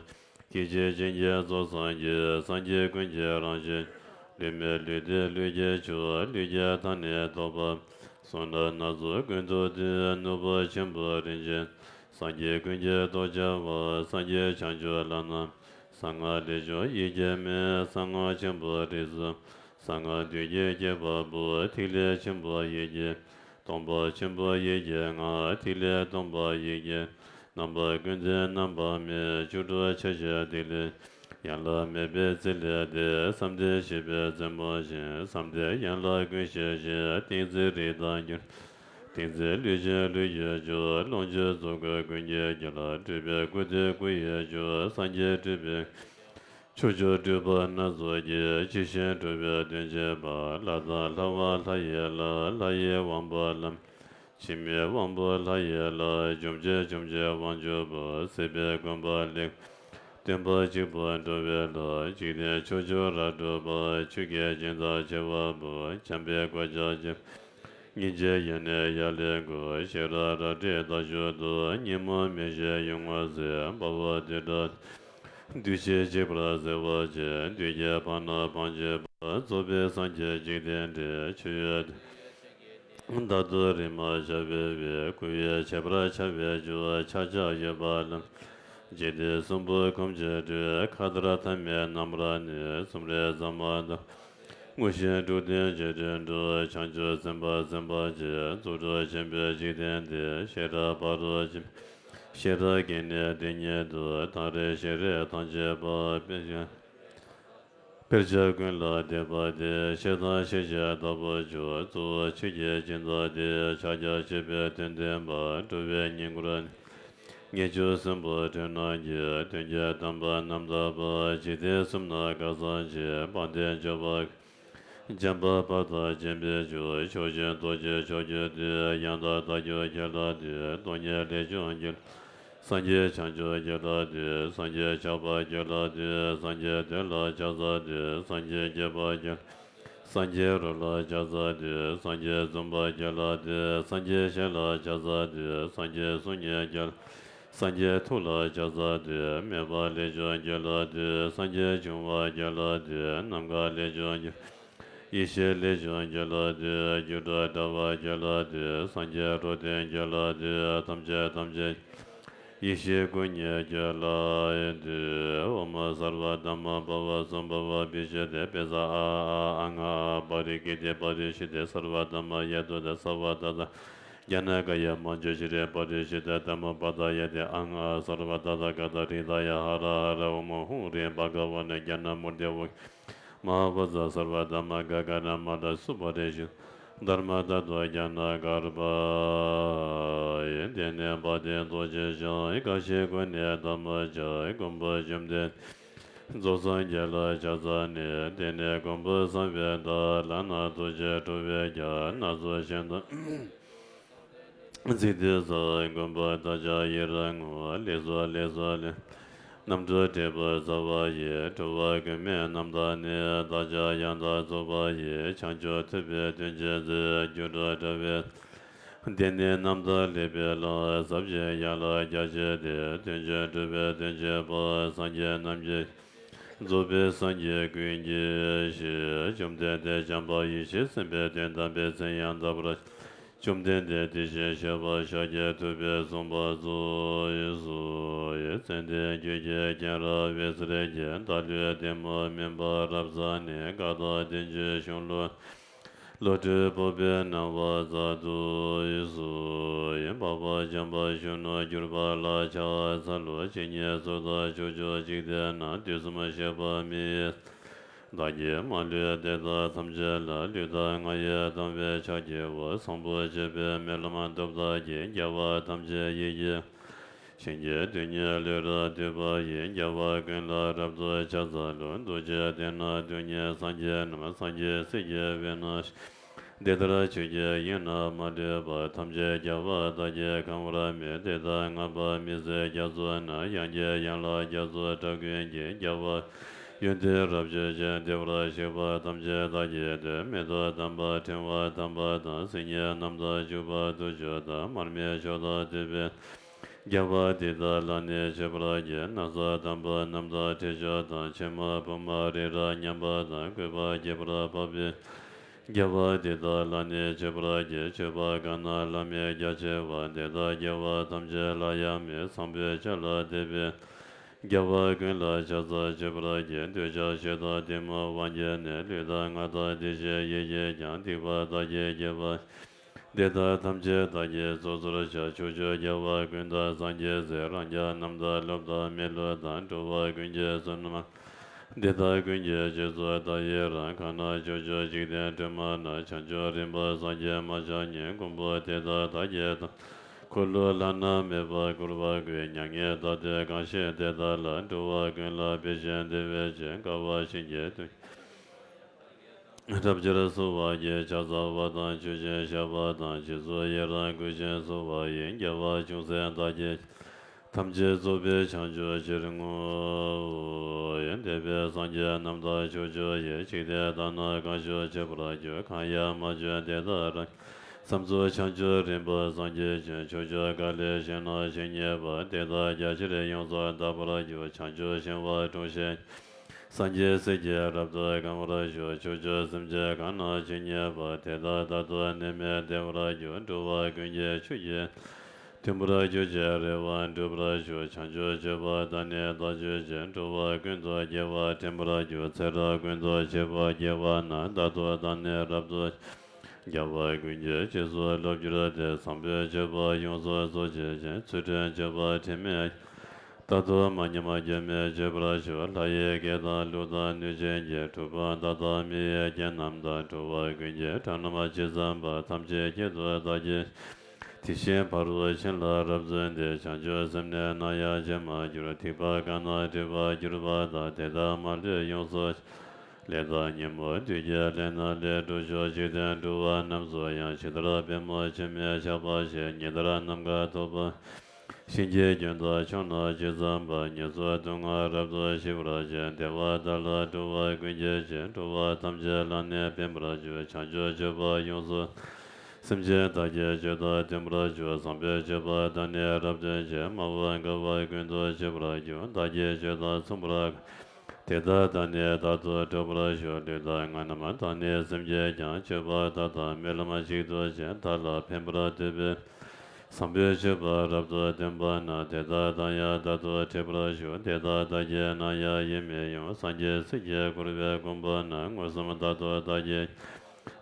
སྐད་ཅིག་ཅན་གྱི་གཟུགས་སངས་རྒྱས། སངས་རྒྱས་ཀུན་གྱི་རང་བཞིན། ལུས་མེད་ལུས་ཏེ་ལུས་ཀྱི་མཆོག་ལུས་ཀྱི་མཐའ་ནི་རྟོགས་པ། གསུང་རབ་སྣ་ཚོགས་ཀུན་ཏུ་བསྡུས། ནོར་བུ་ཆེན་པོ་རིན་ཆེན། སངས་རྒྱས་ཀུན་གྱི་ཐོག་བཅའ་བ། སངས་རྒྱས་བྱང་ཆུབ་ལམ་རྣམས། གསང་སྔགས་ལས་བྱུང་ཡིད་ཀྱི་མེ། གསང་སྔགས་ཆེན་པོ་རིགས་གསུམ། གསང་སྔགས་བདུད་ཀྱི་སྐྱེ་བ་པོ། ཐིག་ལེ་ཆེན་པོ་ཡིད་ཀྱི། སྟོང་པ་ཆེན་པོ་ཡིད་ཀྱི་ངང་། ཐིག་ལེ་སྟོང་པ་ཡིད་ཀྱི། རྣམ་པ་ཀུན་ཏུ་རྣམ་པ་མེད། བཅུ་དྲུག་ཆ་ཤས་ཐིག་ལེ། ཡན་ལག་མེད་པའི་རྩེ་ལས་འདས། བསམ་གཏན་བཞི་པའི་རྩེ་མོ་བཞིན། བསམ་གཏན་ཡན་ལག་ཀུན་ཤེས་ཤིང་། ཏིང་འཛིན་རིགས་དང་འགྱུར། ཏིང་འཛིན་ལུས་ཅན་ལུས་ཀྱི་མཆོག་ལོངས་སྤྱོད་རྫོགས་སྐུ་ཀུན་གྱི་རྒྱལ། སྤྲུལ་པའི་སྐུ་སྟེ་སྐུ་ཡི་མཆོག་སངས་རྒྱས་སྤྲུལ་པའི། ཕྱོགས་བཅུའི་སྤྲུལ་པ་སྣ་ཚོགས་ཀྱིས། ཇི་བཞིན་འགྲུབ་པའི་དོན་བྱེད་པ། ལྷ་དང་ལྷ་བ་ལྷ་ཡི་ལྷ། ལྷ་ཡི་དབང་པོ་ལྷ། འཆི་མེད་དབང་པོ་ལྷ་ཡི་ལྷ། འཇོམས་བྱེད་འཇོམས་བྱེད་དབང་ཕྱུག་པོ། སྲིད་པའི་དགོན་པ་ལེགས། སྟོན་པ་གཅིག་པུ་འགྲོ་བའི་ལྷ། འཇིག་རྟེན་ཕྱོགས་བཅུར་རབ་སྒྲུབ་པ། ཆོས་ཀྱི་སྦྱིན་བདག་ཆེ་བ་པོ། བྱམས་པའི་སྐུ་ཕྱག་ཅན། སྙིང་རྗེའི་ཡུལ་ནས་ཡར་ལེན་སྐུ། ཤེས་རབ་རལ་གྲི་མདའ་གཞུ་གདུང་། ཉོན་མོངས་མིག་ཤེས་གཡུལ་ངོར་གཟིགས། དཔའ་བོ་བདུད་དགྲ། བདུད་བཞི་འཇིག་པར་བྱེད་པ་ཅན། བདུད་ཀྱི་བར་ན་འཕངས་བྱེད་པ། རྫོགས་པའི་སངས་རྒྱས་འཇིག་རྟེན་འདྲེན། ཆོས་ཡོད་བདུད་རྩི་ལྟར། བདག་ཏུ་རིག་མ་བྱ་བའི་དབྱིངས། སྐུ་ཡི་ཁྱད་པར་ཕྱར་བའི་མཇུག་ཕྱག་རྒྱ་ཡོད་པ་ལམ། འཇིག་རྟེན་གསུམ་པོ་ཁམས་ཀྱི་སྤྲུལ། མཁའ་ལྟར་ཐ་མའི་རྣམ་པར་གནས། ཟུང་རིང་ཟ་མ་ཏོག་དངོས་བཞིན་འགྲོ་དོན་རྗེས་དྲན་གྲུབ། བྱང་ཆུབ་སེམས་དཔའ་སེམས་དཔའ་ཆེ། རྫོགས་སྒྲུབ་ཆེན་པོའི་འཇིག་རྟེན་འདས། ཤེས་རབ་ཕ་རོལ་ཕྱིན། ཤེས་རབ་རྒྱན་ནི་དེ་ཉིད་དུ། ཐང་རེ་ཤེས་རིག་ཐང་ཆད་པ། དཔེར་ན། དཔེར་བྱ་ཀུན་ལ་དད་པ་སྟེ། ཤེས་དང་ཤེས་བྱའི་བདག་པོ་མཆོག་རྫོགས་ཆོས་ཀྱི་སྦྱིན་བདག་སྟེ། ཕྱག་རྒྱ་ཆེ་བའི་དོན་སྟོན་པ། འགྲོ་བའི་བསྙེན་བཀུར་ནི། ངེས་འབྱུང་གསུམ་པོ་དྲན་ནམ་གྱི། དོན་གྱི་དམ་པ་རྣམ་དག་པ། འཇིག་རྟེན་གསུམ་ན་དགའ་བཟང་ཆེ། དཔལ་ལྡན་འབྱོར་པ། འཇམ་དཔལ་དཔའ་དང་སྤྱན་པའི་མཆོག་ཕྱོགས་བཅུའི་རྡོ་རྗེ་མཆོག་གྱུར་ཏེ། ཡང་དག་བདག་རྒྱུད་ཁྱེད་ལ་འདུད། སྟོང་ཉིད་ལས་བྱུང་རྒྱུད། སངས་རྒྱས་བྱང་ཆུབ་ཀྱི་ལྷ་འདུས། སངས་རྒྱས་ཆགས་པ་སྐྱེ་ལ་འདུས། སངས་རྒྱས་བདེ་ལ་ཕྱག་འཚལ་འདུས། སངས་རྒྱས་སྐྱེས་པ་སྐྱེ་ལ། སངས་རྒྱས་རོ་ལ་ཕྱག་འཚལ་འདུས། སངས་རྒྱས་འཛུམ་པ་སྐྱེ་ལ་འདུས། སངས་རྒྱས་ཞལ་ལ་ཕྱག་འཚལ་འདུས། སངས་རྒྱས་གསུང་སྙན་སྐྱེ་ལ། སངས་རྒྱས་ཐུགས་ལ་ཕྱག་འཚལ་འདུས། མེད་པ་ལས་བྱུང་སྐྱེ་ལ་འདུས། སངས་རྒྱས་འབྱུང་བ་སྐྱེ་ལ་འདུས། ནམ་མཁའ་ལས་བྱུང་སྐྱེ། ཡེ་ཤེས་ལས་བྱུང་སྐྱེ་ལ་འདུས། སྒྱུ་འཕྲུལ་དྲ་བ་སྐྱེ་ལ་འདུས། སངས་རྒྱས་འགྲོ་དོན་སྐྱེ་ལ་འདུས། ཐམས་ཅད་ཐམས་ཅད། ཡེ་ཤེས་སྐུ་གཉིས་སྐྱེ་ལ་འདུས། ཨོཾ་སརྦ་དྷརྨ་བྷ་བ་སཾ་བྷ་བ་བི་ཤུདྡྷེ་པེ་ས་ཨ་ཨ་ཨ་ང་ཨ་པ་རི་ཀི་ཏི་པ་རི་ཤུདྡྷེ་སརྦ་དྷརྨ་ཡ་དུ་ཏ་སརྦ་ཏ་ཐཱ། ཛྙཱ་ན་ཀཱ་ཡ་མཉྫུ་ཤྲཱི་པ་རི་ཤུདྡྷ་དྷརྨ་པ་ཏཱ་ཡ་ཏེ་ཨ་ང་ཨ་སརྦ་ཏ་ཐཱ་ག་ཏ་ཧྲྀ་ད་ཡ་ཧ་ར་ཧ་ར། ཨོཾ་ཧཱུྃ་ཧྲཱིཿ་བྷ་ག་བ་ན་ཛྙཱ་ན་མུརྟི་ཨོ། མ་ཧཱ་བཛྲ་སརྦ་དྷརྨ་ག་ག་ན་མ་ཏ་སུ་པ་རི་ཤུདྡྷ་དྷརྨ་ཏ་ཏོ་ཛྙཱ་ན་གརྦྷ་ཡེ། དེ་ནས་དཔལ་ལྡན་རྡོ་རྗེ་འཆང་། དགའ་བཞིན་ཀུན་ནས་དམ་པ་ཆགས། མགོན་པོ་བཅོམ་ལྡན་འདས་རྫོགས་སངས་རྒྱས་ལ་ཕྱག་འཚལ་ནས། དེ་ནས་མགོན་པོ་བསམ་པའི་མཐའ་ལ་ནག་ཐོག་ཆེན་ཁྲོ་བོའི་རྒྱ་སྣ་ཚོགས་ཤིང་དང་། ཚིག་དེ་ཚོ་མགོན་པོ་བདག་ཅག་ཡི་རང་ངོ་། ལེགས་སོ་ལེགས་སོ་ལེགས། རྣམ་གྲོལ་འབྲས་བུ་སྩལ་བ་ཡི། གྲུབ་པ་ཀུན་མེད་རྣམ་དག་ནི། བདག་ཅག་ཡང་དག་རྫོགས་པ་ཡི། བྱང་ཆུབ་ཐོབ་པའི་དོན་ཆེན་མཛོད། སྒྱུ་འཕྲུལ་དྲ་བའི་དེ་ནི་རྣམ་དག་ལེགས་པའི་ལྷ། ཟབ་ཅིང་ཡངས་ལ་རྒྱ་ཆེ་སྟེ། དོན་ཆེན་གྲུབ་པའི་དོན་གཅིག་པ། སངས་རྒྱས་རྣམས་ཀྱི། རྫོགས་པའི་སངས་རྒྱས་ཀུན་གྱི་གཞི། བཅོམ་ལྡན་འདས་བྱམས་པ་ཡེ་ཤེས་སེམས་དཔའི་དོན་དམ་པའི་མཚན་ཡང་དག་པར། བཅོམ་ལྡན་འདས་དེ་བཞིན་གཤེགས་པ་ཤཱཀྱ་ཐུབ་པས་གསུངས་པ་གཙོ་བོར་གསུངས་ཡོད། ཙནྡན་རྒྱུད་ཀྱི་རྒན་རབས་བེ་ས་ར་གྱིས། བདག་ལུས་བདེ་མོ་སྨིན་པ་རབ་བསམས་ནས། བཀའ་དང་བསྟན་བཅོས་གཞུང་ལུགས། བློ་གྲོས་སྤོབས་པའི་སྣང་བ་མཛད་དུ་གསོལ། འཕགས་པ་འཇམ་དཔལ་གཞོན་ནུར་གྱུར་པ་ལ་ཕྱག་འཚལ་ལོ། ཇི་སྙེད་གཟུགས་དང་ཕྱོགས་བཅུ་འཇིག་རྟེན་ན། དུས་གསུམ་གཤེགས་པ་མི་ཡི། བདག་གིས་མ་ལུས་དེ་དག་ཐམས་ཅད་ལ། ལུས་དང་ངག་ཡིད་དམ་པའི་ཕྱག་བགྱིའོ། བཟང་པོ་སྤྱོད་པའི་སྨོན་ལམ་སྟོབས་དག་གིས། རྒྱལ་བ་ཐམས་ཅད་ཡིད་ཀྱིས། བྱིན་གྱིས་རློབ་པ་ཡི། རྒྱལ་བ་ཀུན་ལ་རབ་ཏུ་ཕྱག་འཚལ་ལོ། རྡོ་རྗེ་གདན་ན་སྡོད་མཁན་སངས་རྒྱས་རྣམས། སངས་རྒྱས་སྲས་ཀྱི་དཔེར་ན། འདི་ལྟར་ཆོས་ཀྱི་དབྱིངས་རྣམས་མ་འདྲེས་པ། ཐམས་ཅད་རྒྱལ་བ་དག་གིས་གང་བར་མོས། དེ་དག་བསྔགས་པ་མི་ཟད་རྒྱ་མཚོ་ན། ཡང་ཀྱང་ཡན་ལག་རྒྱ་མཚོའི་སྒྲ་ཀུན་གྱིས། རྒྱལ་བ་ཡོན་ཏན་རབ་བརྗོད་ཅིང་། བདེ་བར་གཤེགས་པ་ཐམས་ཅད་བདག་གིས་བསྟོད། མེ་ཏོག་དམ་པ་ཕྲེང་བ་དམ་པ་དང་། སིལ་སྙན་རྣམས་དང་བྱུག་པ་དུར་ཁྲོད་དང་། མར་མེ་མཆོག་དང་བསྟོད་པའི། རྒྱལ་བ་འདི་དག་ལ་ནི་མཆོད་པར་བགྱི། ན་བཟའ་དམ་པ་རྣམས་དང་ཕྲིན་བཅོལ་དང་། ཕྱེ་མ་བུ་མོ་རི་རབ་མཉམ་པ་དང་། བཀོད་པ་ཁྱད་པར་འཕགས་པའི། རྒྱལ་བ་འདི་དག་ལ་ནི་མཆོད་པར་བགྱི། མཆོད་པ་གང་རྣམས་བླ་མེད་རྒྱ་ཆེ་བ། དེ་དག་རྒྱལ་བ་ཐམས་ཅད་ལ་ཡང་མོས། བཟང་པོའི་ཆོས་ལ་དད་པའི། རྒྱལ་བ་ཀུན་ལ་ཕྱག་འཚལ་མཆོད་པར་བགྱི། འདོད་ཆགས་ཞེ་སྡང་གཏི་མུག་དབང་གིས་ནི། ལུས་དང་ངག་དང་དེ་བཞིན་ཡིད་ཀྱིས་ཀྱང་། སྡིག་པ་བདག་གིས་བགྱིས་པ། དེ་དག་ཐམས་ཅད་བདག་གིས་སོ་སོར་བཤགས། ཕྱོགས་བཅུའི་རྒྱལ་བ་ཀུན་དང་སངས་རྒྱས་སྲས། རང་ཅག་རྣམས་དང་སློབ་དང་མི་སློབ་དང་། འགྲོ་བ་ཀུན་གྱི་བསོད་ནམས། དེ་དག་ཀུན་གྱི་རྗེས་སུ་བདག་ཡི་རང་། གང་ན་ཕྱོགས་བཅུའི་འཇིག་རྟེན་དྲི་མ་ན། བྱང་ཆུབ་རིམ་པར་སངས་རྒྱས་མ་ཆགས་ཉིད། མགོན་པོ་དེ་དག་བདག་གིས་དང་། འཁོར་ལོ་བླ་ན་མེད་པ་བསྐོར་བར་བསྐུལ། མྱ་ངན་འདའ་སྟོན་གང་བཞེད་དེ་དག་ལ། འགྲོ་བ་ཀུན་ལ་ཕན་ཞིང་བདེ་བའི་ཕྱིར། དགའ་བ་བྱིན་གྱིས་བརླབ་ཕྱིར་གསོལ་བ་ཡི། ཕྱག་འཚལ་བ་དང་མཆོད་ཅིང་བཤགས་པ་དང་། རྗེས་སུ་ཡི་རང་བསྐུལ་ཞིང་གསོལ་བ་ཡི། རྒྱལ་བ་ཅུང་ཟད་བདག་གིས་ཐམས་ཅད་རྫོགས་པའི་བྱང་ཆུབ་ཕྱིར་བསྔོ་བའི། འདས་པའི་སངས་རྒྱས་རྣམས་དང་ཕྱོགས་བཅུ་ཡི། འཇིག་རྟེན་དག་ན་གང་བཞུགས་མཆོད་པར་གྱུར། གང་ཡང་མ་བྱོན་དེ་དག་རང་། བསམ་རྫོགས་བྱང་ཆུབ་རིམ་པར་སངས་རྒྱས་ཤིང་། ཕྱོགས་བཅུ་ག་ལས་བཞེངས་ན་ཇི་སྙེད་པ། དེ་དག་རྒྱ་ཆེར་ཡོངས་སུ་དག་པར་གྱུར། བྱང་ཆུབ་ཤིང་དབང་དྲུང་བཞེངས། སངས་རྒྱས་སྲས་ཀྱིས་རབ་ཏུ་གང་བར་བཞུགས། ཕྱོགས་བཅུའི་སེམས་ཅན་གང་ན་ཇི་སྙེད་པ། དེ་དག་རྟག་ཏུ་ནད་མེད་བདེ་བར་གྱུར། འགྲོ་བ་ཀུན་གྱི་ཆོས་ཀྱི་མཐུན་པར་གྱུར་ཅིང་རེ་བ་འགྲུབ་པར་ཤོག། བྱང་ཆུབ་སྤྱོད་པ་དག་ནི་བདག་སྤྱོད་ཅིང་། འགྲོ་བ་ཀུན་ཏུ་དགེ་བ་འདྲེན་པར་འགྱུར། ཚེ་རབས་ཀུན་ཏུ་བྱེད་པ་དགེ་བ་རྣམས། རྟག་ཏུ་བདག་ནི་རབ་ཏུ། རྒྱལ་བ་ཀུན་གྱི་རྗེས་སུ་བསླབ་གྱུར་ཏེ། བཟང་པོའི་སྤྱོད་པ་ཡོངས་སུ་རྫོགས་བྱེད་ཅིང་། ཚུལ་ཁྲིམས་སྤྱོད་པ་དྲི་མེད། རྟག་ཏུ་མ་ཉམས་སྐྱོན་མེད་སྤྱོད་པར་ཤོག། ལྷ་ཡི་སྐད་དང་ཀླུ་དང་གནོད་སྦྱིན་གྱི། གྲུབ་དང་རྟགས་དང་མི་ཡི་རྐྱེན་རྣམས་དང་། འགྲོ་བ་ཀུན་གྱི་དགྲ་རྣམས་ཇི་ཙམ་པ། ཐམས་ཅད་སྐད་དུ་བདག་གིས། དེ་བཞིན་ཕ་རོལ་ཕྱིན་ལ་རབ་བརྩོན་ཏེ། བྱང་ཆུབ་སེམས་ནི་ནམ་ཡང་བརྗེད་མ་གྱུར། སྡིག་པ་གང་རྣམས་སྒྲིབ་པར་གྱུར་པ་དག། དེ་དག་མ་ལུས་ཡོངས་སུ། ལས་དང་ཉོན་མོངས་བདུད་ཀྱི་ལས་རྣམས་ལས། སྒྲོལ་ཕྱིར་འཇིག་རྟེན་འགྲོ་བ་རྣམས་སུ་ཡང་། ཇི་ལྟར་པདྨོ་ཆུ་མིག་ཆགས་པ་བཞིན། ཉི་ཟླར་ནམ་མཁའ་ཐོགས་པ། གཤིན་རྗེའི་རྒྱུད་དང་ཕྱོགས་རྣམས་ཇི་ཙམ་པར། ཉེས་ཚོགས་སྡུག་བསྔལ་རབ་ཏུ་ཞི་བར་བྱེད། བདེ་བ་དག་ལ་སྤྲུལ་པ་ཀུན་གྱིས་རྗེད། འགྲོ་བ་ཐམས་ཅད་ལ་ནི་ཕན་པར་འགྱུར། བྱང་ཆུབ་སྤྱོད་པ་ཡོངས་སུ། སེམས་ཅན་བདག་གིས་སྤྱོད་དང་བསྟུན་པར་འགྱུར། བཟང་པོའི་སྤྱོད་པ་དག་ནི་རབ་ཏུ་འབྱེད། སྨྲ་བ་འགལ་བ་ཀུན་ཏུ་ཞི་བར་འགྱུར། བདག་གིས་སྤྱོད་དང་མཚུངས་པར། དེ་དག་དང་ནི་རྟག་ཏུ་འགྲོགས་པར་ཞུ། ལུས་དང་ངག་རྣམས་དང་ནི་སེམས་ཀྱིས་ཀྱང་། སྤྱོད་པ་དག་དང་སྨོན་ལམ་གཅིག་ཏུ་བྱས། བདག་ལ་ཕན་པར་འདོད་པའི། བཟང་པོའི་སྤྱོད་པ་རབ་ཏུ་སྟོན་པ་ན། དེ་དག་དང་ཡང་རྟག་ཏུ་འཕྲད་པར་ཞུ། དེ་དག་བདག་གིས་ནམ་ཡང་ཡིད་མི་དབྱུང་། སངས་རྒྱས་སྲས་ཀྱིས་བསྐོར་བའི་དགོན་པ་ན། མངོན་སུམ་རྟག་ཏུ་བདག་གིས།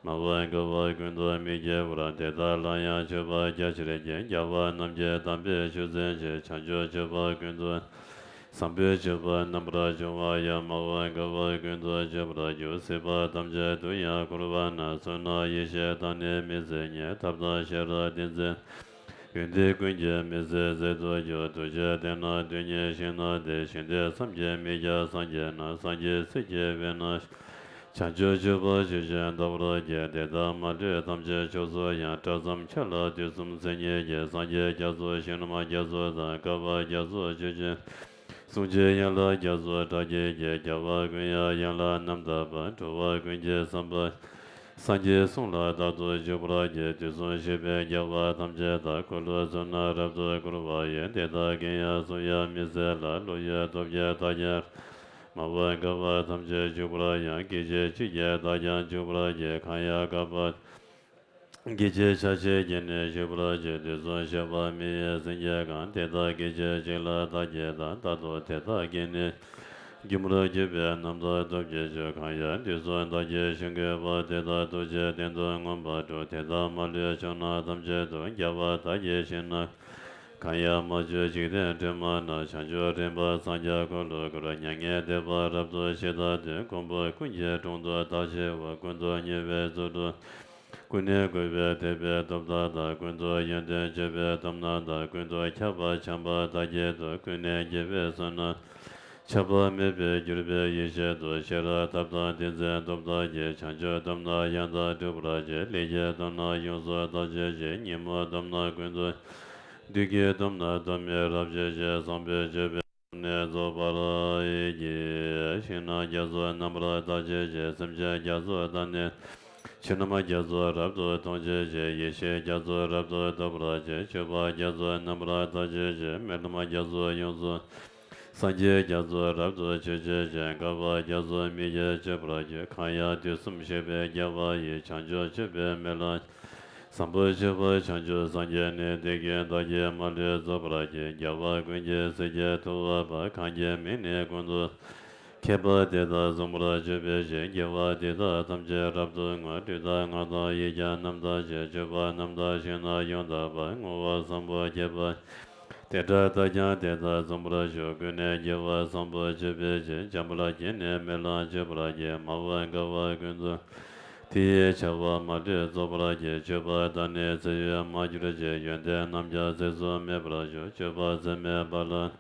སྨྲ་བ་འགལ་བ་ཀུན་ཏུ་མི་སྐྱེ་བར། དེ་དག་ལ་ཡང་མཆོད་པ་རྒྱ་ཆེར་བགྱི། རྒྱལ་བ་རྣམས་ཀྱི་དམ་པའི་ཆོས་འཛིན་ཕྱིར། བྱང་ཆུབ་སྤྱོད་པ་ཀུན་ཏུ། བཟང་པོའི་སྤྱོད་པ་རྣམ་པར་སྦྱོང་བ་ཡང་། སྨྲ་བ་འགལ་བ་ཀུན་ཏུ་སྤྱོད་པར་འགྱུར། སྲིད་པ་ཐམས་ཅད་དུ་ཡང་འཁོར་བ་ན། བསོད་ནམས་ཡེ་ཤེས་དང་ནི་མི་ཟད་ཉེར། ཐབས་དང་ཤེས་རབ་ཏིང་འཛིན། ཡོན་ཏན་ཀུན་གྱིས་མི་ཟད་ཟད་དུ་གྱུར། ཐུགས་རྗེ་ལྡན་ན་དོན་གཉེར་ཞིང་ན་བདེ། ཞིང་དེ་བསམ་གྱིས་མི་ཁྱབ་སངས་རྒྱས་རྣམས། སངས་རྒྱས་སྲས་ཀྱི་དཔལ་རྣམས། བྱང་ཆུབ་སྤྱོད་པ་ཇི་བཞིན་བལྟ་བར་བགྱི། དེ་དག་མ་ལུས་ཐམས་ཅད་མཆོག་སུ་ཡང་། སྐྲ་བསམ་ཆ་ལ་དུས་གསུམ་མཚན་ཉིད་ཀྱི། སངས་རྒྱས་རྒྱ་མཚོ་ཞིང་རྣམས་རྒྱ་མཚོ་དང་། བསྐལ་པ་རྒྱ་མཚོ་ཆུ་ཆེན། གསུང་ཆེན་ཡན་ལག་རྒྱ་མཚོ་སྒྲ་སྐད་ཀྱིས། རྒྱལ་བ་ཀུན་ཡང་ཡན་ལག་རྣམ་དག་པ། འགྲོ་བ་ཀུན་གྱི་བསམ་པ། སངས་རྒྱས་གསུང་ལ་རྟག་ཏུ་འཇུག་པར་བགྱི། དུས་གསུམ་གཤེགས་པའི་རྒྱལ་བ་ཐམས་ཅད་དག་འཁོར་ལོ་བཅུ་རྣམས་རབ་ཏུ་བསྐོར་བ་ཡི། དེ་དག་གིས་ཡང་གསུང་ཡང་མི་ཟད་ལ། བློ་ཡི་སྟོབས་ཀྱིས་བདག་ཀྱང་། སྨྲ་བ་འགལ་བ་ཐམས་ཅད་འཇུག་པར་ཡང་། སྐད་ཅིག་གཅིག་གིས་བདག་ཀྱང་འཇུག་པར་བགྱི། གང་ཡང་བཀག་པ། སྐད་ཅིག་ཆ་གཅིག་གིས་ནི་གཞོལ་བར་བགྱི། དུས་གསུམ་གཤེགས་པ་མི་ཡི་སེང་གེ་གང་། དེ་དག་སྐད་ཅིག་གཅིག་ལ་བདག་གིས་བལྟ། རྟག་ཏུ་དེ་དག་གིས་ནི། སྒྱུ་མར་གྱུར་པའི་རྣམ་དག་སྟོབས་ཀྱིས་བསྐྱོད། གང་ཡང་དུས་གསུམ་བདག་གིས་ཞིང་བཀོད་པ། དེ་དག་ཐུགས་རྗེའི་སྟེང་དུ་མངོན་པར་འགྲོ། དེ་དག་མ་ལུས་ཕྱོགས་རྣམས་ཐམས་ཅད་དུ། རྒྱལ་བ་དག་གི་ཞིང་རྣམས། གང་ཡང་མ་བྱོན་འཇིག་རྟེན་སྒྲོན་མ་རྣམས། བྱང་ཆུབ་རིམ་པར་སངས་རྒྱས་འཁོར་ལོ་བསྐོར། མྱ་ངན་འདས་པ་རབ་ཏུ་ཞི་དང་ལྡན། མགོན་པོ་ཀུན་གྱི་དྲུང་དུ་བདག་བཞུགས་པ། ཀུན་ཏུ་མཉེས་པའི་རྫུ་འཕྲུལ། ཀུན་ནས་བསྐོར་བའི་དད་པའི་སྟོབས་དག་དང་། ཀུན་ཏུ་ཡོན་ཏན་སྤྱོད་པའི་སྟོབས་རྣམས་དང་། ཀུན་ཏུ་ཁྱབ་པ་བྱམས་པ་དག་བསྐྱེད་དོ། ཀུན་ནས་དགེ་བའི་བསོད་ནམས་ཆགས་པ་མེད་པར་གྱུར་པའི་ཡེ་ཤེས་སྟོབས། ཤེས་རབ་ཐབས་དང་ཏིང་འཛིན་སྟོབས་དག་གིས། བྱང་ཆུབ་སྟོབས་རྣམས་ཡང་དག་སྒྲུབ་པར་བྱེད། ལས་ཀྱི་སྟོབས་རྣམས་ཡོངས་སུ་དག་བྱེད་ཅིང་། ཉོན་མོངས་སྟོབས་རྣམས་ཀུན་ཏུ། བདུད་ཀྱི་སྟོབས་རྣམས་སྟོབས་མེད་རབ་བྱེད་ཅིང་། བཟང་པོའི་སྤྱོད་པའི་ནི་རྫོགས་པར་བགྱི། ཞིང་རྣམས་རྒྱ་མཚོ་རྣམ་པར་དག་བྱེད་ཅིང་། སེམས་ཅན་རྒྱ་མཚོ་དང་ནི། ཆོས་རྣམས་རྒྱ་མཚོ་རབ་ཏུ་མཐོང་བྱེད་ཅིང་། ཡེ་ཤེས་རྒྱ་མཚོ་རབ་ཏུ་ཐོབ་པར་བྱེད། སྤྱོད་པ་རྒྱ་མཚོ་རྣམ་པར་དག་བྱེད་ཅིང་། སྨོན་ལམ་རྒྱ་མཚོ་ཡོངས་སུ། སངས་རྒྱས་རྒྱ་མཚོ་རབ་ཏུ་མཆོད་བྱེད་ཅིང་། བསྐལ་པ་རྒྱ་མཚོ་མི་སྐྱེ་མཆོད་པར་འགྱུར། གང་ཡང་དུས་གསུམ་གཤེགས་པའི་རྒྱལ་བ་ཡི། བྱང་ཆུབ་སྤྱོད་པའི་སྨོན་ལམ། བཟང་པོ་སྤྱོད་པ་བྱང་ཆུབ་སངས་རྒྱས་ནི། དེ་ཀུན་བདག་གིས་མ་ལུས་རྫོགས་པར་བགྱི། རྒྱལ་བ་ཀུན་གྱི་སྲས་ཀྱི་ཐུབ་པ་འཕགས། གང་གི་མིང་ནི་ཀུན་ཏུ། མཁས་པ་དེ་དག་བཟུང་བར་བྱོས་པའི་ཕྱིར། དགེ་བ་འདི་དག་ཐམས་ཅད་རབ་ཏུ་བསྔོ། ལུས་དང་ངག་དང་ཡིད་ཀྱང་རྣམ་དག་བྱས། སྤྱོད་པ་རྣམ་དག་ཞིང་རྣམས་ཡོངས་དག་པ། བསྔོ་བ་བཟང་པོ་བགྱིས་པ། དེ་འདྲ་དག་ཀྱང་དེ་དག་བཟུང་བར་ཞུ། ཀུན་ནས་དགེ་བ་བཟང་པོ་སྤྱོད་པའི་ཕྱིར། འཇམ་དཔལ་གྱིས་ནི་སྨོན་ལམ་བརྗོད་པར་བགྱི། སྨྲ་བ་འགལ་བ་ཀུན་ཏུ། དེ་ཡི་བྱ་བ་མ་ལུས་རྫོགས་པར་བགྱི། སྤྱོད་པ་དག་ནི་བརྩེ་བས་མ་གྱུར་ཅིག་ཡོན་ཏན་རྣམས་ཀྱང་ཚིགས་སུ་མེད་པར་ཞུ། སྤྱོད་པ་ཚད་མེད་པ་ལ།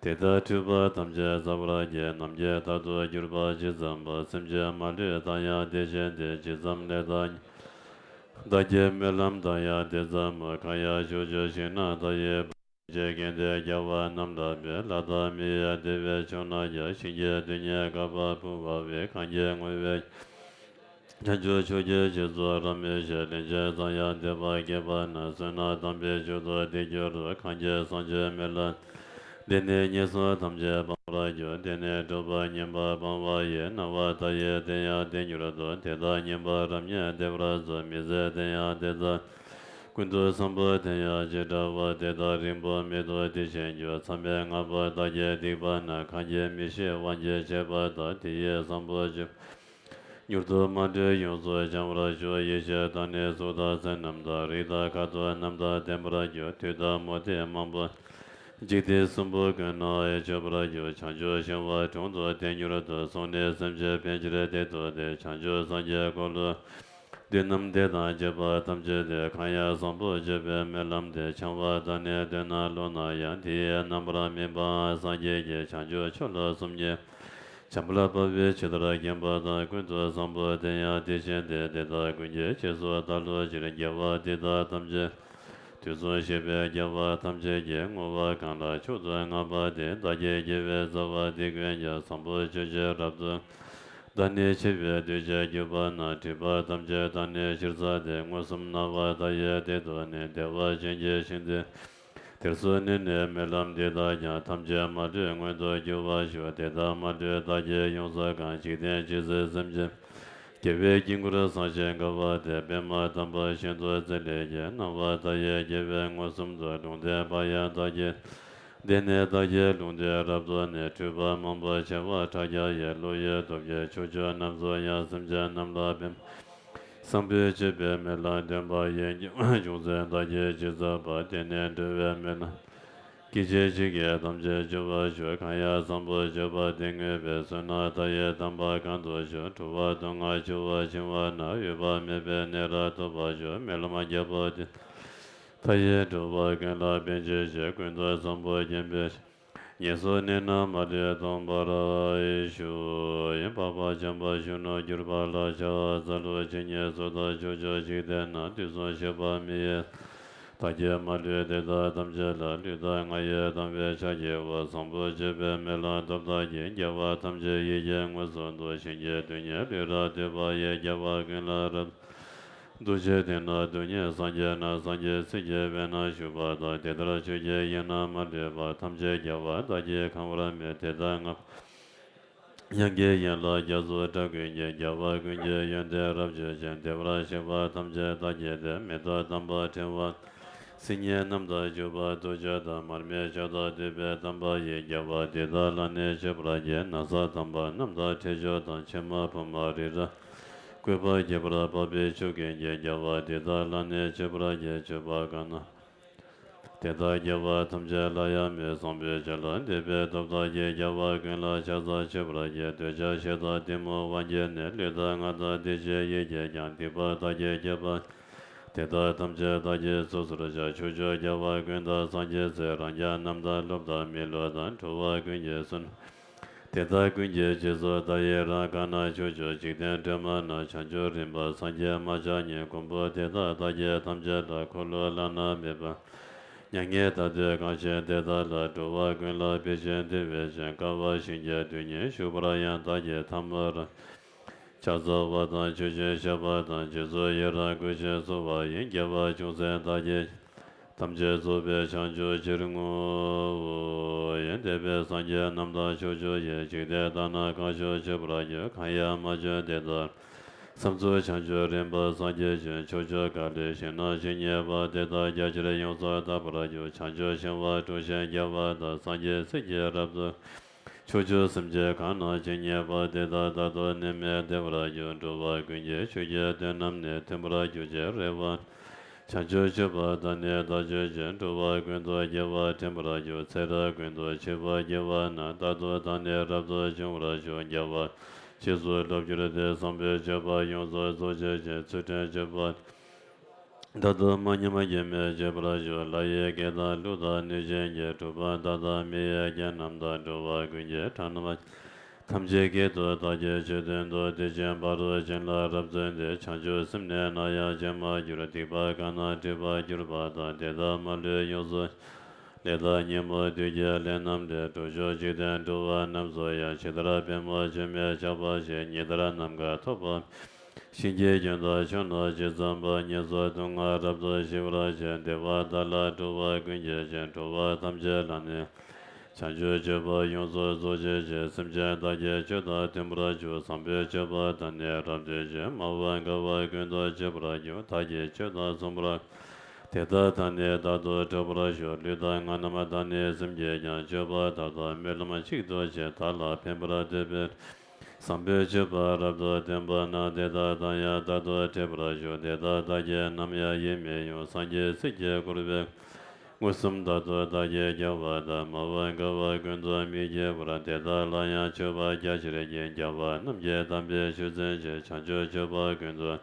དེ་ལྟར་འཁྲུལ་པ་ཐམས་ཅད་བསལ་བར་བགྱི། ནམ་མཁའི་མཐར་ཐུག་གྱུར་པ་ཇི་ཙམ་པ། སེམས་ཅན་མ་ལུས་དག་ཡང་དེ་བཞིན་ཏེ། ཇི་ཙམ་ལས་བདག་བདག་གིས་སྨོན་ལམ་བཏབ་ཡང་དེ་ཙམ་མོ། གང་ཡང་ཕྱོགས་བཅུའི་ཞིང་རྣམས་དག་ཡོད་པ། ཐམས་ཅད་མཁྱེན་ཏེ་རྒྱལ་བ་རྣམས་ལ་ཕན། ལྷ་དང་མི་ཡི་དེ་བས་ཕྱོགས་རྣམས་ཀྱང་། ཞིང་གི་རྡུལ་སྙེད་འགག་པ་འབུམ་འབར་བས། གང་གིས་བསྔོས་པའི་བྱང་ཆུབ་མཆོག་གི་རྗེས་སུ་རབ་མོས་ཤིང་། ལན་ཅིག་ཙམ་ཡང་འདས་པ་སྐྱེས་པ་ན། བསོད་ནམས་དམ་པའི་མཆོག་ཏུ་དེ་འགྱུར་རོ། གང་གིས་བཟང་སྤྱོད་སྨོན་ལམ། འདི་ནི་ངན་སོང་ཐམས་ཅད་སྤང་བར་འགྱུར། འདི་ནི་སྒྲུབ་པ་ངན་པ་སྤང་བ་ཡིས། སྣང་བ་མཐའ་ཡས་དེ་ཡང་དེ་འགྱུར་ཏོ། དེ་དག་ངན་པ་རབ་ཉིད་འདས་པར་གསུངས། མི་བཟད་དེ་ཡང་དེ་ལྟར། ཀུན་ཏུ་བཟང་པོ་དེ་ཡང་ཇི་འདྲ་བ། དེ་དག་རིང་པོ་མེད་དོ་དེ་བཞིན་གྱུར། མཚམས་མེད་ལྔ་པོ་དག་གིས་བསྡིགས་པ་ན། གང་གིས་མི་ཤེས་དབང་གིས་བྱས་པ་དག་དེ་ཡི་བཟང་པོ་སྤྱོད་མྱུར་དུ་མ་འདྲེས་ཡོངས་སུ་བྱང་བར་ཤོག་ཡེ་ཤེས་དང་ནི་གཟུགས་དང་སེམས་རྣམས་དང་། རིགས་དང་ཁ་དོག་རྣམས་དང་ལྡན་པར་གྱུར། བདུད་དང་མུ་སྟེགས་མང་པོ། འཇིག་རྟེན་གསུམ་པོ་ཀུན་ན་ཡང་མཆོད་པར་འགྱུར། བྱང་ཆུབ་ཤིང་དབང་དྲུང་དུ་དེ་འགྱུར་ཏོ། གསུང་ནི་སེམས་ཅན་ཕན་ཕྱིར་བདེ་སྟོབས་ལྡན། བྱང་ཆུབ་སངས་རྒྱས་འཁོར་ལོ། བདུད་རྣམས་བདེ་དང་གཅེས་པ་ཐམས་ཅད་དེ། གང་ཡང་བཟང་པོ་སྤྱོད་པའི་སྨོན་ལམ་འདི། འཆང་བ་དང་ནི་འདོད་ན་བསླུ་ན་ཡང་། དེ་ཡི་རྣམ་པར་སྨིན་པའང་སངས་རྒྱས་ཀྱི། བྱང་ཆུབ་མཆོག་ལ་གསུམ་གྱིས། བྱམས་པར་བབ་པའི་ཇི་ལྟར་མཁྱེན་པ་དང་། ཀུན་ཏུ་བཟང་པོ་དེ་ཡང་དེ་བཞིན་ཏེ། དེ་དག་ཀུན་གྱི་རྗེས་སུ་བདག་སློབ་ཕྱིར། དགེ་བ་འདི་དག་ཐམས་ཅད་ དུས་གསུམ་གཤེགས་པའི་རྒྱལ་བ་ཐམས་ཅད་ཀྱིས། བསྔོ་བ་གང་ལ་མཆོག་ཏུ་བསྔགས་པ་དེ། བདག་གིས་བགྱིས་པའི་བྱ་བ་འདི་ཀུན་ཀྱང་། བཟང་པོ་སྤྱོད་ཕྱིར་རབ་ཏུ། བདག་ནི་འཆི་བའི་དུས་ཀྱི་དགོས་པ་ན། སྒྲིབ་པ་ཐམས་ཅད་དག་ནི་ཕྱིར་བྱང་སྟེ། མངོན་སུམ་སྣང་བ་མཐའ་ཡས་དེ་ཐོབ་ནས། བདེ་བ་ཅན་གྱི་ཞིང་དེར། དེར་སོ་ནི་ནི་སྨོན་ལམ་འདི་དག་ཀྱང་། ཐམས་ཅད་མ་ལུས་མངོན་དུ་གྱུར་པར་ཤོག་དེ་ལྟར་མ་ལུས་བདག་གིས་ཡོངས་སུ་གང་། འཇིག་རྟེན་ཇི་སྲིད་སེམས་ཅན། རྒྱལ་བའི་དཀྱིལ་འཁོར་བཟང་ཞིང་དགའ་བ་དེར། པདྨ་དམ་པ་ཤིན་ཏུ་མཛེས་ལེགས་ཀྱི། སྣང་བ་མཐའ་ཡས་རྒྱལ་བས་མངོན་སུམ་དུ། ལུང་བསྟན་པ་ཡང་བདག་གིས། དེ་ནས་བདག་གིས་ལུང་བསྟན་རབ་ཏུ་ནི། འཁྲུལ་པ་མང་པོ་བྱེ་བ་ཕྲག་བརྒྱ་ཡི། བློ་ཡི་སྟོབས་ཀྱིས་ཕྱོགས་བཅུ་རྣམས་སུ་ཡང་། སེམས་ཅན་རྣམས་ལ་ཕན། བཟང་པོའི་སྤྱོད་པའི་སྨོན་ལམ་འདོན་པ་ཡིས། རྒྱུ་མཚན་བདག་གིས་ཅི་མཛད་པ། དེ་ནི་འགྲོ་བའི་སྨོན་ལམ། སྐད་ཅིག་གཅིག་གིས་ཐམས་ཅད་འབྱོར་བར་ཤོག་གང་ཡང་བཟང་པོ་སྤྱོད་པ་དེ་བསྔོས་པས། བསོད་ནམས་མཐའ་ཡས་དམ་པ་གང་དུ་བཞུགས། འགྲོ་བ་སྡུག་བསྔལ་ཆུ་བོ་ཕྱིན་པ་ན། འོད་དཔག་མེད་པའི་གནས་རབ་ཐོབ་པར་ཤོག་སྨོན་ལམ་རྒྱས་པ་དེ། མཐའ་ཡས་འགྲོ་བ་ཀུན་ལ་ཕན་བྱེད་ཕྱིར། ཀུན་ཏུ་བཟང་པོ་སྦྱིན་པའི་ཕྱིར། ངན་སོང་གནས་རྣམས་མ་ལུས་སྟོངས་པར་ཤོག་འཕགས་པ་འཇམ་དཔལ་གཞོན་ནུར་གྱུར་པ་ལ། ཕྱག་འཚལ་ལོ། ཇི་སྙེད་སུ་དག་ཕྱོགས་བཅུའི་འཇིག་རྟེན་ན། དུས་གསུམ་གཤེགས་པ་མི་ཡི། བདག་གིས་མ་ལུས་དེ་དག་ཐམས་ཅད་ལ། ལུས་དང་ངག་ཡིད་དམ་པའི་ཕྱག་བགྱིའོ། བཟང་པོ་སྤྱོད་པའི་སྨོན་ལམ་ཐོབ་བདག་གིས། རྒྱལ་བ་ཐམས་ཅད་ཡིད་ཀྱིས་མངོན་སུམ་དུ། ཞིང་གི་རྡུལ་སྙེད་ལུས་རབ་བཏུད་པ་ཡིས། རྒྱལ་བ་ཀུན་ལ་རབ། རྡོ་རྗེ་གདན་ན་རྡུལ་སྙེད་སངས་རྒྱས་རྣམས། སངས་རྒྱས་སྲས་ཀྱི་དཔལ་རྣམས་བཞུགས་པ་དང་། དེ་ལྟར་ཆོས་ཀྱི་དབྱིངས་རྣམས་མ་ལུས་པ། ཐམས་ཅད་རྒྱལ་བ་དག་གིས་གང་བར་མོས། དེ་དག་ངག་དབྱངས་ཀྱི་ཡན་ལག་རྒྱ་མཚོ་འདྲ་ཀུན་གྱི། རྒྱལ་བ་ཀུན་གྱི་ཡོན་ཏན་རབ་བརྗོད་ཅིང་། བདེ་བར་གཤེགས་པ་ཐམས་ཅད་བདག་གིས་བསྟོད། མི་ལྡོག་དམ་པ་ཕྲེང་བ། སིལ་སྙན་རྣམས་དང་བཅས་པ་ཐུགས་རྗེ་དང་། མར་མེ་མཆོག་དང་བསྡུས་པའི་དམ་པ་ཡིས། རྒྱལ་བ་འདི་དག་ལ་ནི་མཆོད་པར་བགྱི། ན་བཟའ་དམ་པ་རྣམས་དང་ཕྲད་མཆོག་དང་། ཕྱེ་མ་ཕུར་མ་རི་རབ། བཀོད་པ་ཁྱད་པར་འཕགས་པའི་མཆོག་ཀུན་གྱིས། རྒྱལ་བ་འདི་དག་ལ་ནི་མཆོད་པར་བགྱི། མཆོད་པ་གང་རྣམས་དེ་དག་རྒྱལ་བ་ཐམས་ཅད་ལ་ཡང་མོས། བཟང་པོའི་ཆོས་ལ་འདུས་པའི་སྟོབས་དག་གིས། རྒྱལ་བ་ཀུན་ལ་ཕྱག་འཚལ་མཆོད་པར་བགྱི། འདོད་ཆགས་ཞེ་སྡང་གཏི་མུག་དབང་གིས་ནི། ལུས་དང་ངག་དང་དེ་བཞིན་ཡིད་ཀྱིས་ཀྱང་། སྡིག་པ་བདག་གིས་བསྐྱེད་པ། དེ་དག་ཐམས་ཅད་བདག་གིས་སོ་སོར་བཤགས། ཕྱོགས་བཅུའི་རྒྱལ་བ་ཀུན་དང་སངས་རྒྱས་སྲས། རང་རྒྱལ་རྣམས་དང་སློབ་དང་མི་སློབ་དང་། འགྲོ་བ་ཀུན་གྱི་བསོད་ནམས། དེ་དག་ཀུན་གྱི་རྗེས་སུ་བདག་ཡི་རང་། གང་ན་ཕྱོགས་བཅུའི་འཇིག་རྟེན་སྒྲོན་མ་ན། བྱང་ཆུབ་རིམ་པར་སངས་རྒྱས་མ་ཆགས་ཉིད། མགོན་པོ་དེ་དག་བདག་གིས་ཐམས་ཅད་བསླབ། འཁོར་ལོ་བླ་ན་མེད་པ། མྱ་ངན་ལྟ་སྟེ་གང་བཞེད་དེ་དག་ལ། འགྲོ་བ་ཀུན་ལ་ཕན་ཕྱིར་འདུས་པའི་ཕྱིར། དཀའ་བ་གཞན་གྱིས་སྡུད་ཉེན་ཞུགས་པར་ཡང་། བདག་གིས་ཐལ་མོ་སྦྱར། ཕྱག་འཚལ་བ་དང་མཆོད་ཅིང་བཤགས་པ་དང་། རྗེས་སུ་ཡི་རང་བསྐུལ་ཞིང་གསོལ་བ་ཡི། རྒྱལ་བ་ཅུང་ཟད་བདག་གིས། ཐམས་ཅད་རྫོགས་པའི་བྱང་ཆུབ་ཕྱིར་བསྔོའོ། ཡང་འདས་པའི་སངས་རྒྱས་རྣམས་དང་ཕྱོགས་བཅུ་ཡི། འཇིག་རྟེན་དག་ན་གང་བཞུགས་མཆོད་པར་བགྱི། གང་ཡང་མ་བྱོན་དེ་དག་བསམ་རྫོགས་བྱང་ཆུབ་རིམ་པར་སངས་རྒྱས་ཤིང་། ཕྱོགས་བཅུ་ག་ལའི་ཞིང་རྣམས་ཇི་སྙེད་པ། དེ་དག་རྒྱ་ཆེར་ཡོངས་སུ་དག་པར་བགྱི། བྱང་ཆུབ་ཤིང་དབང་དྲུང་བཞེངས་རྒྱལ་བ་དང་། སངས་རྒྱས་སྲས་ཀྱིས་རབ་ཏུ། ཕྱོགས་བཅུའི་སེམས་ཅན་གང་རྣམས་ཇི་སྙེད་པ། དེ་དག་རྟག་ཏུ་ནད་མེད་བདེ་བར་གྱུར། འགྲོ་བ་ཀུན་གྱི་ཆོས་ཀྱི་དོན་རྣམས་ནི། མཐུན་པར་གྱུར་ཅིང་རེ་བ། བྱང་ཆུབ་སྤྱོད་པ་དག་ནི་བདག་སྤྱོད་ཅིང་། འགྲོ་བ་ཀུན་ཏུ་དགེ་བ་འདྲེན་པར་འགྱུར། ཚེ་རབས་ཀུན་ཏུ་མཆོད་པར་བགྱི་བ་ན། རྟག་ཏུ་བདག་ནི་རབ་ཏུ་འབྱུང་བར་ཤོག་རྒྱལ་བ་རྗེས་སུ་སློབ་གྱུར་ཏེ། བཟང་པོའི་སྤྱོད་པ་ཡོངས་སུ་རྫོགས་བྱེད་ཅིང་། ཚུལ་ཁྲིམས་སྤྱོད་པ། རྟག་ཏུ་མ་ཉམས་སྐྱོན་མེད་བྱེད་པར་ཤོག་ལྷ་ཡི་སྐད་དང་ཀླུ་དང་གནོད་སྦྱིན་གྱི། གྲུབ་པ་དག་དང་མི་ཡི་སྐད་རྣམས་དང་། འགྲོ་བ་ཀུན་གྱི་སྒྲ་རྣམས་ཐམས་ཅད་སྐད་དུ་བདག་གིས་ཆོས་བསྟན་ཏོ། དེ་བཞིན་ཕ་རོལ་ཕྱིན་ལ་རབ་བརྩོན་ཏེ། བྱང་ཆུབ་སེམས་ནི་ནམ་ཡང་བརྗེད་མ་གྱུར། སྡིག་པ་གང་རྣམས་སྒྲིབ་པར་གྱུར་པ་དག་དེ་དག་མ་ལུས་ཡོངས་སུ། ལས་དང་ཉོན་མོངས་བདུད་ཀྱི་ལས་རྣམས་ལས། དྲུག་ཕྱོགས་འཇིག་རྟེན་འགྲོ་བ་རྣམས་སུ་ཡང་། ཇི་ལྟར་པདྨོ་ཆུ་མིག་ཆགས་པ་བཞིན། ཉི་ལྟར་ནམ་མཁའ་ཐོགས་པ། ཤིང་གི་རྒྱུན་དང་ཕྱོགས་རྣམས་ཇི་ཙམ་པར། ངན་སོང་སྡུག་བསྔལ་རབ་ཏུ་ཞི་བར་བྱེད། བདེ་བ་དག་ལ་འགྲོ་བ་ཀུན་སྐྱེ་ཞིང་། འགྲོ་བ་ཐམས་ཅད་ལ་ནི། བྱང་ཆུབ་སྤྱོད་པ་ཡོངས་སུ་རྫོགས་བྱེད་ཅིང་། སེམས་ཅན་དག་གི་ཆོས་དང་མཐུན་པར་འཇུག་བཟང་པོའི་སྤྱོད་པ་དག་ནི་རབ་བསྟོད་ཅིང་། མ་འོངས་འགལ་བ་ཀུན་ཏུ་སྤྱོད་པར་འགྱུར། བདག་གིས་ཆོས་དང་མཚུངས་པར། དེ་དག་དང་ནི་རྟག་ཏུ་འཕྲད་པར་ཤོག་ལུས་དང་ངག་རྣམས་དང་ནི་སེམས་ཀྱིས་ཀྱང་། སྤྱོད་པ་དག་དང་སྨོན་ལམ་གཅིག་ཏུ་བྱེད། བདག་ལ་ཕན་པར་འདོད་པའི། བཟང་པོའི་སྤྱོད་པ་རབ་ཏུ་བསྟན་པ་ན། དེ་དག་དང་ཡང་རྟག་ཏུ་འཕྲད་པར་ཤོག་དེ་དག་བདག་གིས་ནམ་ཡང་ཡིད་མི་དབྱུང་། སངས་རྒྱས་སྲས་ཀྱིས་བསྐུལ་བའི། མངོན་སུམ་རྟག་ཏུ་བདག་གིས་བགྱང་བ་དང་། མ་འོངས་འགལ་བ་ཀུན་ཏུ་མི་སྐྱེ་བར། དེ་དག་ལ་ཡང་མཆོད་པ་རྒྱ་ཆེར་བགྱི། རྒྱལ་བ་རྣམས་ཀྱི་དམ་པའི་ཆོས་འཛིན་ཅིང་། བྱང་ཆུབ་སྤྱོད་པ་ཀུན་ཏུ།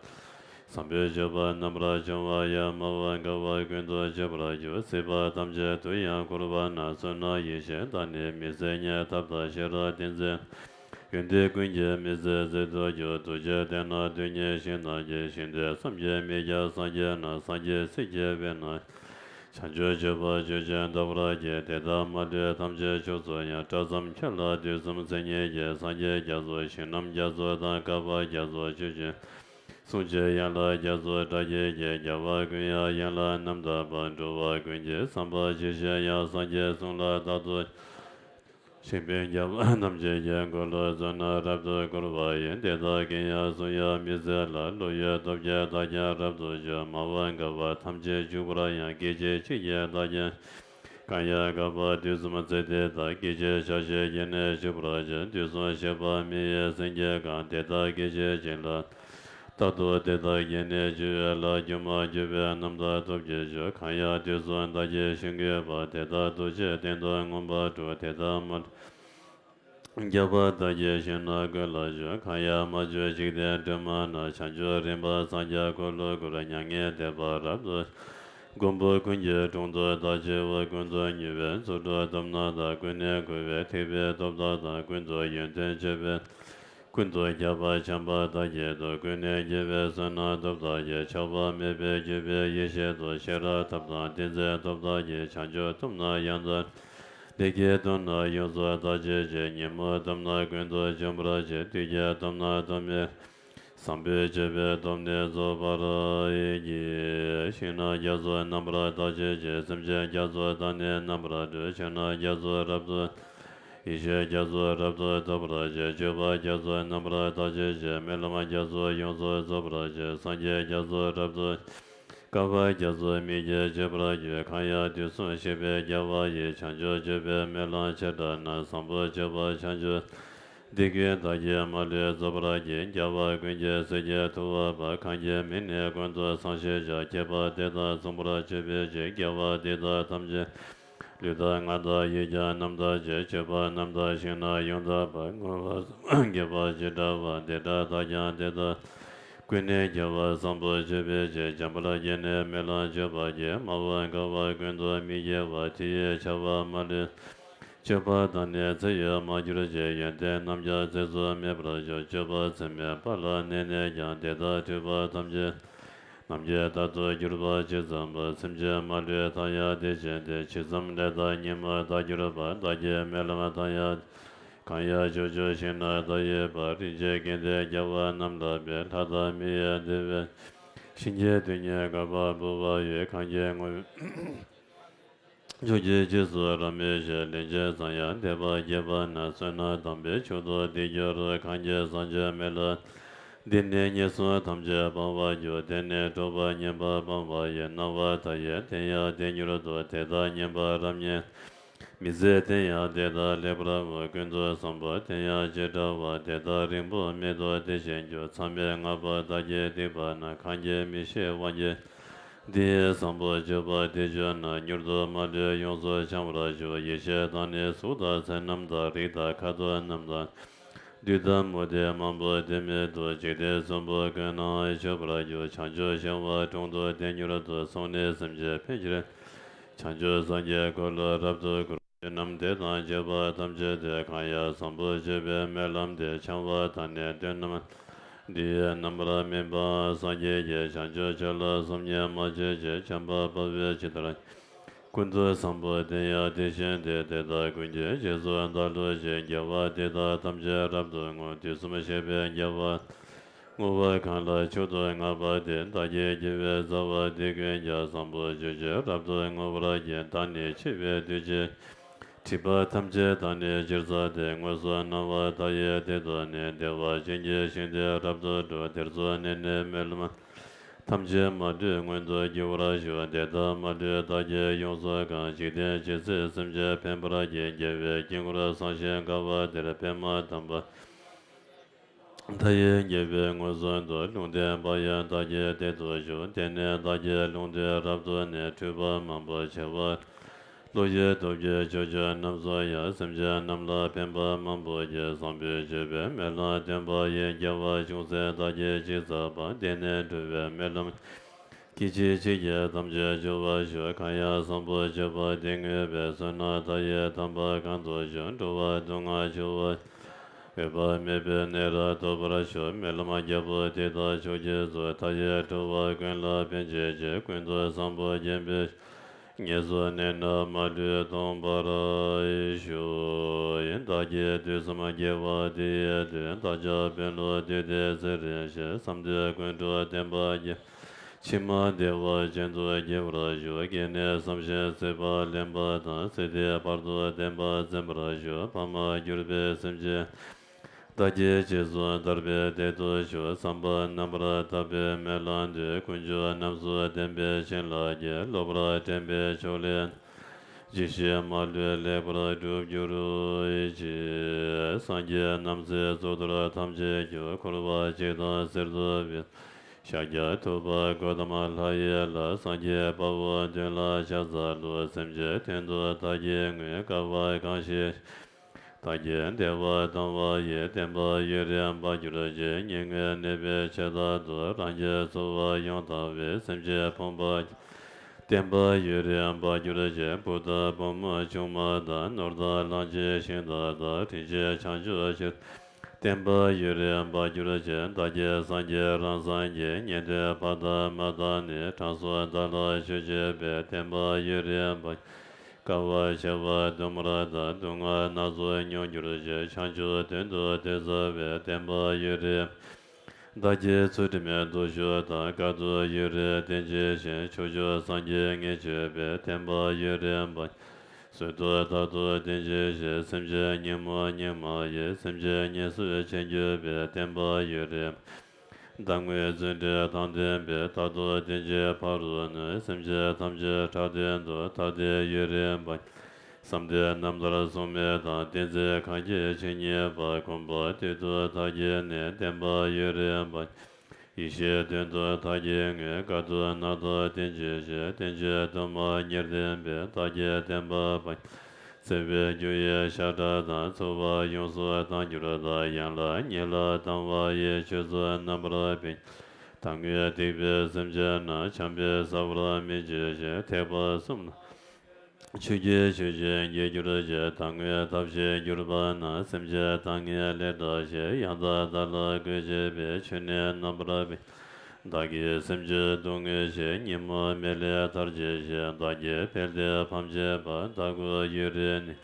བཟང་པོའི་སྤྱོད་པ་རྣམ་པར་སྦྱོང་བ་ཡང་། མ་འོངས་འགལ་བ་ཀུན་ཏུ་སྤྱོད་པར་འགྱུར། སྲིད་པ་ཐམས་ཅད་དུ་ཡང་འཁོར་བ་ན། བསོད་ནམས་ཡེ་ཤེས་དག་ནི་མི་ཟད་རྙེད། ཐབས་དང་ཤེས་རབ་ཏིང་འཛིན། ཡོན་ཏན་ཀུན་གྱིས་མི་ཟད་ཟད་དུ་གྱུར། རྡོ་རྗེ་གདན་ན་རྡུལ་སྙེད་ཞིང་རྣམས་ཀྱི། ཞིང་དེ་བསམ་གྱིས་མི་ཁྱབ་སངས་རྒྱས་རྣམས། སངས་རྒྱས་སྲས་ཀྱི་དཔལ་རྣམས། བྱང་ཆུབ་སྤྱོད་པ་སྤྱོད་ཕྱིར་བདག་པོར་བགྱི། དེ་ལྟར་མ་ལུས་ཐམས་ཅད་མཆོག་ཏུ་ཡང་། བཀྲ་ཙམ་ཁྱེད་ལ་དུས་གསུམ་མཚན་ཉིད་ཀྱི། སངས་རྒྱས་རྒྱ་མཚོ་ཞིང་རྣམས་རྒྱ་མཚོ་དང་། བསྐལ་པ་རྒྱ་མཚོ་ཆུ་བཞིན། གསུང་ཆེན་ཡན་ལག་རྒྱ་མཚོ་སྒྲ་སྐད་ཀྱིས། རྒྱལ་བ་ཀུན་དབྱངས་ཡན་ལག་རྣམ་དག་པ། འགྲོ་བ་ཀུན་གྱི་བསམ་པ་ཇི་བཞིན་དབྱངས། སངས་རྒྱས་གསུང་ལ་བདག་ཏུ་ཞིང་པའི་རྒྱལ་པོ་ཐམས་ཅད་ཀྱི། འཁོར་ལོ་བསོད་ནམས་རབ་ཏུ་བསྐོར་བ་ཡིས། དེ་དག་གིས་ཡང་སུ་ཡང་མི་ཟིན་ལ། བློ་ཡི་སྟོབས་ཀྱིས་བདག་ཀྱང་རབ་ཏུ་འཇུག་མ་འོངས་བསྐལ་པ་ཐམས་ཅད་འཇུག་པར་ཡང་། སྐད་ཅིག་གཅིག་གིས་བདག་ཀྱང་། གང་ཡང་བསྐལ་པ་དུས་གསུམ་ཚེ་འདི་དག་སྐད་ཅིག་ཆ་ཤས་ཀྱིས་ནི་གཅིག་པར་བྱེད། དུས་གསུམ་གཤེགས་པ་མི་ཡི་སེང་གེ་གང་། དེ་དག་སྐད་ཅིག་གཅིག་ལ། རྟག་ཏུ་དེ་དག་གིས་ནི་འཇུ་བའི་ལྷ། སྒྱུ་མ་བརྒྱུད་པའི་རྣམ་དག་སྟོབས་ཀྱིས་འཇུ། གང་ཡང་དུས་གསུམ་བདག་གིས་ཞིང་བཀོད་པ། དེ་དག་ཐུགས་རྗེའི་སྟེང་དུ་མངོན་པར་སྤྲུལ། དེ་དག་མ་རྒྱས་པར་བདག་གི་ཞིང་རྣམས་ཀུན་ལ་སྤྱོད། གང་ཡང་མ་བྱོན་འཇིག་རྟེན་སྒྲོན་མ་ན། བྱང་ཆུབ་རིམ་པར་སངས་རྒྱས་འཁོར་ལོ་བསྐོར། མྱ་ངན་འདས་པ་རབ་ཏུ། མགོན་པོ་ཀུན་གྱི་དྲུང་དུ་བདག་མཆིའོ། ཀུན་ཏུ་མྱུར་བའི་ཚུལ་དུ་སྟོབས་རྣམས་དང་། ཀུན་ནས་བསྐོར་བའི་ཐེག་པའི་སྟོབས་དག་དང་། ཀུན་ཏུ་ཡོན་ཏན་སྤྱོད་པའི། ཀུན་ཏུ་རྒྱས་པར་འཆམ་པ་བདག་གིས་བསྟོད། ཀུན་ནས་རྒྱལ་བའི་བསོད་ནམས་སྟོབས་དག་གིས། ཆགས་པ་མེད་པའི་བརྒྱུད་པའི་ཡེ་ཤེས་སྟོབས། ཤེས་རབ་ཐབས་དང་ཏིང་འཛིན་སྟོབས་དག་གིས། བྱང་ཆུབ་སྟོབས་རྣམས་ཡང་དག་ལས་ཀྱི་སྟོབས་རྣམས་ཡོངས་སུ་དག་བྱེད་ཅིང་། ཉོན་མོངས་སྟོབས་རྣམས་ཀུན་ཏུ་འཇོམས་པར་བྱེད། བདུད་ཀྱི་སྟོབས་རྣམས་སྟོབས་མེད། བཟང་པོའི་སྤྱོད་པའི་སྟོབས་ནི་རྫོགས་པར་བགྱི། ཞིང་རྣམས་རྒྱ་མཚོ་རྣམ་པར་དག་བྱེད་ཅིང་། སེམས་ཅན་རྒྱ་མཚོ་དག་ནི་རྣམ་པར་སྒྲོལ། ཕྱི་ནང་རྒྱ་མཚོ་རབ་ཏུ། ཡེ་ཤེས་རྒྱ་མཚོ་རབ་ཏུ་དག་པར་བྱེད། སྤྱོད་པ་རྒྱ་མཚོ་རྣམ་པར་དག་བྱེད་ཅིང་། སྨོན་ལམ་རྒྱ་མཚོ་ཡོངས་སུ་རྫོགས་པར་བྱེད། སངས་རྒྱས་རྒྱ་མཚོ་རབ་ཏུ། བསྐལ་པ་རྒྱ་མཚོ་མིག་གིས་མཆིས་པར་འགྱུར། གང་ཡང་དུས་གསུམ་གཤེགས་པའི་རྒྱལ་བ་ཡི། བྱང་ཆུབ་སྤྱོད་པའི་སྨོན་ལམ་ཆེ་དྲགས་ན། བཟང་པོ་སྤྱོད་པ་བྱང་ཆུབ། འདི་ཀུན་བདག་གིས་མ་ལུས་རྫོགས་པར་བགྱི། རྒྱལ་བ་ཀུན་གྱི་སྲས་ཀྱི་ཐུ་བོ་པ། གང་གི་མིང་ནི་ཀུན་ཏུ་བཟང་ཞེས་བྱ། ཁྱད་པར་དེ་དག་མཚུངས་པར་སྤྱོད་པའི་ཕྱིར། རྒྱལ་བ་འདི་དག་ཐམས་ཅད། ལུས་དང་ངག་དང་ཡིད་ཀྱང་རྣམ་དག་བྱེད། སྤྱོད་པ་རྣམ་དག་ཞིང་རྣམས་ཡོངས་དག་པ། བསྔོ་བ་བསམ་པ་རྒྱས་པ་ཇི་འདྲ་བ། དེ་ལྟར་བདག་ཀྱང་དེ་ལྟར། ཀུན་ནས་རྒྱལ་བ་བཟང་པོ་སྤྱོད་པའི་ཕྱིར། འཇམ་དཔལ་གྱིས་ནི་སྨོན་ལམ་བརྗོད་པར་བགྱི། མ་འོངས་བསྐལ་པ་ཀུན་ཏུ་མི་སྐྱེ་བ། དེ་ཡི་བྱ་བ་མ་ལུས་སྤྱོད་པ་དག་ནི། ཚེ་ཡི་མ་གྱུར་ཅིག་ཡོན་ཏན་རྣམས་ཀྱང་ཚེ་གཟུགས་མེད་པར་འགྱུར། སྤྱོད་པ་ཚད་མེད་པ་ལ་གནས་ནས་ཀྱང་། དེ་དག་འཁྲིད་པ་ཐམས་ཅད་རྣམས་ཀྱིས་རྟག་ཏུ་གྱུར་པ་ཇི་ཙམ་པ། སེམས་ཅན་མ་ལུས་མཐའ་ཡས་བདེ་ཆེན་ཏེ། ཇི་ཙམ་ལས་དང་ཉི་མ་ལྟར་གྱུར་པ། བདག་གི་སྨོན་ལམ་མཐའ་ཡས། གང་ཡང་ཕྱོགས་བཅུའི་ཞིང་རྣམས་བདག་ཡིད་འཕགས། རིན་ཆེན་དགེ་འདུན་རྒྱལ་བ་རྣམས་ལ་ཕན། ལྷ་དང་མི་ཡི་བདེ་བའི་ཞིང་གི་རྡུལ་སྙེད་བསྐལ་པར་འབུལ་བ་ཡི། གང་གིས་བསྔོ་བའི་ཕྱོགས་ཀྱི་རྗེས་སུ་རབ་མོས་ཤིང་། ལན་ཅིག་ཙམ་ཡང་དད་པ་བསྐྱེད་པ་ན། བསོད་ནམས་དམ་པའི་མཆོག་ཏུ་འདི་འགྱུར་རོ། གང་གིས་བཟང་སྤྱོད་སྨོན་ལམ་འདི་ནི་ཉེར་གསུམ་ཐམས་ཅད་སྤང་བར་འགྱུར། དེ་ནི་འགྲོ་བ་ངན་པ་སྤངས་པ་ཡི། སྣང་བ་མཐའ་ཡས་དེ་ཡང་དེ་མྱུར་དུ། དེ་དག་ཉན་པ་རབ་ཉིད་མི་ཟད་དེ་ཡང་དེ་དག་ལེགས་པར་མོས། ཀུན་ཏུ་བཟང་པོ་དེ་ཡང་ཇི་འདྲ་བ། དེ་དག་རིང་པོ་མེད་དོ་དེ་བཞིན་གྱུར། མཚམས་མེད་ལྔ་པོ་བདག་གིས་བསྡིགས་པ་ན། གང་གིས་མི་ཤེས་དབང་གིས་འདི་ཡི་བཟང་པོ་སྤྱོད་པ་དེ་བཅོས་ན། མྱུར་དུ་མ་ལུས་ཡོངས་སུ་བྱང་བར་འགྱུར། ཡེ་ཤེས་དང་ནི་གཟུགས་དང་ཚེ་རྣམས་དང་། རིགས་དང་ཁ་དོག་རྣམས་དང་། བདུད་དང་མུ་སྟེགས་མང་པོ་དེ་མེད་དུ། འཇིག་རྟེན་གསུམ་པོ་ཀུན་ན་སྤྱོད་པར་འགྱུར། བྱང་ཆུབ་ཤིང་དབང་དྲུང་དུ་དེ་མྱུར་དུ། སོང་ནས་སེམས་ཅན་ཕན་ཕྱིར། བྱང་ཆུབ་སངས་རྒྱས་འཁོར་ལོ་རབ་ཏུ་བསྐོར། བསོད་ནམས་དེ་དང་བཅས་པ་ཐམས་ཅད་དེ། གང་ཡང་བཟང་པོ་སྤྱོད་པའི་སྨོན་ལམ་འདི། འཆང་བ་དང་ནི་སྟོན་ནམ་འདི་ཡི། རྣམ་པར་སྨིན་པའང་སངས་རྒྱས་ཀྱི། བྱང་ཆུབ་ཕྱོགས་ལ་སོམ་ཉི་མ་བྱེད་ཅིག། བྱམས་པ་དཔའ་བོས་ཇི་ལྟར། ཀུན་ཏུ་བཟང་པོ་དེ་ཡང་དེ་བཞིན་ཏེ། དེ་དག་ཀུན་གྱི་རྗེས་སུ་བདག་སློབ་ཅིང་། དགེ་བ་འདི་དག་ཐམས་ཅད་རབ་ཏུ་བསྔོ། དུས་གསུམ་གཤེགས་པའི་རྒྱལ་བ་བསྔོ་བ་གང་ལ་མཆོག་ཏུ་བསྔགས་པ་དེས། བདག་གི་དགེ་བའི་རྩ་བ་འདི་ཀུན་ཀྱང་། བཟང་པོ་སྤྱོད་ཕྱིར་རབ་ཏུ་བསྔོ་བར་བགྱི། བདག་ནི་འཆི་བའི་དུས་ཀྱི། སྒྲིབ་པ་ཐམས་ཅད་དག་ནི་ཕྱིར་བསལ་ཏེ། དངོས་སུ་སྣང་བ་མཐའ་ཡས་དེ་ཐོབ་ནས། བདེ་བ་ཅན་གྱི་ཞིང་དེར་རབ་ཏུ་འགྲོ། དེར་སོ་གནས་ནས་སྨོན་ལམ་ཐམས་ཅད་མ་ལུས་མངོན་དུ་འགྱུར་བར་ཤོག། དེ་དག་མ་ལུས་བདག་གིས་ཡོངས་སུ་གང་། འཇིག་རྟེན་ཇི་སྲིད་སེམས་ཅན་ཕན་པར་བགྱི། རྒྱལ་བའི་དཀྱིལ་འཁོར་བཟང་ཞིང་དགའ་བ་དེར། པདྨ་དམ་པ་མཐའ་ཡས་རྒྱལ་པོས་མངོན་སུམ་དུ། ལུང་བསྟན་པ་ཡང་བདག་གི་སྟེང་དུ་ཞུ། དེ་ནས་བདག་གིས་ལུང་བསྟན་རབ་ཏུ་ནི། འཁྲུལ་པ་མང་པོ་བྱེ་བ། བློ་ཡི་སྟོབས་ཀྱིས་ཕྱོགས་བཅུ་རྣམས་སུ་ཡང་། སེམས་ཅན་རྣམས་ལ་ཕན་པ་མང་པོ་བགྱི། བཟང་པོ་སྤྱོད་པའི་སྨོན་ལམ་བརྟན་པ་ཡིས། རྒྱལ་བ་ཅུང་ཟད་བདག་གིས་ཅིག་བསྩལ་པ། དེ་ནས་འགྲོ་བའི་སྨོན་ལམ་སྐད་ཅིག་གཅིག་གིས་ཐམས་ཅད་འཇུ་བར་ཤོག། གང་ཡང་བཟང་པོ་སྤྱོད་པ་འདི་བསྔོས་པས། བསོད་ནམས་མཐའ་ཡས་དམ་པ་གང་དུ་བྱུང་། འགྲོ་བ་སྡུག་བསྔལ་ཆུ་བོ། འོད་དཔག་མེད་པའི་གནས་རབ་ཐོབ་པར་ཤོག། སྨོན་ལམ་རྒྱལ་པོ་འདི་དག་མཆོག་གི་གཙོ། མཐའ་ཡས་འགྲོ་བ་ཀུན་ལ་ཕན་བྱེད་ཅིང་། ཀུན་ཏུ་བཟང་པོ་བརྒྱན་པའི། ངལ་གསོ་གནས་ན་མ་ལུས་སྟོང་པར་ཤོག། བདག་གིས་དུས་གསུམ་དགེ་བ་འདི་ཡི་དོན། བདག་ཅག་དཔོན་སློབ་འདུས་སྡེ་ཚེ་རིང་ཞེས། བསམ་དོན་ཀུན་འགྲུབ་བསྟན་པ་རྒྱས། ཕྱི་མ་བདེ་བ་ཅན་དུ་སྐྱེ་བར་ཤོག། གིས་ནི་བསམ་བཞིན་སྲིད་པ་ལེན་པ་དང་། སྲིད་མཐའི་བར་དུ་བདེན་པ་འཛིན་པར་ཤོག། ཕ་མར་གྱུར་པའི་སེམས་ཅན་བདག་གིས་རྗེས་སུ་བདག་པོའི་བདེ་སྡུག་ཤོག། བསམ་པ་རྣམ་པར་དག་པའི་སྨོན་ལམ་འདི། དཀོན་མཆོག་རྣམས་སུ་བསྟན་པའི་བྱིན་རླབས་ཀྱིས། སློབ་པར་འདྲེན་པའི་ཕྱོགས་ལས། ཇི་བཞིན་མ་ལུས་ལེགས་པར་འགྲུབ་གྱུར་ཅིག། སངས་རྒྱས་རྣམ་སྲས་གཙུག་ཏོར་ཐམས་ཅད་ཀྱང་། འཁོར་བ་འཇིག་དང་གསེར་དུ་བིལ། ཤཱཀྱ་ཐུབ་པ་གོ་ཏ་མ་ལྷ་ཡི་ལྷ། སངས་རྒྱས་དཔའ་བོ་མདུན་ལ་ཕྱག་འཚལ་ལོ། སེམས་ཅན་དོན་དུ་བདག་གིས་མངོན། དཀའ་བ་གང་ཞིག་བདག་གིས་བདེ་བ་དང་བ་ཡི། བསྟན་པ་ཡུན་རིང་འབར་གྱུར་ཅིག། ཉེ་སྔོན་ནད་པའི་ཆེད་དུ། རང་གི་འཚོ་བ་ཡོངས་དག་པའི། སེམས་ཅན་ཕོངས་པ། བསྟན་པ་ཡུན་རིང་འབར་གྱུར་ཅིག། བུ་དང་བུ་མོ་ཆུང་མ་དང་། ནོར་དང་ལོངས་སྤྱོད་ཞིང་དུ་དག། དེ་བཞིན་བྱང་ཆུབ་ཕྱིར། བསྟན་པ་ཡུན་རིང་འབར་གྱུར་ཅིག། བདག་གིས་སངས་རྒྱས་རང་སངས་རྒྱས། ཉན་ཐོས་ཕ་དང་མ་དང་ནི། དྲང་སྲོང་བདག་ལ་ཆོས་བྱེད་པའི། བསྟན་པ་ཡུན་རིང་འབར། དཀའ་བ་ཆེ་བ་གཏུམ་མོ་དང་། སྡུག་བསྔལ་སྣ་ཚོགས་མྱོང་གྱུར་ཅིག། བྱང་ཆུབ་དོན་དུ་གཏད་མཛད་པའི། བསྟན་པ་ཡུན་རིང་། བདག་གིས་ཚུལ་ཁྲིམས་སྡུག་ཤོས་དང་། དཀའ་ཐུབ་ཡུན་རིང་བསྟེན་བྱས་ཤིང་། ཕྱོགས་བཅུའི་སངས་རྒྱས་ངེས་བྱེད་པའི། བསྟན་པ་ཡུན་རིང་འབར། བཟོད་ཐུབ་ལྟ་ཐུབ་བསྟེན་བྱས་ཤིང་། སེམས་ཅན་སྙིང་མོ་སྙིང་མ་ཡི། སེམས་ཅན་ཉེས་སུ་བྱེད་འགྱུར་བའི། བསྟན་པ་ཡུན་རིང་། བདག་དངོས་བརྩོན་འགྲུས་དང་ལྡན་པས། ལྟ་ཐུབ་བསྟེན་བྱས་ཕ་རོལ་ནས། སེམས་ཅན་ཐམས་ཅད་ཕྲག་དོན་དུ། ཐ་དད་ཡུན་རིང་འབར། བསམ་གཏན་རྣམ་ཐར་སྲུང་མ་དང་། བསྟན་འཛིན་གང་སྐྱེས་ཇི་སྙེད་པ། གོམ་པ་དུས་དུ་བདག་གིས་ནི། བསྟན་པ་ཡུན་རིང་འབར། ཡེ་ཤེས་དོན་དུ་བདག་གིས་མངོན། དཀའ་ཐུབ་རྣམ་དག་བསྟེན་བྱས་ཤིང་། བསྟན་བཅོས་དུ་མ་ཉེར་བདུན་པའི། བདག་གིས་བསྟན་པ་སྤང་། བརྩེ་བའི་རྒྱུ་ཡི་ཤ་ཁྲག་དང་། འཚོ་བ་ཡོངས་སུ་བཏང་གྱུར་ཏོ། ཡན་ལག་ཉིད་ལ་དང་བ་ཡི། ཆོས་ཚུལ་རྣམ་པར་སྤེལ། བདག་དངོས་སྡིག་པའི་སེམས་ཅན་རྣམས། བྱམས་པས་བསལ་བར་སྨོན་བྱས་ཤིང་། ཐེག་པ་གསུམ་ན། ཆོས་ཀྱི་ཆུ་སྐྱེས་འགྱེད་གྱུར་ཅིག། བདག་དངོས་ཐབས་ཤེས་གྱུར་པ་ན། སེམས་ཅན་དག་ནི་ལས་འདའ་ཞིང་། ཡང་དག་བདག་ལ་འགོད་བྱེད་པའི། ཆོས་ནི་རྣམ་པར་སྤེལ། བདག་གིས་སེམས་ཅན་སྡུག་བསྔལ་ཞི། ཉོན་མོངས་མེ་ལས་ཐར་བྱེད་ཅིང་། བདག་གིས་བལ་དེ་ཕམ་བྱེད་པ། བདག་སྐུ་ཡུན་རིང་གནས།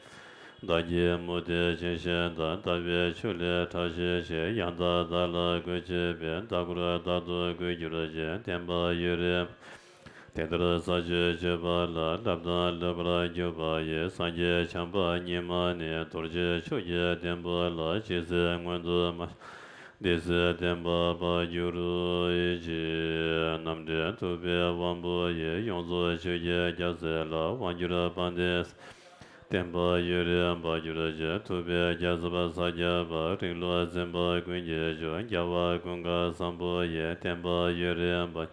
བདག་གིས་མུ་སྟེགས་ཞེན་ཞིང་དག། ལྟ་བའི་ཆོས་ལས་ཕྲ་ཞིང་ཞི། ཡང་དག་བདག་ལ་འགོད་བྱེད་པའི། བདག་སྐུར་བདག་ཏུ་འགོད་གྱུར་ཅིང་། བསྟན་པ་ཡུན་རིང་། དེ་ལྟར་ས་བཅུའི་སྤྱོད་པ་ལ། བསླབ་དང་སློབ་པར་གྱུར་པ་ཡི། སངས་རྒྱས་བྱམས་པ་ཉིད་མ་ནི། རྡོ་རྗེ་ཆོས་ཀྱི་ཐེམ་བུ་ལ། ཇི་སྲིད་མངོན་དུ་མ། དེ་སྲིད་བསྟན་པ་འབར་གྱུར་ཅིག། རྣམ་འདྲེན་ཐུབ་པའི་དབང་པོ་ཡིས། ཡོངས་རྫོགས་ཆོས་ཀྱི་རྒྱལ་སྲས་ལ། དབང་སྒྱུར་དཔལ་ལྡན། བསྟན་པ་ཡུན་རིང་འབར་གྱུར་ཅིག། ཐུབ་པའི་རྒྱལ་ཚབ་ས་སྐྱ་པ། རིགས་ལུགས་འཛིན་པ་ཀུན་གྱི་མཆོག། རྒྱལ་བ་ཀུན་དགའ་བཟང་པོ་ཡི། བསྟན་པ་ཡུན་རིང་འབར།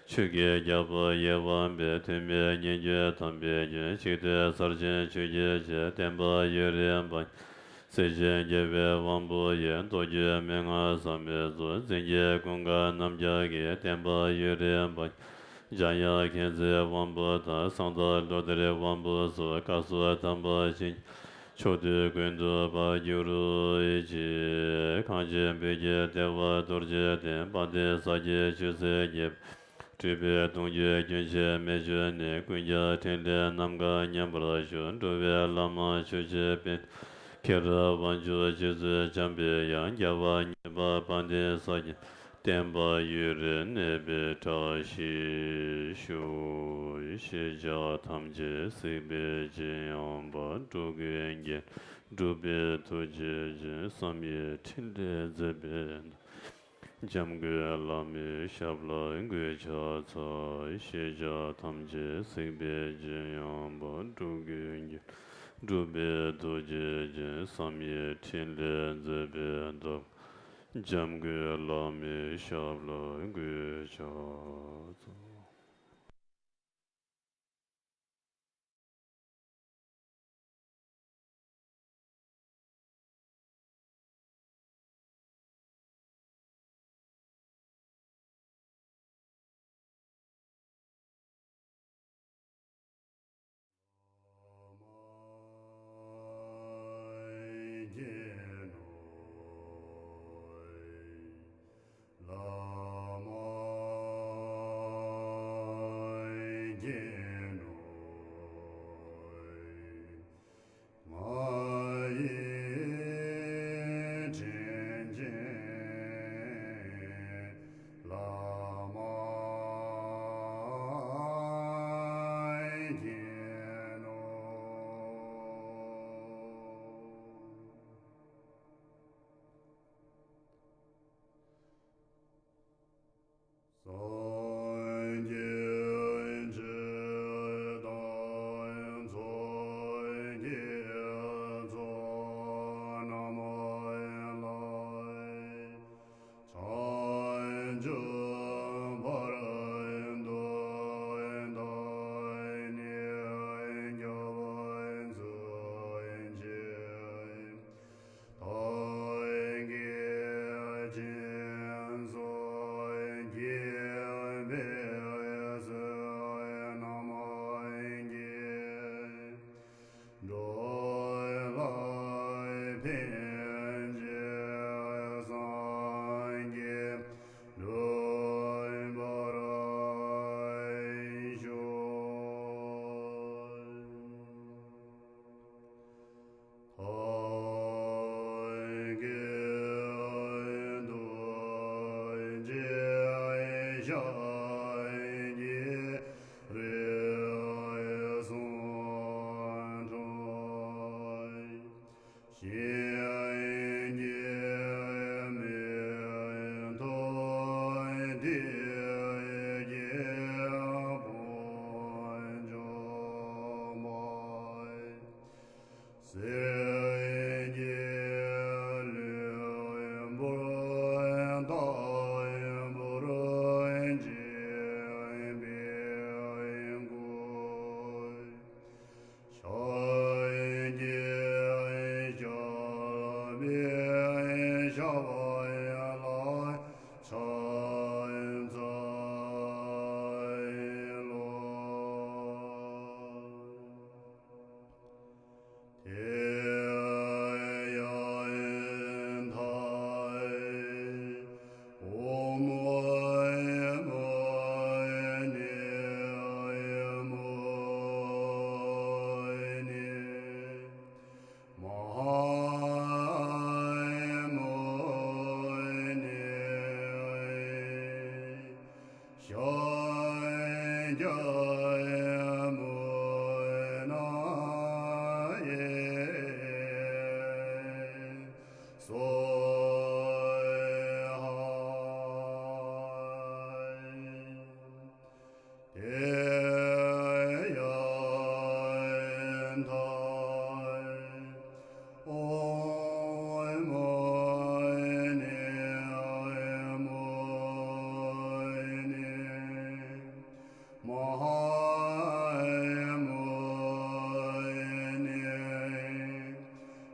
ཆོས་ཀྱི་རྒྱལ་པོ་ཡིད་འོང་པའི། ཐོན་མིའི་སྙན་བརྒྱུད་དམ་པའི་རྒྱུན། གཅིག་ཏུ་གསལ་ཞིང་ཆོས་ཀྱི་ཆེད། བསྟན་པ་ཡུན་རིང་འབར། སྲས་ཆེན་རྒྱལ་བའི་དབང་པོ་ཡིས། མདོ་རྒྱུད་མན་ངག་ཟབ་མོའི་གཙུག། འཛིན་གྱི་ཀུན་དགའ་རྣམ་རྒྱལ་གྱིས། བསྟན་པ་ཡུན་རིང་འབར། འཇམ་དབྱངས་མཁྱེན་བརྩེའི་དབང་པོ་དང་། གསང་བདག་བློ་གཏེར་དབང་པོ་སོགས། བཀའ་སྲོལ་དམ་པ་ཕྱིན། ཕྱོགས་དུས་ཀུན་ཏུ་འབར་གྱུར་ཅིག། གངས་ཅན་བོད་ཀྱི་བདེ་བ་རྡོ་རྗེ་གདན། དཔལ་ལྡན་ས་སྐྱའི་ཆོས་སྲིད་རྒྱལ། སྤྲུལ་པའི་གདུང་བརྒྱུད་རྒྱུན་ཆེན་མི་བསྐྱོད་ནས། ཀུན་ཀྱང་ཕྲིན་ལས་རྣམ་དཀར་མཉམ་པར་བཞུགས། འགྲོ་བའི་བླ་མ་ཆོས་ཀྱི་དཔལ། མཁྱེན་རབ་དབང་ཕྱུག་རྗེ་བཙུན་འཇམ་པའི་དབྱངས། རྒྱལ་བ་གཉིས་པ་དཔལ་ལྡན་ས་སྐྱ། བསྟན་པ་ཡུན་རིང་གནས་པའི་བཀྲ་ཤིས་ཤོག། ཤེས་བྱ་ཐམས་ཅད་གཟིགས་པའི་སྤྱན་ཡངས་པ། འགྲོ་ཀུན་དགེ་སྒྲུབ་པའི་ཐུགས་རྗེ་ཅན། བསམ་ཡས་ཕྲིན་ལས་མཛད་པའི། འཇམ་མགོན་བླ་མའི་ཞབས་ལ་གུས་ཕྱག་འཚལ། ཤེས་བྱ་ཐམས་ཅད་གཟིགས་པའི་སྤྱན་ཡངས་པ། འགྲོ་ཀུན་དགེ་སྒྲུབ་པའི་ཐུགས་རྗེ་ཅན། བསམ་ཡས་ཕྲིན་ལས་མཛད་པའི་བདག། འཇམ་མགོན་བླ་མའི་ཞབས་ལ་གུས་ཕྱག་འཚལ། བར་དུ་བདག་ནི་སྐྱབས་མཛོད་ཅིག། བདག་གིས་སྦྱིན་སོགས་བགྱིས་པའི་བསོད་ནམས་ཀྱིས། འགྲོ་ལ་ཕན་ཕྱིར་སངས་རྒྱས་འགྲུབ་པར་ཤོག། བདག་གིས་ཐུགས་རྗེ་ཤཱཀྱའི་རིགས་སུ་འཁྲུངས། གཞན་གྱིས་མི་ཐུབ་དེ་སྐྱེས་བུ་འཇོམས་པ། སེམས་ཀྱི་ལུས་པོ་ལྟ་བུར་བྱེད་པའི་སྐུ། ཕྱག་གི་ཞབས་པད་ཞབས་ལ་ཕྱག་འཚལ་ལོ། དེ་ཡང་མཐའ་ཨོཾ་མུ་ནེ་མུ་ནེ་མ་ཧཱ་མུ་ནེ། ཤཱཀྱ་མུ་ནེ་སྭཱ་ཧཱ། དེ་ཡང་མཐའ་ཨོཾ་མུ་ནེ་མུ་ནེ་མ་ཧཱ་མུ་ནེ་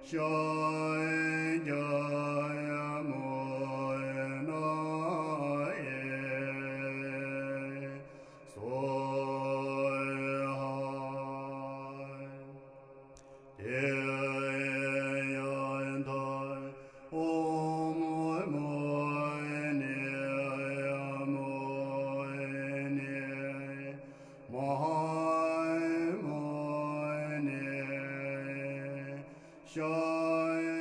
ཤཱཀྱ་མུ་ནེ་སྭཱ་ཧཱ། དེ་ཡང་མཐའ་ཨོཾ་མུ་ནེ་མུ་ནེ་མ་ཧཱ་མུ་ནེ་ཤཱཀྱ་